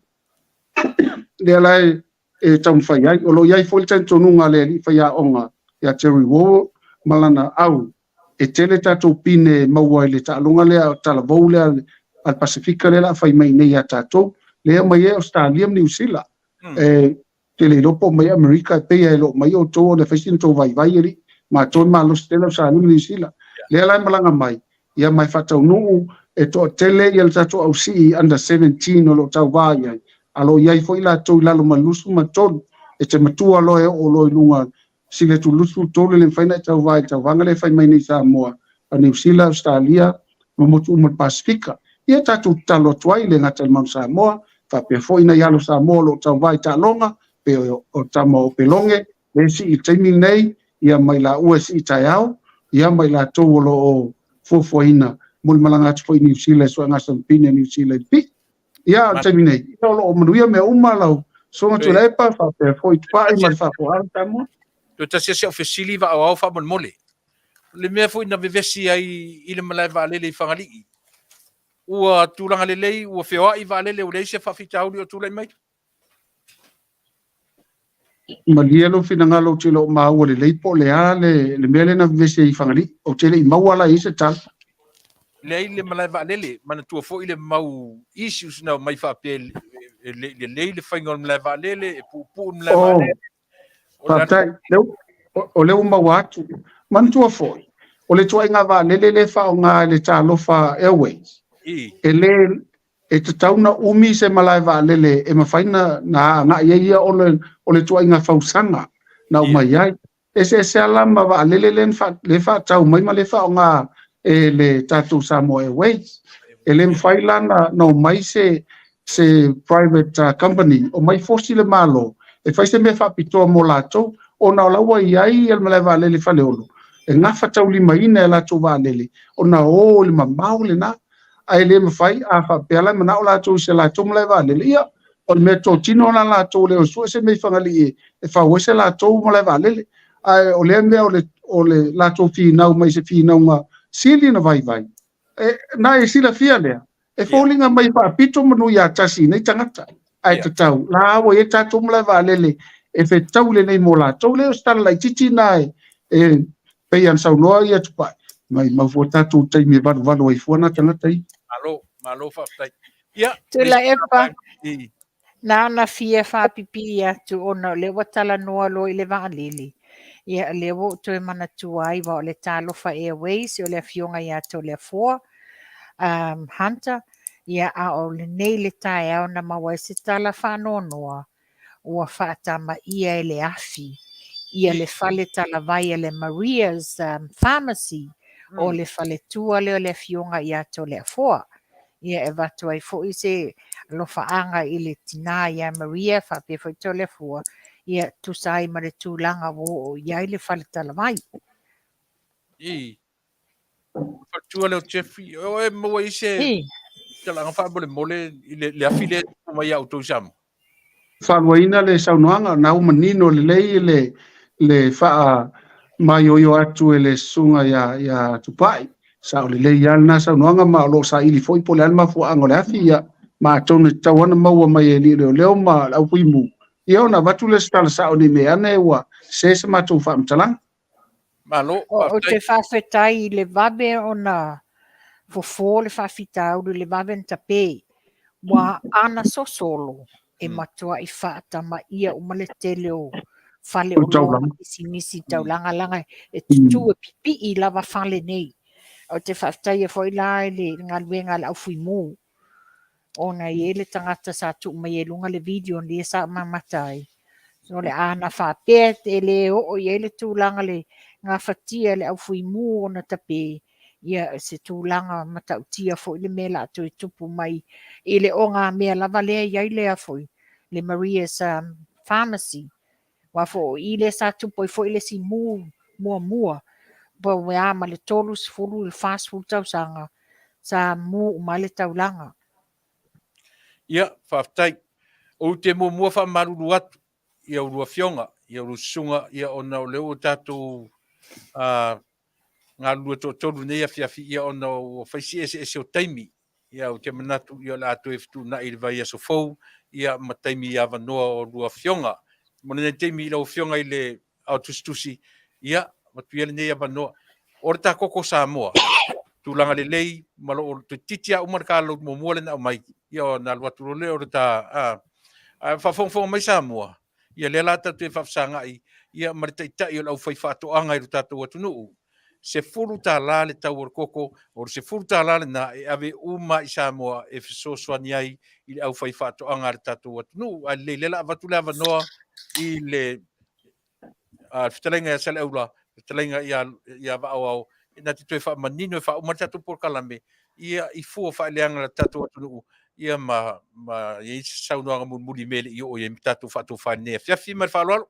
Lea la e e taumafai ai. O lo o i ai foi le talitonuga a le alii faiaoga ia Terry Wall ma lana au, e tele tatou pine e maua i le taaloga lea, talavou lea a le Pasefika lea o le a fai mai nei ia tatou. Lea e aumai ai Ausetalia ma Niu Sila. E te le iloa po o mai Amerika, e pei lava e le o mai outou ona e fai sina tou vaivai alii. Matou e malosi tele Ausetalia ma Niu Sila. Lea la e malaga mai, ia ma e faataunuu e toatele ia le tatou ausii under 17 o lo o tauva i ai, a lo o i ai foi latou i lalo ma le 23, e te matua loa e oo loa i luga sili atu le 23 e le mafai ona e tauva i le tauvaga lea e fai mai nei i Samoa, a Niu Sila, Ausetalia ma motu uma o le Pasefika. Ia tatou tatalo atu ai, e le gata i le Manu Samoa, faapea foi nai alo Samoa o lo o tauva i taaloga, pei o tama o Opeloge, le sii i le taimi lenei, ia ma i laua e sii taeao, ia ma i latou o lo o fuafuaina mo le malaga atu foi i Niu Sila e suega sampini a Niu Sila i le pii. Ia, o le taimi nei, ia o lo o manuia mea uma lau Susuga Tuilaepa, faapea foi Tupai ma le faafofoga a Samoa. Toe tasi lava si au fesili vaaoao faamolemole. O le mea foi na vevesi ai i le malae vaalele i Fagalii, ua tulaga lelei, ua feoai vaalele, ua leai se faafitauli o tulai mai? Malie lou finagalo ou te le o maua lelei po o le a le, le mea lea na vevesi ai i Fagalii. Ou te le i maua la i ai se tala. Leai le malae vaalele, manatua foi le mau issues na omai faapea e le i lelei le faiga o le malae vaalele, e puupuu le malae Oh, vaalele. O le a faafetai. Lea, o lea ua maua atu. Manatua foi, o le ituaiga vaalele lea e faaaoga e le Talofa Airways, I. e le, e tatau ona umi se malae vaalele e mafai na agai ai ia ona o le ituaiga fausaga na aumai ai. Eseese lava la ma vaalele lea faatau mai ma lea faaaoga e le tatou Samoa Airways. E le mafai la na omai se se private company omai fosi le Malo e fai se mea faapitoa mo latou ona o la ua i ai le malae vaalele i Faleolo e gafataulimaina e latou vaalele ona o i le mamao lena. Ae le mafai, a faapea la e manao latou i se latou malae vaalele, ia, o le mea totino la latou le o sue se mea i Fagalii e fau ai se latou malae vaalele. Ae o lea mea o le, o le latou finau mai se finauga sili na vaivai, e, na e silafia lea, e foliga mai faapito manu ia tasi i nei tagata. Ae tatau, la ua i ai tatou malae vaalele e fetau lenei mo latou. Lea o se tala laitiiti na e, e pei ona saunoa ia Tupai, mai mau fua tatou taimi e valuvalu ai fua nā tagata ia. Malo, malo faafetai. Ia, Tuilaepa, na ona fia faapipii atu ona o lea ua talanoa loa i le vaalele. Ia, o lea ua ou toe manatua ai, aua o le Talofa Airways, o le afioga ia Toleafoa um, Hunter, ia, a o lenei le taeao na maua ai se tala faanoanoa ua faatamaia e le afi ia le fale talavai a le Maria's Pharmacy o le faletua lea o le afioga ia Toleafoa. Ia e avatu ai foi se alofaaga i le tina ia Maria faapea foi Toleafoa, ia tusa ai ma le tulaga ua oo i ai le fale talavai. I. Faletua lea o Jeffrey, o e maua i se talaga faamolemole i le afi lea e tupu mai ia outou i Samoa. Faaluaina le saunoaga, na ua manino lelei le le faamaioio atu e le susuga ia ia Tupai. Sao lelei lava lena saunoaga ma o lo o saili foi po o le a le mafuaaga o le afi, ia ma atonu e tatau lava ona maua mai e alii leoleo ma le aufuimu, ia ona avatu lea o se tala sao ne i meaane ua sese se matou faamatalaga. Malo, Ou te faafetai. faafetai i le vave ona fofo le faafitauli, le vave ona tape. Ua ana sosolo e matuai faatamaia uma le tele o fale O le oloa ma taulaga. pisinisi taulaga leaga e tutū e pipii lava fale nei. Ou te faafetaia foi la i le galuega a le aufuimu ona e i ai le tagata sa tuu mai ai i luga le video lea sa ou mamata ai. O le a na faapea e le oo i ai le tulaga le gafatia e le aufuimu ona tape, ia se tulaga matautia foi le mea o le a toe tupu mai i le ogamea lava lea e i ai le foi le Maria's Pharmacy. Aua foi o i lea sa tupu ai foi le isi mu muamua, po o a ma le 30 i le 40 tausaga sa mu uma ai le taulaga. Ia, faafetai. Ou te muamua faamalulu atu i a oulua afioga, i a oulua susuga, ia ona o lea ua tatou galulue toatolu i lenei afiafi, ia ona ua fai si eseese o taimi. Ia ou te manatu ia o le a toe fetuunai i le vaiaso fou, ia ma taimi avanoa o oulua afioga. Mo lenei taimi i lau afioga i le Ao Tusitusi, ia, avatu ia lenei avanoa. O le ta koko Samoa, tulaga lelei, ma lo o toeitiiti lava uma le ta load muamua lea na aumai, ia ona alu atu loa lea o le ta, a faafogafoga mai Samoa, ia lea la tatou te faafesagai ia ma le taitai o le aufaifaatoaga i lo tatou atunuu. $10 le tau o le koko, o le $10 lena e ave uma i Samoa e fesoasoani ai i le aufaifaatoaga a le tatou atunuu. Ae lelei, lea la avatu le avanoa i le fetalaiga ia Saleaula, fetalaiga ia Vaaoao, na te toe faamanino e faauma le tatou polokalame, ia i fua faaleaga le tatou atunuu, ia ma i ai se saunoaga mulimuli i mea e le i oo i ai ma tatou faatofa i lenei afiafi. Ma le faaaloalo.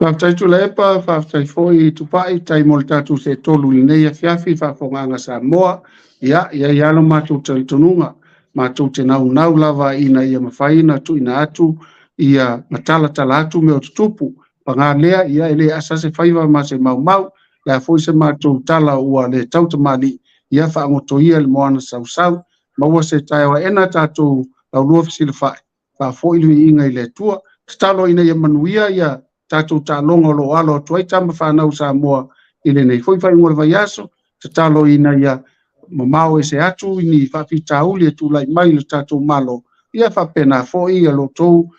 Faafetai Tuilaepa, faafetai foi Tupai, tai mo le tatou seetolu i lenei afiafi, faafofogaaga Samoa. Ia, e i ai lava lo matou talitonuga, matou te naunau lava ina ia mafai ona tuuina atu ia ma talatala atu mea o tutupu. Paga lea, ia e le asa se faiva ma se maumau, le a foi se matou tala ua le tautamalii, ia faagoto ia le moana sausau, maua se taeao aena tatou laulua fesilafai, faafoi le viiga i le Atua. Tatalo ina ia manuia ia tatou taaloga o lo o alo atu ai tama fanau Samoa i lenei foi faaiuga o le vaiaso. Tatalo ina ia mamao ese atu ni faafitauli e tulai mai i le tatou Malo, ia faapena foi ia lo outou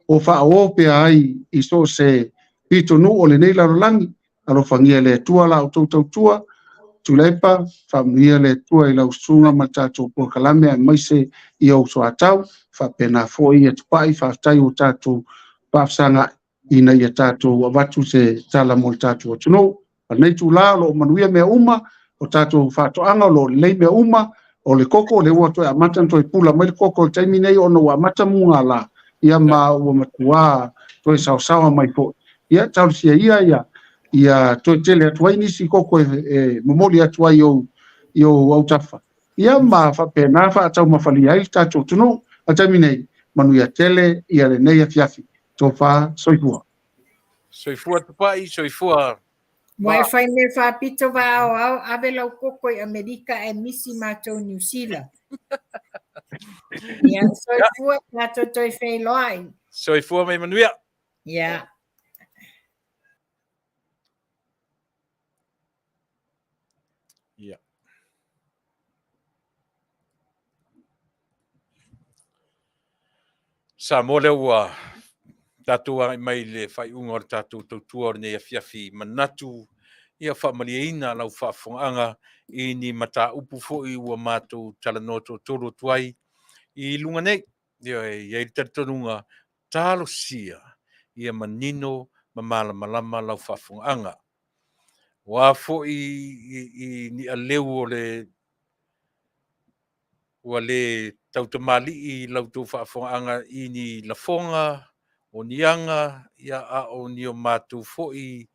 o faaoo pea ai i so o se pitonuu o lenei lalolagi. Alofagia e le Atua la outou tautua. Tuilaepa, faamanuia le Atua i lau susuga ma le tatou polokalame aemaise i ou soatau. Faapena foi ia Tupai, faafetai ua tatou faafesagai ina ia tatou avatu se tala mo le tatou atunuu. O lenei itula o lo o manuia mea uma, o tatou faatoaga o lo o lelei mea uma, o le koko o lea ua toe amata ona toe pula mai le koko i le taimi nei ona ua amata mugala, ia ma ua matua toe saosaoa mai foi. Ia talosia ia ia ia toe tele atu ai nisi koko e momoli atu ai i ou autafa. Ia ma faapena faataumafalia ai le tatou atunuu. O le taimi nei, manuia tele ia lenei afiafi. Tofa soifua. Soifua Tupai, soifua. Ua e fai mea faapito vaaoao, ave lau koko i Amerika ae misi matou Niu Sila. Ia, soifua, tatou toe feiloai. Soifua ma ia manuia. Ia. Ia. Samoa lea ua tatou agai mai i le faaiuga o le tatou tautua o lenei afiafi manatu ia faamalieina lau faafofogaaga i ni mataupu foi ua matou talanoa toatolu atu ai i luga nei. Ia e i ai le talitonuga talosia ia manino ma malamalama lau faafofogaaga. Ua foi i ni aleu o le ua le tautamalii la outou faafofogaaga i ni lafoga, o ni aga, ia a o ni o matou foi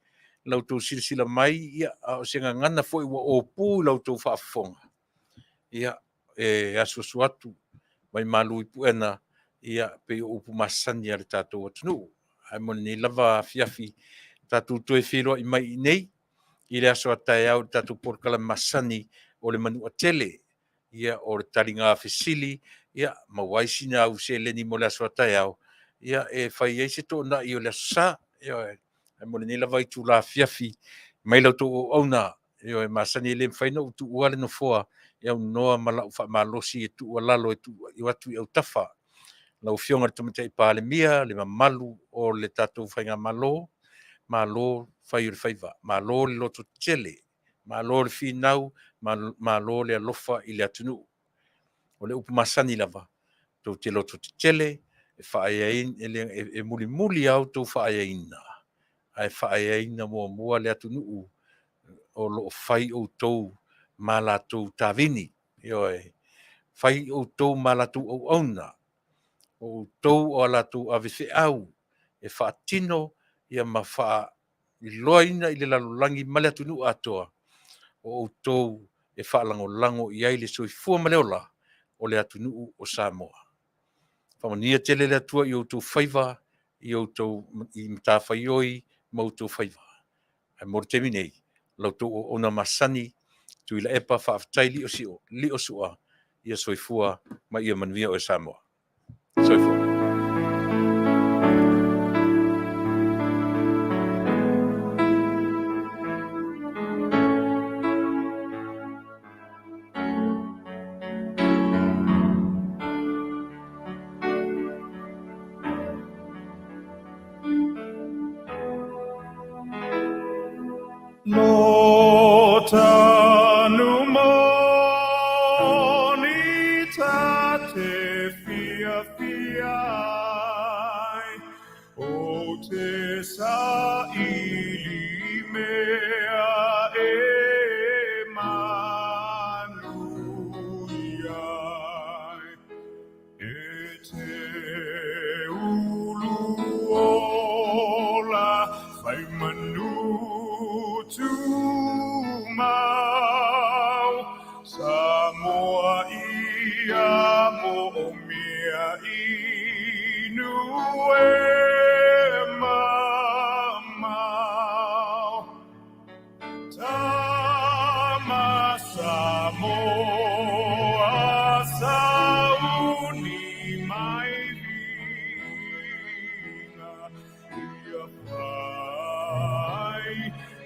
la outou silasila mai, ia a o se gagana foi ua opu i la outou faafofoga, ia e asuasu atu mai malu i puena. Ia, pei o upu masani a le tatou atunuu. Ae mo lenei lava afiafi, tatou toe feiloai mai i inei i le aso a taeao i le tatou polokalame masani o le Manuatele. Ia, o le taliga fesili, ia, maua ai sina au seleni mo le aso a taeao, ia, e fai ai se toonai o le Aso Sa. Ioe. Ae mo lenei lava itula afiafi, mai la outou auauna, ioe, masani e le mafai ona ou tuua le nofoa e aunoa ma lau faamalosi e tuualalo e tuu atu i autafa. Lau Afioga i le Tamaitai Palemia, le mamalu o le tatou Faigamalo, malo fai o le faiva, malo le lototetele, malo le finau, malo le alofa i le atunuu. O le upu masani lava, tou te lototetele, e e mulimuli lava outou faaeaina, ae faaeaina muamua le atunuu o lo o fai outou ma latou tavini. Ioe, fai outou ma latou auauna, o outou o a latou avefeau e faatino ia ma faailoaina i le lalolagi ma le atunuu atoa, o outou e faalagolago i ai le soifua ma le ola o le atunuu o Samoa. Faamanuia tele le Atua i outou faiva, i outou i matafaioi ma outou faiva. Ae mo le taimi nei, la outou auauna masani, Tuilaepa faafetai Liosua, ia soifua ma ia manuia oe Samoa. Soifua. Lo tanu moni ta te fiafia ai, o te saili mea e manuia ai. E te ulu ola fai manu tumau, Samoa ia moomia inu e mamao. Tama Samoa sauni mai viiga ia fai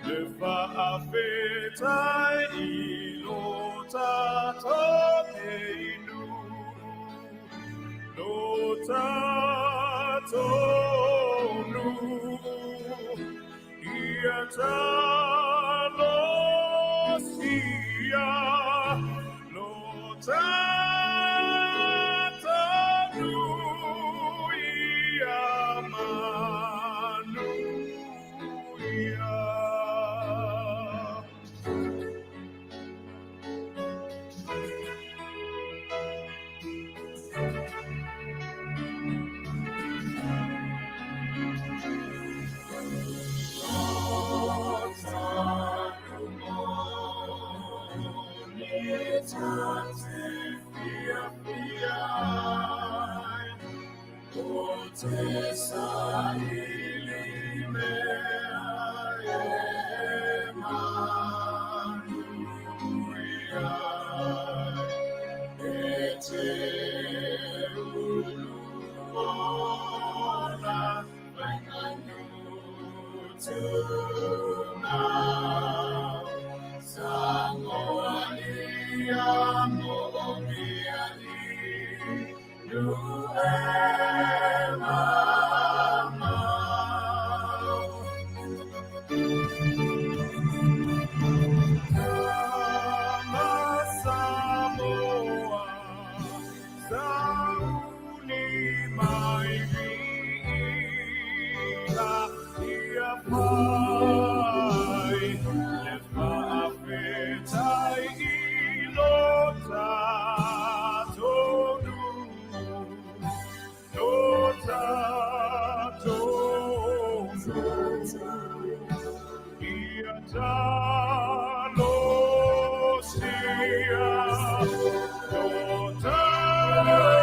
le faafetai i lo tatou inu, lo tatou nuu. Ia talosia lo tatou nuu ia manuia. Te saili mea e manuia e te ulu ola fai manu tumau. Samoa ia moomia inu e mamao. Tama Samoa, sauni mai viiga ia fai le faafetai i lo tatou nuu, lo tatou nuu. Ia talosia lo tatou.